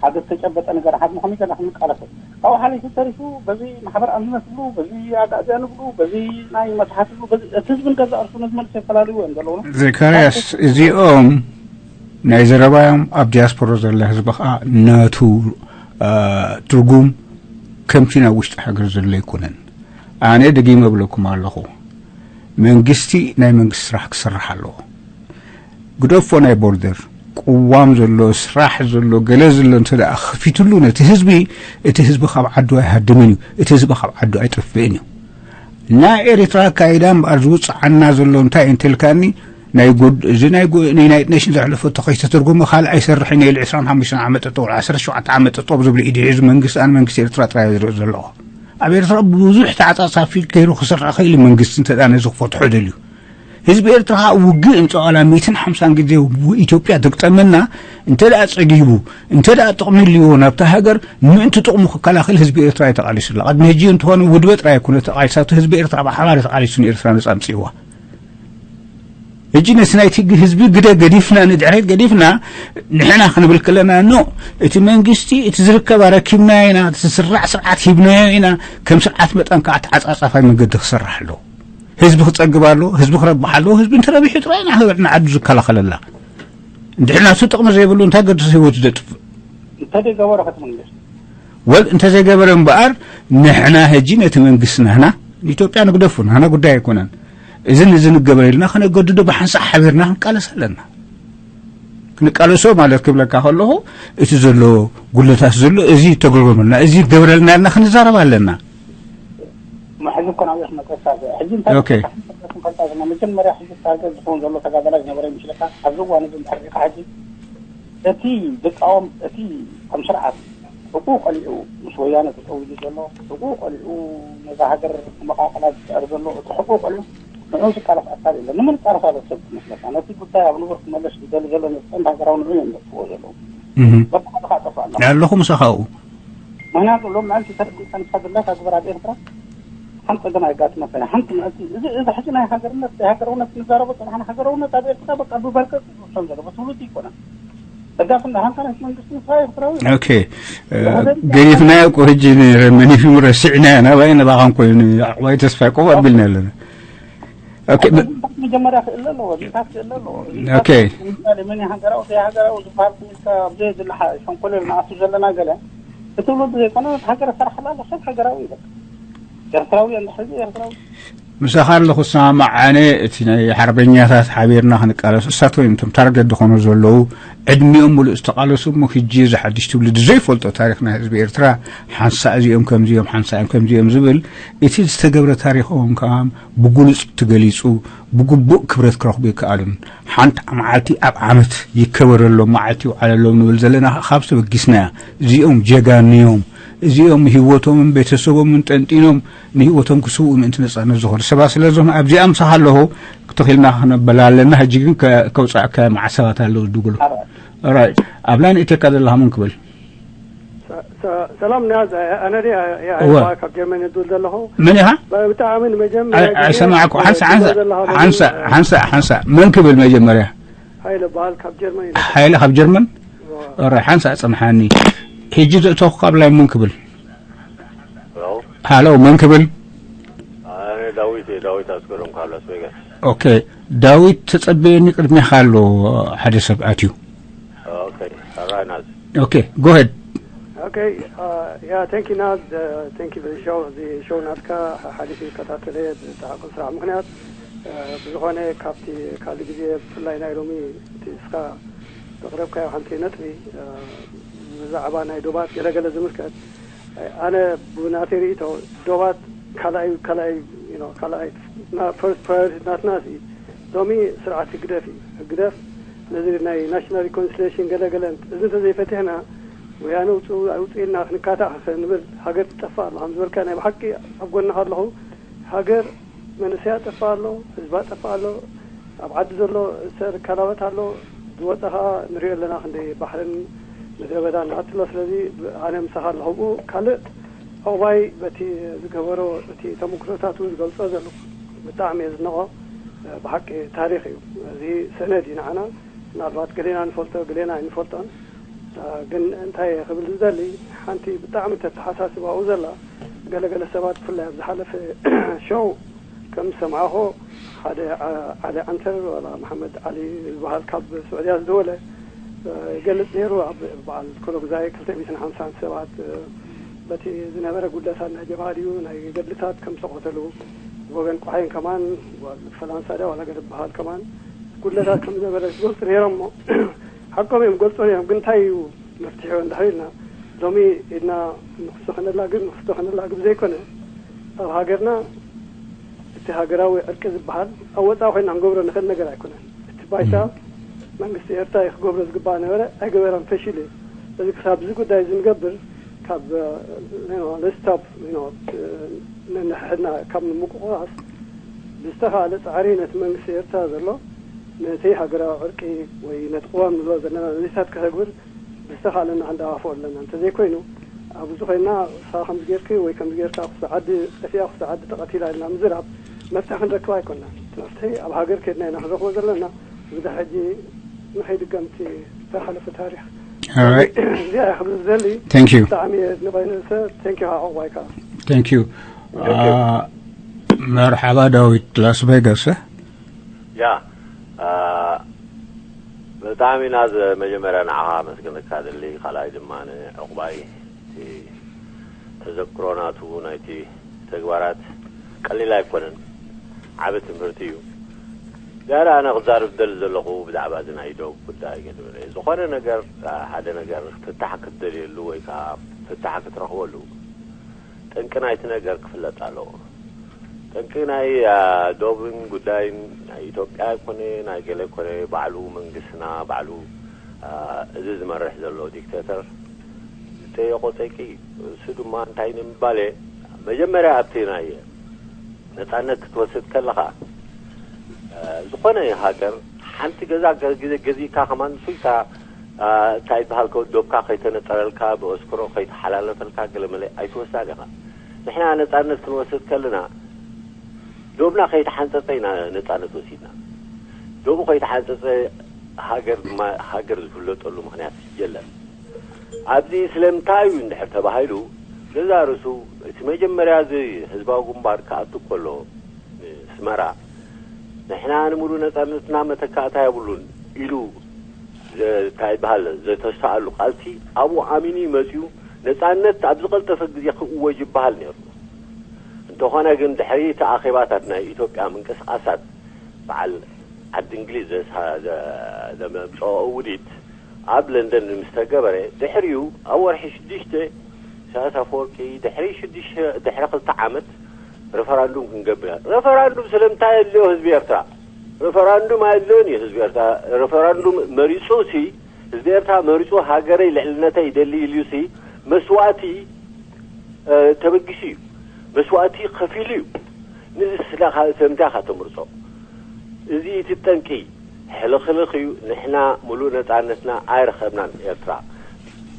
ሓደ ዝተጨበጠ ነገር ሓዝና ከመይ ገና ክንቃለሶ። ካብኡ ሓሊፉ ተሪፉ በዚ ማሕበር ኣንድነት ብሉ፣ በዚ ኣጋእዝያን ብሉ፣ በዚ ናይ መታሕት ብሉ፣ በዚ እቲ ህዝቢ ንገዛእ ርእሱ ነዚ መልሲ የፈላልዩ እዮም ዘለውና። ዘካርያስ፣ እዚኦም ናይ ዘረባዮም ኣብ ዲያስፖራ ዘሎ ህዝቢ ከዓ ነቱ ትርጉም ከምቲ ናብ ውሽጢ ሃገር ዘሎ ኣይኮነን። ኣነ ደጊመ እብለኩም ኣለኹ፣ መንግስቲ ናይ መንግስቲ ስራሕ ክሰርሕ ኣለዎ። ግደፎ ናይ ቦርደር ቅዋም ዘሎ፣ ስራሕ ዘሎ፣ ገለ ዘሎ እንተ ደኣ ከፊትሉ ነቲ ህዝቢ፣ እቲ ህዝቢ ካብ ዓዱ ኣይሃድምን እዩ፣ እቲ ህዝቢ ካብ ዓዱ ኣይጠፍእን እዩ። ናይ ኤርትራ ኣካይዳ እምበኣር ዝውፅዓና ዘሎ እንታይ እንተልካኒ፣ ናይ ጉድ እዚ ናይ ጉ- ናይ ዩናይትድ ኔሽን ዘሕለፈቶ ከይተተርጎመ ካልእ ኣይሰርሕን እየ ኢሉ ዕስራን ሓሙሽተን ዓመት ጠጠው፣ ዓሰርተ ሸውዓተ ዓመት ጠጠው ዝብሉ ኢዱ ሒዙ መንግስቲ፣ ኣነ መንግስቲ ኤርትራ ጥራይ ዝርኢ ዘለኹ። ኣብ ኤርትራ ብዙሕ ተዓጻጻፊ ገይሩ ክሰርሕ ክእል መንግስቲ እንተ ነዚ ክፈትሖ ደልዩ። ህዝቢ ኤርትራ ከዓ ውግእ እንፀዋላ ሚእትን ሓምሳን ግዜ ኢትዮጵያ ትግጠመና እንተ ደኣ ጸጊቡ፣ እንተ ደኣ ጥቕሚ ልዎ ናብታ ሃገር ምእንቲ ጥቕሙ ክከላኸል ህዝቢ ኤርትራ እዩ ተቓሊሱላ። ቅድሚ ሕጂ እንተኾነ ውድበ ጥራይ ኣይኮነ ተቓሊሳቶ፣ ህዝቢ ኤርትራ ብሓባር ተቓሊሱ ንኤርትራ ነጻ ኣምጺእዋ። ሕጂ ነቲ ናይቲ ህዝቢ ግደ ገዲፍና፣ ንድሕሪት ገዲፍና፣ ንሕና ክንብል ከለና፣ ኖ፣ እቲ መንግስቲ፣ እቲ ዝርከብ ኣረኪብና ኢና፣ እቲ ዝስራዕ ስርዓት ሂብናዮ ኢና፣ ከም ስርዓት መጠን ከዓ ተዓጻጻፋይ መንገዲ ክሰርሕ ኣለዎ። ህዝቢ ክጸግብ ኣለዎ፣ ህዝቢ ክረብሕ ኣለዎ፣ ህዝቢ እንተረቢሑ ጥራይ ኢና ንዓዱ ዝከላኸለላ። እንድሕር ናቱ ጥቕሚ ዘይብሉ እንታይ ገድሱ ህይወቱ ዘጥፍእ? እንተደይገበሮ ከቲ መንግስቲ? ወል እንተዘይገበረ እምበኣር ንሕና ሕጂ ነቲ መንግስቲ ናህና ንኢትዮጵያ ንግደፉ፣ ናህና ጉዳይ ኣይኮነን። እዝን እዝን ንገበር ኢልና ከነገድዶ ብሓንሳእ ሓቢርና ክንቃለስ ኣለና። ክንቃለሶ ማለት ክብለካ ከለኹ እቲ ዘሎ ጉድለታት ዘሎ እዚ ተገርበመልና፣ እዚ ይገበረልና ኢልና ክንዛረብ ኣለና። ሕዚ እኮ ናብኡ ክመፀካ ሕጂ እንታይ ኦኬ። ክንፈልጣ ዘለና መጀመርያ ሕጂ ታርገት ዝኸውን ዘሎ ተጋዳላይ ዝነበረ ይመስለካ ኣብዚ እዋን እዚ እንድሕር ሪኢኻ ሕጂ እቲ ዝቃወም እቲ ከም ስርዓት ሕቁ ቀሊዑ ምስ ወያነ ተጠዊሉ ዘሎ ሕቁ ቀሊዑ ነዛ ሃገር መቃቀላ ዝስዕር ዘሎ እቲ ሕቁ ቀሊዑ ንዑ ዝቃለስ ኣካል የለን። ንመን ይቃለስ ኣሎ ሰብ ትመስለካ? ነቲ ጉዳይ ኣብ ንቡር ክመለስ ዝደሊ ዘሎ ነቲ ቀንዲ ሃገራዊ ንዑ እዮም ዘጥፍዎ ዘለዉ። በቃ ንኻ ጠፋ ኣለኻ። ኣለኹ ምሳኻ ኣብኡ። ምክንያቱ ሎም ምዕንቲ ተረዲእካ ንስኻ ድላይካ ግበር ኣብ ኤርትራ ሓንቲ ጸገም ኣይጋጥመካ እዩ። ሓንቲ ምዕንቲ እዚ እዚ ሕጂ ናይ ሃገርነት ናይ ሃገራውነት ንዛረቦ ጸናሕና ሃገራውነት ኣብ ኤርትራ በቃ ብበርከት ዝውሰን ዘሎ ብትውልዲ ይኮነን። ደጋፊ እንዳ ሃንካ ናይ መንግስቲ ንስኻ ኤርትራዊ ኢኻ። ኦኬ። ገዲፍናዮ እኮ ሕጂ መኒፊሙ ረሲዕናዮ ናባይ ናባኻን ኮይኑ ኣዕዋይ ተስፋ ቆብ ኣቢልና ኣለና። ኦኬ። መጀመርያ ክእለ ኣለዎ፣ ጌታት ክእለ ኣለዎ። ኦኬ። ምሳሌ መን ሃገራዊ ዘይሃገራዊ ዝበሃል ስሚልካ ኣብ ዘየድሊ ሓ- ሸንኮለል ንኣቱ ዘለና ገለ እቲ ትውልዲ ዘይኮነ ሃገር ሰራሕላ ኣሎ ሰብ ሃገራዊ ይበል። ኤርትራዊ እንድሕር እዚ ኤርትራዊ ምሳኻ ኣለኹ ሰማማዕ። ኣነ እቲ ናይ ሓርበኛታት ሓቢርና ክንቃለስ እሳቶም እዮም እቶም ታርገት ዝኾኑ ዘለዉ። ዕድሚኦም ሙሉእ ዝተቓለሱ እሞ ሕጂ እዚ ሓድሽ ትውልዲ ዘይፈልጦ ታሪኽ ናይ ህዝቢ ኤርትራ ሓንሳእ እዚኦም ከምዚኦም ሓንሳእ እዮም ከምዚኦም ዝብል እቲ ዝተገብረ ታሪኾም ከዓ ብጉሉጽ ተገሊጹ ብግቡእ ክብረት ክረኽቡ ይከኣሉን። ሓንቲ መዓልቲ ኣብ ዓመት ይከበረሎም መዓልቲ ይውዓለሎም ንብል ዘለና ካብ ተበጊስናያ። እዚኦም ጀጋኑ እዮም። እዚኦም ህይወቶምን ቤተሰቦምን ጠንጢኖም ንህይወቶም ክስውኡ ምእንቲ ነጻነት ዝኾኑ ሰባት ስለ ዝኾኑ ኣብዚኣ ምሳኻ ኣለኹ። ተኺልና ክነበላ ኣለና። ሕጂ ግን ከ- ከውጻእካ መዓት ሰባት ኣለዉ ዝድውሉ። ኦራይት። ኣብ ላይን እትካ ዘለኻ መን ክብል? ሰላም ንያዝ፣ ኣነ ድየ እወ። ካብ ጀርመን እድውል ዘለኹ። መን ኢኻ? ብጣዕሚ ንመጀመርያ ኣይ- ግዜ ኣይሰማዕኩ። ሓንሳ- ሓንሳ- ዘለኻ ሓንሳ- ሓንሳ- ሓንሳ። መን ክብል መጀመርያ? ሃይለ በሃል ካብ ጀርመን እዩ። ሓይለ ካብ ጀርመን? እወ። ኦራይ፣ ሓንሳ ኣጽንሓኒ። ሕጂ ዘእተኹ ካብ ላይን መን ክብል? ሃሎ። ሃሎ፣ መን ክብል? ኣነ ዳዊት እየ፣ ዳዊት ኣስገዶም ካብ ላስ ቬጋስ። ኦኬ፣ ዳዊት ተጸበየኒ፣ ቅድሜኻ ኣሎ ሓደ ሰብ ኣትዩ። ኦኬ፣ ሕራይ ናዝ። ኦኬ፣ go ahead። Okay, uh, yeah, thank you, Naz. Uh, thank you for the show. The show ናትካ ሓሊፉ ይከታተለ ብዝተሓቁ ስራሕ ምክንያት፣ uh፣ ብዝኾነ ካብቲ ካልእ ግዜ ብፍላይ ናይ ሎሚ እቲ እስኻ ዘቕረብካዮ ሓንቲ ነጥቢ፣ uh፣ ብዛዕባ ናይ ዶባት ገለገለ ዝምልከት፣ ኣነ ብናተይ ርእይቶ ዶባት ካልኣይ ካልኣይ you know ካልኣይ first priority ናትና ሲ ሎሚ ስርዓት ህግደፍ እዩ። ህግደፍ ነዚ ናይ national reconciliation ገለ ገለ እዚ እንተዘይፈቲሕና ወያነ ውፅኡ ኣይውፅእልና ክንካታዕ ንብል ሃገር ትጠፋ ኣላ ከም ዝበልካ ናይ ብሓቂ ኣብ ጎንኻ ኣለኹ። ሃገር መንእሰይ ኣጠፋ ኣሎ፣ ህዝቢ ኣጠፋ ኣሎ፣ ኣብ ዓዲ ዘሎ ሰብ ካላበት ኣሎ፣ ዝወፀ ከዓ ንሪኦ ኣለና፣ ክንደይ ባሕርን ምድረ በዳን ኣትሎ። ስለዚ ኣነ ምሳኻ ኣለኹ። ብኡ ካልእ ዕቑባይ በቲ ዝገበሮ፣ እቲ ተመክሮታት እውን ዝገልጾ ዘሎ ብጣዕሚ እየ ዝድነቖ። ብሓቂ ታሪኽ እዩ። እዚ ሰነድ እዩ ንዓና። ምናልባት ገሌና ንፈልጦ፣ ገሌና ኣይንፈልጦን። ግን እንታይ ክብል ዝደሊ፣ ሓንቲ ብጣዕሚ ተተሓሳስብ ኣብኡ ዘላ፣ ገለገለ ሰባት ብፍላይ ኣብ ዝሓለፈ ሸው ከም ዝሰማዕኹ፣ ሓደ ዓ-፣ ዓሊ ዓንተር ዋላ መሓመድ ዓሊ ዝበሃል ካብ ስዑድያ ዝደወለ፣ እ፣ ይገልጽ ነይሩ። ኣብ በዓል ኮሎግዛይ ክልተ ሚእትን ሓምሳን ሰባት፣ እ፣ በቲ ዝነበረ ጉድለታት ናይ ጀብሃ ድዩ ናይ ገድልታት ከም ዝተቐተሉ፣ ወገን ቋይን ከማን፣ ጓል ፈላንሳ ድያ ዋላ ገለ ዝበሃል ከማን ጉድለታት ከም ዝነበረ ዝገልጹ ነይሮም እሞ፣ ሓቆም እዮም ገልጾ ነይሮም። ግን እንታይ እዩ መፍትሒ እንድሕር ኢልና፣ ሎሚ ኢድና ንኽስቶ ከነላግብ፣ ንኽስቶ ከነላግብ ዘይኮነ፣ ኣብ ሃገርና እቲ ሃገራዊ ዕርቂ ዝበሃል ኣብ ወፃኢ ኮይና ክንገብሮ ንኽእል ነገር ኣይኮነን። እቲ ባይታ መንግስቲ ኤርትራ እዩ ክገብሮ ዝግባእ ነበረ፣ ኣይገበረን፣ ፈሺሉ እዩ። እዚ ክሳብ እዚ ጉዳይ እዚ ንገብር፣ ካብ፣ you know, let's stop, you know, ነንሕድና ካብ ንምቁቕቓስ ብዝተኻእለ ፃዕሪ ነቲ መንግስቲ ኤርትራ ዘሎ ነቲ ሃገራዊ ዕርቂ ወይ ነቲ ቅዋም ንብሎ ዘለና ነዚታት ከተግብር ብዝተኻእለና ክንደጋፍኦ ኣለና። እንተዘይኮይኑ፣ ኣብዚ ኮይና ንስኻ ከምዚ ጌርኪ ወይ ከምዚ ጌርካ፣ ክስተ ዓዲ ጠፊኣ፣ ክስተ ዓዲ ተቐቲላ ኢልና ምዝራብ መፍትሒ ክንረክብ ኣይኮንና። እቲ መፍትሒ ኣብ ሃገር ከድና ኢና ክንረክቦ ዘለና። እዚ ሕጂ ንኸይድገም እቲ ዝተሓለፈ ታሪኽ። All right. እዚኣ እየ ክብል ዝደሊ። Thank you. ብጣዕሚ እየ ዝንቐይ ንእሰ። Thank you፣ ዓቑባይ ከዓ። Thank you. Thank you. አ፣ መርሓባ ዳዊት ላስ ቬጋስ፣ እ? ያ፣ አ፣ ብጣዕሚ ኢና ዝ-፣ መጀመርያ ንዓኻ ኣመስግነካ ደሊ፣ ካልኣይ ድማ ንዕቑባይ እቲ ተዘክሮ ናቱ ናይቲ ተግባራት ቀሊል ኣይኮነን፣ ዓቢ ትምህርቲ እዩ። ዝያዳ ኣነ ክዛርብ ደሊ ዘለኹ ብዛዕባ እዚ ናይ ዶብ ጉዳይ ገለ ዝኾነ ነገር፣ አ፣ ሓደ ነገር ፍታሕ ክትደልየሉ ወይ ከዓ ፍታሕ ክትረኽበሉ ጠንቂ ናይቲ ነገር ክፍለጥ ኣለዎ። ጠንቂ ናይ፣ አ፣ ዶብን ጉዳይን ናይ ኢትዮጵያ ኣይኮነ፣ ናይ ገለ ኣይኮነ፣ ባዕሉ መንግስትና፣ ባዕሉ፣ አ፣ እዚ ዝመርሕ ዘሎ ዲክቴተር ዝጠየቆ ጠንቂ እዩ። እሱ ድማ እንታይ ንምባል እየ፣ መጀመርያ ኣብቲ ናይ ነፃነት ክትወስድ ከለኻ፣ አ፣ ዝኾነ ሃገር ሓንቲ ገዛ ገ-፣ ግዜ ገዚእካ ከማን ንሱ ኢልካ፣ አ፣ እንታይ ይበሃል፣ ከ-፣ ዶብካ ከይተነጠረልካ፣ ብኦስክሮ ከይተሓላለፈልካ ገለመለ ኣይትወስዳን ኢኻ። ንሕና ነፃነት ክንወስድ ከለና ዶብና ከይተሓንፀፀ ኢና ነፃነት ወሲድና። ዶቡ ከይተሓንፀፀ ሃገር ድማ ሃገር ዝፍለጠሉ ምኽንያት የለን። ኣብዚ ስለምንታይ እዩ እንድሕር ተባሂሉ፣ ገዛ ርእሱ እቲ መጀመርያ እዚ ህዝባዊ ግንባር ክኣቱ ከሎ፣ ኣስመራ፣ ንሕና ንምሉእ ነጻነትና መተካእታ የብሉን ኢሉ ዘ-፣ እንታይ ይበሃል፣ ዘተስኣሉ ቃልሲ ኣብኡ ኣሚኑ እዩ መጺኡ። ነጻነት ኣብ ዝቐልጠፈ ግዜ ክእወጅ ይበሃል ነይሩ። እንተኾነ ግን ድሕሪ እቲ ኣኼባታት ናይ ኢትዮጵያ ምንቅስቓሳት በዓል ዓዲ እንግሊዝ ዘሳ-፣ ዘ-፣ ዘምጽኦ ውዲት ኣብ ለንደን ምስ ተገበረ፣ ድሕሪኡ ኣብ ወርሒ ሽዱሽተ ኢሳያስ ኣፈወርቂ ድሕሪ ሽዱሽተ፣ ድሕሪ ክልተ ዓመት ሬፈራንዱም ክንገብር ኢና። ሬፈራንዱም ስለምንታይ የድልዮ ህዝቢ ኤርትራ? ሬፈራንዱም ኣየድልዮን እዩ ህዝቢ ኤርትራ። ሬፈራንዱም መሪጹ ሲ፣ ህዝቢ ኤርትራ መሪጹ ሃገረይ ልዕልነተይ ይደሊ ኢሉ ሲ፣ መስዋእቲ፣ እ፣ ተበጊሱ እዩ። መስዋእቲ ከፊሉ እዩ። ንዚ ስለ-፣ ስለምንታይ ኢኻ ተምርጾ? እዚ እቲ ጠንቂ ሕልኽልኽ እዩ። ንሕና ሙሉእ ነጻነትና ኣይረኸብናን። ኤርትራ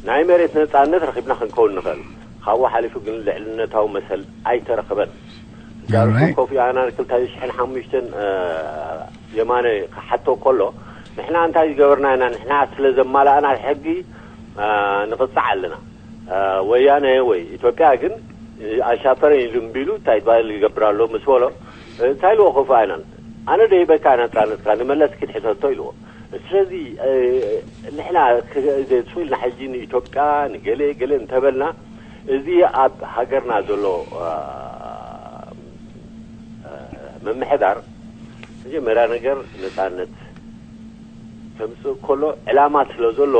ናይ መሬት ነጻነት ረኺብና ክንከውን ንኽእል፣ ካብኡ ሓሊፉ ግን ልዕልነታዊ መሰል ኣይተረኽበን። ዳርፉር right። ኮፊ ኣናን ክልተ ሽሕን ሓሙሽተን፣ እ፣ የማነ ክሓቶ ከሎ፣ ንሕና እንታይ ዝገበርና ኢና? ንሕና ስለ ዘማላእና ሕጊ፣ እ፣ ንቕጻዕ ኣለና። እ፣ ወያነ ወይ ኢትዮጵያ ግን፣ እ፣ ኣሻፈረን ኢሉ እምቢ ኢሉ እንታይ ባል ይገብር ኣሎ ምስ በሎ፣ እ፣ እንታይ ኢልዎ ኮፊ ኣናን? ኣነ ዶ ሂበካ ነጻነትካ ንመለስ ኪድ ሕተቶ ኢልዎ። ስለዚ፣ እ፣ ንሕና ክ-፣ እ፣ ሱል ንሕጂ ንኢትዮጵያ ንገሌ ገሌ እንተበልና፣ እዚ ኣብ ሃገርና ዘሎ፣ እ፣ እ፣ ምምሕዳር መጀመርያ ነገር ነጻነት ከምጽእ ከሎ ዕላማ ስለ ዘሎ፣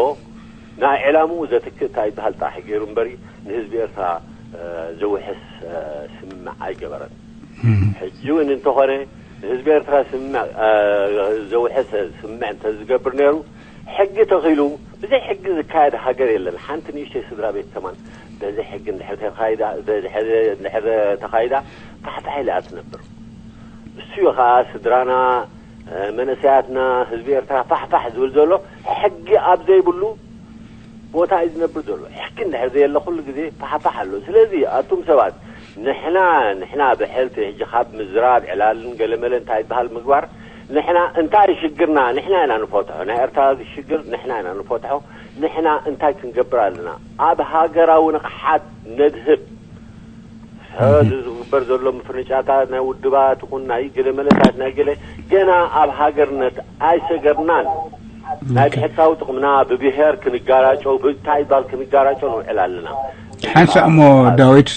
ናይ ዕላምኡ ዘትክእ እንታይ ይበሃል ጥራሕ ገይሩ እምበሪ፣ ንህዝቢ ኤርትራ፣ እ፣ ዘውሕስ፣ እ፣ ስምምዕ ኣይገበረን። እም። ሕጂ እውን እንተኾነ ንህዝቢ ኤርትራ ስምምዕ፣ እ፣ ዘውሕስ ስምምዕ እንተ ዝገብር ነይሩ፣ ሕጊ ተኺሉ፣ ብዘይ ሕጊ ዝካየድ ሃገር የለን። ሓንቲ ንእሽተይ ስድራ ቤት ከማን በዘይ ሕጊ እንድሕር ተኻይዳ፣ እንድሕር፣ እንድሕር ተኻይዳ፣ ታሕቲ ሓይሊ እያ ትነብር። እሱ እዩ ኸዓ ስድራና፣ መንእሰያትና፣ ህዝቢ ኤርትራ ፋሕፋሕ ዝብል ዘሎ። ሕጊ ኣብ ዘይብሉ ቦታ እዩ ዝነብር ዘሎ። ሕጊ እንድሕር ዘየለ ኩሉ ግዜ ፋሕፋሕ ኣሎ። ስለዚ ኣቱም ሰባት ንሕና ንሕና ብሕልፊ ሕጂ ካብ ምዝራብ ዕላልን ገለመለ እንታይ ይበሃል ምግባር፣ ንሕና እንታይ ሽግርና ንሕና ኢና ንፈትሖ። ናይ ኤርትራ ሽግር ንሕና ኢና ንፈትሖ። ንሕና እንታይ ክንገብር ኣለና? ኣብ ሃገራዊ ንቕሓት ነድህብ። ሕዚ ዝግበር ዘሎ ምፍርጫታት ናይ ውድባት ይኹን ናይ ገለ መለታት ናይ ገለ ገና ኣብ ሃገርነት ኣይሰገርናን። ናይ ብሕታዊ ጥቕምና ብብሄር ክንጋራጨው ብታይ ባል ክንጋራጨው ንውዕል ኣለና። ሓንሳእ እሞ ዳዊት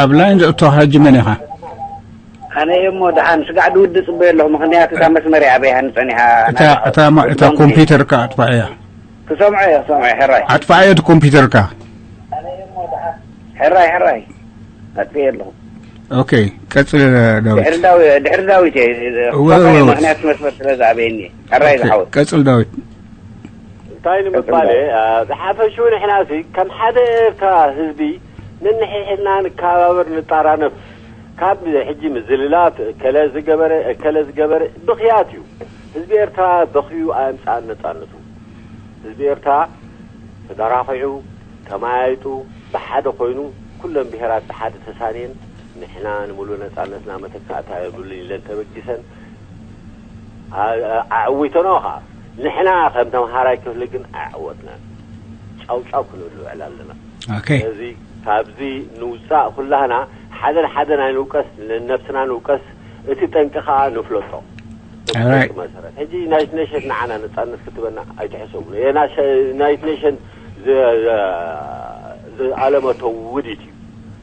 ኣብ ላይን ዘእቶ ሕጂ መን ኢኻ? ኣነ እየ እሞ ደሓን ስጋዕ ድውድእ ጽበዮ ኣለኹ። ምኽንያቱ እታ መስመር እያ ኣበይ ሃኒ ጸኒሓ። እታ እታ ማ- እታ ኮምፒውተርካ ኣጥፋእያ። ክሰምዖ እየ ክሰምዖ እየ። ሕራይ ኣጥፋእዮ እቲ ኮምፒውተርካ። ሕራይ ሕራይ ኣጥፍየ ኣለኹ። ኦኬ ቀጽል ዳዊት። ድሕሪ ዳዊ- ድሕሪ ዳዊት እየ እወ፣ ክሰምዖ እየ። እወ። ምኽንያቱ መስመር ስለ ዝኣበየኒ እየ። ሕራይ ኦኬ፣ ዝሓወት። ቀጽል ዳዊት። እንታይ ንምባል እየ፣ አ፣ ብሓፈሽኡ ንሕና እዚ ከም ሓደ ኤርትራ ህዝቢ ንንሕሕና ንከባበር ንጣራነፍ። ካብ ሕጂ ምዝልላፍ እከለ ዝገበረ እከለ ዝገበረ ብኽያት እዩ። ህዝቢ ኤርትራ በኽዩ ኣየምጽኣን ነጻነቱ። ህዝቢ ኤርትራ ተዳራኺዑ ተማያይጡ ብሓደ ኮይኑ ኩለን ብሄራት ብሓደ ተሳንየን ንሕና ንምሉእ ነጻነትና መተካእታ የብሉን ኢለን ተበጊሰን ኣዕዊተንኦ ኸዓ ንሕና ከም ተምሃራይ ክፍሊ ግን ኣዕወትናን። ጫውጫው ክንብል ንውዕል ኣለና። ኦኬ። ስለዚ ካብዚ ንውፃእ ኩላህና ሓደ ንሓደ ናይ ንውቀስ፣ ንነብስና ንውቀስ፣ እቲ ጠንቂ ኸዓ ንፍለጦ። Alright። መሰረት ሕጂ ዩናይትድ ኔሽንስ ንዓና ነፃነት ክትበና ኣይትሕሰቡ። ዩናይትድ ኔሽን ዝኣለመቶ ውዲት እዩ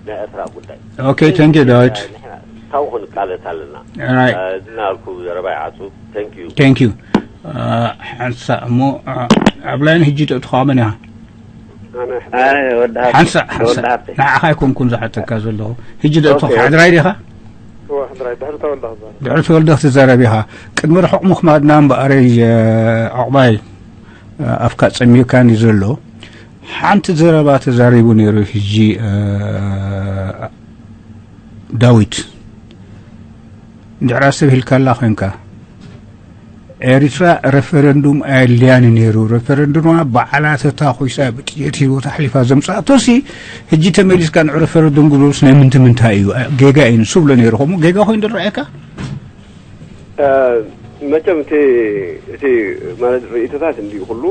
ናይ ኤርትራ ጉዳይ። ኦኬ፣ thank you ዳዊት። ካብኡ ክንቃለስ ኣለና። Alright። ዝናልኩ ዘረባ ይዓጹ። Thank you። Thank you። ሓንሳ እሞ ኣብ ላይን ሕጂ ተእትኻ መን ኢኻ? ሓንሳ ሓንሳ ንዓኻ ኣይኮንኩን ዝሓተካ ዘለኹ። ሕጂ ተእትኻ ሓድራይ ዲኻ? ድሕሪ ተወልደ ክትዛረብ ኢኻ። ቅድሚ ርሑቕ ምኽማድና እምበኣረይ፣ ዑቕባይ፣ ኣፍካ ጸሚርካኒ ዘሎ ሓንቲ ዘረባ ተዛሪቡ ነይሩ። ሕጂ ዳዊት እንድሕር ኣስተብሂልካላ ኮይንካ ኤሪትራ ረፈረንዱም ኣየድልያን ነይሩ። ረፈረንዱማ ባዕላ ተታኹሳ ብጥይት ሂወታ ኣሕሊፋ ዘምጻእቶሲ ሕጂ ተመሊስካ ንዕ ረፈረንዱም ግብሩስ ናይ ምንቲ ምንታይ እዩ? ጌጋ እዩ ንሱ ብሎ ነይሩ። ከምኡ ጌጋ ኮይኑ ዝረኣየካ? መቸም እቲ እቲ ማለት ርእይቶታት እንዲ ኩሉ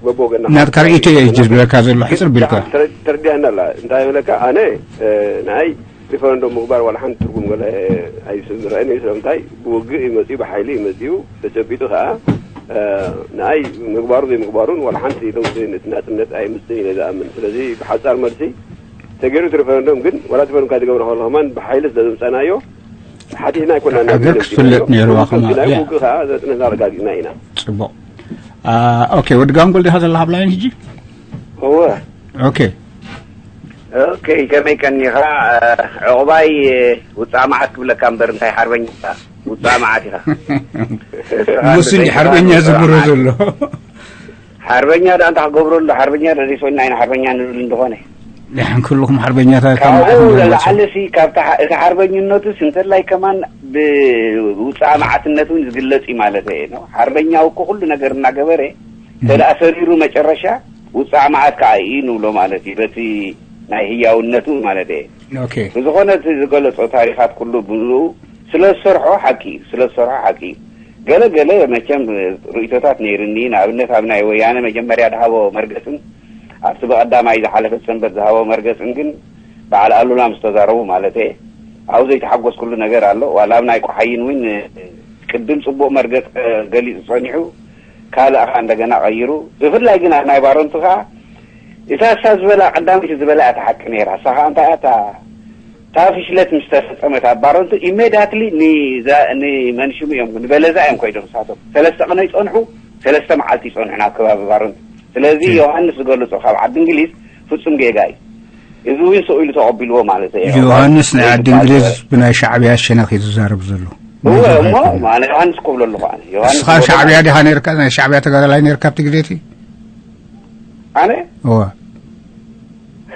በቦገና ናትካ ርእይቶ እየ ሕጂ ዝብለካ ዘሎ ሕፅር ቢልካ ተረዲያና ኣላ እንታይ ይብለካ ኣነ ንኣይ ሪፈረንዶም ምግባር ዋላ ሓንቲ ትርጉም ገለ ኣይስምረአን እዩ ስለምንታይ ብውግእ እዩ መፅኡ ብሓይሊ እዩ መፅኡ ተጨቢጡ ከዓ ንኣይ ምግባሩ ዘይምግባሩን ዋላ ሓንቲ ለውጢ ነቲ ናፅነት ኣይምፅእን ኢለ ዝኣምን ስለዚ ብሓፃር መልሲ ተገይሩ እቲ ሪፈረንዶም ግን ዋላ እቲ ሪፈረንዶም ካብ ዝገብረ ከሎ ከማን ብሓይሊ ስለ ዘምፀናዮ ሓቲትና ኣይኮና ሃገር ክትፍለጥ ነይርዋ ከማ ውግእ ከዓ ዘፅንሕና ኣረጋጊፅና ኢና ፅቡቅ ኦኬ ወዲ ጋንጎል ዲኻ ዘለካ ኣብ ላይን ሕጂ እወ ኦኬ ኦኬ ከመይ ቀኒኻ ዕቑባይ ውፃእ መዓት ክብለካ እምበር እንታይ ሓርበኛ ውፃእ መዓት ኢኻ ሙስ እንዲ ሓርበኛ ዝብሮ ዘሎ ሓርበኛ ዳ እንታይ ክገብሮ ኣሎ ሓርበኛ ደሊሶልና ኢና ሓርበኛ ንብል እንደኾነ ንሕን ኩልኹም ሓርበኛታት ካብ ካብኡ መዓት ንብለኩም። ንላዕሊ ሲ ካብታ ሓ- እቲ ሓርበኝነቱስ እንተላይ ከማን ብውፃእ መዓትነት እውን ዝግለፅ እዩ ማለት እየ ነው ሓርበኛ እኮ ኩሉ ነገር እናገበረ ተደኣ ሰሪሩ መጨረሻ ውፃእ መዓት ከዓ እዩ ንብሎ ማለት እዩ በቲ ናይ ህያውነቱ ማለት እየ ኦኬ ብዝኾነ እቲ ዝገለፆ ታሪኻት ኩሉ ብምልኡ ስለ ዝሰርሖ ሓቂ እዩ ስለ ዝሰርሖ ሓቂ እዩ ገለ ገለ መቸም ርእይቶታት ነይርኒ ንኣብነት ኣብ ናይ ወያነ መጀመርያ ዝሃቦ መርገፅን ኣብቲ ብቐዳማይ ዝሓለፈት ሰንበት ዝሃቦ መርገፅን ግን በዓል ኣሉላ ምስ ተዛረቡ ማለት እየ ኣብኡ ዘይተሓጎስኩሉ ነገር ኣሎ ዋላ ኣብ ናይ ቆሓይን እውን ቅድም ፅቡቕ መርገፅ ገሊፁ ፀኒሑ ካልእ ኸዓ እንደገና ቀይሩ ብፍላይ ግን ኣብ ናይ ባረንቱ ኸዓ እታ እሳ ዝበላ ቀዳመይቲ ዝበላ እያ ተሓቂ ነይራ እሳ ኸዓ እንታይ እያ እታ እታ ፍሽለት ምስ ተፈፀመት ኣብ ባረንቱ ኢሜድያትሊ ንመንሽሙ እዮም ንበለዛ እዮም ኮይዶም ንሳቶም ሰለስተ ቅነ ይፀንሑ ሰለስተ መዓልቲ ይፀንሑ ናብ ከባቢ ባረንቱ ስለዚ ዮሃንስ ዝገለፆ ካብ ዓዲ እንግሊዝ ፍፁም ጌጋ እዩ እዚ እውን ስቕ ኢሉ ተቐቢልዎ ማለት እዩ ዮሃንስ ናይ ዓዲ እንግሊዝ ብናይ ሻዕብያ ሸነኽ እዩ ዝዛረብ ዘሎ እወ እሞ ኣነ ዮሃንስ ክብሎ ኣለኹ ኣነ ዮሃንስ እስኻ ሻዕብያ ዲኻ ነርካ ናይ ሻዕብያ ተጋዳላይ ነርካ ኣብቲ ግዜ እቲ ኣነ እወ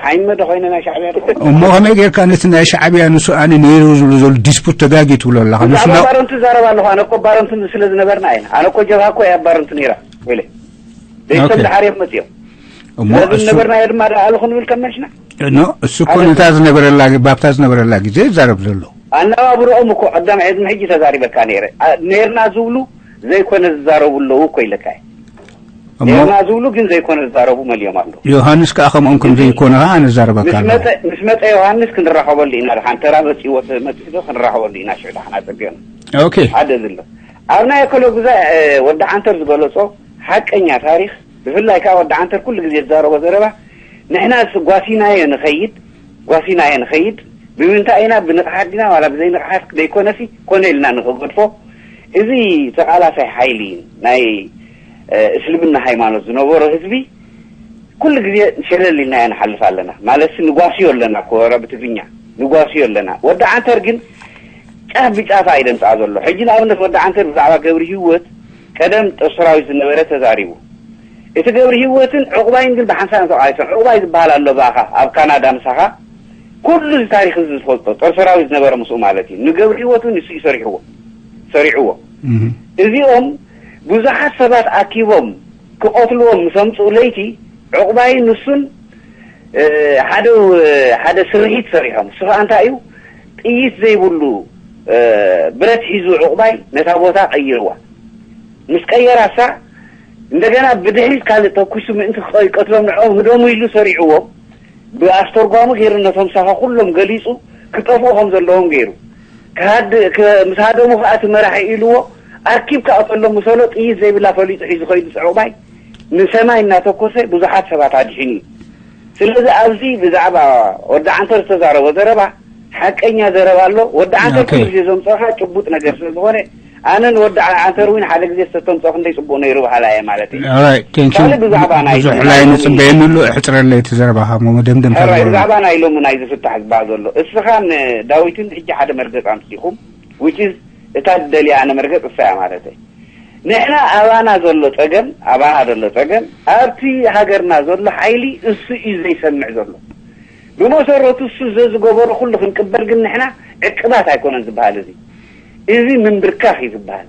ዓይመደ ኮይነ ናይ ሻዕብያ ዶ? እሞ ከመይ ጌርካ ነቲ ናይ ሻዕብያ ንሱ ኣነ ነይሩ ዝብሉ ዘሎ ዲስፑት ተጋጊ ትብሎ ኣለኻ? ንሱ ናብ ባረንቱ ዛረብ ኣለኹ። ኣነ እኮ ባረንቱ ስለ ዝነበርና ኢና። ኣነ እኮ ጀብሃ እኮ እያ ባረንቱ ነይራ። ወይለ ደይሶም ኦኬ። ድሓር እዮም መፅዮም። እሞ ስለዚ እሱ ዝነበርናዮ ድማ ደኣ ኣለኹ ንብል ከም መሽና። ኖ፣ እሱ እኮ ኣነ ነታ ዝነበረላ፣ ባብታ ዝነበረላ ግዜ ይዛረብ ዘሎ። ኣነባብርኦም እኮ ቀዳም ዕድሚ ሕጂ ተዛሪበካ ነይረ። ኣ-፣ ነይርና ዝብሉ ዘይኮነ ዝዛረቡ ኣለዉ እኮ ኢለካ እየ። እሞ ነይርና ዝብሉ ግን ዘይኮነ ዝዛረቡ መሊኦም ኣለዉ። ዮሃንስ ከኣ ከምኦም ከም ዘይኮነ ከኣ ነዛረበካ ምስ ኣለኹ። መጸ፣ ምስ መጸ ዮሃንስ ክንራኸበሉ ኢና። ደሓን ተራ መጺእዎ መጺእ ዶ ክንራኸበሉ ኢና። ሽዑ ደሓን ኣጸቢቕና። ኦኬ። ሓደ ዝሎ ኣብ ናይ ኣከለ ጉዛይ፣ እ፣ ወዲ ዓንተር ዝገለጾ ሓቀኛ ታሪኽ፣ ብፍላይ ከኣ ወዲ ዓንተር ኩሉ ግዜ ዝዛረቦ ዘረባ፣ ንሕና ስ-፣ ጓሲናዮ ንኸይድ፣ ጓሲናዮ ንኸይድ፣ ብምንታይ ኢና? ብንቕሓት ዲና ዋላ ብዘይንቕሓት ደይኮነሲ፣ ኮነ ኢልና ንኽገድፎ፣ እዚ ተቓላሳይ ሓይሊ ናይ፣ እ፣ እስልምና ሃይማኖት ዝነበሮ ህዝቢ፣ ኩሉ ግዜ ሸለል ኢልናዮ ንሓልፍ ኣለና። ማለትሲ ንጓስዮ ኣለና እኮ፣ ወረ ብትግርኛ ንጓስዮ ኣለና። ወዲ ዓንተር ግን ጫፍ ብጫፋ እዩ ደምጽኣ ዘሎ። ሕጂ ንኣብነት ወዲ ዓንተር ብዛዕባ ገብሪ ህይወት ቀደም ጦር ሰራዊት ዝነበረ ተዛሪቡ። እቲ ገብሪ ህይወትን ዕቑባይን ግን ብሓንሳብ እዮም ተቓሊሶም። ዕቑባይ ዝበሃል ኣሎ ብኣኻ ኣብ ካናዳ ምሳኻ ኩሉ እዚ ታሪኽ እዚ ዝፈልጦ ጦር ሰራዊት ዝነበረ ምስኡ ማለት እዩ። ንገብሪ ህይወት እውን ንሱ እዩ ሰሪሕዎ፣ ሰሪዕዎ። እዚኦም ብዙሓት ሰባት ኣኪቦም ክቐትልዎም ምስ ኣምፅኡ ለይቲ ዕቑባይ ንሱን እ፣ ሓደ ሓደ ስርሒት ሰሪሖም። እሱ ከዓ እንታይ እዩ? ጥይት ዘይብሉ፣ እ፣ ብረት ሒዙ ዕቑባይ ነታ ቦታ ቀይርዋ። ምስ ቀየራሳ እንደገና ብድሕሪት ካልእ ተኩሱ ምእንቲ ክቀ-፣ ይቀትሎም ንዕኦም ህደሙ ኢሉ ሰሪዕዎም። ብኣስተርጓሚ ገይሩ ነቶም ሳኻ ኩሎም ገሊጹ ክጠፍኡ ከም ዘለዎም ገይሩ። ክሃድ-፣ ክ-፣ ምስ ሃደሙ ከዓ እቲ መራሒ ኢልዎ ኣርኪብካ እተሎም ምሰሎ ጥይት ዘይብላ ፈሊጡ ሒዙ ከይዱ ዕቑባይ ንሰማይ እናተኮሰ ብዙሓት ሰባት ኣድሒኑ እዩ። ስለዚ ኣብዚ ብዛዕባ ወዲ ዓንተር ዝተዛረቦ ዘረባ ሓቀኛ ዘረባ ኣሎ። ወዲ ዓንተር ኦኬ። ኩሉ ግዜ ዘምፀእኻ ጭቡጥ ነገር ስለ ዝኾነ ኣነ ንወዲ ዓ-፣ ዓንተር እውን ሓደ ግዜ ዝተተምፀ ክንደይ ፅቡቅ ነይሩ በሃላ እየ ማለት እዩ። Alright, thank you። ካልእ ብዛዕባ ናይ ብዙሕ ናይ ላይ ሎሚ ንፅበየኒ ኣሎ፣ እሕፅረለይ እቲ ዘረባኻ እሞ መደምደምታ ሕራይ ዘረባ። ብዛዕባ ናይ ሎሚ ናይ ዝፍታሕ ዝበሃል ዘሎ እስኻን ዳዊትን ሕጂ ሓደ መርገፅ ኣምፂኹም፣ which is እታ ዝደልያ ኣነ መርገፅ እሳ እያ ማለት እዩ። ንሕና ኣባና ዘሎ ጸገም፣ ኣባና ዘሎ ጸገም፣ ኣብቲ ሃገርና ዘሎ ሓይሊ እሱ እዩ ዘይሰምዕ ዘሎ። ብመሰረቱ እሱ ዘዝገበሮ ኩሉ ክንቅበል ግን ንሕና ዕቅባት ኣይኮነን ዝበሃል። እዚ፣ እዚ ምንብርካኽ እዩ ዝበሃል።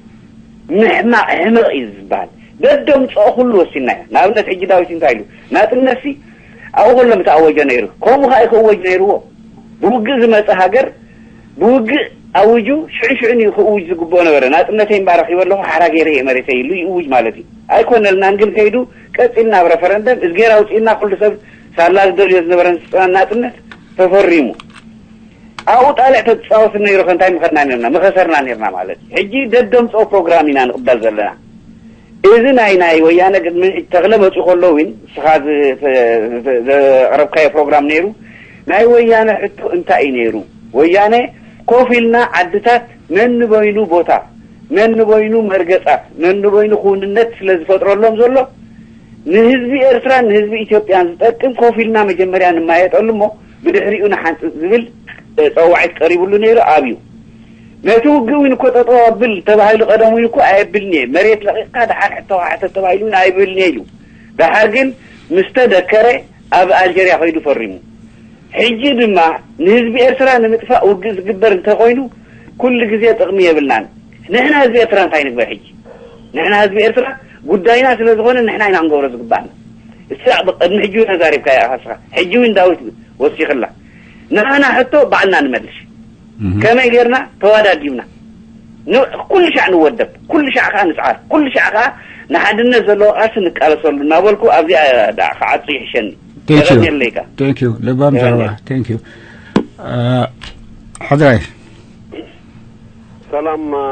ምሕማቕ፣ ሕመቕ እዩ ዝበሃል። ደደምጽኦ ኩሉ ወሲና እያ። ንኣብነት ሕጂ ዳዊት እንታይ ኢሉ? ናጽነትሲ ኣብኡ ከሎ ምተኣወጀ ነይሩ። ከምኡ ከኣ እዩ ክእወጅ ነይርዎ። ብውግእ ዝመጸ ሃገር ብውግእ ኣውጁ ሽዑ ሽዑ እዩ ክእውጅ ዝግብኦ ነበረ። ናጽነተይ እምበኣር ረኺበ ኣለኹ፣ ሓራ ገይረ እየ መሬተይ ኢሉ ይእውጅ ማለት እዩ። ኣይኮነልናን ግን ከይዱ ቀጺልና ኣብ ረፈረንደም እዝጌር ኣውጺእና ኩሉ ሰብ ሳላ ዝደልዮ ዝነበረ ንስጥና ናጽነት ተፈሪሙ። ኣብኡ ጣልዕ ተጻወት ነይሩ ከ እንታይ ምኸድና ነርና? ምኸሰርና ነርና ማለት እዩ። ሕጂ ደደምጽኦ ፕሮግራም ኢና ንቕበል ዘለና። እዚ ናይ ናይ ወያነ ቅድሚ ተኽለ መፅኡ ከሎ እውን ንስኻ ዝ-፣ ዝ-፣ ዘቕረብካዮ ፕሮግራም ነይሩ። ናይ ወያነ ሕቶ እንታይ እዩ ነይሩ? ወያነ ኮፍ ኢልና ዓድታት ነንበይኑ ቦታ፣ ነንበይኑ መርገፃት፣ ነንበይኑ ክውንነት ስለ ዝፈጥረሎም ዘሎ ንህዝቢ ኤርትራን ንህዝቢ ኢትዮጵያን ዝጠቅም ኮፍ ኢልና መጀመርያ ንማየጠሉ እሞ ብድሕሪኡ ንሓንፅፅ ዝብል እ፣ ፀዋዒት ቀሪብሉ ነይሩ ኣብዩ። ነቲ ውግእ እውን እኮ ጠጠው ኣብል ተባሂሉ ቀደም እውን እኮ ኣየብልን እየ። መሬት ለቒቕካ ደሓር ሕቶ ክሓተት ተባሂሉ እውን ኣይብልን እየ ኢሉ። ደሓር ግን ምስ ተደከረ ኣብ ኣልጀርያ ከይዱ ፈሪሙ። ሕጂ ድማ ንህዝቢ ኤርትራ ንምጥፋእ ውግእ ዝግበር እንተኾይኑ ኩሉ ግዜ ጥቕሚ የብልናን። ንሕና ህዝቢ ኤርትራ እንታይ ንግበር ሕጂ? ንሕና ህዝቢ ኤርትራ ጉዳይና ስለ ዝኾነ ንሕና ኢና ክንገብሮ ዝግባእና። እስቲ ቅድሚ ሕጂ እውን ተዛሪብካዮ ኢኻ እስኻ። ሕጂ እውን ዳዊት ወሲኽላ። ንዓና ሕቶ ባዕልና ንመልሽ። ከመይ ጌርና ተዋዳዲብና ን-፣ ኩሉ ሻዕ ንወደብ፣ ኩሉ ሻዕ ከኣ ንጽዓር፣ ኩሉ ሻዕ ከኣ ንሓድነት ዘለዎ ቃልሲ ንቃለሰሉ እናበልኩ ኣብዚኣ ደኣ ክዓጹ ይሕሸኒ። Thank you። የቐንየለይ ከኣ። Thank you። ለባም ዘረባ። የቐንየለይ። Thank you። አ፣ ሕድራይ። ሰላም፣ አ፣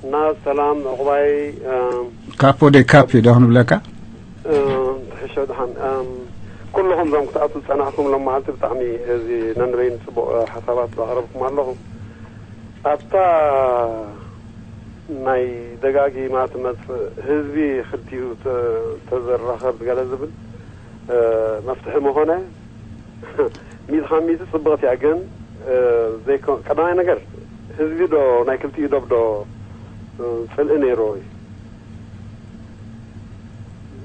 እና ሰላም፣ ዕቑባይ፣ አ፣ ካፖ ደ ካፕ ዶ ክንብለካ? እ፣ ትሕሾ ደሓን። እም፣ ኩልኹም እዞም ክትኣትዉ ዝጸናሕኩም ሎም መዓልቲ ብጣዕሚ እዚ ነንበይኑ ጽቡቕ፣ እ፣ ሓሳባት ኣቕረብኩም ኣለኹም። ኣብታ ናይ ደጋጊማ ትመጽእ ህዝቢ ክልቲኡ ተ-፣ ተዘራኸብ ገለ ዝብል፣ እ፣ መፍትሒ ምኾነ፣ ሚእቲ ካብ ሚእቲ ጽብቕቲ እያ፣ ግን፣ እ፣ ዘይኮ-፣ ቀዳማይ ነገር፣ ህዝቢ ዶ ናይ ክልቲኡ ዶብ ዶ፣ እ፣ ጽልኢ ነይርዎ እዩ?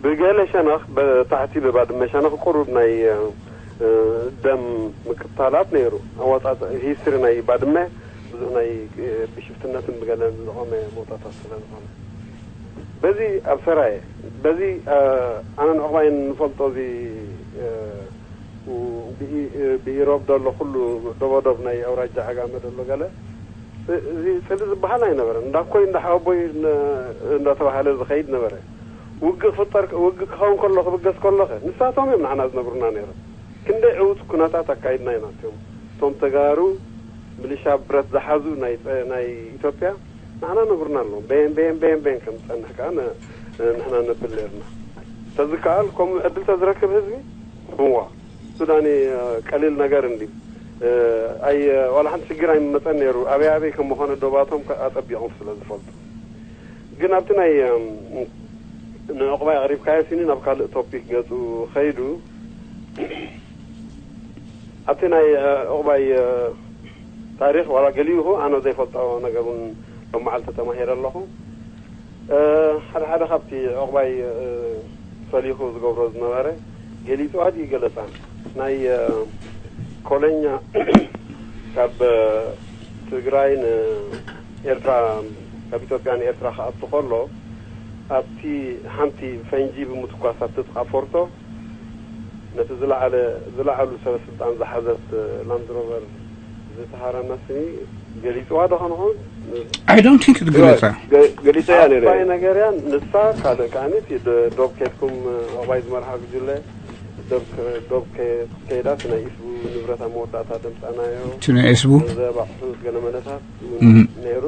ብገለ ሸነኽ፣ ብታሕቲ ብባድመ ሸነኽ ቁሩብ ናይ፣ እ፣ ደም ምቅታላት ነይሩ። ኣዋፃፅ ሂስትሪ ናይ ባድመ ብዙሕ ናይ ብሽፍትነትን ብገለን ዝቆመ ቦታታት ስለ ዝኾነ በዚ ኣብ ሰራየ በዚ ኣነን ዕቑባይን ንፈልጦ እዚ ብኢሮብ ደሎ ኩሉ ዶቦዶብ ናይ ኣውራጃ ዓጋመ ደሎ ገለ እዚ ፅሊ ዝበሃል ኣይነበረን። እንዳኮይ እንዳሓወቦይ እንዳተባሃለ ዝኸይድ ነበረ። ውግእ ክፍጠር ውግእ ክኸውን ከሎ ክብገስ ከሎ ንሳቶም እዮም ንዓና ዝነግሩና ነይሮም። ክንደይ ዕውት ኩነታት ኣካይድና ኢና። እቶም እቶም ተጋሩ ሚሊሻ ብረት ዝሓዙ ናይ ናይ ኢትዮጵያ ንዓና ነግሩና ኣለዎም። በየን በየን በየን በየን ከም ዝፀንሕ ከዓ ንሕና ነብል ነርና። ተዝከኣል ከምኡ ዕድል ተዝረክብ ህዝቢ እዋ ሱዳን ቀሊል ነገር እንዲ ኣይ ዋላ ሓንቲ ሽግር ኣይመፀን ነይሩ። ኣበይ ኣበይ ከም ምኾነ ዶባቶም ኣፀቢቖም ስለ ዝፈልጡ ግን ኣብቲ ናይ ንዕቑባይ ኣቕሪብካዮ ሲኒ ናብ ካልእ ቶፒክ ገፁ ኸይዱ ኣብቲ ናይ ዕቑባይ ታሪኽ ዋላ ገሊኡ ኣነ ዘይፈልጦ ነገር እውን ሎም መዓልቲ ተማሂረ ኣለኹ። ሓደ ሓደ ካብቲ ዕቑባይ ፈሊኹ ዝገብሮ ዝነበረ ገሊፁ ኣድዩ ገለፃ ናይ ኮለኛ ካብ ትግራይ ንኤርትራ ካብ ኢትዮጵያ ንኤርትራ ክኣቱ ከሎ ኣብቲ ሓንቲ ፈንጂ ብምትኳስ ኣብቲ ጥቓ ፎርቶ ነቲ ዝለዓለ ዝለዓሉ ሰበ ስልጣን ዝሓዘት ላንድሮቨር ዝተሃረመ ስኒ ገሊፅዋ ዶ ከንኸውን? I don't think it ገለጸ። ገሊፀያ ነረ ኣባይ ነገር እያ። ንሳ ካልእ ከዓኒ እቲ ዶ- ዶብ ኬድኩም ኣባይ ዝመርሓ ግጅለ ዶብ ከ- ዶብ ከ- ከይዳ እቲ ናይ ኢስቡ ንብረት ኣብ መወዳእታ ደምፃናዮ እቲ ናይ ኤስቡ ዘብ ኣቑሑት ገለ መለታት እውን እም። ነይሩ።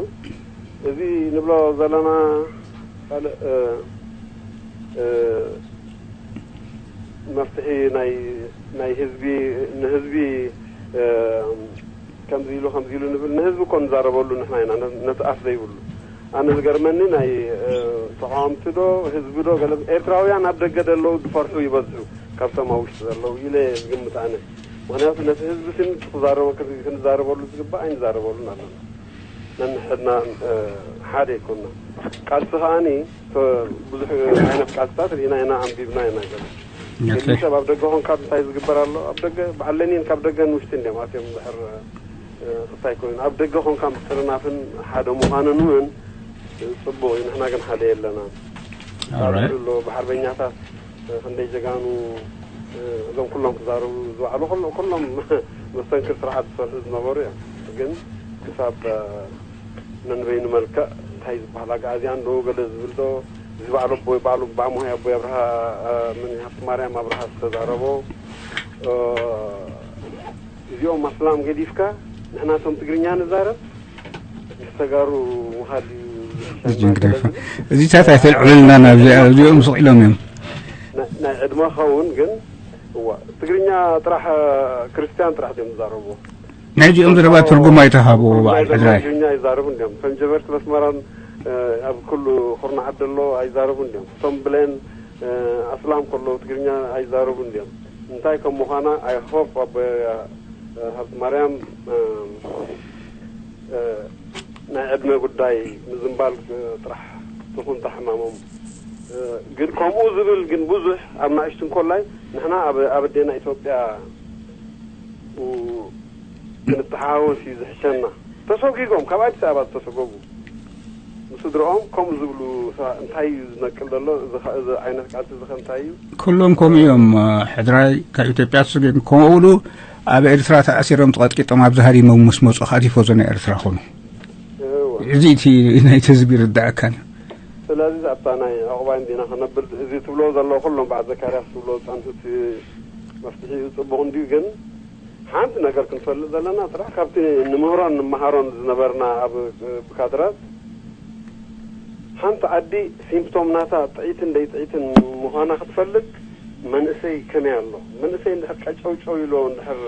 እዚ ንብሎ ዘለና ካልእ እ፣ እ፣ መፍትሒ ናይ ናይ ህዝቢ ንህዝቢ እ፣ ከምዚ ኢሉ ከምዚ ኢሉ ንብል ንህዝቢ እኮ ንዛረበሉ ንሕና ኢና ነ- ነቲ ኣፍ ዘይብሉ ኣነ ዝገርመኒ ናይ እ፣ ተቃወምቲ ዶ ህዝቢ ዶ ገለ ኤርትራውያን ኣብ ደገ ደለዉ ዝፈርሑ ይበዝሑ ካብቶም ኣብ ውሽጢ ዘለዉ ኢለ ዝግምት ኣነ። ምክንያቱ ነቲ ህዝቢ ስን ክዛረቦ ክንዛረበሉ ዝግባእ ኣይንዛረበሉን ኣለና። ነንሕድና ሓደ ይኮና። ቃልሲ ከዓኒ ብዙሕ ዓይነት ቃልስታት ርኢና ኢና ኣንቢብና ኢና ገለ ገሊ ሰብ ኣብ ደገ ኮንካ እንታይ ዝግበር ኣሎ ኣብ ደገ በዓል ለኒን ካብ ደገ ንውሽጢ እንዲም ኣትዮም ድሕር ክታይ ኮይኑ ኣብ ደገ ኮንካ ምጥርናፍን ሓደ ምዃንን እውን ፅቡቅ እዩ። ንሕና ግን ሓደ የለና ኣሎ ብሓርበኛታት ክንደይ ጀጋኑ እዞም ኩሎም ክዛረቡ ዝባዕሉ ኩሎም መስተንክር ስርዓት ዝሰርሑ ዝነበሩ እዮም። ግን ክሳብ ነንበይኑ መልክዕ እንታይ ዝበሃል ኣግኣዝያን ዶ ገለ ዝብል ዶ እዚ በዓል ኣቦይ በዓሉ በዓሞይ ኣቦይ ኣብርሃ ምን ሃብቲ ማርያም ኣብርሃ ዝተዛረቦ እዚኦም ኣስላም ገዲፍካ ንሕናቶም ትግርኛ ንዛረብ ተጋሩ ምኻድ እዩ። እዚታት ኣይተልዕልልና ናብዚኣ እዚኦም ስቕ ኢሎም እዮም። ናይ ዕድመ ኸውን ግን እዋ ትግርኛ ጥራሕ ክርስትያን ጥራሕ እዮም ዝዛረቡ። ናይ እዚኦም ዘረባ ትርጉም ኣይተሃብዎ በዓል ሕድራይ። ትግርኛ ይዛረቡ እንዲዮም። እቶም ጀበርቲ መስመራን ኣብ ኩሉ ኩርናዓት ዘሎ ኣይዛረቡ እንዲዮም። እቶም ብሌን ኣስላም ከለዉ ትግርኛ ኣይዛረቡ እንዲዮም። እንታይ ከም ምዃና I hope ኣቦ ሃብቲ ማርያም ናይ ዕድመ ጉዳይ ምዝንባል ጥራሕ ትኹን ታሕማሞም ግን ከምኡ ዝብል ግን ብዙሕ ኣብ ናእሽቱ እንኮላይ ንሕና ኣብ ኣዴና ኢትዮጵያ ክንተሓወስ እዩ ዝሕሸና። ተሰጒጎም ካብ ኣዲስ ኣበባ ዝተሰጎጉ ንስድርኦም ከምኡ ዝብሉ እንታይ እዩ ዝነቅል ዘሎ? እዚ ዓይነት ቃልሲ እዚ ከ እንታይ እዩ? ኩሎም ከምኡ እዮም። ሕድራይ ካብ ኢትዮጵያ ተሰጒጎም ከምኡ ብሉ ኣብ ኤርትራ ተኣሲሮም ተቐጥቂጦም ኣብዚ ሃዲሞም ምስ መፁ ከዓ ቲፎዞ ናይ ኤርትራ ኮኑ። እዚ እቲ ናይቲ ህዝቢ ይርዳእካን። ስለዚ ኣብታ ናይ ዕቑባይ እንዲና ክነብል እዚ ትብሎ ዘሎ ኩሎም በዓል ዘካርያስ ትብሎ ዝፀንሑ እቲ መፍትሒ እዩ ፅቡቕ እንድዩ ግን ሓንቲ ነገር ክንፈልጥ ዘለና ጥራሕ ካብቲ ንምህሮን ንመሃሮን ዝነበርና ኣብ ብካድራት ሓንቲ ዓዲ ሲምፕቶም ናታ ጥዒትን ደይ ጥዒትን ምዃና ክትፈልጥ መንእሰይ ከመይ ኣሎ መንእሰይ እንድሕር ቀጨውጨው ኢሎ እንድሕር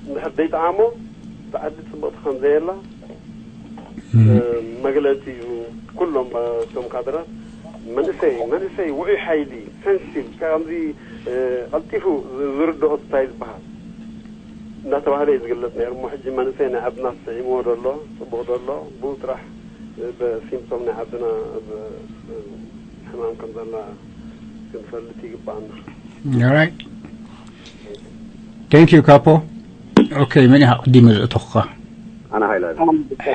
እንድሕር ደይጠዓሞ እዛ ዓዲ ፅብቕቲ ከም ዘየላ መግለፂ እዩ። ኩሎም እቶም ካድራት መንእሰይ መንእሰይ ውዑይ ሓይሊ ሰንሲቲቭ ከምዚ ቀልጢፉ ዝርድኦ እንታይ ዝበሃል እናተባህለ እዩ ዝግለፅ ነይሩ እሞ ሕጂ መንእሰይ ናይ ዓድና ስዒምዎ ደሎ ፅቡቕ ደሎ ብኡ ጥራሕ በሲምፕቶም ናይ ዓድና ሕማም ከም ዘላ ክንፈልጥ ይግባኣና። All right. Thank you, ካፖ። ኦኬ፣ መን ኢኻ ቅዲመ ዘእተኹኻ? ኣነ ሓይለ።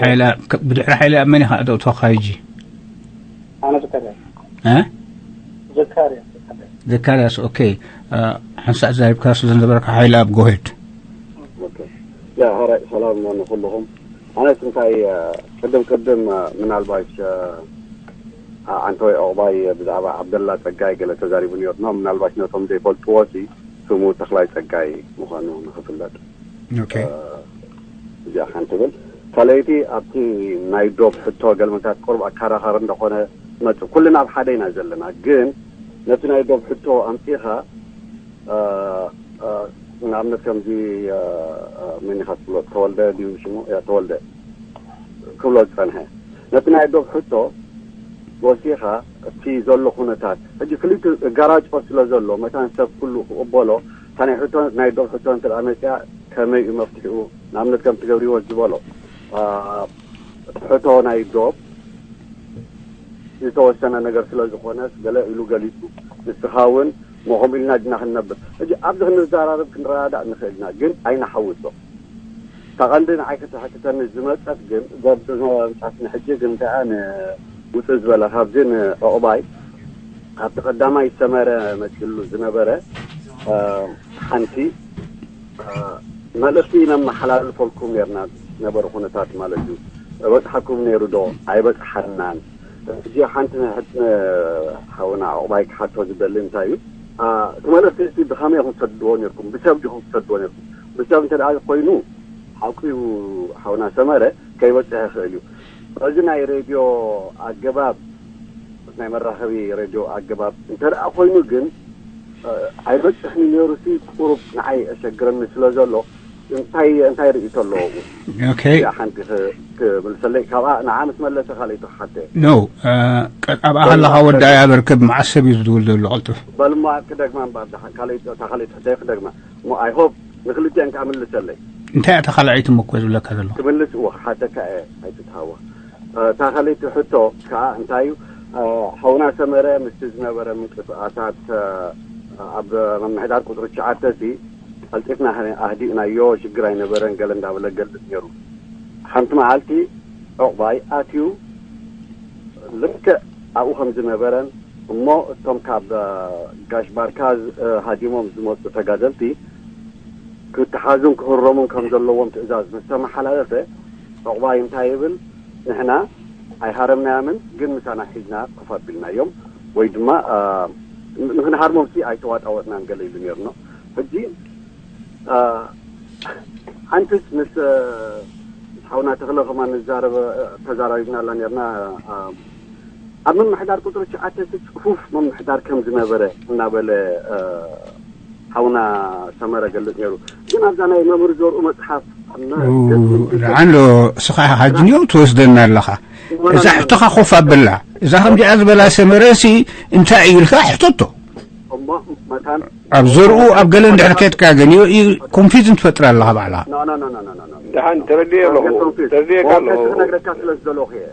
ሓይለ፣ ከ- ብድሕሪ ሓይለ ኣብ መን ኢኻ ዘእተኹኻ ሕጂ? ኣነ ዘካርያስ። እ? ዘካርያስ። ዘካርያስ፣ ኦኬ። ሓንሳእ ዛሪብካ ስለ ዝነበረካ ሓይለ ኣብ ጎሄድ። ኦኬ። ያ፣ ሀራይ ሰላም ንኹልኹም። ኣነስ እንታይ፣ ቅድም ቅድም፣ ምናልባሽ፣ ዓንተወይ ዑቕባይ ብዛዕባ ዓብደላ ጸጋይ ገለ ተዛሪቡ ነይሩ። ምናልባሽ ነቶም ዘይፈልጥዎ ሲ ስሙ ተኽላይ ጸጋይ ምዃኑ ንኽፍለጥ። ኦኬ። እዚኣ ሓንቲ ብል። ካልኣይቲ ኣብቲ ናይ ዶብ ሕቶ ገልመታት ቁሩብ ኣካራኻሪ እንደኾነ መጽእ። ኩልና ኣብ ሓደ ኢና ዘለና። ግን ነቲ ናይ ዶብ ሕቶ ኣምጺኻ፣ ንኣብነት ከምዚ፣ መን ኢኻ ትብሎ፣ ተወልደ ድዩ ሽሙ? ያ፣ ተወልደ ክብሎ ዝጸንሐ፣ ነቲ ናይ ዶብ ሕቶ ወሲኻ እቲ ዘሎ ኩነታት፣ ሕጂ ክልተ ጋራጮ ስለ ዘሎ፣ መታን ሰብ ኩሉ ክቕበሎ፣ እታ ናይ ሕቶ፣ ናይ ዶብ ሕቶ እንተ ደኣ መጺኣ፣ ከመይ እዩ መፍትሒኡ? ንኣብነት ከምቲ ገብሪወት ዝበሎ፣ ሕቶ ናይ ዶብ ዝተወሰነ ነገር ስለ ዝኾነ፣ ገለ ኢሉ ገሊጹ፣ ንስኻ እውን ሞ ከምኡ ኢልና ዲና ክንነብር? ሕጂ ኣብዚ ክንዘራረብ ክንረዳዳእ ንኽእል ኢና፣ ግን ኣይንሓውሶ። እታ ቀንዲ ንዓይ ክትሕትተኒ ዝመጸት ግን፣ ዘብዝኖ ምጻት ንሕጂ ግን ከኣ ንውጽእ ዝበለ ካብዚ ንዕቑባይ፣ ኣብቲ ቀዳማይ ሰመረ መጺሉ ዝነበረ፣ ሓንቲ መልእኽቲ ነመሓላልፈልኩም ነርና፣ ዝነበረ ኩነታት ማለት እዩ። በጽሓኩም ነይሩ ዶ ኣይበጽሓናን? ሕጂ ሓንቲ ንሕት ሓውና ዕቑባይ ክሓቶ ዝደሊ እንታይ እዩ፣ እቲ መልእኽቲ እዚ ብኸመይ ኢኹም ትሰድዎ ነርኩም? ብሰብ ዲኹም ትሰድዎ ነርኩም? ብሰብ እንተ ደኣ ኮይኑ፣ ሓቁ እዩ፣ ሓውና ሰመረ ከይበጽሕ ይኽእል እዩ። በዚ ናይ ሬድዮ ኣገባብ፣ ናይ መራኸቢ ሬድዮ ኣገባብ እንተ ደኣ ኮይኑ ግን፣ ኣይበጽሕን ነይሩ ሲ ቁሩብ ንዓይ የሸግረኒ ስለ ዘሎ፣ እንታይ እንታይ ርእይቶ ኣለዎ? ኦኬ። እዚኣ ሓንቲ ክ- ክምልሰለይ፣ ካብኣ ንዓ ምስ መለሰ ካልኣይቲ ክሓተ። ኖ፣ ኣብኣ ከለኻ ወዲ ኣበርክብ መዓስ ሰብ እዩ ዝድውል ዘሎ? ቀልጥፍ። በልማ ክደግማ እምበር፣ ደሓን ካልኣይቲ፣ እታ ካልኣይቲ ሕቶይ ክደግማ እሞ፣ ኣይ ሆፕ ንክልቲኣን ከዓ ምልሰለይ። እንታይ እያ እታ ካልኣይቲ እሞ እኮ ዝብለካ ዘለኹ? ክምልስ እወ፣ ክሓተካ እየ፣ ኣይትትሃወኽ። እታ ካልኣይቲ ሕቶ ከዓ እንታይ እዩ፣ ሓውና ሰመረ ምስቲ ዝነበረ ምንቅስቃሳት ኣብ ምምሕዳር ቁፅሪ ትሽዓተ ሲ ቀልጢፍና ኣህዲእናዮ፣ ሽግር ኣይነበረን ገለ እንዳበለ ገልፅ ነይሩ። ሓንቲ መዓልቲ ዕቑባይ ኣትዩ፣ ልክዕ ኣብኡ ከም ዝነበረን እሞ እቶም ካብ ጋሽ ባርካ ሃዲሞም ዝመፁ ተጋደልቲ ክተሓዙን ክህረሙን ከም ዘለዎም ትእዛዝ ምስ ተመሓላለፈ፣ ዕቑባይ እንታይ ይብል? ንሕና ኣይሃረምናዮምን፣ ግን ምሳና ሒዝና ኮፍ ኣቢልናዮም፣ ወይ ድማ ንክንሃርሞም ሲ ኣይተዋጣወጥናን ገለ ኢሉ ነይሩ። ሕጂ ሓንቲስ ምስ ምስ ሓውና ተኽለ ከማን ንዛረበ ተዛራሪብናላ ነርና። ኣብ ምምሕዳር ቁፅሪ ትሽዓተ ጽፉፍ ምምሕዳር ከም ዝነበረ እናበለ ሓውና ሰመረ ገልጽ ነይሩ። ግን ኣብዛ ናይ መምህር ዘርኡ መፅሓፍ ደዓን ዶ እስኻ ኢኻ ጅንዮ ትወስደና ኣለኻ? እዛ ሕቶኻ ኮፍ ኣብላ። እዛ ከምዚኣ ዝበላ ሰመረ ሲ እንታይ እዩ ኢልካ ሕተቶ። እሞ መታን ኣብ ዘርኡ ኣብ ገለ እንድሕር ከድካ ግን ኮንፊዝን ትፈጥር ኣለኻ ባዕላ። ደሓን ተረድየ ኣለኹ። ተረድየካ ኣለኹ። ክነግረካ ስለ ዝደለኹ እየ።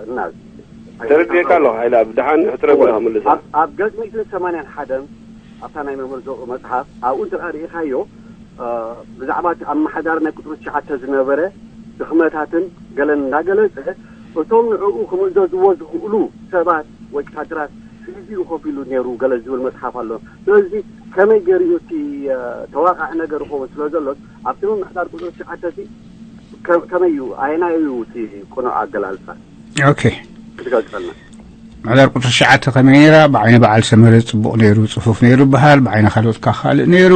እናዝ ተረድየካ ኣለኹ። ሓይላ ብደሓን ሕትረብና ክምልሳ። ኣብ ገጽ ሚእትን ሰማንያን ሓደን ኣብታ ናይ መምህር ዘርኡ መጽሓፍ ኣብኡ እንተ ርኢኻዮ፣ ብዛዕባ እቲ ኣመሓዳሪ ናይ ቁጽሪ ትሽዓተ ዝነበረ ድኽመታትን ገለን እንዳገለጸ፣ እቶም ንዕኡ ክምእዘዝዎ ዝኽእሉ ሰባት ወይ ወታደራት ሒዙ እዩ ኮፍ ኢሉ ነይሩ ገለ ዝብል መጽሓፍ ኣሎ። ስለዚ ከመይ ገይሩ እዩ እቲ ተዋቃዒ ነገር ይኸውን ስለ ዘሎ ኣብቲ ምምሕዳር ቁጽሪ ትሽዓተ እቲ ከመይ እዩ ኣየናይ እዩ እቲ ቅኑዕ ኣገላልጻ? ኦኬ። ክትገልጸልና። ምሕዳር ቁጽሪ ትሽዓተ ከመይ ነይራ? ብዓይኒ በዓል ሰመረ ጽቡቕ ነይሩ፣ ጽፉፍ ነይሩ ይበሃል፣ ብዓይኒ ካልኦት ከ ካልእ ነይሩ።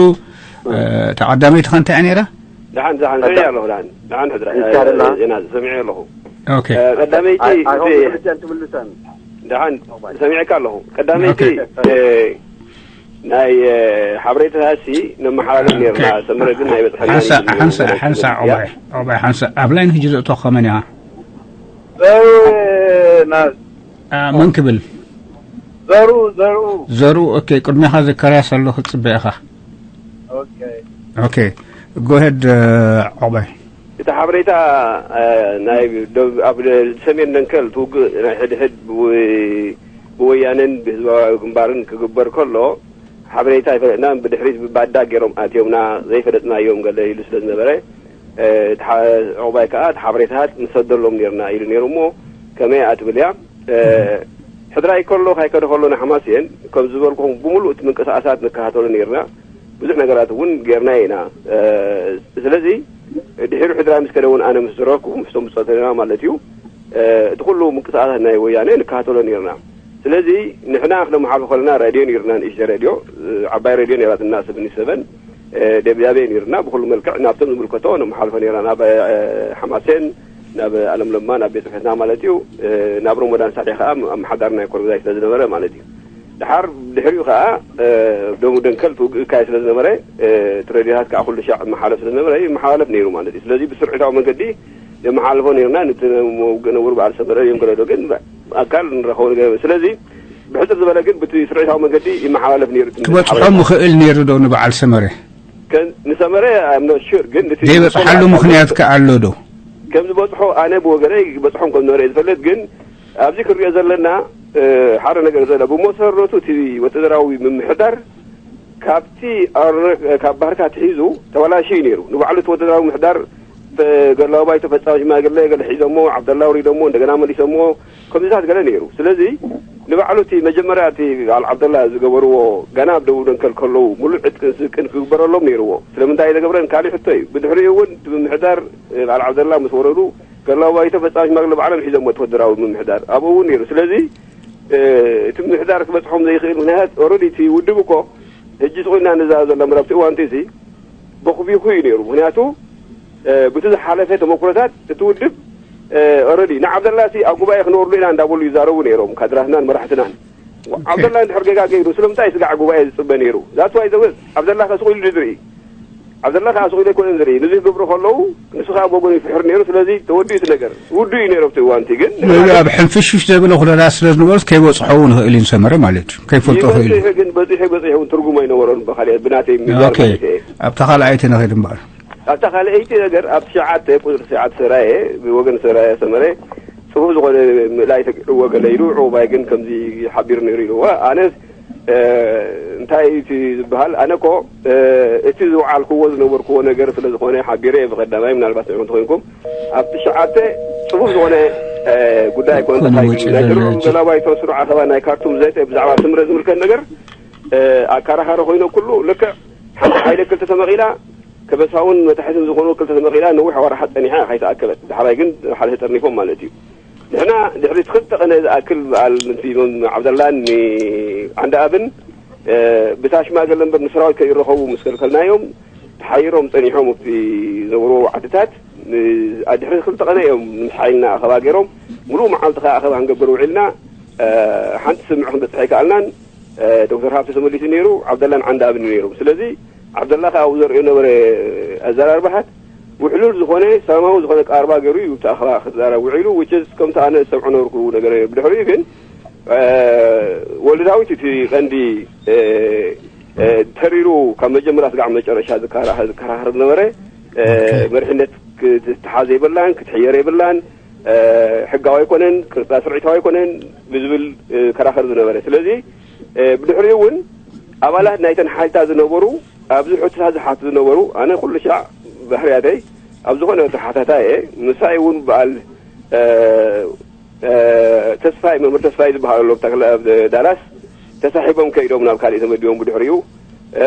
እታ ቀዳመይቲ ከ እንታይ እያ ነይራ? ደሓን ደሓን ሰሚዐ ኣለኹ። ደሓን ደሓን ሕድራ ኢንሻኣላህ። ዜና ሰሚዐ ኣለኹ። ኦኬ። ቀዳመይቲ ኣይ- ኣይ- እዚ- ክልቲኣን ትምልሰን። ደሓን ሰሚዐካ ኣለኹ። ቀዳመይቲ ኦኬ። እ፣ ናይ እ፣ ሓበሬታሲ ነመሓላልፍ ነርና። ኦኬ። ሰመረ ግን ናይ በፅሐና ሓንሳ እዩ ሓንሳ ዝብል ሓንሳ ነገር ዑባይ ዑባይ ሓንሳ ኣብ ላይን ሕጂ ዘእቶ ከመን ኢኻ? ዘርኡ ናዝ አ፣ መን ክብል? ዘርኡ ዘርኡ ዘርኡ። ኦኬ፣ ቅድሜኻ ዘካርያስ ኣሎ ክትጽበ ኢኻ። ኦኬ ኦኬ፣ ጎሄድ ዑባይ። እቲ ሓበሬታ እ፣ ናይ ዶ- ኣብ ሰሜን ደንከል ትውግእ ናይ ሕድሕድ ብወ- ብወያነን ብህዝባዊ ግንባርን ክግበር ከሎ ሓበሬታ ኣይፈለጥናን፣ ብድሕሪት ብባዳ ገይሮም ኣትዮምና፣ ዘይፈለጥናዮም ገለ ኢሉ ስለ ዝነበረ፣ እ፣ እቲ ሓ-፣ ዕቑባይ ከኣ እቲ ሓበሬታታት ንሰደሎም ነይርና ኢሉ ነይሩ። እሞ ከመይ እያ ትብል እያ? እ፣ ሕድራይ ከሎ ካይከደ ከሎ ንሓማሴን፣ ከም ዝበልኩኹም፣ ብምሉእ እቲ ምንቅስቃሳት ንከታተሎ ነይርና። ብዙሕ ነገራት እውን ጌርና ኢና። እ፣ ስለዚ ድሒሩ ሕድራይ ምስ ከደ እውን ኣነ ምስ ዘረብኩ፣ ምስቶም ብጸተና ማለት እዩ፣ እ፣ እቲ ኩሉ ምንቅስቃሳት ናይ ወያነ ንከታተሎ ነይርና። ስለዚ ንሕና ክነመሓልፎ ከለና ሬድዮ ነይርና፣ ንእሽተይ ሬድዮ፣ እ፣ ዓባይ ሬድዮ ነይራትና፣ ሰቨንቲ ሰቨን፣ እ፣ ደብዳቤ ነይርና፣ ብኩሉ መልክዕ ናብቶም ዝምልከቶ ነመሓልፎ ነይርና፣ ናብ፣ እ፣ ሓማሴን፣ ናብ ኣለም ለማ፣ ናብ ቤት ጽሕፈትና ማለት እዩ፣ እ፣ ናብ ረመዳን ሳሌሕ ከኣ ኣመሓዳሪ ናይ ኮርግዛይ ስለ ዝነበረ ማለት እዩ። ድሓር ድሕሪኡ ከኣ፣ እ፣ ደቡብ ደንከል ትውግእ ይካየድ ስለ ዝነበረ፣ እ፣ እቲ ሬድዮታት ከኣ ኩሉ ሻዕ ይመሓለፍ ስለ ዝነበረ ይመሓላለፍ ነይሩ ማለት እዩ። ስለዚ ብስርዒታዊ መንገዲ የመሓላልፎ ነይርና። ነቲ ውግእ ነብሩ በዓል ሰመረ እዮም ገለዶ ግን ኣካል ንረኸቦ ነገር። ስለዚ ብሕጽር ዝበለ ግን ብቲ ስርዒታዊ መንገዲ ይመሓላለፍ ነይሩ። እቲ ትበጽሖ ሓበሬታ። ምኽእል ነይሩ ዶ ንበዓል ሰመረ? ከ-፣ ንሰመረ I'm not sure፣ ግን እቲ ዘይበጽሓሉ ዝኾነ ኣካል ምኽንያት ከ ኣሎ ዶ? ከም ዝበጽሖ ኣነ ብወገነይ ዝበጽሖም ከም ዝነበረ እየ ዝፈልጥ። ግን ኣብዚ ክንሪኦ ዘለና፣ እ፣ ሓደ ነገር ዘሎ፣ ብመሰረቱ እቲ ወተደራዊ ምምሕዳር ካብቲ ኣረ-፣ ካብ ባህርካ ትሒዙ ተበላሽዩ ነይሩ። ንባዕሉ እቲ ወተደራዊ ምሕዳር፣ ተ-፣ ገላዊ ባይቶ ፈጻሚ ሽማግለ ገለ ሒዞሞ፣ ዓብደላ ኣውሪዶሞ፣ እንደገና መሊሶሞ፣ ከምዚታት ገለ ነይሩ። ስለዚ ንባዕሉ እቲ መጀመርያ እቲ በዓል ዓብደላ ዝገበርዎ፣ ገና ኣብ ደቡብ ደንከል ከለዉ፣ ሙሉእ ዕጥቅን ስንቅን ክግበረሎም ነይርዎ። ስለምንታይ ኣይተገብረን? ካሊእ ሕቶ እዩ። ብድሕሪኡ እውን እቲ ምምሕዳር፣ እ፣ በዓል ዓብደላ ምስ ወረዱ፣ ገላዊ ባይቶ ፈጻሚ ሽማግለ ባዕሎም ሒዞሞ፣ እቲ ወተደራዊ ምምሕዳር ኣብኡ እውን ነይሩ። ስለዚ፣ እ፣ እቲ ምምሕዳር ክበጽሖም ዘይኽእል ምኽንያት፣ ኦረዲ እቲ ውድብ እኮ፣ ሕጂ ስቕ ኢልና ንዛረብ ዘለና፣ ኣብ እቲ እዋን እቲ፣ በኹቢኹ እዩ ነይሩ። ምኽንያቱ፣ እ፣ ብቲ ዝሓለፈ ተመኩሮታት እቲ ውድብ፣ እ፣ ኦረዲ ንዓብደላ ሲ ኣብ ጉባኤ ክነወርዶ ኢና እንዳበሉ ይዛረቡ ነይሮም፣ ካድራትናን መራሕትናን። ዓብደላ እንድሕር ጌጋ ገይሩ፣ ስለምንታይ ስጋዕ ጉባኤ ዝጽበ ነይሩ? That's why ዘወዝ ዓብደላ ከ ስቕ ኢሉ ዝርኢ። ዓብደላ ከኣ ስቕ ኢሉ ኣይኮነን ዝርኢ። ንዚ ክገብሩ ከለዉ፣ ንሱ ከኣ ብወገኑ ይፍሕር ነይሩ። ስለዚ ተወዲኡ እቲ ነገር። ውዱእ እዩ ነይሩ ኣብቲ እዋን እቲ። ግን ነዚ ኣብ ሕንፍሽፍሽ ዘብለ ኩነታት ስለ ዝነበሩስ ከይበጽሖ እውን ይኽእል እዩ ንሰመረ ማለት እዩ። ከይፈልጦ ይኽእል እዩ። ይበጽሑ ግን በጺሑ በጺሑ እውን ትርጉም ኣይነበሮን ብኻልእ ብናተይ ሚዛን ኦኬ። ማለት እየ። ኣብታ ካልኣይቲ ንኸይድ እምበኣር። ኣብታ ካልኣይቲ ነገር ኣብ ትሽዓተ ቁጽሪ ትሽዓተ ሰራየ፣ ብወገን ሰራየ ሰመረ ጽፉፍ ዝኾነ ምእላይ ተገይርዎ ገለ ኢሉ፣ ዕቑባይ ግን ከምዚ ሓቢሩ ነይሩ ኢልዎ። ኣነስ፣ እ፣ እንታይ እቲ ዝበሃል? ኣነ እኮ፣ እ፣ እቲ ዝወዓልክዎ ዝነበርክዎ ነገር ስለ ዝኾነ ሓቢረ እየ ብቐዳማይ፣ ምናልባት ንዕኹም ተኾይንኩም። ኣብ ትሽዓተ ጽፉፍ ዝኾነ፣ እ፣ ጉዳይ ኣይኮነ ኮነ ተኻይዱ። ወጪ ናይ ዘሎ ድሮ ወጪ። ገላባይ ተወስዶ ዓኸባ ናይ ካርቱም ዘተ ብዛዕባ ስምረ ዝምልከት ነገር፣ እ፣ ኣካራኻሪ ኮይኖ ኩሉ ልክዕ ሓንቲ ሓይሊ ክልተ ተመቒላ፣ ከበሳውን መታሕትን ዝኾኑ ክልተ ተመቒላ ነዊሕ ወርሓት ጸኒሓ ከይተኣከበት፣ ዳሕራይ ግን ሓደ ተጠርኒፎም ማለት እዩ። ንሕና ድሕሪ ክልተ ቀነ ዝኣክል በዓል ምንቲሞም ዓብደላን ንዓንደ ኣብን፣ እ፣ ብታ ሽማግለ እምበር ንሰራዊት ከይረኸቡ ምስ ከልከልናዮም፣ ተሓይሮም ጸኒሖም ኣብቲ ዝነብርዎ ዓድታት። ን-፣ ድሕሪ ክልተ ቀነ እዮም ምስ ሓይልና ኣኸባ ገይሮም። ሙሉእ መዓልቲ ከኣ ኣኸባ ክንገብር ውዒልና። እ፣ ሓንቲ ስምዕ ክንበጽሕ ኣይከኣልናን። እ፣ ዶክተር ሃብተ ተመሊሱ ነይሩ፣ ዓብደላን ዓንደ ኣብን ነይሮም። ስለዚ ዓብደላ ከኣ ኣብኡ ዘርእዮ ነበረ ኣዘራርባታት ውሕሉል ዝኾነ ሰላማዊ ዝኾነ ኣቀራርባ ገይሩ እዩ ኣብቲ ኣኸባ ክዛረብ ውዒሉ፣ which is ከምቲ ኣነ ዝሰምዖ ነበርኩ ነገር እዩ። ብድሕሪኡ ግን፣ እ፣ ወልደ ዳዊት እቲ ቀንዲ፣ እ፣ እ፣ ተሪሩ ካብ መጀመርያ ስጋዕ መጨረሻ ዝከራ-፣ ዝከራኸር ዝነበረ፣ እ፣ ኦኬ። መሪሕነት ክትተሓዝ የብላን፣ ክትሕየር የብላን፣ እ፣ ሕጋዊ ኣይኮነን፣ ቅርጻ ስርዒታዊ ኣይኮነን ብዝብል፣ እ፣ ከራኸር ዝነበረ። ስለዚ፣ እ፣ ብድሕሪኡ እውን ኣባላት ናይተን ሓይልታት ዝነበሩ፣ ኣብዚ ሕቶታት ዝሓቱ ዝነበሩ፣ ኣነ ኩሉ ሻዕ ባህርያተይ ኣብ ዝኾነ ተሓታታይ እየ። ምሳይ እውን በዓል፣ እ፣ እ፣ ተስፋይ፣ መምህር ተስፋይ ዝበሃል ኣሎ፣ ኣብ ታክለ፣ ኣብ ዳላስ ተሳሒቦም ከይዶም ናብ ካሊእ ተመዲቦም ብድሕሪኡ። እ፣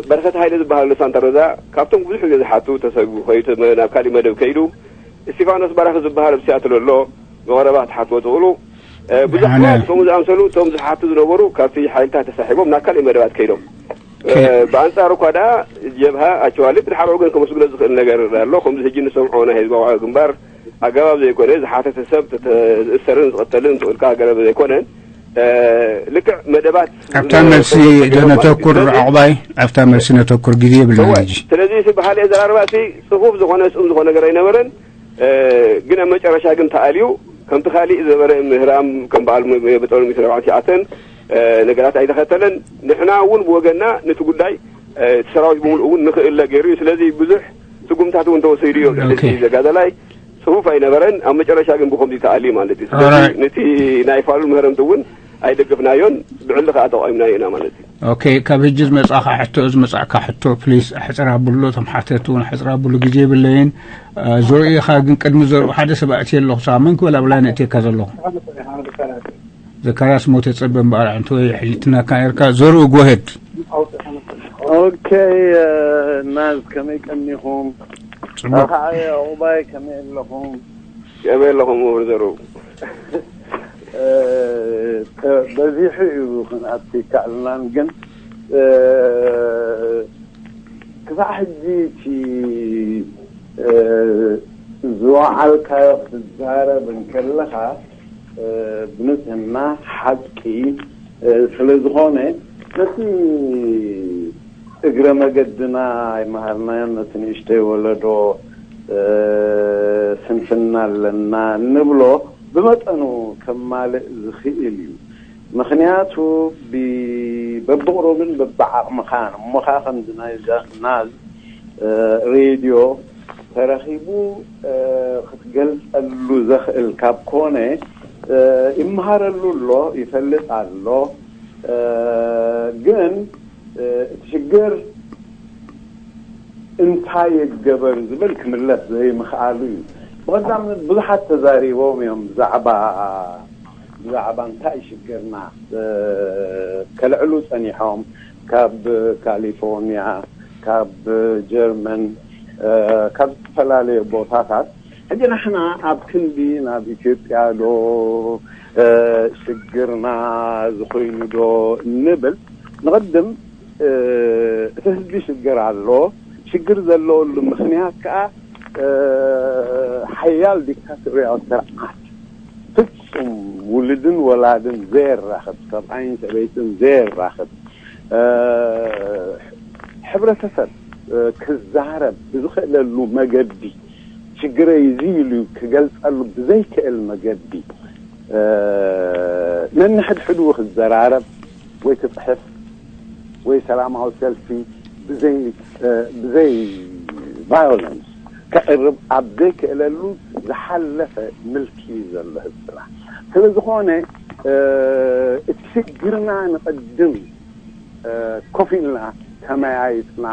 በረኸት ሃይለ ዝበሃል ኣሎ ሳንታ ሮዛ፣ ካብቶም ብዙሕ ግዜ ዝሓቱ ተሰጉ ከይዱ፣ ናብ ካሊእ መደብ ከይዱ። እስቲፋኖስ ባራኺ ዝበሃል ኣብ ሲያትል ኣሎ፣ ብቐረባ ክትሓትዎ ትኽእሉ። እ፣ ብዙሓት ኣነ ከምኡ ዝኣምሰሉ እቶም ዝሓቱ ዝነበሩ ካብቲ ሓይልታት ተሳሒቦም ናብ ካልእ መደባት ከይዶም። እ፣ ከ- ብኣንጻሩ እኳ ደኣ ጀብሃ ኣቸዋሊ ብድሓር ወገን ከመስግኖ ዝኽእል ነገር ኣሎ። ከምዚ ሕጂ ንሰምዖ ናይ ህዝባዊ ግንባር ኣገባብ ዘይኮነ፣ ዝሓተተ ሰብ ተተ-፣ ዝእሰርን ዝቕተልን ትኽእልካ ገለ ዘይኮነ፣ እ፣ ልክዕ መደባት ኣብታ ነ-፣ መልሲ ዶ ማለት እዩ። ነተኩር ስለዚ ዕቑባይ፣ ኣብታ መልሲ ነተኩር፣ ግዜ የብልናን እወ፣ ሕጂ። ስለዚ እቲ ባህሊ ኣዘራርባ እቲ ጽፉፍ ዝኾነ ስኡም ዝኾነ ነገር ኣይነበረን። እ፣ ግን ኣብ መጨረሻ ግን ተኣልዩ፣ ከምቲ ካሊእ ዝነበረ ምህራም፣ ከም በዓል መ-፣ መ-፣ በጦር ሚስረ ባዕል ትሽዓተን፣ እ፣ ነገራት ኣይተኸተለን። ንሕና እውን ብወገንና ነቲ ጉዳይ፣ እ፣ እቲ ሰራዊት ብምልኡ እውን ንኽእለ ገይሩ እዩ። ስለዚ ብዙሕ ስጉምታት እውን ተወሲዱ እዩ። ኣብ ልዕሊ ኦኬ። እቲ ዘጋዳላይ ጽፉፍ ኣይነበረን። ኣብ መጨረሻ ግን ብኸምዚ ተኣልዩ ማለት እዩ። ስለዚ ኦራይት። ነቲ ናይ ፋሉል ምህረምቲ እውን ኣይደገፍናዮን፣ ብዕሊ ከዓ ተቃዊምናዮ ኢና ማለት እዩ። ኦኬ፣ ካብ ሕጂ ዝመጻኻ ሕቶ፣ ዝመጻእካ ሕቶ ፕሊስ ኣሕጽር ኣብሉ፣ እቶም ሓተቲ እውን ኣሕጽር ኣብሉ፣ ግዜ የብለይን። እ፣ ዘርእኻ ግን ቅድሚ ዘርኡ ሓደ ሰብ ኣእትየ ኣለኹ። ሳብ መን ክበላ ብላይ ነእትየካ ዘለኹ? ዘካርያስ ሞተ ጸበ እምበኣር፣ ኣንተ ወይ ሕሊትናካ ነርካ። ዘርኡ፣ ጎሄድ። ኦኬ፣ እ፣ ናዝ ከመይ ቀኒኹም? ጽቡቕ። ኣኸዓየ ዑቕባይ ከመይ ኣለኹም? ከመይ ኣለኹም ምሁር ዘርኡ? እ፣ ተ-፣ በዚሑ እዩ ክንኣቱ ይከኣልናን፣ ግን፣ እ፣ ክሳዕ ሕጂ እቲ፣ እ፣ ዝወዓልካዮ ክትዛረብ እንከለኻ፣ እ፣ ብንጽህና ሓቂ፣ እ፣ ስለ ዝኾነ፣ ነቲ እግረ መገድና ኣይመሃርናዮን፣ ነቲ ንእሽተይ ወለዶ፣ እ፣ ስንፍና ኣለና እንብሎ ብመጠኑ ከማልእ ዝኽእል እዩ። ምኽንያቱ ብ-፣ በብቕሩብን በብዓቕምኻን እሞኻ ከምዚ ናይ ዛ-፣ ናዝ፣ እ፣ ሬድዮ ተረኺቡ፣ እ፣ ክትገልጸሉ ዘኽእል ካብ ኮነ፣ እ፣ ይመሃረሉ ኣሎ፣ ይፈልጥ ኣሎ። እ፣ ግን፣ እ፣ እቲ ሽግር እንታይ ይገበር ዝብል ክምለስ ዘይምኽኣሉ እዩ። ብቐዳምነት ብዙሓት ተዛሪቦም እዮም ብዛዕባ፣ ብዛዕባ እንታይ ሽግርና፣ እ፣ ከልዕሉ ጸኒሖም፣ ካብ ካሊፎርኒያ፣ ካብ ጀርመን፣ እ፣ ካብ ዝተፈላለዩ ቦታታት። ሕጂ ንሕና ኣብ ክንዲ ናብ ኢትዮጵያ ዶ፣ እ፣ ሽግርና ዝኾይኑ ዶ እንብል፣ ንቕድም፣ እ፣ እቲ ህዝቢ ሽግር ኣሎ። ሽግር ዘለወሉ ምኽንያት ከኣ፣ እ፣ ሓያል ዲክታቶርያዊ ስርዓት ፍጹም ውሉድን ወላድን ዘየራኽብ፣ ሰብኣይን ሰበይትን ዘየራኽብ፣ እ፣ ሕብረተሰብ፣ እ፣ ክዛረብ ብዝኽእለሉ መገዲ፣ ሽግረይ እዚ ኢሉ ክገልጸሉ ብዘይክእል መገዲ፣ እ፣ ነንሕድሕዱ ክዘራረብ ወይ ክጽሕፍ ወይ ሰላማዊ ሰልፊ ብዘይ፣ እ፣ ብዘይ ቫዮለንስ ከቕርብ ኣብ ዘይክእለሉ ዝሓለፈ ምልኪ እዩ ዘሎ ህዝብና። ስለ ዝኾነ፣ እ፣ እቲ ሽግርና ንቕድም፣ እ፣ ኮፍ ኢልና ተመያይጥና፣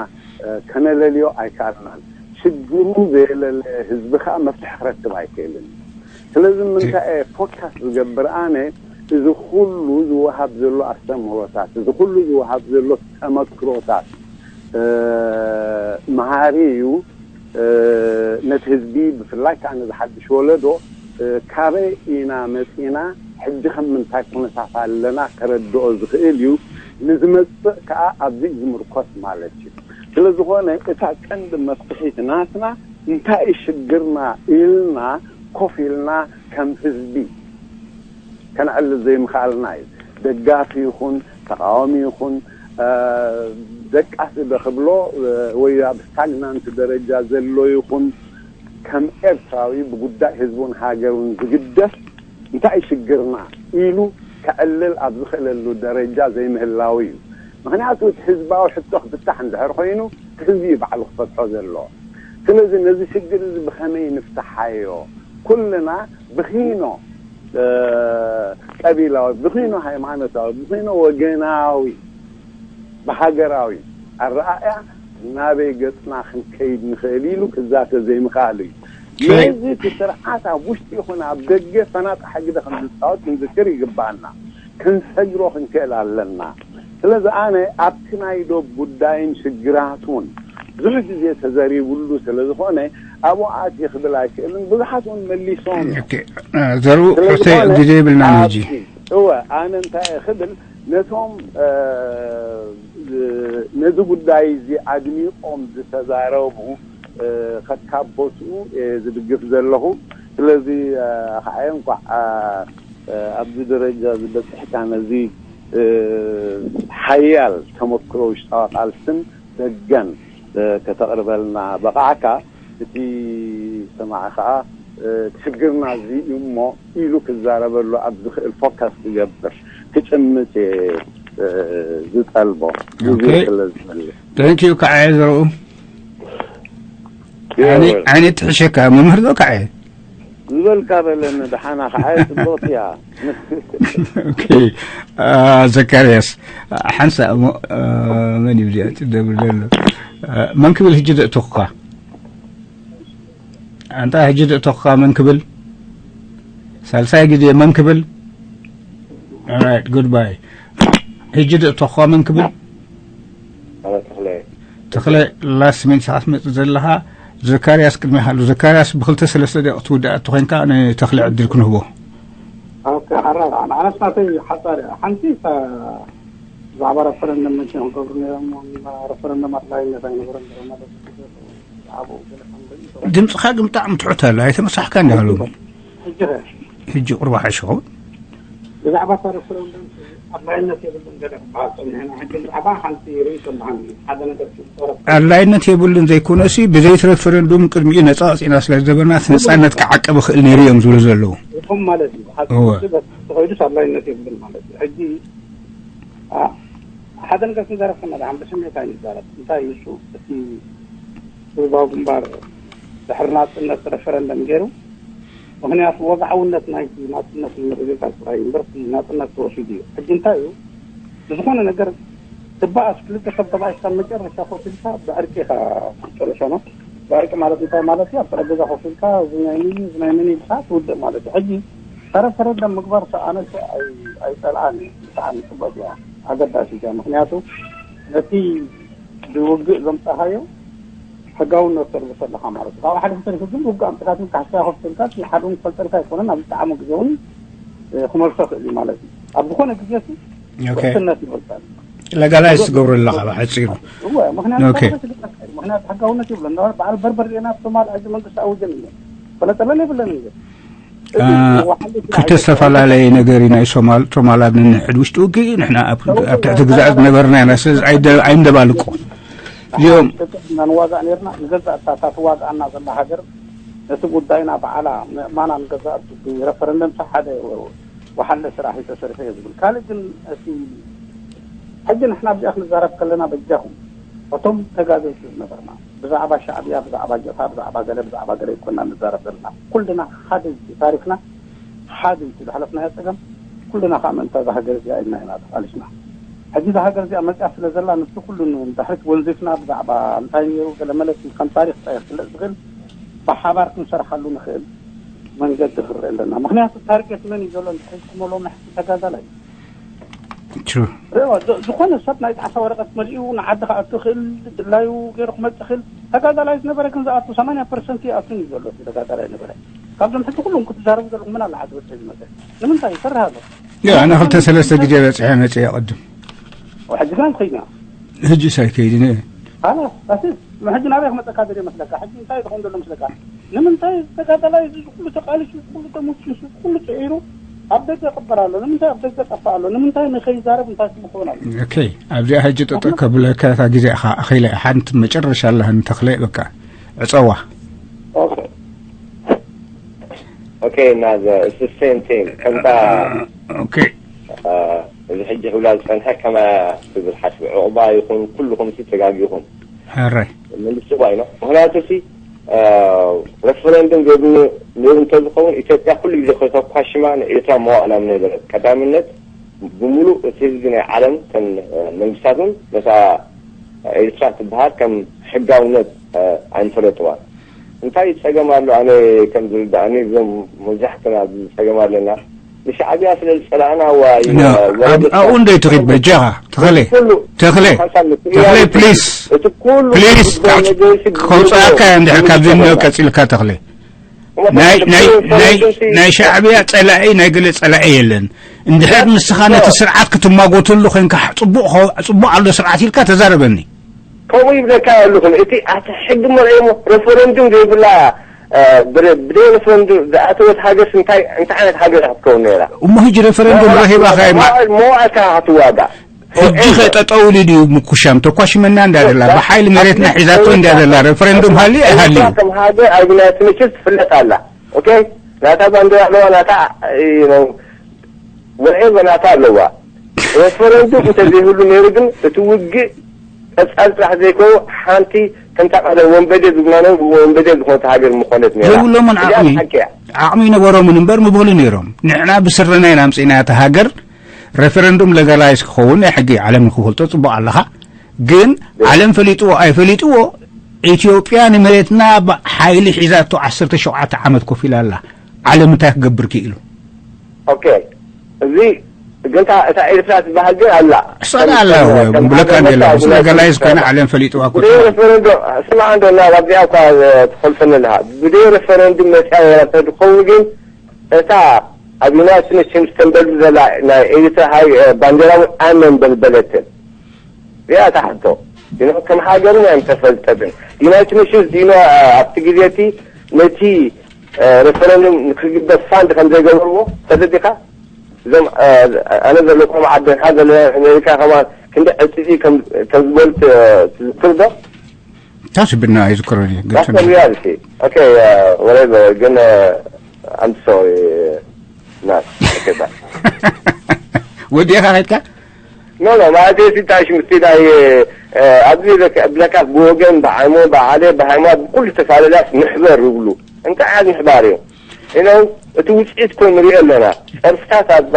እ፣ ከነለልዮ ኣይከኣልናን። ሽግሩ ዘየለለ ህዝቢ ከኣ መፍትሒ ክረክብ ኣይክእልን። ስለዚ ምንታይ እየ ፎካስ ዝገብር ኣነ፣ እዚ ኩሉ ዝወሃብ ዘሎ ኣስተምህሮታት፣ እዚ ኩሉ ዝወሃብ ዘሎ ተመክሮታት፣ እ፣ መሃሪ እዩ። እ፣ ነቲ ህዝቢ ብፍላይ ከኣ ነዚ ሓድሽ ወለዶ፣ እ፣ ካበይ ኢና መጺና፣ ሕጂ ከም ምንታይ ኩነታት ኣለና ከረድኦ ዝኽእል እዩ። ንዝመጽእ ከኣ ኣብዚ እዩ ዝምርኮስ ማለት እዩ። ስለ ዝኾነ እታ ቀንዲ መፍትሒት ናትና እንታይ እዩ ሽግርና ኢልና ኮፍ ኢልና ከም ህዝቢ ከነዕልል ዘይምኽኣልና እዩ። ደጋፊ ይኹን ተቃዋሚ ይኹን፣ እ፣ ደቃሲ ዶ ክብሎ፣ እ፣ ወይ ኣብ ስታግናንት ደረጃ ዘሎ ይኹን፣ ከም ኤርትራዊ ብጉዳይ ህዝቡን ሃገሩን ዝግደስ እንታይ እዩ ሽግርና ኢሉ ከዕልል ኣብ ዝኽእለሉ ደረጃ ዘይምህላው እዩ። ምኽንያቱ እቲ ህዝባዊ ሕቶ ክፍታሕ እንድሕር ኮይኑ፣ እቲ ህዝቢ እዩ ባዕሉ ክፈትሖ ዘለዎ። ስለዚ ነዚ ሽግር እዚ ብኸመይ ንፍትሓዮ? ኩልና ብኺኖ፣ እ፣ ቀቢላዊ፣ ብኺኖ ሃይማኖታዊ፣ ብኺኖ ወገናዊ፣ ብሃገራዊ ኣረኣእያ ናበይ ገጽና ክንከይድ ንኽእል ኢሉ ክዛተ ዘይምኽኣሉ እዩ። ሸይ- ነዚ እቲ ስርዓት ኣብ ውሽጢ ይኹን ኣብ ደገ ፈናጥሓ ግደ ከም ዝጻወት ክንዝክር ይግባኣና። ክንሰግሮ ክንክእል ኣለና። ስለዚ ኣነ ኣብቲ ናይ ዶብ ጉዳይን ሽግራቱን ብዙሕ ግዜ ተዘሪቡሉ ስለ ዝኾነ ኣብኡ ኣትየ ክብል ኣይክእልን። ብዙሓት እውን መሊሶም እዮም። ኦኬ፣ እ፣ ዘርኡ ስለ ሕቶይ ዝኾነ ግዜ የብልናን ሕጂ። ኣብዚ፣ እወ፣ ኣነ እንታይ እየ ክብል፣ ነቶም፣ እ፣ ነዚ ጉዳይ እዚ ኣድሚቖም ዝተዛረቡ፣ እ፣ ከካብ ቦትኡ እየ ዝድግፍ ዘለኹ። ስለዚ፣ እ፣ ኸዓ እንኳዕ፣ እ፣ እ፣ ኣብዚ ደረጃ ዝበጽሕካ፣ ነዚ፣ እ፣ ሓያል ተመክሮ ውሽጣዊ ቃልስን ደገን፣ እ፣ ከተቕርበልና በቓዕካ። እቲ ሰማዒ ኸዓ፣ እ፣ ሽግርና እዚ እዩ እሞ ኢሉ ክዛረበሉ ኣብ ዝኽእል ፎከስ ክገብር፣ ክጭምት እየ፣ እ፣ ዝጠልቦ። ግዜ ኦኬ። ስለ ዝመልስ። ታንክ ዩ፣ ከዓ ዘርኡ። የወል። ዓይነ-፣ ዓይነ ትሕሸካ፣ መምህር ዶ ከዓ? ዝበልካ በለኒ፣ ደሓና ከዓ ጽቡቕቲ እያ። ኦኬ። ዘካርያስ ሓንሳ እሞ፣ መን እዩ ዚኣ ትደብል ዘሎ? መን ክብል ሕጂ ደእተኹካ? ኣንታ ሕጂ ደእተኹካ መን ክብል? ሳልሳይ ግዜ መን ክብል? Alright, goodbye. ሕጂ ደእተኹካ መን ክብል? ተኽለ፣ ላስት ሚኒት ሰዓት መጽእ ዘለኻ። ዘካርያስ ቅድሚ ሃሉ። ዘካርያስ ብክልተ ሰለስተ ደቂቕ ትውዳእ እተኾይንካ ንተኽለ ዕድል ክንህቦ። ኣነስ ናተይ ሓፃር እያ ሓንቲ። ብዛዕባ ረፈረንደም መቼ ክገብሩ ነሮም? ረፈረንደም ኣድላይነት ኣይነበረን ማለት። ድምፅኻ ግን ብጣዕሚ ትሑት ኣሎ። ኣይተመሳሕካ እንዲ ሃሉ። ሕጂ ቁርባ ሓይሽ ኸውን። ብዛዕባ እታ ረፈረንደም ኣድላይነት የብሉን ገለ ክበሃል ፀኒሕና። ሕጂ ብዛዕባ ሓንቲ ርእይቶ ኣለሃኒ ሓደ ነገር ክጠረፍ ኣድላይነት የብሉን ዘይኮነሲ፣ ብዘይቲ ረፈረንዱም ቅድሚኡ ነፃ ወፂና ስለ ዝነበርና፣ እቲ ነፃነት ክዓቀብ ይኽእል ነይሩ እዮም ዝብሉ ዘለዉ። ይኹም ማለት እዩ። ሓ- እወ። በስ ተኸይዱስ ኣድላይነት የብሉን ማለት እዩ። ሕጂ አ- ሓደ ነገር ክንዛረብ ከና ደሓን ብስሜት ኣይንዛረብ። እንታይ እዩ እሱ? እቲ ህዝባዊ ግንባር ድሕሪ ናፅነት ረፈረንደም ገይሩ ምክንያቱ ወግዓውነት ናይቲ ናፅነት ንምርግጋፅ ጥራይ እምበር እቲ ናፅነት ተወሲዱ እዩ። ሕጂ እንታይ እዩ? ብዝኾነ ነገር ትበኣስ ክልተ ሰብ ተባኢስካ መጨረሻ ኮፍ ኢልካ ብዕርቂ ኢኻ ክትጨርሶ ነው። ብዕርቂ ማለት እንታይ ማለት እዩ? ኣብ ጠረጴዛ ኮፍ ኢልካ እዚ ናይ መን እዩ፣ እዚ ናይ መን እዩ ኢልካ ትውድእ ማለት እዩ። ሕጂ ተረፈረንደም ምግባር ሰኣነሰ ኣይፀልኣን እዩ። ብጣዕሚ ፅቡቅ እያ፣ ኣገዳሲት እያ። ምክንያቱ ነቲ ብውግእ ዘምፃኻዮ ሕጋውነት ተልብሶ ኣለካ ማለት እዩ። ካብኡ ሓደ ክተልፊ ግን ውግእ ኣምፅካት ካሕሳ ከፍትልካ ንሓደ እውን ክፈልጠልካ ኣይኮነን። ኣብ ዝጠዓሙ ግዜ እውን ክመልሶ ክእል እዩ ማለት እዩ። ኣብ ዝኾነ ግዜ ውሕስነት ይበልፃል። ለጋላይዝ ትገብሩ ኣለካ ብሓፂሩ። እወ፣ ምክንያቱ ምክንያቱ ሕጋውነት ይብሎ በዓል በርበር ዜና ሶማል ሕጂ መንግስቲ ኣውጀን እዩ። ፈለጠለን የብለን እዩ። ክልተ ዝተፈላለየ ነገር እዩ። ናይ ሶማል ሶማል ኣብ ንንሕድ ውሽጢ ውግእ ንሕና ኣብ ትሕቲ ግዛእ ዝነበርና ኢና። ስለዚ ኣይንደባልቆ እዚኦም ንዋጋእ ነርና ንገዛእ እታ ትዋግኣና ዘላ ሃገር ነቲ ጉዳይና በዓላ ምእማና ንገዛእ ብረፈረንደም ሓደ ወሓለ ስራሕ እዩ ተሰሪሑ እየ ዝብል። ካልእ ግን እቲ ሕጂ ንሕና ኣብዚኣ ክንዛረብ ከለና በጃኹም እቶም ተጋዘይቲ ዝነበርና ብዛዕባ ሻዕብያ ብዛዕባ ጀብሃ ብዛዕባ ገለ ብዛዕባ ገለ ይኮና ንዛረብ ዘለና። ኩልና ሓደ እዩ ታሪክና፣ ሓደ እዩ ዝሓለፍናዮ ፀገም። ኩልና ከዓ ምእንታ እዛ ሃገር እዚኣ ኢልና ኢና ተቃሊስና። ሕጂ እዛ ሃገር እዚኣ መፅያ ስለ ዘላ ንሱ ኩሉ ንድሕሪት ወንዚፍና ብዛዕባ እንታይ ነይሩ ገለ መለስ ከም ታሪክ ጥራይ ክፍለጥ ዝኽእል ብሓባር ክንሰርሓሉ ንኽእል መንገዲ ክርኢ ኣለና። ምክንያቱ ታርጌት መን እዩ ዘሎ እንተሒዝኩሞ ሎሚ ሕጂ ተጋዳላይ እዩ። ዝኾነ ሰብ ናይ ጣዕሳ ወረቀት መሊኡ ንዓዲ ክኣቱ ክእል ድላዩ ገይሩ ክመፅእ ክእል። ተጋዳላይ ዝነበረ ግን ዝኣቱ ሰማንያ ፐርሰንት ይኣቱን እዩ ዘሎ። ተጋዳላይ ነበረ ካብዞም ሕጂ ኩሉም ክትዛረቡ ዘለኹም ምን ኣለ ዓዲ ወፅሒ ዝመፀ ንምንታይ ይሰርሕ ኣሎ? ኣነ ክልተ ሰለስተ ግዜ በፅሐ መፅእ ቅድም ሕጂ ግን ኣይትኸይድና ህጂ ሳይከይድነ ስ ሕጂ ናበይ ክመፀካ ዘደ መስለካ? ሕጂ እንታይ ዝኸውን ዘሎ መስለካ? ንምንታይ ተጋዳላይ እዚ ኩሉ ተቃሊሱ ኩሉ ተሙችሱ ኩሉ ፅዒሩ ኣብ ደገ ይቅበር ኣሎ? ንምንታይ ኣብ ደገ ጠፋእ ኣሎ? ንምንታይ ንከይዛረብ እንታይ ክኸውን ኣሎ? ኦኬ ኣብዚኣ ሕጂ ጠጠ ከብለካ እታ ግዜ ኢኻ ኣኺለ ሓንቲ መጨረሻ ኣለሃ ንተኽለ በቃ ዕፀዋ ኦኬ እና the same thing ከምታ ኦኬ እዚ ሕጂ ክብላ ዝፀንሐ ከማ ትብል ሓስቢ ዕቑባ ይኹን ኩልኹም ሲ ተጋጊኹም ሕራይ መንግስቲ ኳይኖ ምክንያቱ ሲ ረፈረንዱም ዘይብሉ ነይሩ እንተዝኸውን ኢትዮጵያ ኩሉ ግዜ ከተኳሽማ ንኤርትራ መዋእላ ምነበረት ቀዳምነት ብምሉእ እቲ ህዝቢ ናይ ዓለም ተን መንግስታት እውን ነታ ኤርትራ ትበሃል ከም ሕጋውነት ኣይምፈለጥዋን እንታይ ጸገም ኣሎ ኣነ ከም ዝርዳእኒ እዞም መብዛሕትና ኣብዚ ጸገም ኣለና ንሻዕብያ ስለ ዝጸላእና ዋ ኣብኡ እንደ ትኺድ በጃኻ ተኸለ ተኸለ ተኸለ ፕሊስ ፕሊስ ከውፅኣካ እንድሕር ካብዚ ቀፂልካ ተኽለ ናይ ሻዕብያ ፀላኢ ናይ ገለ ፀላኢ የለን እንድሕር ንስኻ ነቲ ስርዓት ክትማጎተሉ ኮንካ ፅቡቅ ኣሎ ስርዓት ኢልካ ተዛረበኒ ከምኡ ይብለካ ኣለኹም እቲ ኣቲ ሕጊ መርዒሞ ረፈረንዱም ዘይብላ ብደይ ረፈረንዱም ዝኣተወት ሃገርስ እንታይ እንታይ ዓይነት ሃገር ክትከውን ነይራ እሞ ሕጂ ረፈረንዱም ረኺባ ካይማ መዋእልካ ክትዋጋእ ሕጂ ኸጠጠውሊ ድዩ ምኩሻም ተኳሽመና እንዳ ዘላ ብሓይሊ መሬትና ሒዛቶ እንዳ ዘላ ረፈረንዱም ሃሊ ኣይሃልዩ ከም ሃገር ኣብ ዩናይትድ ኔሽንስ ትፍለጥ ኣላ ኦኬ ናታ ባንዲራ ኣለዋ ናታ ወርዒ በናታ ኣለዋ ረፈረንዱም እንተዘይህሉ ነይሩ ግን እቲ ውግእ ቀጻሊ ጥራሕ ዘይኮኑ ሓንቲ ከምታ ቀደም ወንበዴ ዝብላኖ ወንበዴ ዝኾነት ሃገር ምኾነት ነይራ። የብሎምን እዚኣ ዓቕሚ። ሓቂ እያ። ዓቕሚ ይነበሮምን እምበር ምበሉ ነይሮም። ንሕና ብስርና ኢና ኣምጺእና እታ ሃገር። ሬፈረንዱም ለጋላይዝ ክኸውን ናይ ሕጊ ዓለም ንክፈልጦ ጽቡቕ ኣለኻ። ግን ዓለም ፈሊጥዎ ኣይፈሊጥዎ፣ ኢትዮጵያ ንመሬትና ብሓይሊ ሒዛቶ ዓሰርተ ሸውዓተ ዓመት ኮፍ ኢላ ኣላ። ዓለም እንታይ ክገብር ክኢሉ? ኦኬ፣ እዚ ግን እታ፣ እታ ኤርትራ ትበሃል ግን ኣላ። እሳ ከም፣ ኣላ ከም፣ ከም ብለካ ሃገር እንዴላ፣ መታ ምስ ብላ ለጋላይዝ ኮይና ትበሃል። ዓለም ፈሊጥዋ እኮ። ብደይ ሬፈረንዱም፣ ስማዕ እንዶ፣ ናብ ኣብዚኣ እኳ ትኾልፈኒ ኣለኻ። ብደይ ሬፈረንዱም መጽያ ኤርትራ ትኸውን ግን እታ ኣብ ዩናይትድ ኔሽንስ ተንበልብል ዘላ ናይ ኤርትራ ሃይ-፣ ባንዴራ እውን ኣመንበልበለትን። እዚኣ እታ ሕቶ። ዲኖ ከም ሃገር እውን ኣይምተፈልጠትን። ዩናይትድ ኔሽንስ ዲኖ ኣብቲ ግዜ እቲ ነቲ፣ እ፣ ሬፈረንዱም ንክግበር ፋንድ ከም ዘይገበርዎ ተረዲኻ? እዞም፣ እ፣ ኣነ ዘለኹም ዓዲ፣ ንሓ ዘለና ኣሜሪካ ከማን ክንዲ ዕጽፊ ከም፣ ከም ዝበሉ ት-፣ ትዝክር ዶ? ታስብና ኣይዝክሮን እየ፣ That's ገርሰኒ። The reality. Okay, uh, whatever. ግን፣ uh, I'm sorry. Not. Okay, bye. ወዲኻ ከድካ? No, no, ማለት እዚ ታሽ ምስቲ ናይ፣ እ፣ ኣብዚ ዘክ-፣ ብለካ ብወገን፣ ብዓሞ፣ ብዓሌ፣ ብሃይማኖት፣ ብኩሉ ተፋለላስ ምሕበር ይብሉ። እንታይ ዓይነት ምሕባር እዩ? You know፣ እቲ ውጽኢት እኮ ንሪኦ ኣለና። ጸርፍታት ኣብ፣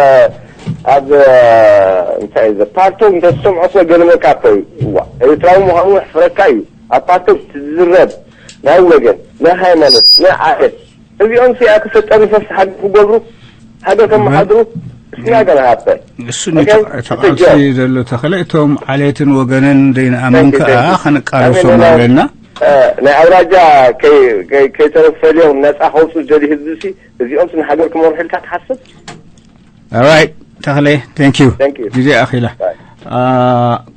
ኣብ፣ እ፣ እንታይ እዩ፣ ፓርቶ እንተዝሰምዖ እኮ ገርመካ እኮ እዩ። እዋ፣ ኤርትራዊ ምዃኑ የሕፍረካ እዩ። ኣብ ፓርቶ ትዝረብ ናይ ወገን፣ ናይ ሃይማኖት፣ ናይ ዓሌት፣ እዚኦም ሲኣ ክፍጠሩ ፈስ ሃገር ክገብሩ፣ ሃገር ከመሓድሩ፣ እስና ገና ሃብተ። እሱ ኦኬ? ተቃልሲ ዘሎ ተኽለ፣ እቶም ዓሌትን ወገንን ዘይንኣምን Thank you, ከዓ thank you. ከነቃልሶም ኣለና። እ፣ ናይ ኣውራጃ ከይ-፣ ከይ-፣ ከይተረፈ ፈልዮም ነጻ ከውፁ ዝደሊ ህዝቢ ሲ፣ እዚኦም ሲ ንሃገር ክመርሑ ኢልካ ትሓስብ? Alright፣ ተኽለ፣ thank you። Thank you። ግዜ ኣኺላ። Bye። አ፣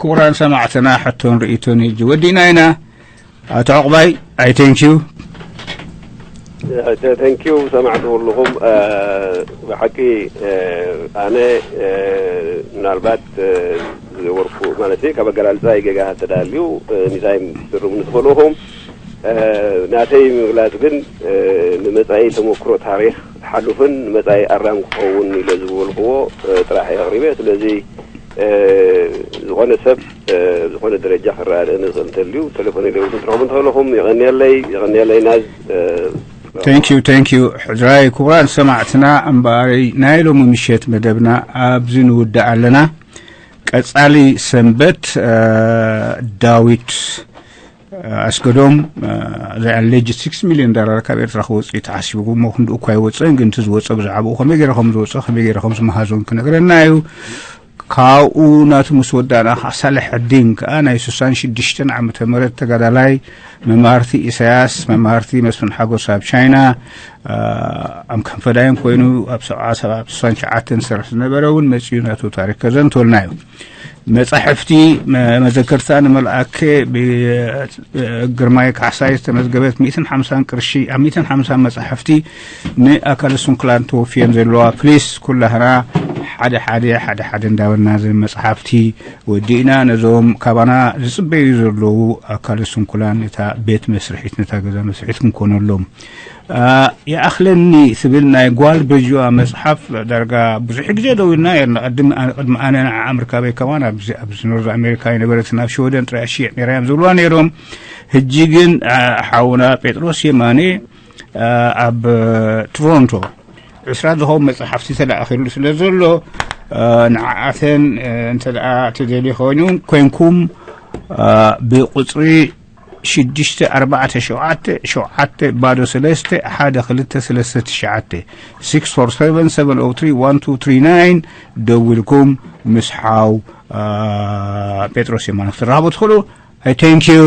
ክቡራን ሰማዕትና፣ ሕቶን ርእይቶን ህጂ ወዲእና ኢና። ኣቶ ዕቑባይ፣ I thank you። ተ-፣ thank you ሰማዕቲ ኩልኹም። እ፣ ብሓቂ፣ እ፣ ኣነ፣ እ፣ ምናልባት፣ እ፣ ዝገበርኩ፣ ማለት፣ ካብ ኣገላልጻ ጌጋ ተዳልዩ፣ እ፣ ምሳይ ትርሙ ንትኽእሉ ኢኹም። እ፣ ናተይ ምግላጽ ግን፣ እ፣ ንመጻኢ ተመክሮ ታሪኽ ሓሉፍን ንመጻኢ ኣራም ክኸውን ኢለ ዝበልክዎ፣ እ፣ ጥራሕ እየ ኣቕሪበ። ስለዚ፣ እ፣ ዝኾነ ሰብ፣ እ፣ ዝኾነ ደረጃ ክረዳድእኒ ዝኽእል እንተልዩ፣ ቴሌፎን ኢለ እውን ክትረኽቡ እንተኽእልኹም። የቐንየለይ፣ የቐንየለይ ናዝ፣ እ፣ Thank you፣ thank you። ሕራይ ክቡራት ሰማዕትና፣ እምበኣር ናይ ሎሚ ምሸት መደብና ኣብዚ ንውድእ ኣለና። ቀጻሊ ሰንበት፣ እ፣ ዳዊት፣ እ፣ ኣስገዶም፣ እ፣ the alleged six million dollar ካብ ኤርትራ ክወጽእ እዩ ተሓሲቡ፣ እሞ ክንድኡ እኳ ኣይወጸን፣ ግን እቲ ዝወጸ ብዛዕባኡ ከመይ ገይረ ከም ዝወጸ፣ ከመይ ገይረ ከም ዝመሃዞን ክነግረና እዩ። ካብኡ ናቱ ምስ ወዳእና ከዓ ሳልሕ ዕዲን ከዓ ናይ ስሳን ሽዱሽተን ዓመተ ምህረት ተጋዳላይ፣ መማህርቲ ኢሳያስ፣ መማህርቲ መስፍን ሓጎስ ኣብ ቻይና፣ እ፣ ኣብ ከም ፈዳይን ኮይኑ ኣብ ሰብዓ ሰባት፣ ስሳን ትሽዓተን ዝሰርሕ ዝነበረ እውን መጺኡ ናቱ ታሪክ ከዘንትወልና እዩ። መጻሕፍቲ፣ መ-፣ መዘከርታ ንመልኣከ ብ-፣ ግርማይ ካሕሳይ ዝተመዝገበት ሚእትን ሓምሳን ቅርሺ፣ ኣብ ሚእትን ሓምሳን መጻሕፍቲ ንኣካለ ስንኩላን ተወፍየን ዘለዋ። ፕሊስ፣ ኩላህና ሓደ ሓደ፣ ሓደ ሓደ እንዳበልና፣ እዚ መጻሕፍቲ ወዲእና፣ ነዞም ካባና ዝጽበዩ ዘለዉ ኣካለ ስንኩላን፣ ነታ ቤት መስርሒት፣ ነታ ገዛ መስርሒት ክንኮነሎም። አ፣ ይኣኽለኒ ትብል ናይ ጓል በጅዋ መጽሓፍ ዳርጋ ብዙሕ ግዜ ደው ኢልና ነርና። ቅድሚ፣ ቅድሚ ኣነ ንዓ ምርካበይ ከማን ኣብዚ፣ ኣብዚ ኖርዝ ኣሜሪካ ኣይነበረትን፣ ኣብ ሽወደን ጥራይ ሽየጥ ነይራ እዮም ዝብልዋ ነይሮም። ሕጂ ግን፣ አ፣ ሓውና ጴጥሮስ የማኔ፣ አ፣ ኣብ ትሮንቶ ዕስራ ዝኸውን መጽሓፍቲ ተለኣኺሉ ስለ ዘሎ፣ አ፣ ንዓኣተን፣ አ፣ እንተ ደኣ ትደልዩ ኮይኑ፣ ኮይንኩም፣ አ፣ ብቁጽሪ ሽዱሽተ ኣርባዕተ ሸውዓተ ሸውዓተ ባዶ ሰለስተ ሓደ ክልተ ሰለስተ ትሽዓተ፣ ሲክስ ፎር ሰቨን ሰቨን ኦ ትሪ ዋን ቱ ትሪ ናይን፣ ደዊልኩም ምስ ሓው፣ አ፣ ጴጥሮስ የማነ ክትራኸቡ ትኽእሉ። I thank you.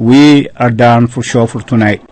We are done for show for tonight.